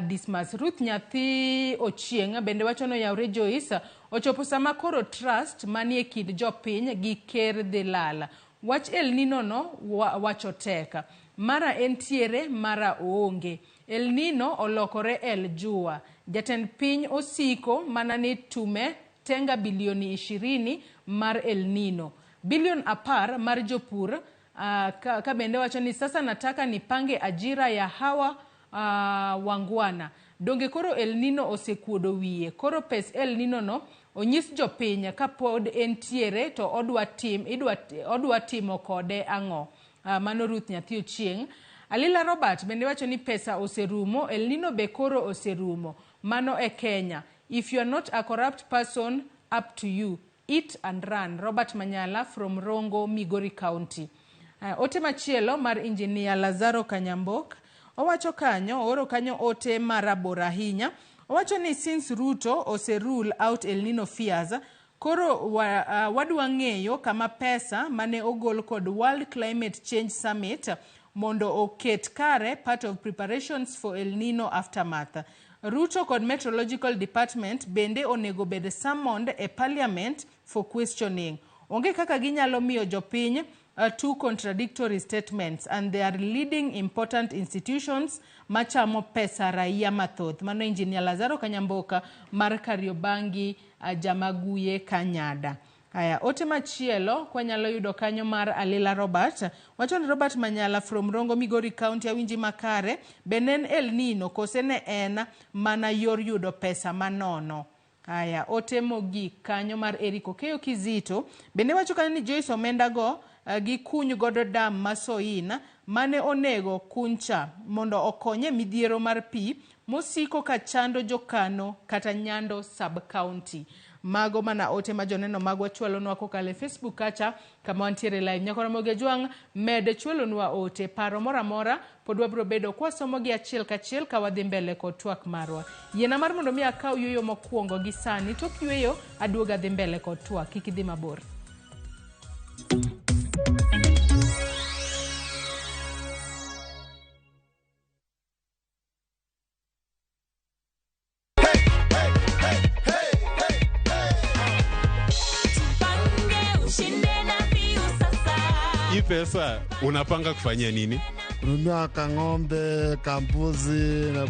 Dismas. Ruth Nyathi Ochieng' bende wacho ni oyawre Joyce ochopo sama koro trust manie kind jopiny gi ker dhi lal. Wach El Nino no wacho tek. Mara entiere mara oonge. El Nino olokore El Jua. Jatend piny osiko mana ni tume tenga bilioni 20 mar El Nino. Bilion 10 mar jopur ka bende wacho ni sasa nataka nipange ajira ya hawa wangwana. Donge koro El Nino osekuodo wiye. Koro pes El Nino no onyis jopiny kapod entiere to odwa timo kode ang'o. Mano Ruth Nyathi Ochieng'. Alila Robert bende wacho ni pesa oserumo, El Nino be koro oserumo. Mano e Kenya. If you are not a corrupt person, up to you. Eat and run. Robert Manyala from Rongo, Migori County. Ote machielo mar Engineer Lazaro Kanyambok. Owacho kanyo, ooro kanyo ote marabora ahinya. Owacho ni since Ruto ose rule out El Nino fears, koro wadwa ng'eyo kama pesa mane ogol kod World Climate Change Summit mondo oket kare part of preparations for El Nino aftermath. Ruto kod Meteorological Department bende onego bed summoned e parliament for questioning. Onge kaka ginyalo miyo jopiny two contradictory statements and they are leading important institutions machamo pesa raia mathoth. Mano Engineer Lazaro Kanyamboka mar Kariobangi Jamaguye Kanyada. Aya, ote machielo kwanyalo yudo kanyo mar Alila Robert. Wacho ni Robert Manyala from Rongo Migori County awinji makare be en El Nino kose ne en mana yor yudo pesa manono. Aya, ote mogik kanyo mar Eric Okeyo Kizito bende wacho kanyo ni Joyce omenda go gikuny godo dam ma Soin mane onego kuncha mondo okonye midhiero mar pi mosiko ka chando jokano kata Nyando sub-county. Mago mana ote ma joneno magwa chwalonwa kokalo e Facebook kacha kama wantiere live. Nyakwar Ramogi Ajwang' med chwalonwa ote, paro moro amora pod wabiro bedo kwasomo gi achiel kachiel ka wadhi mbele kod twak marwa. Yiena mar mondo mi akaw yueyo mokwongo gi sani, tok yueyo aduogo adhi mbele kod twak, kik idhi mabor. Hii pesa unapanga kufanyia nini? Kununua kang'ombe, kambuzi na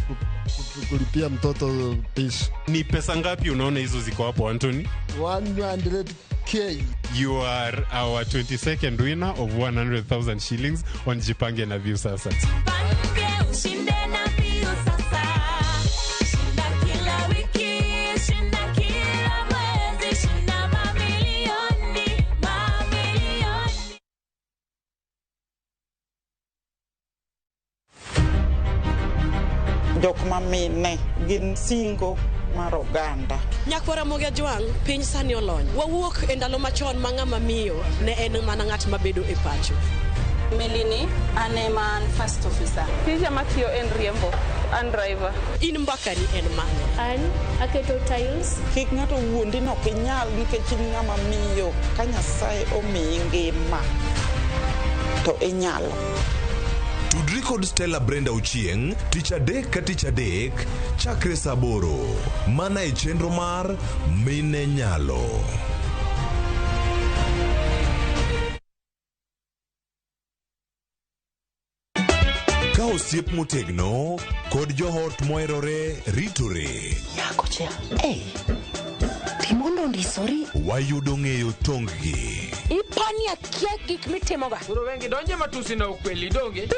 kulipia mtoto pishi. Ni pesa ngapi unaona hizo ziko hapo, Anthony? 100K. You are our 22nd winner of 100,000 shillings on Jipange na Viusasa. Jipange ushinde na Viusasa. Shinda kila wiki, shinda kila mwezi, shinda mamilioni, mamilioni. Jok mamine gin singo mar oganda. Nyakwar Ramogi Ajwang', piny sani olony. Wawuok e ndalo machon ma ng'ama miyo ne en mana ng'at mabedo e pacho. Melini, an ema an first officer. Tija matiyo en riembo, an driver. In mbakani en mane? An aketo tiles. Kik ng'ato wuondi ni ok inyal nikech in ng'ama miyo. Ka Nyasaye omiyi ngima to inyalo. Tudri Tudri kod Stella Brenda Ochieng' tich adek ka tich adek chakre saa aboro. Mana e chenro mar Mine Nyalo. Ka osiep motegno kod joot moherore ritore. Nyako cha, hey, timondo ondisori. Wayudo ng'eyo tonggi. Ipani akia gik mitimoga. Koro wengi donje matusi na ukweli donge.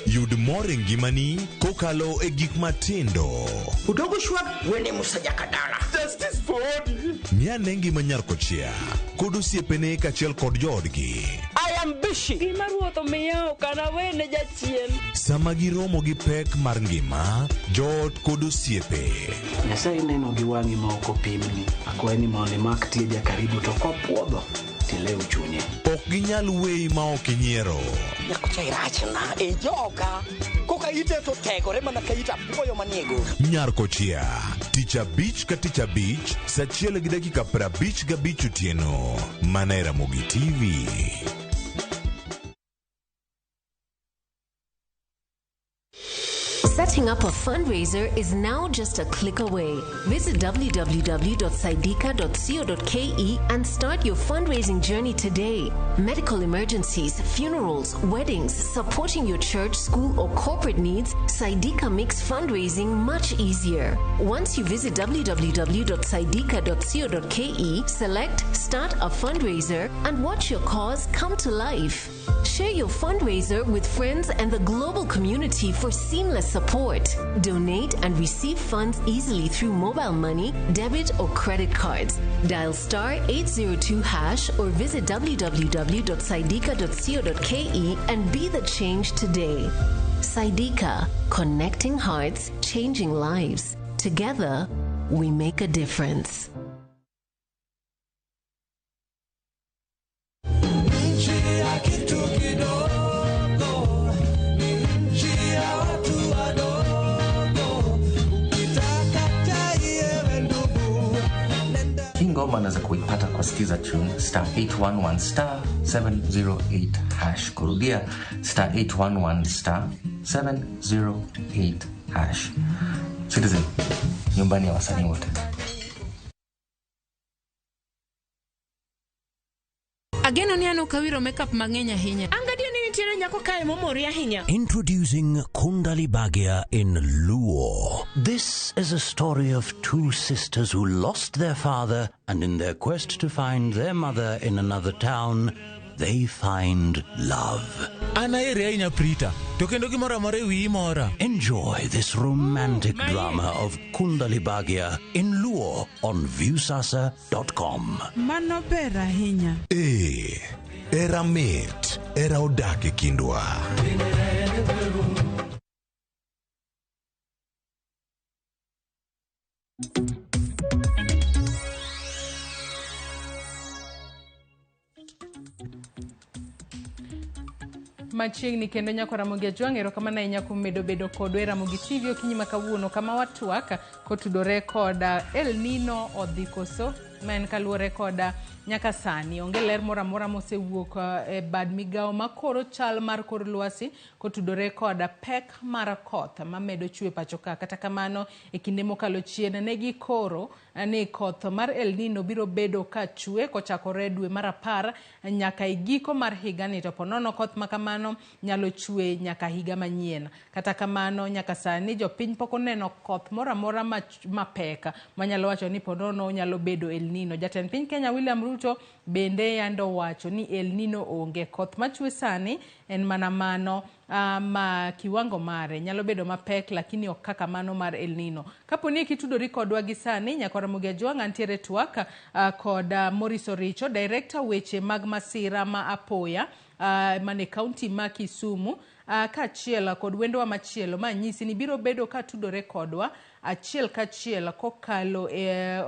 Yud mor e ngimani kokalo e gik matindo. Udogo shwak wene Musa Jakadala. Justice for Odi. Ng'ane ngima nyar kochia kod osiepene kaachiel kod joodgi. I am busy. Gima ruoth omiya ok anawene jachien. Sama giromo gi pek mar ngima, joot kod osiepe. Nyasaye neno gi wang'i ma ok opimni. Akwayi ni mondo imak tieja karibu to kopuodho tilew chunye. Ok ginyal weyi ma ok inyiero. Nyako cha irachna, ijoga. Koka ite to tegore mana ka it apuoyo manie goro. Nyar kochia, tich abich ka tich abich, saa achiel gi dakika 55 otieno. Mana e Ramogi TV. Setting up a fundraiser is now just a click away. Visit www.saidika.co.ke and start your fundraising journey today. Medical emergencies, funerals, weddings, supporting your church, school, or corporate needs, Saidika makes fundraising much easier. Once you visit www.saidika.co.ke, select Start a Fundraiser and watch your cause come to life. Share your fundraiser with friends and the global community for seamless support. Donate and receive funds easily through mobile money, debit, or credit cards. Dial star 802 hash or visit www.saidika.co.ke and be the change today. Saidika, connecting hearts, changing lives. Together, we make a difference. Nchi ya kitu kidogo ni nchi ya watu wadogo. Ukitaka chai ewe ndugu, Hii ngoma unaweza kuipata kwa Skiza Tune star 811 star 708 hash. Kurudia star 811 star 708 hash. Citizen, nyumbani ya wasanii wote. Ageno ni an ok awiro makeup mang'eny ahinya. An gadier ni nitiere nyako kae momori ahinya. Introducing Kundali Bhagya in Luo. This is a story of two sisters who lost their father, and in their quest to find their mother in another town, they find love. An aheri ahinya Prita, to kendo gimoro amora e wiyi mora. Enjoy this romantic drama of Kundali Bhagya in Luo on Viewsasa.com. Mano ber ahinya. Ee, era mit, era odak e kindwa. Machiegni kendo nyako Ramogi Ajwang', erokamano ahinya kuom medo bedo kodwa e Ramogi TV okinyi ma kawuono kama watwak kotudore koda El Nino odhi koso ma en kaluwore koda nyaka sani onge ler moro amora mosewuok e bad migawo makoro chal mar kor lwasi kotudore koda pek mar koth mamedo chwe pacho ka. Kata kamano e kinde mokalo chien ne gikoro ni koth mar El Nino biro bedo ka chwe kochakore dwe mar 10 nyaka e giko mar higani, to ponono koth ma kamano nyalo chwe nyaka higa manyien. Kata kamano nyaka sani jopiny pok oneno koth moro amora mapek manyalo wacho ni ponono nyalo bedo El Nino. Jatend piny Kenya William Ruto bende yando wacho ni El Nino onge. Koth machwe sani en mana mano ma kiwango mare nyalo bedo mapek lakini ok kaka mano mar El Nino. Kapo ni kitudori kodwa gi sani, nyako Ramogi Ajwang' antiere twak kod Maurice Oricho, director weche mag masira ma apoya mane kaunti ma Kisumu, kaachiel kod wendowa machielo ma nyisi ni biro bedo ka tudore kodwa achiel kachiel kokalo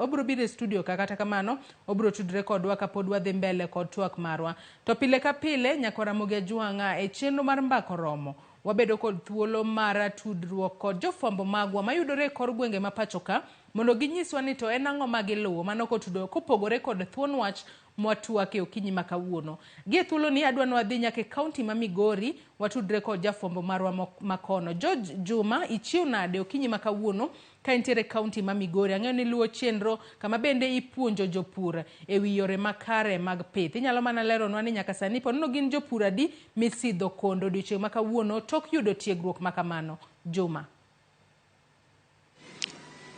obiro biro e studio ka, kata kamano obiro tudore kodwa kapod wadhi mbele kod twak marwa. To pile ka pile nyako Ramogi Ajwang' e chenro mar Mbaka Oromo wabedo kod thuolo mar tudruok kod jofwambo magwa mayudore e kor gwenge ma pacho ka mondo ginyiswa ni to en ang'o ma giluwo mano kotudo kopogore kod thuon wach mwatwake okinyi ma kawuono. Gie thuoloni adwa ni wadhi nyaka e kaunti ma Migori watudre kod jafwambo marwa makono. George Juma, ichiew nade okinyi ma kawuono ka intiere e kaunti ma Migori? Ang'eyo ni luwo chenro kama bende ipuonjo jopur e wi yore makare mag pith. Inyalo mana leronwa ni nyaka sani po nono gin jopur adi misidho kondo odiochieng' ma kawuono tok yudo tiegruok ma kamano? Juma.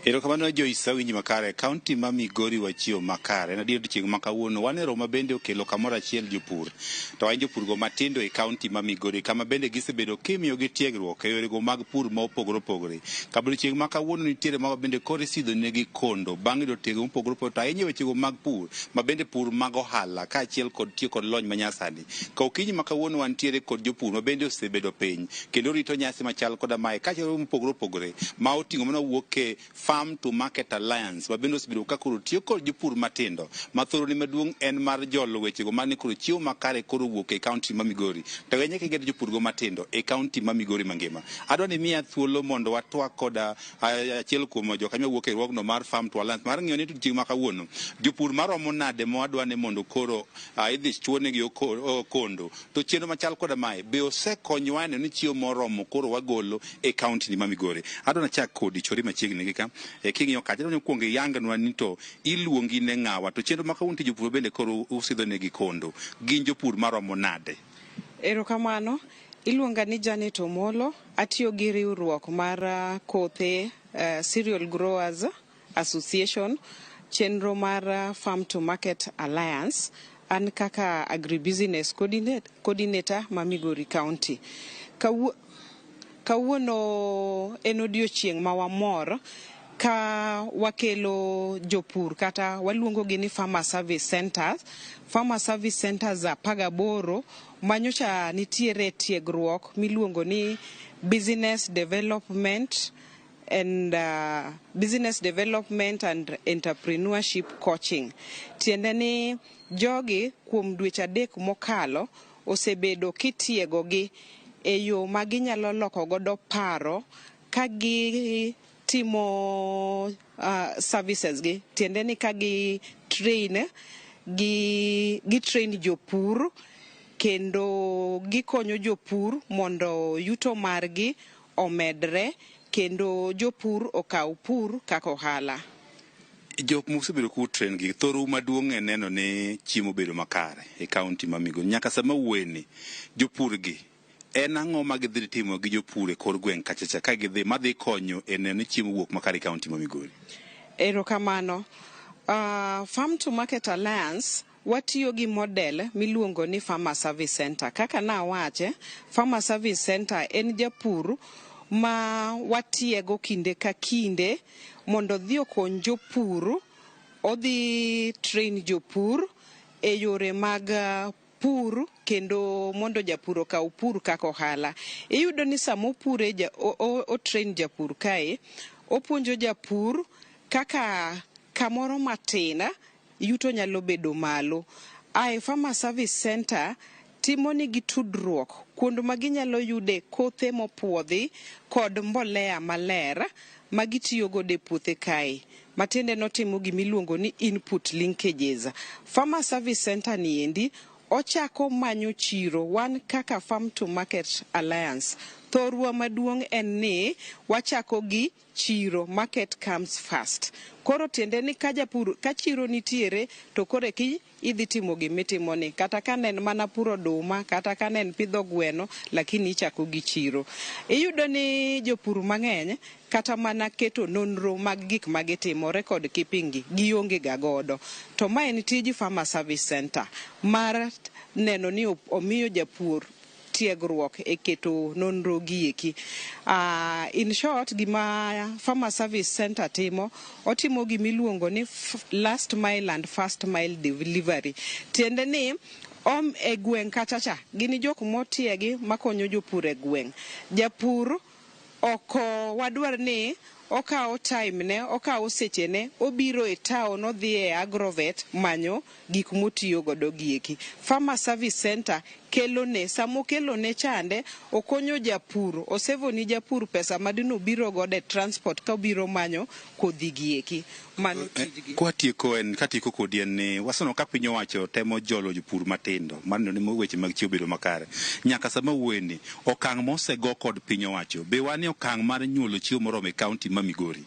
Erokamano Joyce, awinji makare. Kaunti ma Migori wachiewo makare. En adier odiochieng' ma kawuono wan e romo ma bende okelo kamoro achiel jopur. To ahinya jopur go matindo e kaunti ma Migori kama bende gisebedo kimiyogi tiegruok e yorego mag pur ma opogore opogore. Kama odiochieng' ma kawuono nitiere mago bende koro isidho negi kondo bang' yudo tiegruok mopogore opogore to ahinya e wechego mag pur ma bende pur mag ohala kaachiel kod tiyo kod lony manyasani. Ka okinyi ma kawuono wantiere kod jopur ma bende osebedo piny kendo rito nyasi machal koda mae kaachiel mopogore opogore ma oting'o mana wuok e Farm to Market Alliance ma bende osebedo ka koro tiyo kod jopur matindo ma thorone maduong' en mar jolo wechego mar ni koro chiemo makare koro wuok e kaunti ma Migori to ahinya kigeto jopur go matindo e kaunti ma Migori mangima. Adwa ni miya thuolo mondo watwak koda achiel kuom jokanyo mawuok e riwruogno mar Farm to Alliance mar ng'iyo ni chieng' ma kawuono jopur maromo nade ma wadwa ni mondo koro idhi chuonegi kondo to chenro machal koda mae be osekonyowa neno ni chiemo moromo koro wagolo e kaunti ma Migori. Adwa nachak kodi chori machiegni gi ka king'iyo kacha adwa ni kuongo iyangnwa ni to iluongi ne ng'awa to chenro ma kawuono to jopur bende koro usidho negi kondo gin jopur maromo nade? Erokamano. Iluonga ni Janet Omolo, atiyo gi riwruok mar Kothe Cereal Growers Association, chenro mar Farm to Market Alliance, an kaka agribusiness coordinator ma Migori County. Kawuono en odiochieng' ma wamor ka wakelo jopur kata waluongo gi ni Farmer Service Centers. Farmer Service Centers 18 manyocha nitiere tiegruok miluongo ni Business Development and Business Development and Entrepreneurship Coaching. Tiende ni jogi kuom dweche 3 mokalo osebedo kitiegogi e yo ma ginyalo loko godo paro ka gitimo services gi. Tiende ni ka gi train gi train jopur kendo gikonyo jopur mondo yuto margi omedre kendo jopur okaw pur kaka ohala. Jok mosebedo ku train gi thoru maduong' en neno ni chiemo bedo makare e kaunti ma Migori. Nyaka sama wuoyeni jopur gi en ang'o ma gidhi timo gi jopur e kor gweng' kachacha ka gidhi madhi konyo e neno ni chiemo wuok makare e kaunti ma Migori? Erokamano. Farm to Market Alliance watiyo gi model miluongo ni Farmer Service Center. Kaka nawache, Farmer Service Center en japur ma watiego kinde ka kinde mondo odhi okony jopur, odhi train jopur e yore mag pur kendo mondo japur okaw pur kaka ohala. Iyudo ni sama opure o train japur kae, opuonjo japur kaka kamoro matin yuto nyalo bedo malo. Ae Farmer Service Center timo nigi tudruok kuond ma ginyalo yude kothe mopuodhi kod mbolea maler ma gitiyo godo e puothe kae. Matiende notimo gimiluongo ni input linkages. Farmer Service Center ni endi ochako manyo chiro. Wan kaka Farm to Market Alliance, thorwa maduong' en ni wachako gi chiro, market comes first. Koro tiende ni ka japur, ka chiro nitiere to koro eki idhi timo gimitimo ni. Kata ka ne en mana puro oduma, kata ka ne en pidho gweno, lakini ichako gi chiro. Iyudo ni jopur mang'eny kata mana keto nonro mag gik ma gitimo, record keeping gi, gionge ga godo. To ma en tij Farmer Service Center mar neno ni omiyo japur tiegruok e keto nonro gi eki. In short, gima Farmer Service Center timo, otimo gimiluongo ni last mile and first mile delivery. Tiende ni e gweng' kachacha, gin jok motiegi makonyo jopur e gweng'. Japur ok wadwar ni Okawo time ne, okawo sechene, obiro e town odhi e agrovet manyo gik motiyo godo gieki. Farmer Service Center kelone, sama okelone chande, okonyo japur, osevo ni japur pesa madino obiro godo e transport ka obiro manyo kodhi gieki. Mano tijgi. Kwatieko en katieko kodi en ni waseneno ka piny owacho temo jolo jopur matindo mar neno ni weche mag chiemo bedo makare. Nyaka sama wuoyeni, okang' mosego kod piny owacho be wan e okang' mar nyuolo chiemo moromo e kaunti ma Migori?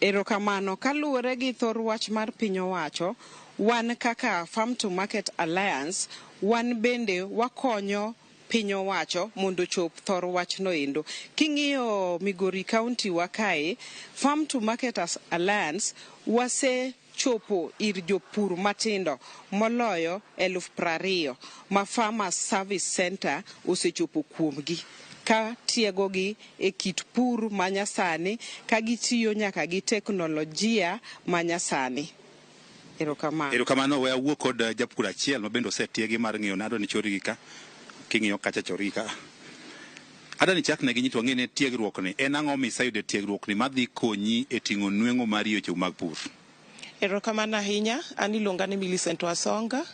Erokamano. Kaluwore gi thor wach mar piny owacho, wan kaka Farm to Market Alliance, wan bende wakonyo piny owacho mondo ochop thor wachno endo. King'iyo Migori County wa kae, Farm to Market Alliance wase chopo ir jopur matindo moloyo 20,000 ma Farmers Service Center osechopo kuomgi ka tiegogi e kit pur manyasani ka gitiyo nyaka gi teknolojia manyasani. Erokamano. Erokamano, we awuo kod japur achiel ma bende osetiegi mar ng'iyo nado ni chorigi ka. King'iyo kacha chorigi ka. Adwa ni ichak negi nyitwa ng'e ni tiegruok ni en ang'o miseyudo e tiegruok ni madhi konyi e ting'o nweng'o mari e weche mag pur? Erokamano ahinya. An iluonga ni Millicent Wasonga.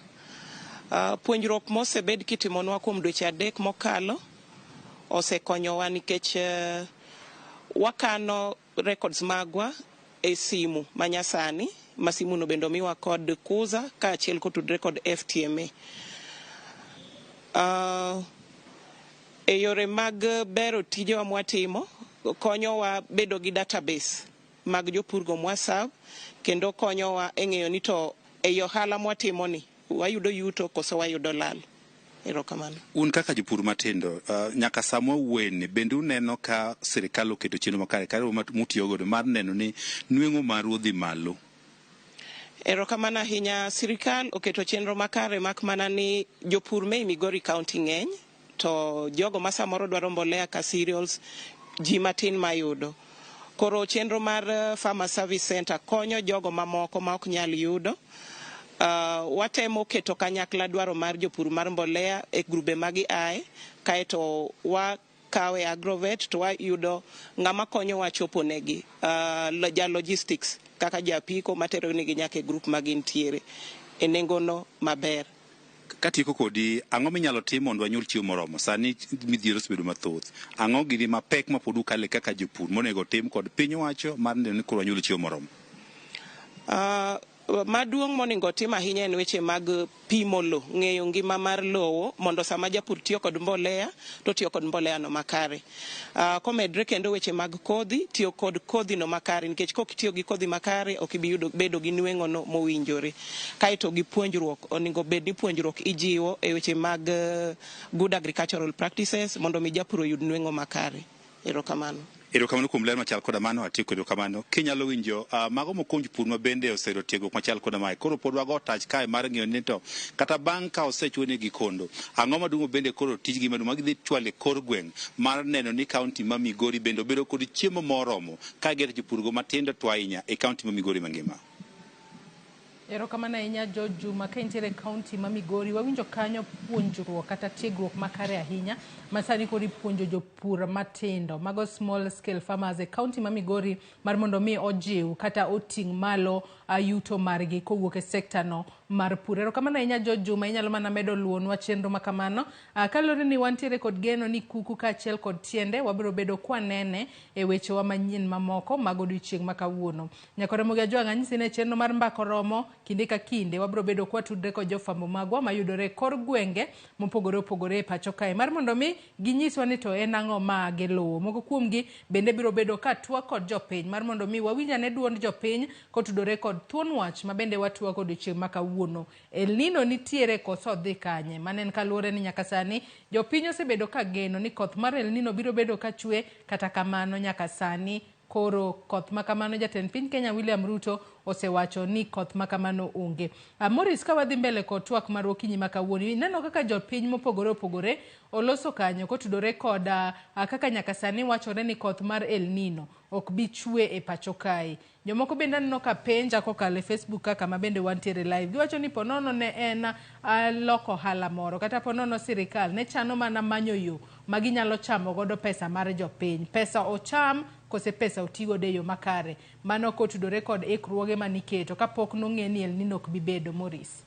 Puonjruok mosebed kitimonwa kuom dweche 3 mokalo osekonyowa nikech wakano records magwa e simu manyasani ma simu no bende omiwa kod Kuza kaachiel kotudre kod FTMA. E yore mag bero tijewa mwatimo konyowa bedo gi database mag jopurgo mwaserve kendo konyowa e ng'eyo ni to ei ohala mwatimo ni wayudo yuto koso wayudo lal. Erokamano. Un kaka jopur matindo, nyaka sama wuoyeni, bende uneno ka sirikal oketo chenro makare kare mutiyo godo mar neno ni nweng'o maru odhi malo? Erokamano ahinya. Sirikal oketo chenro makare mak mana ni jopur me Migori County ng'eny to jogo ma samoro dwaro mbolea ka cereals ji matin mayudo. Koro chenro mar Farmer Service Center konyo jogo mamoko ma ok nyal yudo. Watemo keto kanyakla dwaro mar jopur mar mbolea e grube ma giaye, kaeto wakawe agrovet to wayudo ng'ama konyowa chopo negi, ja logistics kaka japiko matero negi nyaka e grup ma gintiere e nengono maber. Katieko kodi, ang'o minyalo tim mondo wanyuol chiemo moromo? Sani midhiero osebedo mathoth. Ang'o gini mapek ma pod ukale kaka jopur monego tim kod piny owacho mar neno ni koro wanyuolo chiemo moromo? Maduong' monego otim ahinya en weche mag pimo lo, ng'eyo ngima mar lowo mondo sama japur tiyo kod mbolea to tiyo kod mbolea no makare. Komedre kendo weche mag kodhi, tiyo kod kodhi no makare nikech kok itiyo gi kodhi makare ok ibi yudo bedo gi nweng'o no mowinjore. Kaeto gi puonjruok, onego bed ni puonjruok ijiwo e weche mag good agricultural practices mondo mi japur oyud nweng'o makare. Erokamano. Erokamano kuom ler machal koda mano, atieko erokamano. Kinyalo winjo mago moko kuom jopur ma bende oseyudo tiegruok machal koda mae. Koro pod wago tach kae mar ng'iyo ni to kata bang' ka osechuonegi kondo, ang'o maduong' bende koro tijgi maduong' ma gidhi chwalo e kor gweng' mar neno ni kaunti ma Migori bende obedo kod chiemo moromo ka gero jopurgo matindo to ahinya e kaunti ma Migori mangima. Erokamano ahinya George Juma, ka intiere e kaunti ma Migori, wawinjo kanyo puonjruok kata tiegruok makare ahinya ma sani koro ipuonjo jopur matindo mago small scale farmers e kaunti ma Migori mar mondo mi ojiw kata oting' malo yuto margi kowuok e sekta no mar pur. Erokamano ahinya George Juma, inyalo mana medo luwonwa chenro ma kamano. Kaluwore ni wantiere kod geno ni kuku kaachiel kod tiende wabiro bedo kwanene e wechewa manyien mamoko mag odiochieng' ma kawuono. Nyakore Mogi Ajwang' anyisi ni chenro mar Mbaka Oromo kinde ka kinde wabiro bedo kwatudre kod jofwambo magwa mayudore e kor gwenge mopogore opogore e pacho kae mar mondo mi ginyiswa ni to en ang'o ma giluwo. Moko kuomgi bende biro bedo ka twak kod jopiny mar mondo mi wawinj ane duond jopiny kotudore kod thuon wach ma bende watwak odiochieng' ma kawuono. El Nino nitiere koso odhi kanye? Mano en kaluwore ni nyaka sani jopiny osebedo ka geno ni koth mar El Nino biro bedo ka chwe, kata kamano nyaka sani koro koth ma kamano jatend piny Kenya William Ruto osewacho ni koth ma kamano onge. Morris, ka wadhi mbele kod twak mar okinyi ma kawuono, ineno kaka jopiny mopogore opogore oloso kanyo kotudore kod kaka nyaka sani wachore ni koth mar El Nino ok bi chwe e pacho kae. Jomoko bende aneno ka penja kokalo e Facebook kaka ma bende wantiere live. Giwacho ni ponono ne en loko ohala moro kata ponono sirikal ne chano mana manyo yo ma ginyalo chamo godo pesa mar jopiny. Pesa ocham kose pesa otigodo e yo makare. Mano kotudore kod ikruoge maniketo kapok nong'e ni El Nino ok bi bedo. Maurice.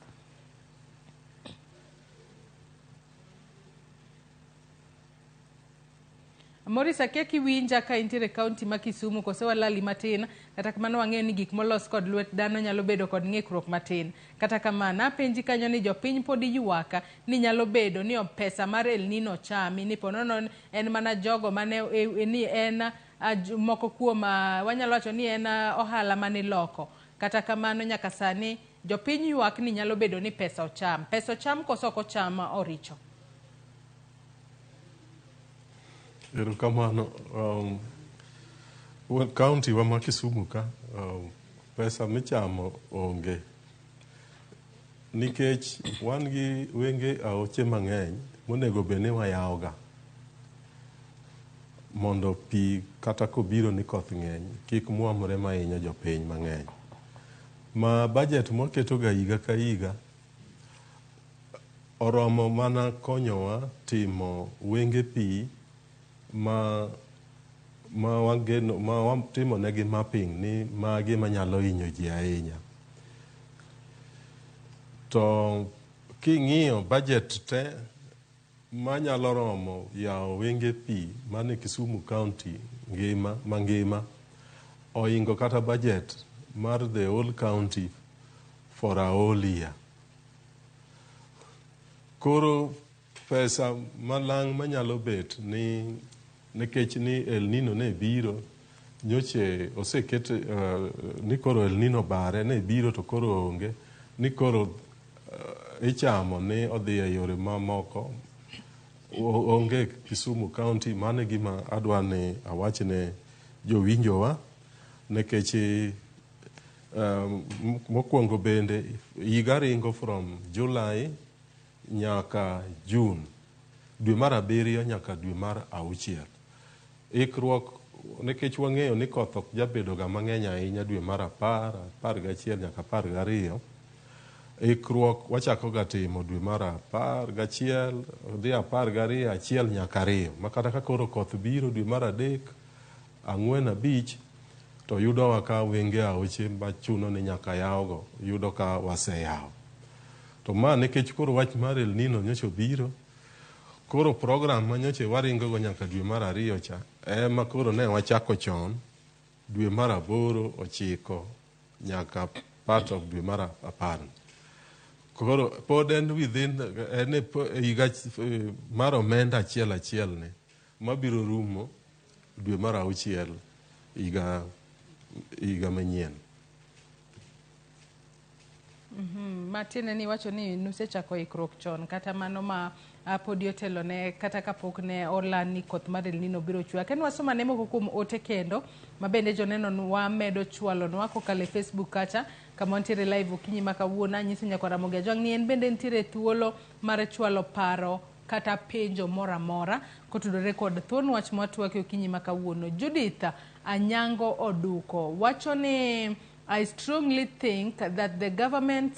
Maurice, akia kiwinja ka intiere e kaunti ma Kisumu kose walali matin, kata kamano wang'eyo ni gik molos kod lwet dhano nyalo bedo kod ng'ikruok matin. Kata kamano, apenji kanyo ni jopiny pod ywak ni nyalo bedo ni pesa mar El Nino chami, ni ponono en mana jogo mane ni en moko kuom wanyalo wacho ni en ohala maniloko. Kata kamano nyaka sani jopiny ywak ni nyalo bedo ni pesa ocham. Pesa ocham koso ok ocham Oricho? Erokamano. Well, county wa ma Kisumu ka pesa michamo onge nikech wan gi wenge aoche mang'eny monego bed ni wayawoga mondo pi kata kobiro ni koth ng'eny kik mwomre mahinyo jopiny mang'eny. Ma budget mwaketoga higa ka higa oromo mana konyowa timo wenge pi ma wageno ma watimo negi mapping ni magi manyalo hinyo ji ahinya. To king'iyo budget te manyalo romo yawo wenge pi mane Kisumu County ngima mangima ohingo kata budget mar the whole county for a whole year. Koro pesa malang' manyalo bet ni nikech ni El Nino ne biro nyoche oseket ni koro El Nino bare ne biro to koro onge ni koro ichamo ni odhi e yore mamoko onge Kisumu County. Mano e gima adwa ni awach ne jowinjowa nikech mokwongo bende higa ringo from July nyaka June, dwe mar 7 nyaka dwe mar 6. Ikruok nikech wang'eyo ni koth ok jabedo ga mang'eny ahinya dwe mar 10, 11 nyaka 12. Ikruok wachako ga timo dwe mar 11 dhi 12, 1 nyaka 2. Ma kata ka koro koth biro dwe mar 3, 4, 5 to yudowa ka wenge aoche machuno ni nyaka yawgo yudo ka waseyawo. To ma nikech koro wach mar El Nino nyocha obiro, koro program ma nyocha waringo go nyaka dwe mar 2 cha ema koro ne wachako chon dwe mar 8, 9 nyaka part of dwe mar 10. Koro pod en within en e higa mar omenda achiel achiel ni mabiro rumo dwe mar 6 higa manyien. Matiende ni wacho ni nusechako ikruok chon kata mano ma podi otelo ne kata kapok ne oland ni koth mar El Nino biro chwe. Aken wasoma ne moko kuom ote kendo ma bende joneno wamedo chwalonwa kokalo e Facebook kacha kama wantiere live okinyi ma kawuono. Anyiso nyakwar Ramogi Ajwang' ni en bende nitiere thuolo mar chwalo paro kata penjo moro amora kotudore kod thuon wach mwatwake okinyi ma kawuono. Judith Anyango Oduko wacho ni I strongly think that the government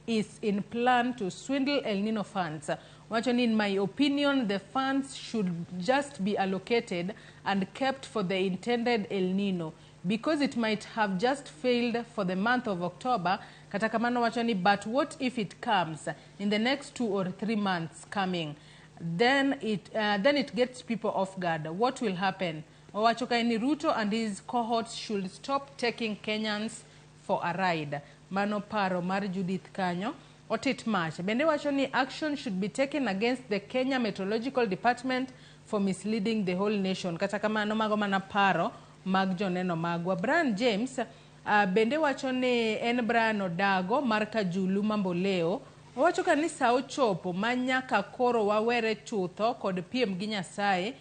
is in plan to swindle El Nino funds. Wacho ni in my opinion the funds should just be allocated and kept for the intended El Nino because it might have just failed for the month of October. Kata kamano wacho ni but what if it comes in the next 2 or 3 months coming? Then it gets people off guard. What will happen? Owacho kae ni Ruto and his cohorts should stop taking Kenyans for a ride. Mano paro mar Judith kanyo. Otit Mach bende wacho ni action should be taken against the Kenya Meteorological Department for misleading the whole nation. Kata kamano mago mana paro mag joneno magwa. Brian James bende wacho ni en Brian Odago mar Kajulu Mamboleo. Owacho ka ni sa ochopo ma nyaka koro wawere chutho kod piem gi Nyasaye.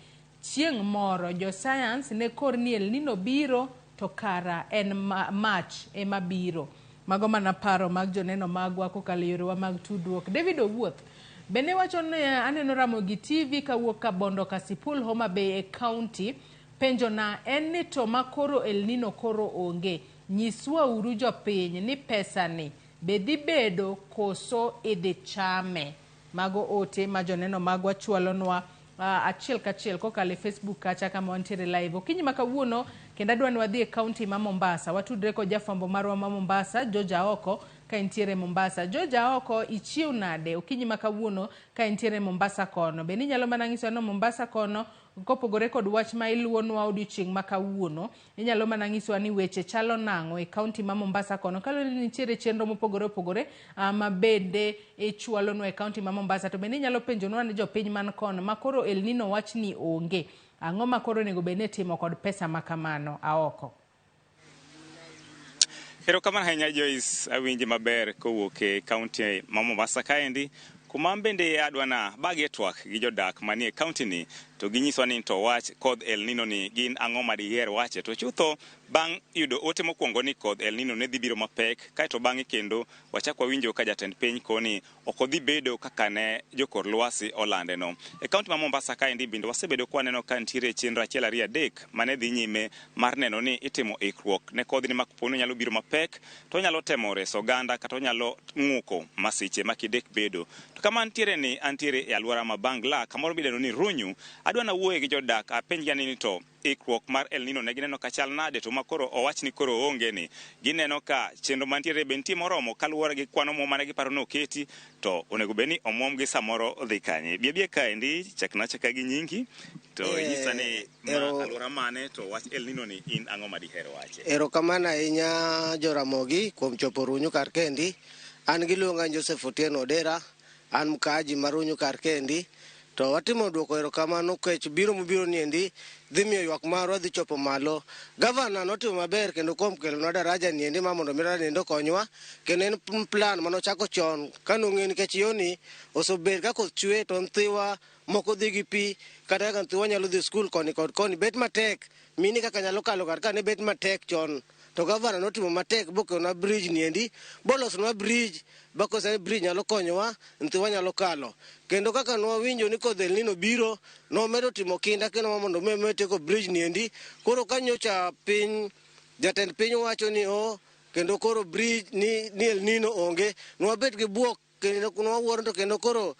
Chieng' moro jo science ne kor ni El Nino biro to kara en mach ema biro. Mago mana paro mag joneno magwa kokalo yorewa mag tudruok. David Owuoth bende wacho ni aneno Ramogi TV kawuok Kabondo Kasipul Homa Bay e county. Penjo na en ni to makoro El Nino koro onge, nyiswa uru jopiny ni pesa ni be dhi bedo koso idhi chame. Mago ote ma joneno magwa chwalonwa achiel kachiel kokalo e Facebook kacha kama wantiere live. Okinyi ma kawuono kendo adwa ni wadhi e kaunti ma Mombasa. Watudre kod jafwambo marwa ma Mombasa, George Aoko, ka entiere Mombasa. George Aoko, ichiew nade okinyi ma kawuono ka entiere Mombasa kono? Bende inyalo mana nyiso ni Mombasa kono kopogore kod wach ma iluwonwa odiochieng' ma kawuono, inyalo mana nyisowa ni weche chalo nang'o e kaunti ma Mombasa kono kaluwore ni nitiere chenro mopogore opogore ma bende ichwalonwa e kaunti ma Mombasa. To bende inyalo penjonwa ni jopiny man kono ma koro El Nino wach ni onge, ang'o ma koro onego bed ni itimo kod pesa ma kamano? Aoko. Erokamano ahinya Joyce, awinji maber kowuok e kaunti ma Mombasa kaendi, kuma bende adwa na bagie twak gi jodak manie kaunti ni to ginyiswa ni to wach kodh El Nino ni gin ang'o ma diher wache. To chutho bang' yudo ote mokwongo ni kodh El Nino ne dhi biro mapek, kaeto bang'e kendo wachak wawinjo ka jatend piny koni ok odhi bedo kaka ne jokor lwasi olande no. E kaunti ma Mombasa kaendi bende wasebedo ka waneno ka nitiere chenro achiel ariyo adek mane dhi nyime mar neno ni itimo ikruok ne kodhni ma kopo ni onyalo biro mapek to onyalo temo reso oganda kata onyalo ng'uko masiche ma kidek bedo. To kama antiere ni antiere e alwora ma Bangla kamoro midendo ni Runyu, adwa nawuoye gi jodak apenjgi ni to ikruok mar El Nino ne gineno ka chal nade, to ma koro owach ni koro onge ni gineno ka chenro mantiere be nitie moromo kaluwore gi kwan omuom mane giparo ni oketi, to onego bed ni omuom gi samoro dhi kanye. Bi abia kaendi, chakna achaka gi nyingi to inyisa ni ma alwora mane to wach El Nino ni in ang'o ma diher wache. Erokamano ahinya Joramogi kuom chopo Runyu kar kendi. An giluonga Joseph Otieno Odera, an mkaaji ma Runyu kar kendi. To watimo duoko erokamano nikech biro mobiro niendi dhi miyo ywak marwa dhi chopo malo. Gavana notimo maber kendo kuom kelonwa daraja niendi ma mondo mi daraja niendi okonywa, kendo en plan manochako chon kanong'eyo nikech yoni osebet ka koth chwe to nyithiwa moko dhi gi pi, kata kaka nyithiwa nyalo dhi skul koni kod koni bet matek, mine kaka nyalo kalo kar ka ne bet matek chon. To gavana notimo matek bokelonwa bridge niendi, bolosonwa bridge, bakosani bridge nyalo konyowa, nyithiwa nyalo kalo. Kendo kaka nwawinjo ni kodh El Nino biro, nomedo timo kinda kendo ma mondo mi omed tieko bridge niendi. Koro ka nyocha piny, jatend piny wacho ni o, kendo koro bridge ni El Nino onge, nwabet gi buok kendo nwawuoro to kendo koro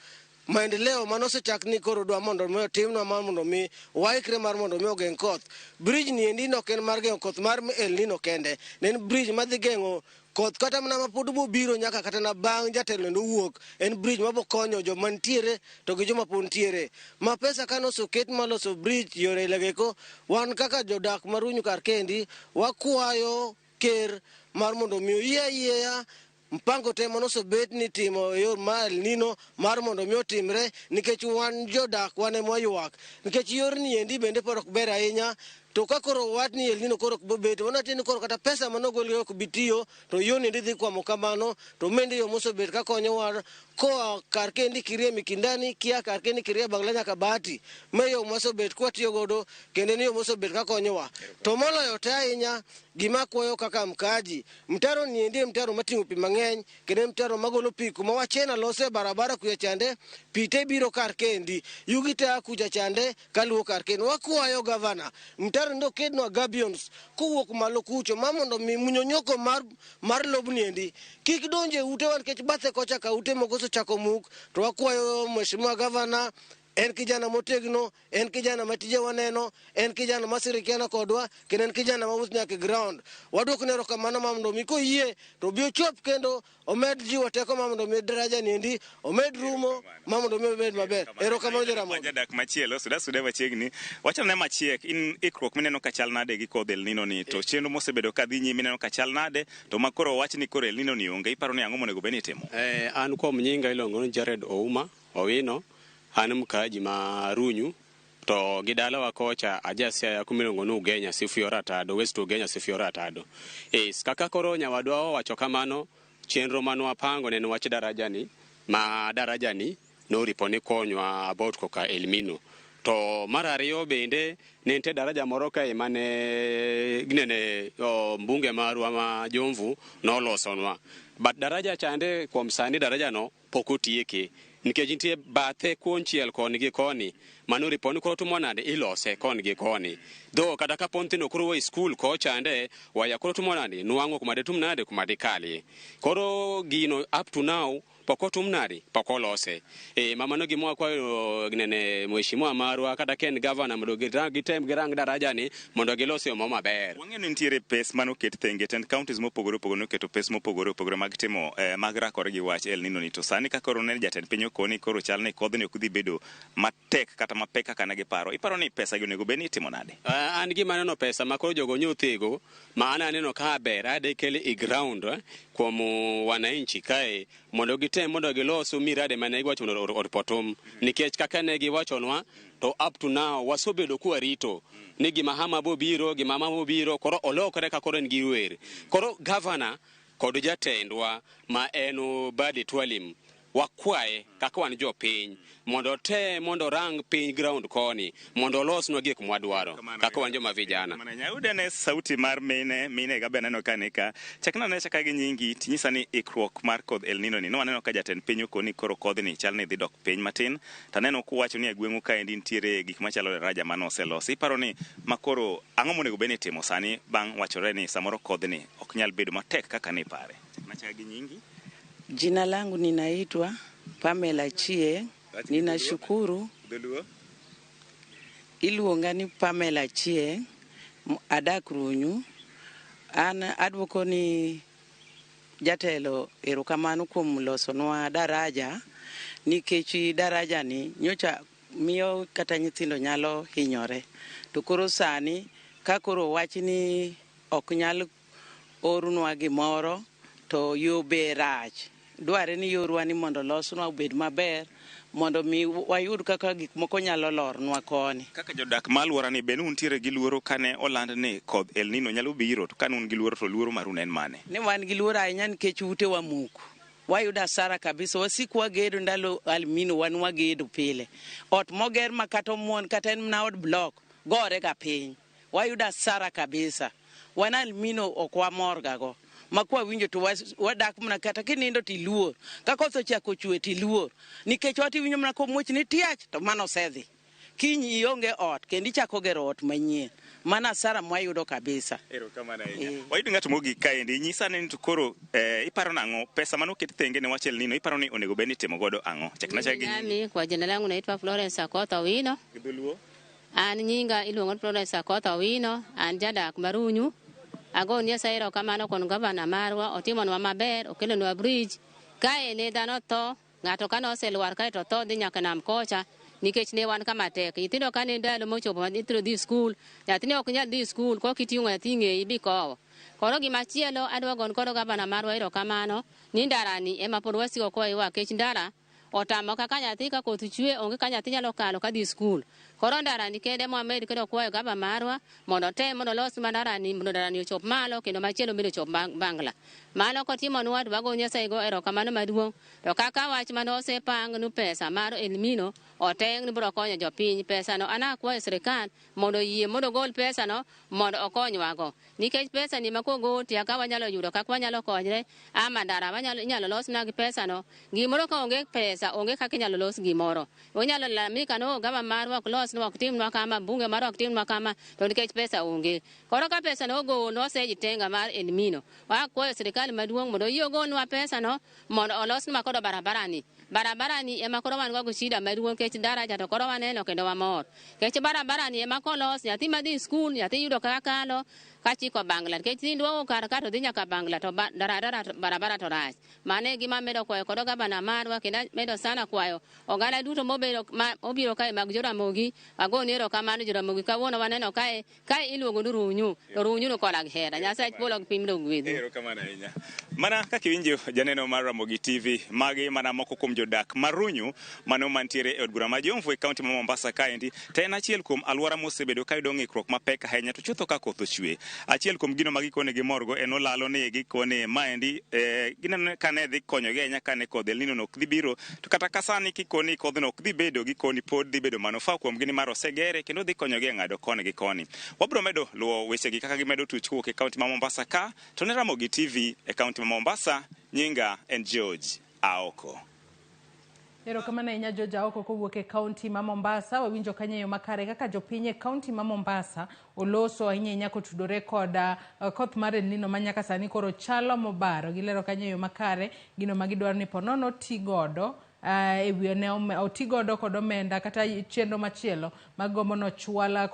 maendeleo manosechak ni koro dwa mondo mi otimnwa mar mondo mi waikre mar mondo mi ogeng' koth. Bridge ni endi ok en mar geng'o koth mar El Nino kende, ne en bridge madhi geng'o koth kata mana mapod bobiro nyaka kata na bang' jatelo endo wuok. En bridge mabokonyo joma nitiere to gi joma pod nitiere. Ma pesa kane oseket maloso bridge yore legeko, wan kaka jodak ma Runyu kar kendi wakwayo ker mar mondo mi oyie ayieya mpango te manosebet ni timo e yor mar El Nino mar mondo mi otimre, nikech wan jodak wan ema waywak, nikech yorni endi bende pod ok ber ahinya. To ka koro wach ni El Nino koro ok bobet, wanati ni koro kata pesa manogol gi ok bi tiyo, to yorni endi dhi kwamo kamano. To mende yo mosebet ka konyowa koa kar kendi kirie Mikindani, kia kar kendi kirie Bangla nyaka Bahati, ma yo mosebet kwatiyo godo, kendo en yo mosebet ka konyowa. To moloyo te ahinya, gima akwayo kaka mkaaji, mtaro ni endi en mtaro mating'o pi mang'eny, kendo en mtaro magolo pi kuma wachena lose barabara kucha chande, pi te biro kar kendi, yugi te a kucha chande kaluwo kar kendi. Wakwayo gavana, mtaro ndo okednwa gabions kowuok malo kucho, ma mondo mi munyonyoko mar lobni endi kik donje utewa, nikech bathe kocha ka ute moko osechako muk. To wakwayo mheshimiwa gavana, en kijana motegno, en kijana ma tije waneno, en kijana ma sirikiana kodwa, kendo en kijana ma wuotho nyaka e ground. Waduokne erokamano ma mondo mi koyie to obi ochop kendo omed jiwo teko ma mondo mi daraja ni endi omed rumo ma mondo mi obed maber. Erokamano Jaramogi. Jadak machielo, suda suda machiegni. Wachane machiek, in ikruok mineno ka chal nade gi kodh El Nino ni, to chenro mosebedo ka dhi nyime ineno ka chal nade, to ma koro wach ni koro El Nino ni onge, iparo ni ang'o monego bed ni itimo? An kuom nyinga iluongo ni Jared Ouma Owino, an mkaaji ma Runyu, to gi dalawa kocha aja Siaya kuma iluongo ni Ugenya Sifuyo Ratado, West Ugenya Sifuyo Ratado. Kaka koro nyawadwa owacho kamano, chenro manwapango ne en wach daraja ni, ma daraja ni noripo ni konywa about koka El Nino. To mar ariyo bende ne nitie daraja moro kae mane ginene mbunge marwa ma Jomvu nolosonwa. But daraja chande kuom sani daraja no pok otieke, nikech nitie bathe konchiel koni gi koni Mano ripo ni koro timo nade ilose koni gi koni. Dho kata kapo nyithindo koro wuok e skul kochande waya koro timo nade nwang'o kuma ditum nade kuma dikalie. Koro gino up to now pok otum nade pok olose. E mamano gima wakwayo nene mheshimiwa marwa kata ka en gavana mondo gitem girang daraja ni mondo gilose yo maber. Wang'eyo ni nitiere pes manoket thenge tend counties mopogore opogore noketo pes mopogore opogore mag timo mag rakore gi wach El Nino ni to sani ka koro ne jatend piny okoni koro chal ni kodhni ok dhi bedo matek kata mapek kaka ne giparo. Iparo ni pesa gi onego bed ni itimo nade? An gima aneno pesa ma koro jogo nyothego ma an aneno ka ber ade kele e ground kuom wananchi kae mondo gitem mondo gilos miradi mane giwacho mondo oripotum nikech kaka ne giwachonwa to up to now wasebedo kwarito ni gima hama bobiro gima hama bobiro koro olokore ka koro en gi wer. Koro gavana kod jatendwa ma en Badi Twalim wakwaye kaka wan jopiny mondo otem mondo orang piny ground koni mondo olosnwa gik mwadwaro kaka wan joma vijana. Nyaude ne sauti mar mine ga be aneno ka ni ka chakna ne chaka gi nyingi tinyisa ni ikruok mar kodh El Nino ni no aneno ka jatend piny okoni koro kodhni chal ni dhi dok piny matin to aneno kuwacho ni e gweng'u kaendi nitiere gik machalo daraja mane oselosi. Iparo ni makoro ang'o monego bed ni itimo sani bang' wachore ni samoro kodhni ok nyal bedo matek kaka ne ipare? Chakna chaka gi nyingi. Jina langu ninaitwa Pamela Chie. Ninashukuru. Iluonga ni Pamela Chie, adak Runyu. An adwoko ni jatelo erokamano kuom losonwa daraja, nikech daraja ni nyocha miyo kata nyithindo nyalo hinyore. To koro sani ka koro wach ni ok nyal ornwa gimoro to yo be rach. Dware ni yorwa ni mondo losnwa obed maber mondo mi wayud kaka gik moko nyalo lornwa koni. Kaka jodak ma alwora ni be untiere gi luoro kane oland ni kodh El Nino nyalo biro to kane un gi luoro to luoro maru ne en mane? Ne wan gi luoro ahinya nikech utewa muko. Wayudo hasara kabisa, wasik wagedo ndalo El Nino wan wagedo pile. Ot moger ma kata omuon kata en mana od block gore ga piny. Wayudo hasara kabisa. Wan El Nino ok wamor ga go. Ma kwa winjo to wadak mana kata kinindo tiluor. Ka koth ochako chwe tiluor. Nikech ot iwinjo mana komuoch ni tiach to mano osedhi. Kiny ionge ot kendo ichako gero ot manyien. Mano hasara mwayudo kabisa. Erokamano ahinya. Wayudo ng'at mogik kaendi, nyisa ni to koro iparo nang'o pesa mane oket thenge ne wach El Nino iparo ni onego bed ni itimo godo ang'o? Chakna chak gi nyingi. Nami kwa jina langu naitwa Florence Akoth Owino. Gi dholuo? An nyinga iluongo ni Florence Akoth Owino, an jadak Marunyu. Ago Nyasaye erokamano kuom gavana marwa, otimonwa maber, okelonwa bridge. Kae ne dhano tho, ng'ato kane oselwar kae to tho dhi nyaka nam kocha, nikech ne wan kama tek. Nyithindo kane ndalo mochopo ma nyithindo dhi skul, nyathini ok nyal dhi skul kok iting'o nyathi ng'eyi bikowo. Koro gimachielo adwa gon koro gavana marwa erokamano ni ndarani ema pod wasiko kwaywak nikech ndara otamo kaka nyathi ka koth chwe onge ka nyathi nyalo kalo kadhi skul. Koro ndarani kende mwamed kendo kwayo gava marwa mondo otem mondo olos ndarani mondo ndarani ochop malo kendo machielo bende ochop Bangla. Mano kotimonwa to wago Nyasaye go erokamano maduong'. To kaka wach mane osepang nu pesa mar El Nino oteng ni biro konyo jopiny pesano an akwayo sirikal mondo oyie mondo ogol pesano mondo okonywago. Nikech pesa ni ma kogol to kaka wanyalo yudo kaka wanyalo konyre ama ndara inyalo losna gi pesano. Gimoro ka onge pesa onge kaka inyalo los gimoro. Onyalo lalamika no gava marwa ok losnwa ok timnwa kama bunge marwa ok timnwa kama to nikech pesa onge. Koro ka pesa no ogol nosejitenga mar El Nino. Wakwayo sirikal maduong' mondo oyie ogolnwa pesano mondo olosnwa kodo barabara ni. Barabara ni ema koro wan go shida maduong' nikech daraja to koro waneno kendo wamor. Nikech barabara ni ema kolos nyathi madhi skul nyathi yudo kaka kalo kachiko Bangla nikech nyithindwa wuok kar ka to dhi nyaka Bangla to barabara to rach. Mano e gima amedo kwayo kodo gavana marwa kendo amedo sana kwayo oganda duto mobiro kae mag Joramogi agoni erokamano Joramogi kawuono waneno kae iluongo ni Runyu to Runyu no koda gi hera. Nyasaye polo gi piny ogwedhu. Erokamano ahinya. Mana kaka iwinjo janeno mar Ramogi TV, magi mana moko kuom jodak ma Runyu mano mantiere e od bura ma Jomvu e kaunti ma Mombasa kaendi to en achiel kuom alwora mosebedo kayudo ng'ikruok mapek ahinya to chutho ka koth ochwe. Achiel kuom gino ma gikone gimorgo en olalo ni gikone maendi gineno kane dhi konyogi ahinya kane kodh El Nino ok dhi biro to kata ka sani kikoni kodhno ok dhi bedo gikoni pod dhi bedo manufaa kuomgi nimar osegere kendo dhi konyogi e ng'ado koni gi koni. Wabiro medo luwo wechegi kaka gimedo tuch kowuok e kaunti ma Mombasa ka to ne Ramogi TV e kaunti ma Mombasa, nyinga en George Aoko. Erokamano ahinya George Aoko kowuok e kaunti ma Mombasa. Wawinjo kanyo e yo makare kaka jopiny e kaunti ma Mombasa oloso ahinya ahinya kotudore kod koth mar El Nino ma nyaka sani koro chalo mobaro. Gilero kanyo e yo makare gino ma gidwaro ni ponono ti godo e wi ne oti godo kod omenda kata chenro machielo magombo nochwal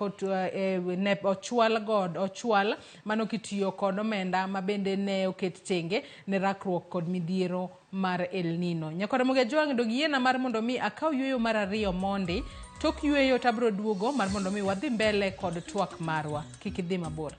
ne ochwal god ochwal mano kitiyo kod omenda ma bende ne oket tenge ne rakruok kod midhiero mar El Nino. Nyakwar Ramogi Ajwang' dog yiena mar mondo mi akaw yueyo mar ariyo mondi. Tok yueyo to abiro duogo mar mondo mi wadhi mbele kod twak marwa. Kik idhi mabor.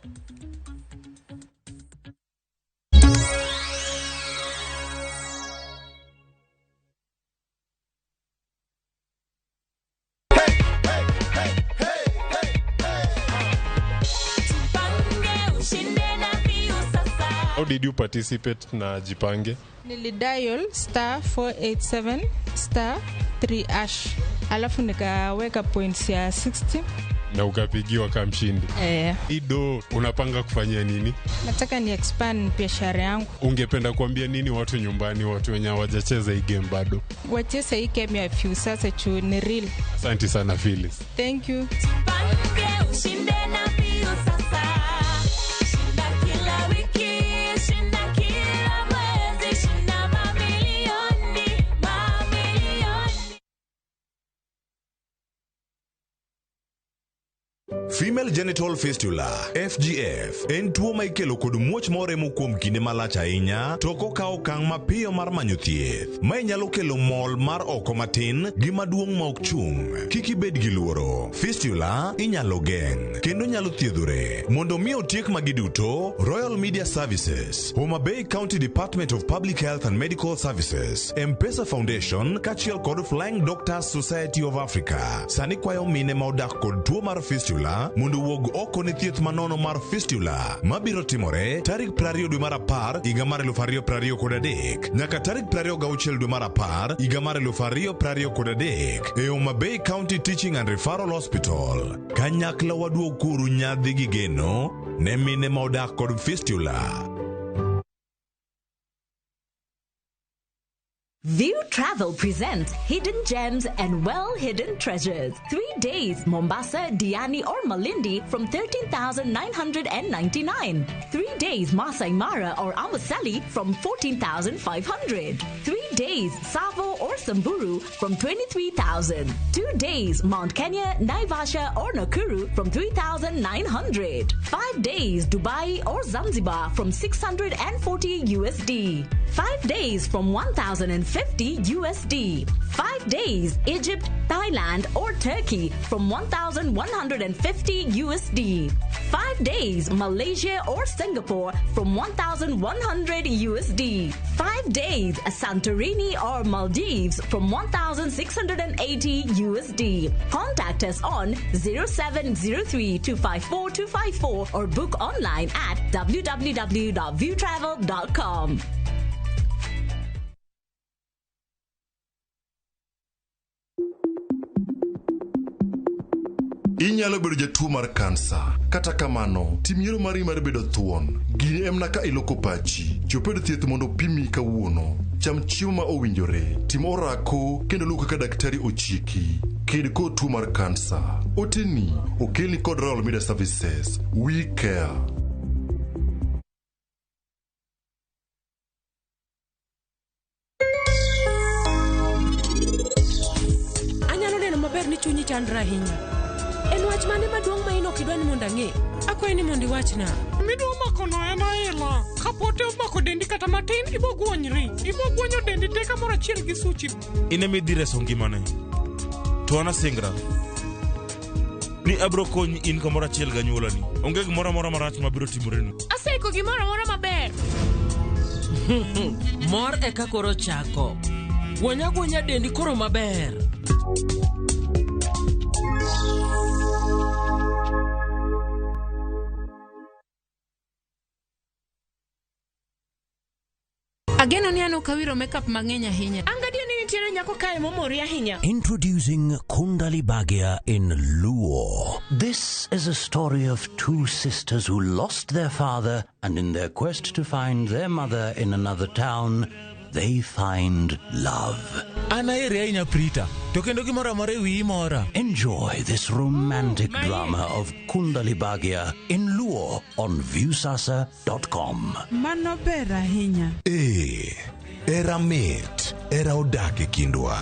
How did you participate na Jipange? Nilidial star 487 star 3 hash alafu nikaweka points ya 60 Na ukapigiwa kama mshindi. Eh. Hii do unapanga kufanyia nini? Nataka ni expand biashara yangu. Ungependa kuambia nini watu nyumbani, watu wenye hawajacheza hii game bado? Wacheze hii game ya Viusasa juu ni real. Asante sana Phyllis. Thank you. Ushinde na Viusasa. Shinda kila wiki, shinda kila mwezi, shinda mamilioni, mamilioni. Female genital fistula FGF en tuo ma ikelo kod muoch moremo kuom kinde malach ahinya to ok okaw okang' mapiyo mar manyo thieth. Mae nyalo kelo mol mar oko matin gi maduong' ma ok chung'. Kik ibed gi luoro. Fistula inyalo geng' kendo nyalo thiedhore. Mondo mi otiek magi duto, Royal Media Services, Homa Bay County Department of Public Health and Medical Services, M-Pesa Foundation kaachiel kod Flying Doctors Society of Africa sani kwayo mine ma odak kod tuo mar fistula mondo owuog oko ne thieth manono mar fistula mabiro timore tarik 20 dwe mar 10 higa mar 2023 nyaka tarik 26 dwe mar 10 higa mar 2023 e Homa Bay County Teaching and Referral Hospital. Kanyakla waduokuru nyadhi gi geno ne mine ma odak kod fistula. View Travel presents Hidden Gems and Well Hidden Treasures. 3 days, Mombasa, Diani, or Malindi from 13,999. 3 days, Masai Mara or Amboseli from 14,500. 3 days, Savo or Samburu from 23,000. 2 days, Mount Kenya, Naivasha, or Nakuru from 3,900. 5 days, Dubai or Zanzibar from 640 USD. 5 days from 1,050 USD. 5 days, Egypt, Thailand, or Turkey from 1,150 USD. 5 days, Malaysia or Singapore from 1,100 USD. 5 days, Santorini or Maldives from 1,680 USD. Contact us on 0703 254 254 or book online at www.viewtravel.com. Inyalo bedo jatuo mar kansa. Kata kamano, tim yiero mari mar bedo thuon. Gini en mana ka iloko pachi. Chop e od thieth mondo opimi kawuono. Cham chiemo ma owinjore, tim orako kendo luw kaka daktari ochiki. Ked kod tuo mar kansa. Oteni okelni kod Royal Media Services. We care. Anyalo neno maber ni chunyi chandre ahinya. En wach mane maduong' ma in ok idwa ni mondo ang'e? Akwayi ni mondo iwachna. Midwa makono en aila. Kapote omako dendi kata matin, ibogwonyri. Ibogwonyo dendi te kamoro achiel gi suchi. In ema idhi reso ngimane. To an asingra ni abiro konyi in kamoro achiel gi anyuolani. Onge gimoro amora marach mabiro timorenu. Aseiko gimoro amora maber. Mor eka koro chako. Gwony agwonya dendi koro maber. Ageno ni an ok awiro makeup mang'eny ahinya. An gadier ni nitiere nyako kae momori ahinya. Introducing Kundali Bhagya in Luo. This is a story of two sisters who lost their father and in their quest to find their mother in another town, they find love. An aheri ahinya Prita, to kendo gimoro amora e wiyi mora. Enjoy this romantic drama of Kundali Bhagya in Luo on Viusasa.com. Mano ber ahinya. Ee, era mit, era odak e kindwa.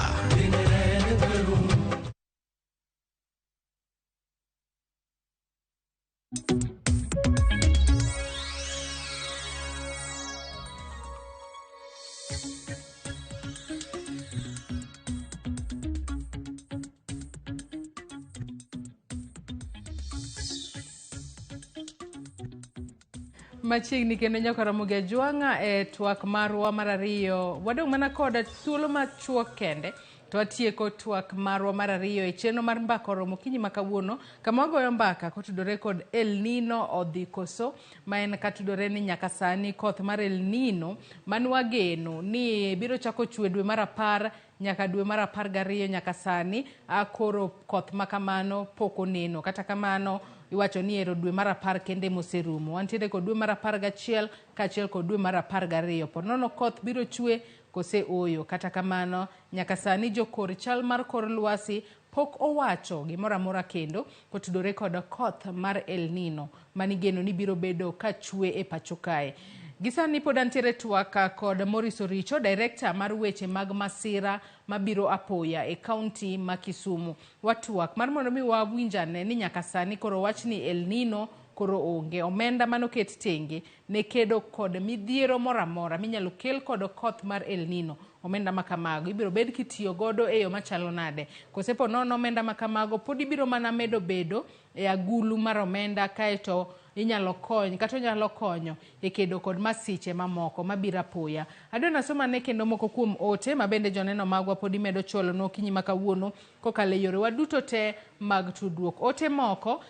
Machiegni kendo nyaka Ramogi Ajwang'a e twak marwa mar ariyo. Wadong' mana koda thuolo machuok kende to watieko twak marwa mar ariyo e chenro mar mbaka oromo okinyi ma kawuono kama wagoyo mbaka kotudore kod El Nino odhi koso ma en katudore ni nyaka sani koth mar El Nino manwageno ni biro chako chwe dwe mar 10 nyaka dwe mar 12 nyaka sani koro koth ma kamano pok oneno. Kata kamano iwacho ni ero dwe mar 10 kende moserumo. Wantiere kod dwe mar 11 kaachiel kod dwe mar 12. Po nono koth biro chwe kose oyo. Kata kamano nyaka sani jokor chal mar kor lwasi pok owacho gimoro amora kendo kotudore kod koth mar El Nino manigeno ni biro bedo ka chwe e pacho kae. Gisani pod antiere twak kod Maurice Oricho, director mar weche mag masira mabiro apoya e kaunti ma Kisumu. Watwak mar mondo mi wawinjane ni nyaka sani koro wach ni El Nino koro onge. Omenda manoket tenge ne kedo kod midhiero moro amora minyalo kel kod koth mar El Nino. Omenda ma kamago ibiro bed kitiyo godo e yo machalo nade? Kose po nono omenda ma kamago pod ibiro mana medo bedo e agulu mar omenda kaeto inyalo kony kata onyalo konyo e kedo kod masiche mamoko mabiro apoya. Adwa nasoma ane kendo moko kuom ote ma bende joneno magwa pod imedo chwalonwa okinyi ma kawuono kokalo e yorewa duto te mag tudruok. Ote moko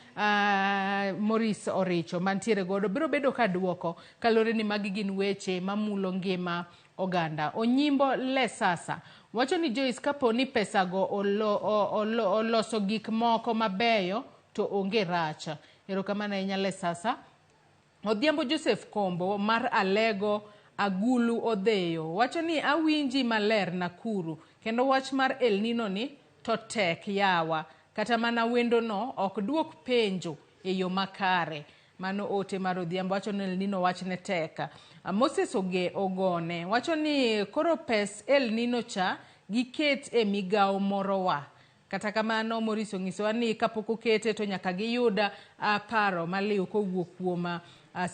Maurice Oricho mantiere godo biro bedo ka duoko kaluwore ni magi gin weche mamulo ngima oganda. Onyimbo Lesasa wacho ni Joyce, kapo ni pesago oloso gik moko mabeyo to onge rach. Erokamano ahinya Lesasa. Odhiambo Joseph Kombo mar Alego Agulu Odheyo wacho ni awinji maler Nakuru kendo wach mar El Nino ni to tek yawa kata mana wendo no ok duok penjo e yo makare. Mano ote mar Odhiambo wacho ni El Nino wachne tek. Moses Ogone wacho ni koro pes El Nino cha giket e migawo moro wa. Kata kamano Maurice onyisowa ni kapok okete to nyaka giyud paro maliw kowuok kuom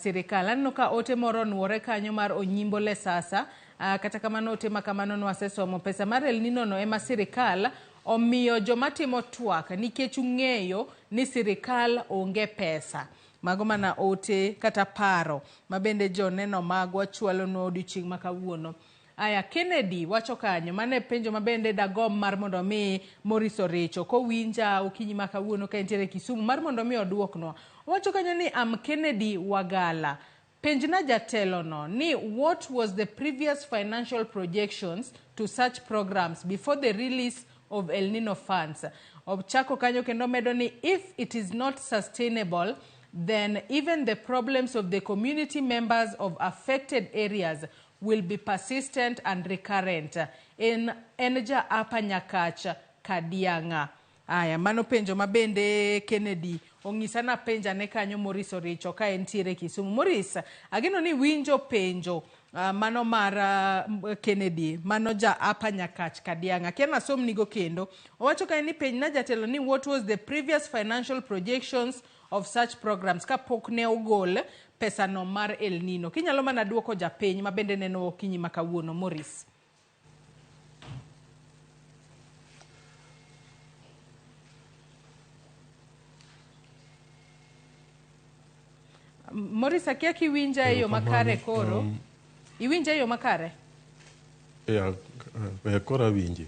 sirikal. Aneno ka ote moro onuore kanyo mar Onyimbo Lesasa. Kata kamano ote ma kamano nwasesomo. Pesa mar El Nino no ema sirikal omiyo joma timo twak nikech ung'eyo ni sirikal onge pesa. Mago mana ote kata paro ma bende joneno magwa chwalonwa odiochieng' ma kawuono. Aya, Kennedy wacho kanyo, mano e penjo ma bende dagomb mar mondo mi Maurice Oricho kowinja okinyi ma kawuono ka entiere Kisumu mar mondo mi oduoknwa. Owacho kanyo ni am Kennedy Wagala. Penjna jatelo no ni what was the previous financial projections to such programs before the release of El Nino funds. Ochako kanyo kendo medo ni if it is not sustainable, then even the problems of the community members of affected areas will be persistent and recurrent. En ja apa Nyakach Kadianga. Aya, mano penjo mabende Kennedy ong'isa na penja ne kanyo Maurice Oricho ka entiere Kisumu. Maurice, ageno ni winjo penjo mano mar Kennedy, mano ja apa Nyakach Kadianga. Kia nasom nigo kendo. Owacho ka ni penj na jatelo ni what was the previous financial projections of such programs kapok ne ogol pesa no mar El Nino. Kinyalo mana duoko japiny ma bende neno okinyi ma kawuono, Maurice. Maurice, akia kiwinja e yo makare koro. Iwinja e yo makare? Yeah, koro awinji.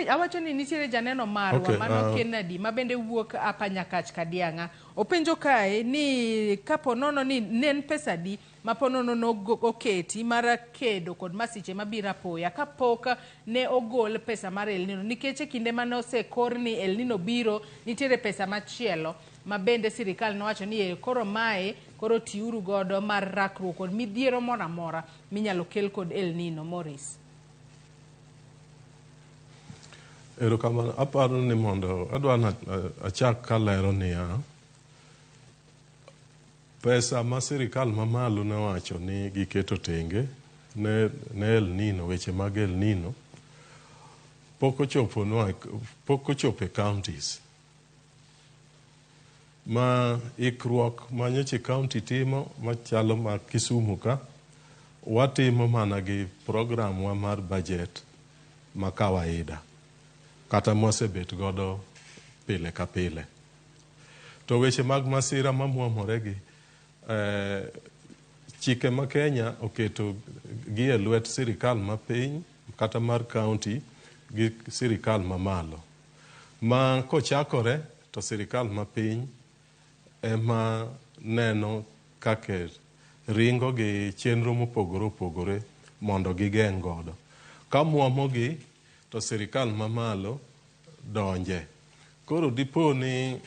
Awacho ni nitiere janeno marwa, okay, mano Kennedy ma bende wuok apa Nyakach Kadianga. Openjo kae ni kapo nono ni nen pesa di ma po nono oketi mar kedo kod masiche mabiro apoya kapok ne ogol pesa mar El Nino, nikech e kinde mane osekor ni El Nino biro nitiere pesa machielo ma bende sirikal nowacho ni e koro mae koro tiuru godo mar rakruok kod midhiero moro amora minyalo kel kod El Nino. Maurice. Erokamano. Aparo ni mondo adwa na achak kalero niya, pesa ma sirikal mamalo nowacho ni giketo tenge ne El Nino, weche mag El Nino, pok ochopo nwa, pok ochopo e counties. Ma ikruok ma nyocha county timo machalo ma Kisumu ka, watimo mana gi program wa mar budget ma kawaida kata mwasebet godo pile ka pile. To weche mag masira mamuomore gi chike ma Kenya oketo gi e lwet sirikal mapiny kata mar county gi sirikal mamalo. Ma kochakore to sirikal mapiny ema neno kaka ringo gi chenro mopogore opogore mondo gigeng' godo. Ka muomogi to sirikal mamalo donje. Koro dipo ni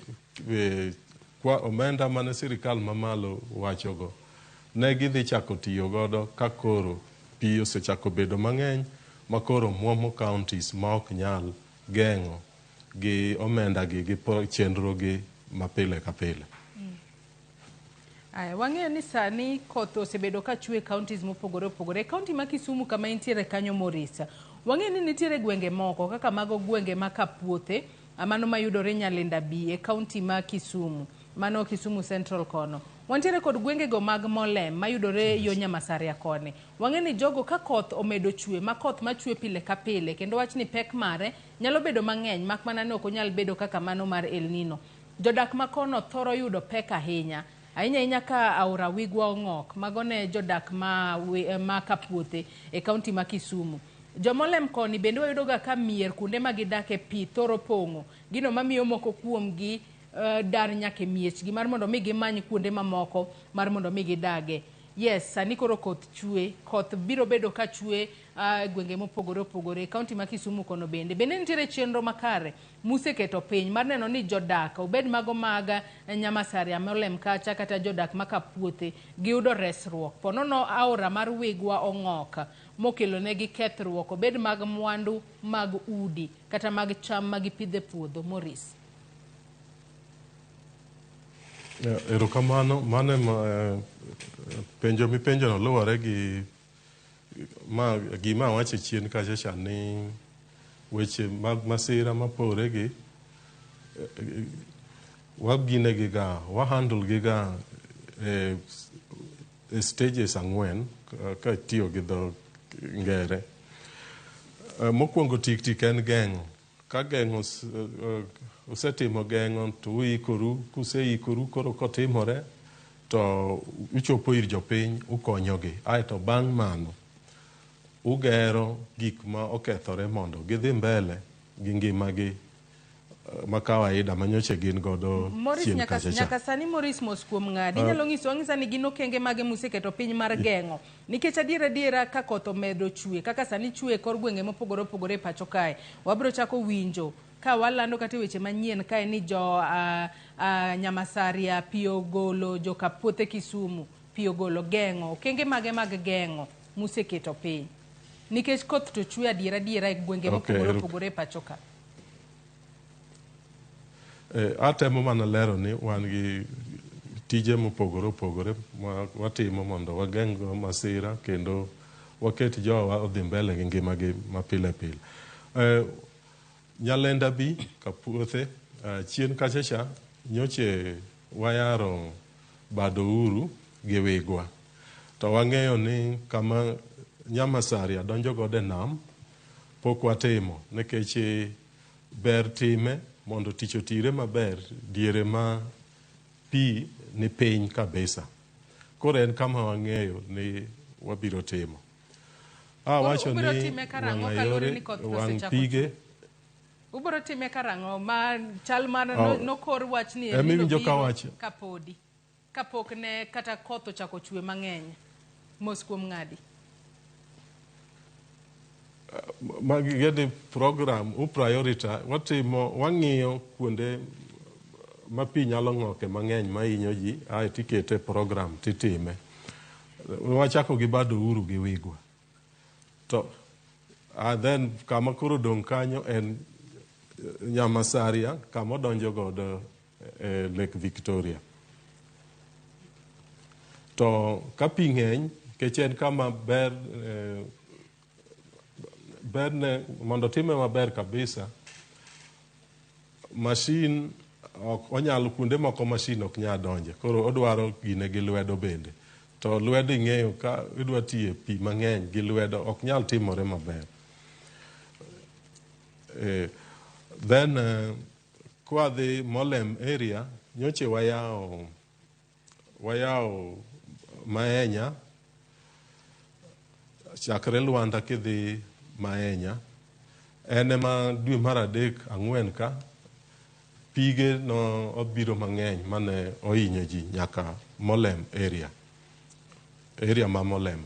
kwa omenda mane sirikal mamalo wachogo ne gidhi chako tiyo godo ka koro pi osechako bedo mang'eny ma koro muomo counties ma ok nyal geng'o gi omenda gi gi chenro gi mapile ka pile. Aya, wang'eyo ni sani koth osebedo ka chwe e counties mopogore opogore. County ma Kisumu kama intiere kanyo Maurice, wang'eyo ni nitiere gwenge moko kaka mago gwenge ma Kapuothe, mano mayudore Nyalenda B e county ma Kisumu, mano Kisumu Central kono. Wantiere kod gwengego mag Molem mayudore yo Nyamasaria koni. Wang'eyo ni jogo ka koth omedo chwe, ma koth machwe pile ka pile, kendo wach ni pek mare nyalo bedo mang'eny, mak mana ni ok onyal bedo kaka mano mar El Nino. Jodak makono thoro yudo pek ahinya. Ahinya ahinya ka aora Wigwa ong'ok, mago ne jodak ma Kapuothe e county ma Kisumu. Jomolem koni bende wayudoga ka mier kuonde ma gidake pi thoro pong'o. Gino mamiyo moko kuomgi dar nyaka e miechgi mar mondo mi gimany kuonde mamoko mar mondo mi gidage. Yes, sani koro koth chwe, koth biro bedo ka chwe gwenge mopogore opogore, county ma Kisumu kono bende. Bende nitiere chenro makare museketo piny mar neno ni jodak, obed mago mag Nyamasaria Molem kacha kata jodak ma Kapuothe, giyudo resruok. Ponono aora mar Wigwa ong'ok mokelo negi kethruok, obed mag mwandu mag udi kata mag cham ma gipidho e puodho. Maurice. Erokamano. Mano ema penjo mipenjono luwore gi ma gima awacho chien kacha cha ni weche mag masira mapore gi wagine gi ga, wa handle gi ga e stages 4 ka tiyo gi dho ngere. Mokwongo tik tik en geng'o. Ka geng'o usetimo geng'o to uikoru, kuseikoru koro kotimore to uchopo ir jopiny ukonyogi. Aeto bang' mano ugero gik ma okethore mondo gidhi mbele gi ngimagi ma kawaida manyoche gin godo chien kacha cha. Nyaka sani Maurice mos kuom ng'adi. Inyalo nyiso ang'isa ni gin okenge mage museketo piny mar geng'o. Nikech adiera adiera ka koth omedo chwe, kaka sani chwe e kor gwenge mopogore opogore e pacho kae, wabiro chako winjo ka walando kata weche manyien kae ni jo Nyamasaria pi ogolo, jo Kapuothe Kisumu pi ogolo. Geng'o, okenge mage mag geng'o museketo piny. Nikech koth to chwe adiera adiera e gwenge mopogore opogore e pacho ka. Atemo mana lero ni wan gi tije mopogore opogore ma watimo mondo wageng' go masira kendo waket jowa odhi mbele gi ngimagi ma pile pile. Nyalenda B Kapuothe chien kacha cha nyoche wayaro Bad Ouru gi Wigwa. To wang'eyo ni kama Nyamasaria donjo godo e nam pok watimo nikech ber time mondo tich otire maber diere ma pi ni piny kabisa. Koro en kama wang'eyo ni wabiro timo. Awacho ni wang' pige ubiro time karang'o ma chal mar nokor wach ni El Nino biro kapodi kapok ne kata koth ochako chwe mang'eny. Mos kuom ng'adi. Magi gedi program u priority watimo, wang'iyo kuonde ma pi nyalo ng'oke mang'eny mahinyo ji, ae tikete e program titime. Wachako gi Bad Uhuru gi Wigwa. To then kama koro dong' kanyo en Nyamasaria, kama odonjo godo e Lake Victoria. To ka pi ng'eny, nikech en kama ber, berne mondo time maber kabisa, machine ok onyal, kuonde moko machine ok nyal donje, koro odwaro gine gi lwedo bende. To lwedo ing'eyo ka idwa tiye pi mang'eny gi lwedo ok nyal timore maber. Then kwadhi Molem area, nyoche wayawo Maenya, chakre Luanda kidhi Maenya, en ema dwe mar 3 4 ka pige no obiro mang'eny mane ohinyo ji nyaka Molem area, area ma Molem.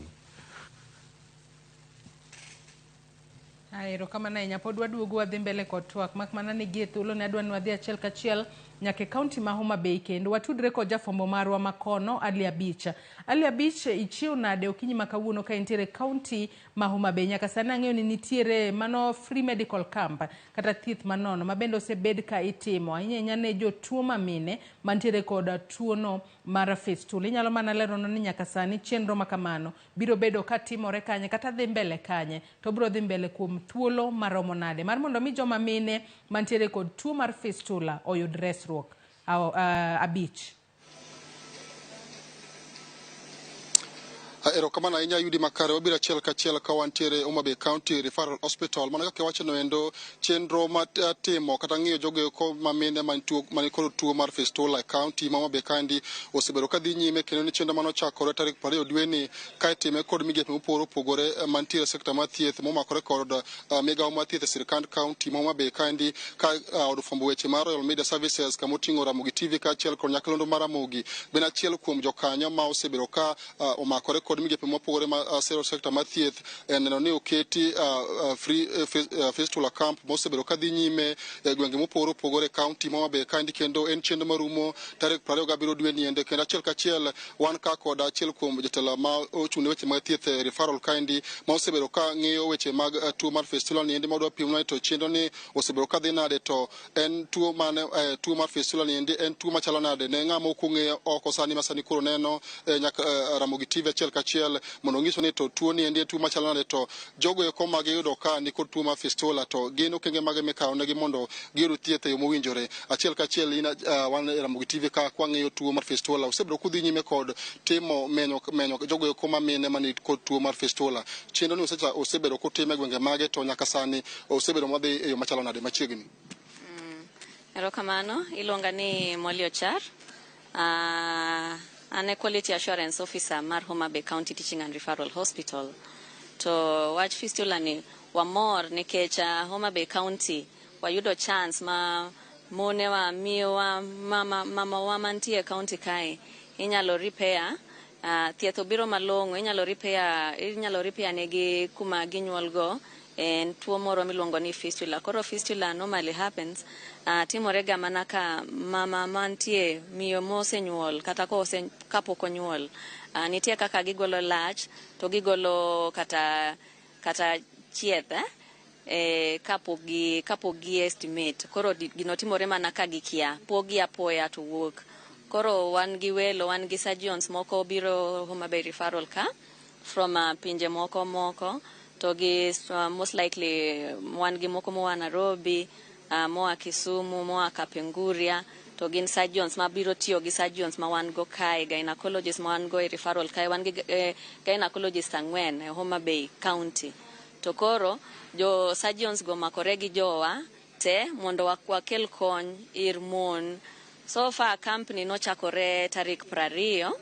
Erokamano ahinya. Pod waduogo wadhi mbele kod twak, mak mana ni gie thuolo ne adwa ni wadhi achiel kachiel nyaka e kaunti ma Homa Bay kendo watudre kod jafwambo marwa makono Ali Abich. Ali Abich, ichiew nade okinyi ma kawuono ka intiere e kaunti ma Homa Bay? Nyaka sani ang'eyo ni nitiere mano free medical camp kata thieth manono ma bende osebed ka itimo ahinya ahinya ne jotuo mamine mantiere kod tuono mar fistula. Inyalo mana leronwa ni nyaka sani chenro ma kamano biro bedo ka timore kanye kata dhi mbele kanye, to biro dhi mbele kuom thuolo maromo nade mar mondo mi joma mine mantiere kod tuo mar fistula oyud resruok? Abich. Erokamano ahinya Yudi Makare, wabiro achiel kachiel ka wantiere Homa Bay County Referral Hospital. Mana kaka iwacho endo, chenro mar timo kata ng'iyo jogo eko mamine man kod tuo mar fistula e county ma Homa Bay kandi osebedo ka dhi nyime, kendo ni chenro manochakore tarik 20 dweni ka itime kod migepe mopogore opogore mantiere e sekta mar thieth momakore kod migawo mar thieth e sirkand county ma Homa Bay kandi, ka od fwambo weche mar Royal Media Services kama oting'o Ramogi TV kaachiel kod nyakalondo mar Ramogi bende achiel kuom jokanyo ma osebedo ka omakore kod migepe mopogore ma sero sekta mar thieth e neno ni oketi free fistula camp mosebedo ka dhi nyime e gwenge mopogore opogore e county ma Homa Bay kandi, kendo en chenro marumo tarik 27 dwe ni ende. Kendo achiel kachiel wan ka kod achiel kuom jotelo ma ochung' ne weche mag thieth e referral kandi ma osebedo ka ng'iyo weche mag tuo mar fistula ni endi, ma wadwa pimo to chenro ni osebedo ka dhi nade, to en tuo mane, tuo mar fistula ni endi en tuo machalo nade ne ng'ama ok ong'eyo oko sani ma sani koro neno nyaka Ramogi TV achiel kachiel mondo ong'iswa ni to tuo ni endi en tuo machalo nade, to jogo eko magiyudo ka nikod tuo mar fistula to gin okenge mage mikawo negi mondo giyud thieth e yo mowinjore. Achiel kachiel in wan e Ramogi TV ka kwang'iyo tuo mar fistula, osebedo kudhi nyime kod timo menyo jogo eko mamine mani kod tuo mar fistula. Chenro ni osebedo kotime e gwenge mage, to nyaka sani osebedo madhi e yo machalo nade machiegni? Erokamano, iluonga ni Molly Ochar. An e Quality Assurance Officer mar Homa Bay County Teaching and Referral Hospital. To wach fistula ni wamor nikech Homa Bay County wayudo chance ma monewa, miyowa, mamawa mantie e county kae inyalo repair. Thieth obiro malong'o, inyalo repair negi kuma ginyuol go en tuo moro miluongo ni fistula. Koro fistula normally happens, timore ga mana ka mama mantie, miyo mosenyuol kata kapok onyuol, nitie kaka gigolo lach to gigolo kata chieth kapok gi estimate. Koro gino timore mana ka gikia, pogi apoya to wuok. Koro wan gi welo, wan gi surgeons moko biro Homa Bay Referral ka from pinje moko to gi most likely wan gi moko moa Nairobi, moa Kisumu, moa Kapenguria, to gin surgeons mabiro tiyo gi surgeons ma wan go kae, gynecologist ma wan go e referral kae, wan gi gynecologist 4 e Homa Bay County. To koro jo surgeons go makore gi jowa te mondo wakel kony ir mon. So far company nochakore tarik 20,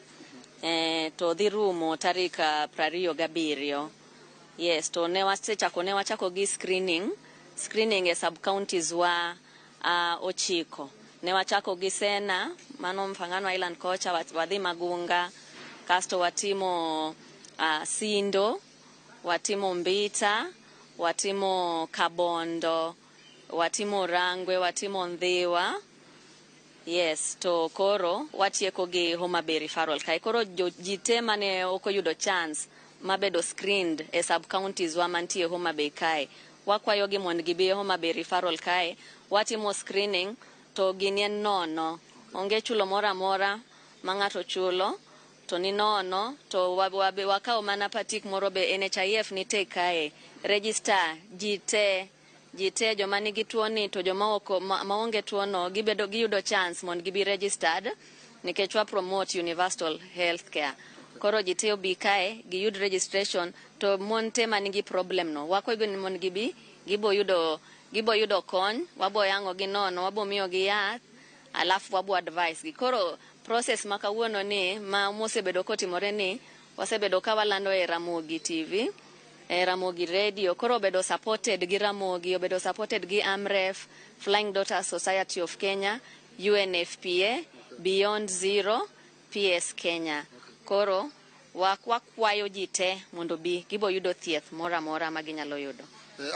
to dhi rumo tarik 27. Yes, to ne wachako gi screening e sub counties wa 9. Ne wachako gi Sena, mano Mfangano Island kocha, wadhi Magunga, kasto watimo Sindo, watimo Mbita, watimo Kabondo, watimo Rangwe, watimo Ndhiwa. Yes, to koro watieko gi Homa Bay Referral kae. Koro jo, ji te mane ok oyudo chance mabedo screened e sub counties wa mantie Homa Bay kae, wakwayo gi mondo gibi e Homa Bay Referral kae, watimo screening to gini en nono. Onge chulo moro amora ma ng'ato chulo to ni nono to wakawo mana patik moro be NHIF nitie kae. Register ji te ji te joma nigi tuo ni to joma ok maonge tuo no gibedo giyudo chance mondo gibi registered nikech wa promote universal health care. Koro ji te obi kae giyud registration to mon te manigi problem no wakwayo ni mondo gibi gibo yudo gibo yudo kony wabo yango gi nono wabo miyo gi yath alafu wabo advice gi. Koro process ma kawuono ni ma mosebedo kotimore ni wasebedo ka walando e Ramogi TV e Ramogi Radio koro obedo supported gi Ramogi obedo supported gi Amref Flying Daughters Society of Kenya UNFPA Beyond Zero PS Kenya koro wakwayo ji te mondo bi gibo yudo thieth moro amora ma ginyalo yudo.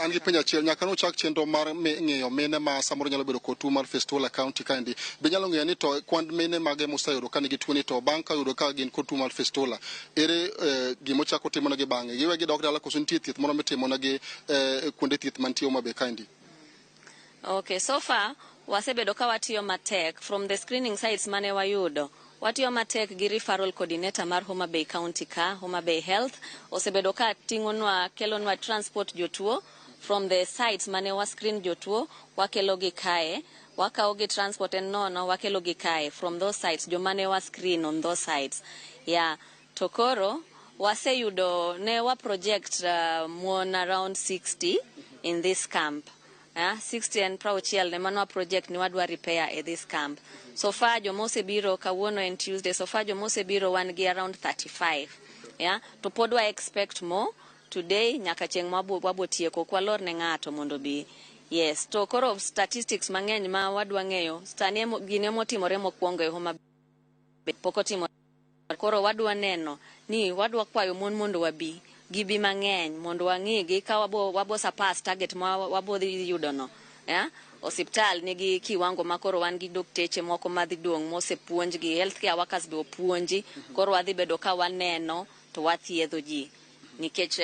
An gi penjo achiel nyaka nochak chenro mar ng'iyo mine ma samoro nyalo bedo kod tuo mar fistula e county kaendi be inyalo ng'eyo ni to kwand mine mage moseyudo ka nigi tuo ni to bang' ka yudo ka gin kod tuo mar fistula ere gimochako timonegi bang'e giwe gidok dala koso nitie thieth moro mitimonegi kuonde thieth mantie Homa Bay kaendi? Okay, so far wasebedo ka watiyo matek from the screening sites mane wayudo. Watiyo matek gi referral coordinator mar Homa Bay County ka, Homa Bay Health, osebedo ka ting'onwa, kelonwa transport jotuo from the sites mane wa screen jotuo, wakelo gi kae, wakawo gi transport en nono, wakelo gi kae from those sites, joma ne wa screen on those sites. Yeah, to koro waseyudo ne wa project mon around 60 in this camp. 60 and 60 ne mano project ni wadwa repair e this camp. So far joma osebiro kawuono en Tuesday, so far joma osebiro wan gi around 35. Yeah, to pod wa expect more today nyaka chieng' wabo tieko ok walor ne ng'ato mondo bi. Yes, to koro statistics mang'eny ma wadwa ng'eyo sani gini emotimore mokwongo e Homa Bay pok otimore. Koro wadwa neno ni wadwa kwayo mon mondo wabi gibi mang'eny mondo wang'igi ka wabo surpass target ma wabo dhi yudo no. Yeah? Osiptal nigi kiwango ma koro wan gi dokteche moko madhi dong' mosepuonjgi, healthcare workers be opuonji, koro wadhi bedo ka waneno to wathiedho ji. Nikech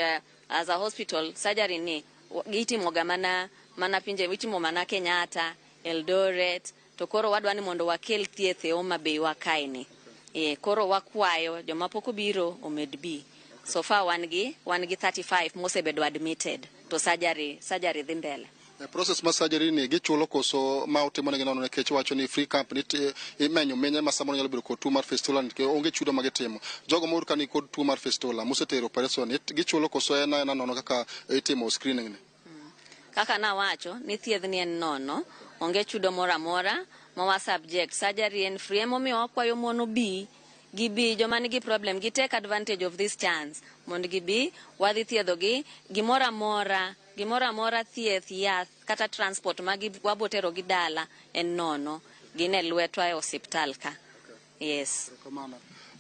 as a hospital surgery ni itimoga mana pinje itimo mana Kenyatta, Eldoret, to koro wadwa ni mondo wakel thieth e Homa Bay wa kae ni. Koro wakwayo joma pok obiro omed bi. So far wan gi 35 mosebedo admitted to surgery dhi mbele. Process mar surgery ni gichulo koso ma otimonegi nono nikech wacho ni free camp ni imenyo mine ma samoro nyalo bedo kod tuo mar fistula nikech onge chudo ma gitimo. Jogo moyud ka ni kod tuo mar fistula mosetero operation gichulo koso en aena nono kaka itimo screening ni? Kaka nawacho ni thieth ni en nono, onge chudo moro amora ma wa subject. Surgery en free, emomiyo wakwayo mon obi gibi joma nigi problem gi take advantage of this chance mondo gibi wadhi thiedhogi gimoro amora thieth, yath kata transport ma wabo tero gi dala en nono, gin e lwetwa e osiptal ka. Yes.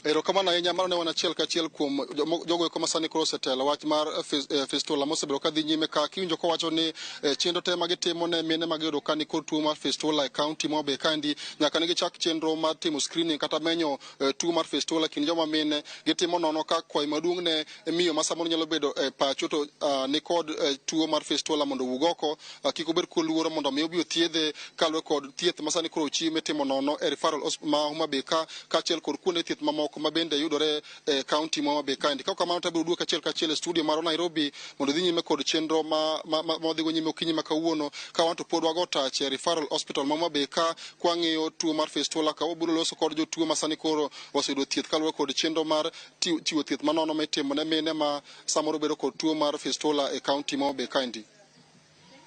Erokamano ahinya. Mano ne wan achiel kachiel kuom jogo eko masani koro osetelo wach mar fistula mosebedo ka dhi nyime ka kiwinjo kowacho ni chenro te ma gitimo ne mine ma giyudo ka ni kod tuo mar fistula e county ma Homa Bay kaendi nyaka ne gichak chenro mar timo screening kata menyo tuo mar fistula kind joma mine gitimo nono ka kwayo maduong' ne miyo ma samoro nyalo bedo e pacho to ni kod tuo mar fistula mondo owuog oko kik obed koluoro mondo mi obi othiedhe kaluwore kod thieth ma sani koro ochiw mitimo nono e referral ma Homa Bay ka kaachiel kod kuonde thieth mamoko ma bende yudore e county ma Homa Bay kaendi. Ka kamano to abiro duogo achiel kachiel e studio mar Nairobi mondo dhi nyime kod chenro ma wadhigo nyime okinyi ma kawuono ka wan to pod wago tach e referral hospital ma Homa Bay ka kwang'iyo tuo mar fistula ka wabiro loso kod jotuo ma sani koro oseyudo thieth kaluwore kod chenro mar chiwo thieth manono mitimo ne mine ma samoro bedo kod tuo mar fistula e county ma Homa Bay kaendi.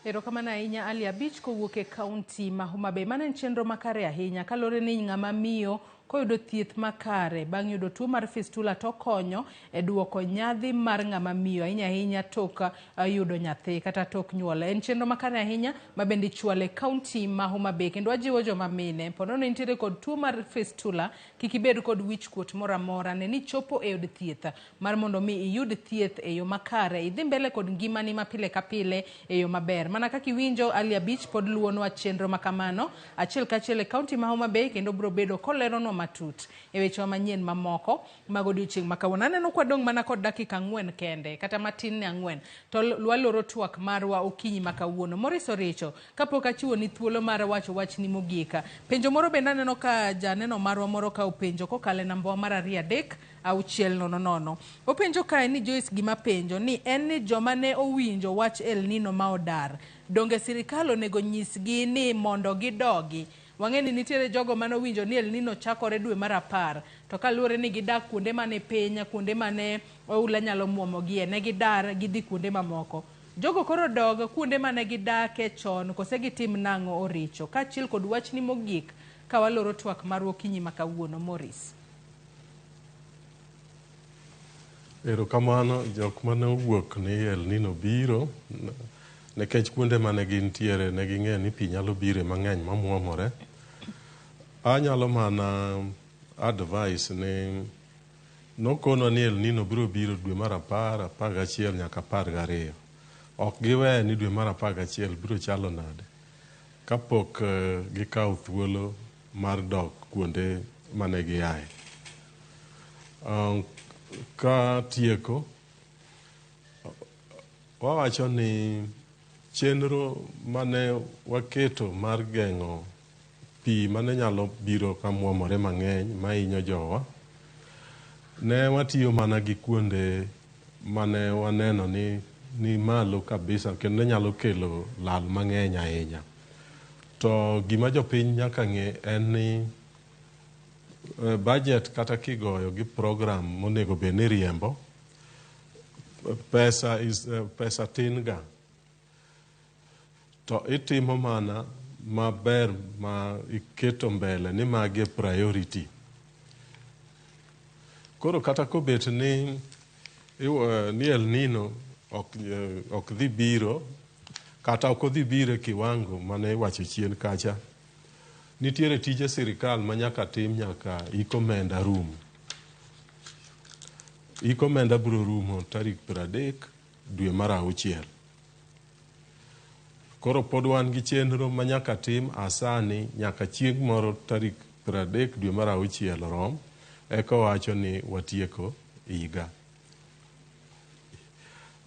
Erokamano ahinya Ali Abich kowuok e kaunti ma Homa Bay. Mano en chenro makare ahinya kaluwore ni ng'ama miyo koyudo thieth makare bang' yudo tuo mar fistula to okonyo e duoko nyadhi mar ng'ama miyo ahinya ahinya tok yudo nyathi kata tok nyuol. En chenro makare ahinya ma bende ichwalo e kaunti ma Homa Bay kendo wajiwo joma mine po nono intiere kod tuo mar fistula kik ibed kod wichkuot moro amora ne ni ichopo e od thieth mar mondo mi iyud thieth e yo makare idhi mbele kod ngimani ma pile ka pile e yo maber. Mana kaka iwinjo Ali Abich pod luwonwa chenro ma kamano achiel kachiel e kaunti ma Homa Bay kendo biro bedo koleronwa matut e wechewa manyien mamoko mag odiochieng' ma kawuono. Aneno kwadong' mana kod dakika 4 kende kata matin ne 4 to waloro twak marwa okinyi ma kawuono. Maurice Oricho, kapok achiwoni thuolo mar wacho wachni mogik, penjo moro bende aneno ka janeno marwa moro ka openjo kokalo e nambawa mar 2 3 6 0 0. Openjo kae ni Joyce gima penjo ni en ni joma ne owinjo wach El Nino ma odar, donge sirikal onego nyisgi ni mondo gidogi? Wang'e ni nitiere jogo mane owinjo ni El Nino chakore dwe mar 10, to kaluwore ni gidak kuonde mane piny, kuonde mane oula nyalo muomogie, ne gidar gidhi kuonde mamoko. Jogo koro dog kuonde mane gidake chon kose gitim nang'o Oricho? Kaachiel kod wachni mogik ka waloro twak marwa okinyi ma kawuono, Maurice. Erokamano jok mane owuok ni El Nino biro nikech kuonde mane gintiere ne ging'eyo ni pi nyalo bire mang'eny mamuomore. Anyalo mana advice ni nokonwa ni El Nino biro biro dwe mar 10, 11 nyaka 12. Ok giwe ni dwe mar 11 biro chalo nade kapok gikawo thuolo mar dok kuonde mane giaye. Ka tieko, wawacho ni chenro mane waketo mar geng'o pi mane nyalo biro kamuomore mang'eny mahinyo jowa, ne watiyo mana gi kuonde mane waneno ni malo kabisa kendo ne nyalo kelo lal mang'eny ahinya. To gima jopiny nyaka ng'e en ni budget kata kigoyo gi program monego bed ni riembo, pesa tin ga. To itimo mana maber ma iketo mbele ni magi e priority. Koro kata kobet ni El Nino ok dhi biro kata ok odhi biro e kiwango mane iwacho chien kacha, nitiere tije sirikal ma nyaka tim nyaka hik omenda rum. Hik omenda biro rumo tarik 30 dwe mar 6. Koro pod wan gi chenro ma nyaka tim asani nyaka chieng' moro tarik 30 dwe mar 6 rom, eka wacho ni watieko higa.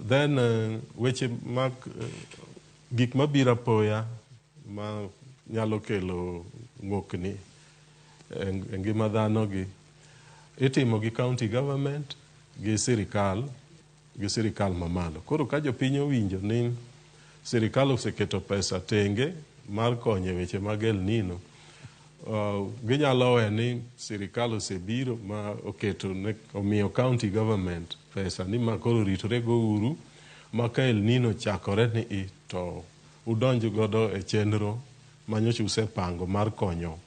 Then weche mag gik mabiro apoya ma nyalo kelo ng'okni e ngima dhano gi itimo gi county government gi sirikal mamalo. Koro ka jopiny owinjo ni sirikal oseketo pesa tenge mar konyo e weche mag El Nino, ginyalo we ni sirikal osebiro ma oketo omiyo county government pesa ni ma koro ritre go uru ma ka El Nino chakore ni to udonj godo e chenro manyocha usepango mar konyo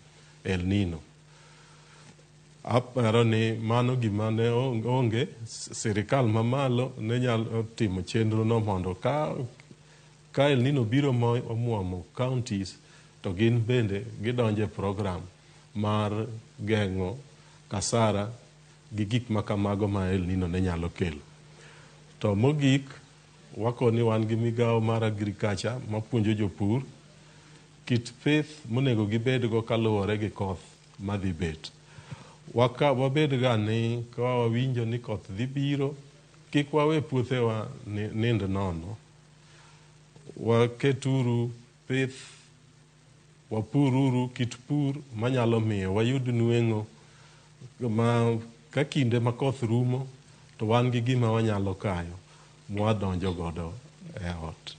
El Nino. Aparo ni mano gima ne onge, sirikal mamalo ne nyalo timo chenro no mondo ka El Nino biro omuomo counties to gin bende gidonje e program mar geng'o kasara gi gik makamago ma El Nino ne nyalo kelo. To mogik, wakoni wan gi migawo mar agriculture mapuonjo jopur kit pith monego gibedgo kaluwore gi koth madhi bet. Wabed ga ni ka wawinjo ni koth dhi biro, kik wawe puothewa nind nono. Waketuru pith, wapururu kit pur manyalo miyo wayud nweng'o ma ka kinde ma koth rumo to wan gi gima wanyalo kayo mwadonjo godo e ot.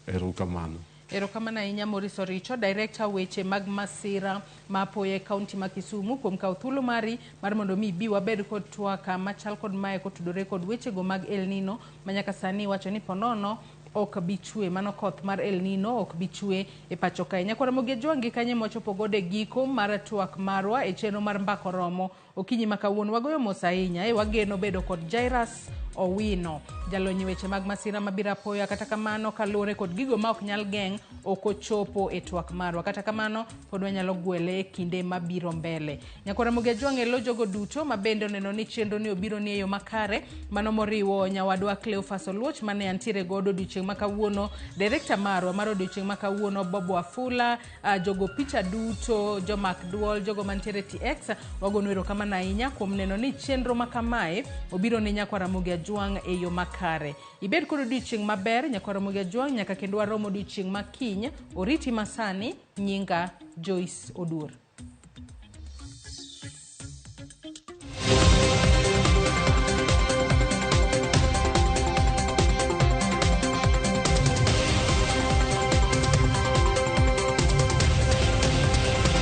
Erokamano. Erokamano ahinya Maurice Oricho, Director weche mag masira ma apoya e kaunti ma Kisumu kuom kawo thuolo mari mar mondo mi ibi wabed kod twak machal kod mae kotudore kod wechego mag El Nino ma nyaka sani iwacho ni ponono ok bi chwe. Mano koth mar El Nino ok bi chwe e pacho kae. Nyakwar Ramogi Ajwang' gi kanye mwachopo godo e giko mar twak marwa e chenro mar Mbaka Oromo okinyi ma kawuono. Wagoyo mos ahinya e wageno bedo kod Jairus Owino, jalony e weche mag masira mabiro apoya. Kata kamano, kaluwore kod gigo ma ok nyal geng', ok ochopo e twak marwa. Kata kamano, pod wanyalo gwele e kinde mabiro mbele. Nyakwar Ramogi Ajwang' elo jogo duto ma bende oneno ni chenro ni obiro ni e yo makare, mano moriwo nyawadwa Cleophas Oluoch mane antiere godo odiochieng' ma kawuono, direkta marwa mar odiochieng' ma kawuono Bob Wafula, jogo picha duto, jomak duol, jogo mantiere TX, wagonu erokamano ahinya kuom neno ni chenro ma kamae obiro ne Nyakwar Ramogi Ajwang' e yo makare. Ibed kod odiochieng' maber Nyakwar Ramogi Ajwang' nyaka kendo warom odiochieng' ma kiny. Oriti masani, nyinga Joyce Oduor.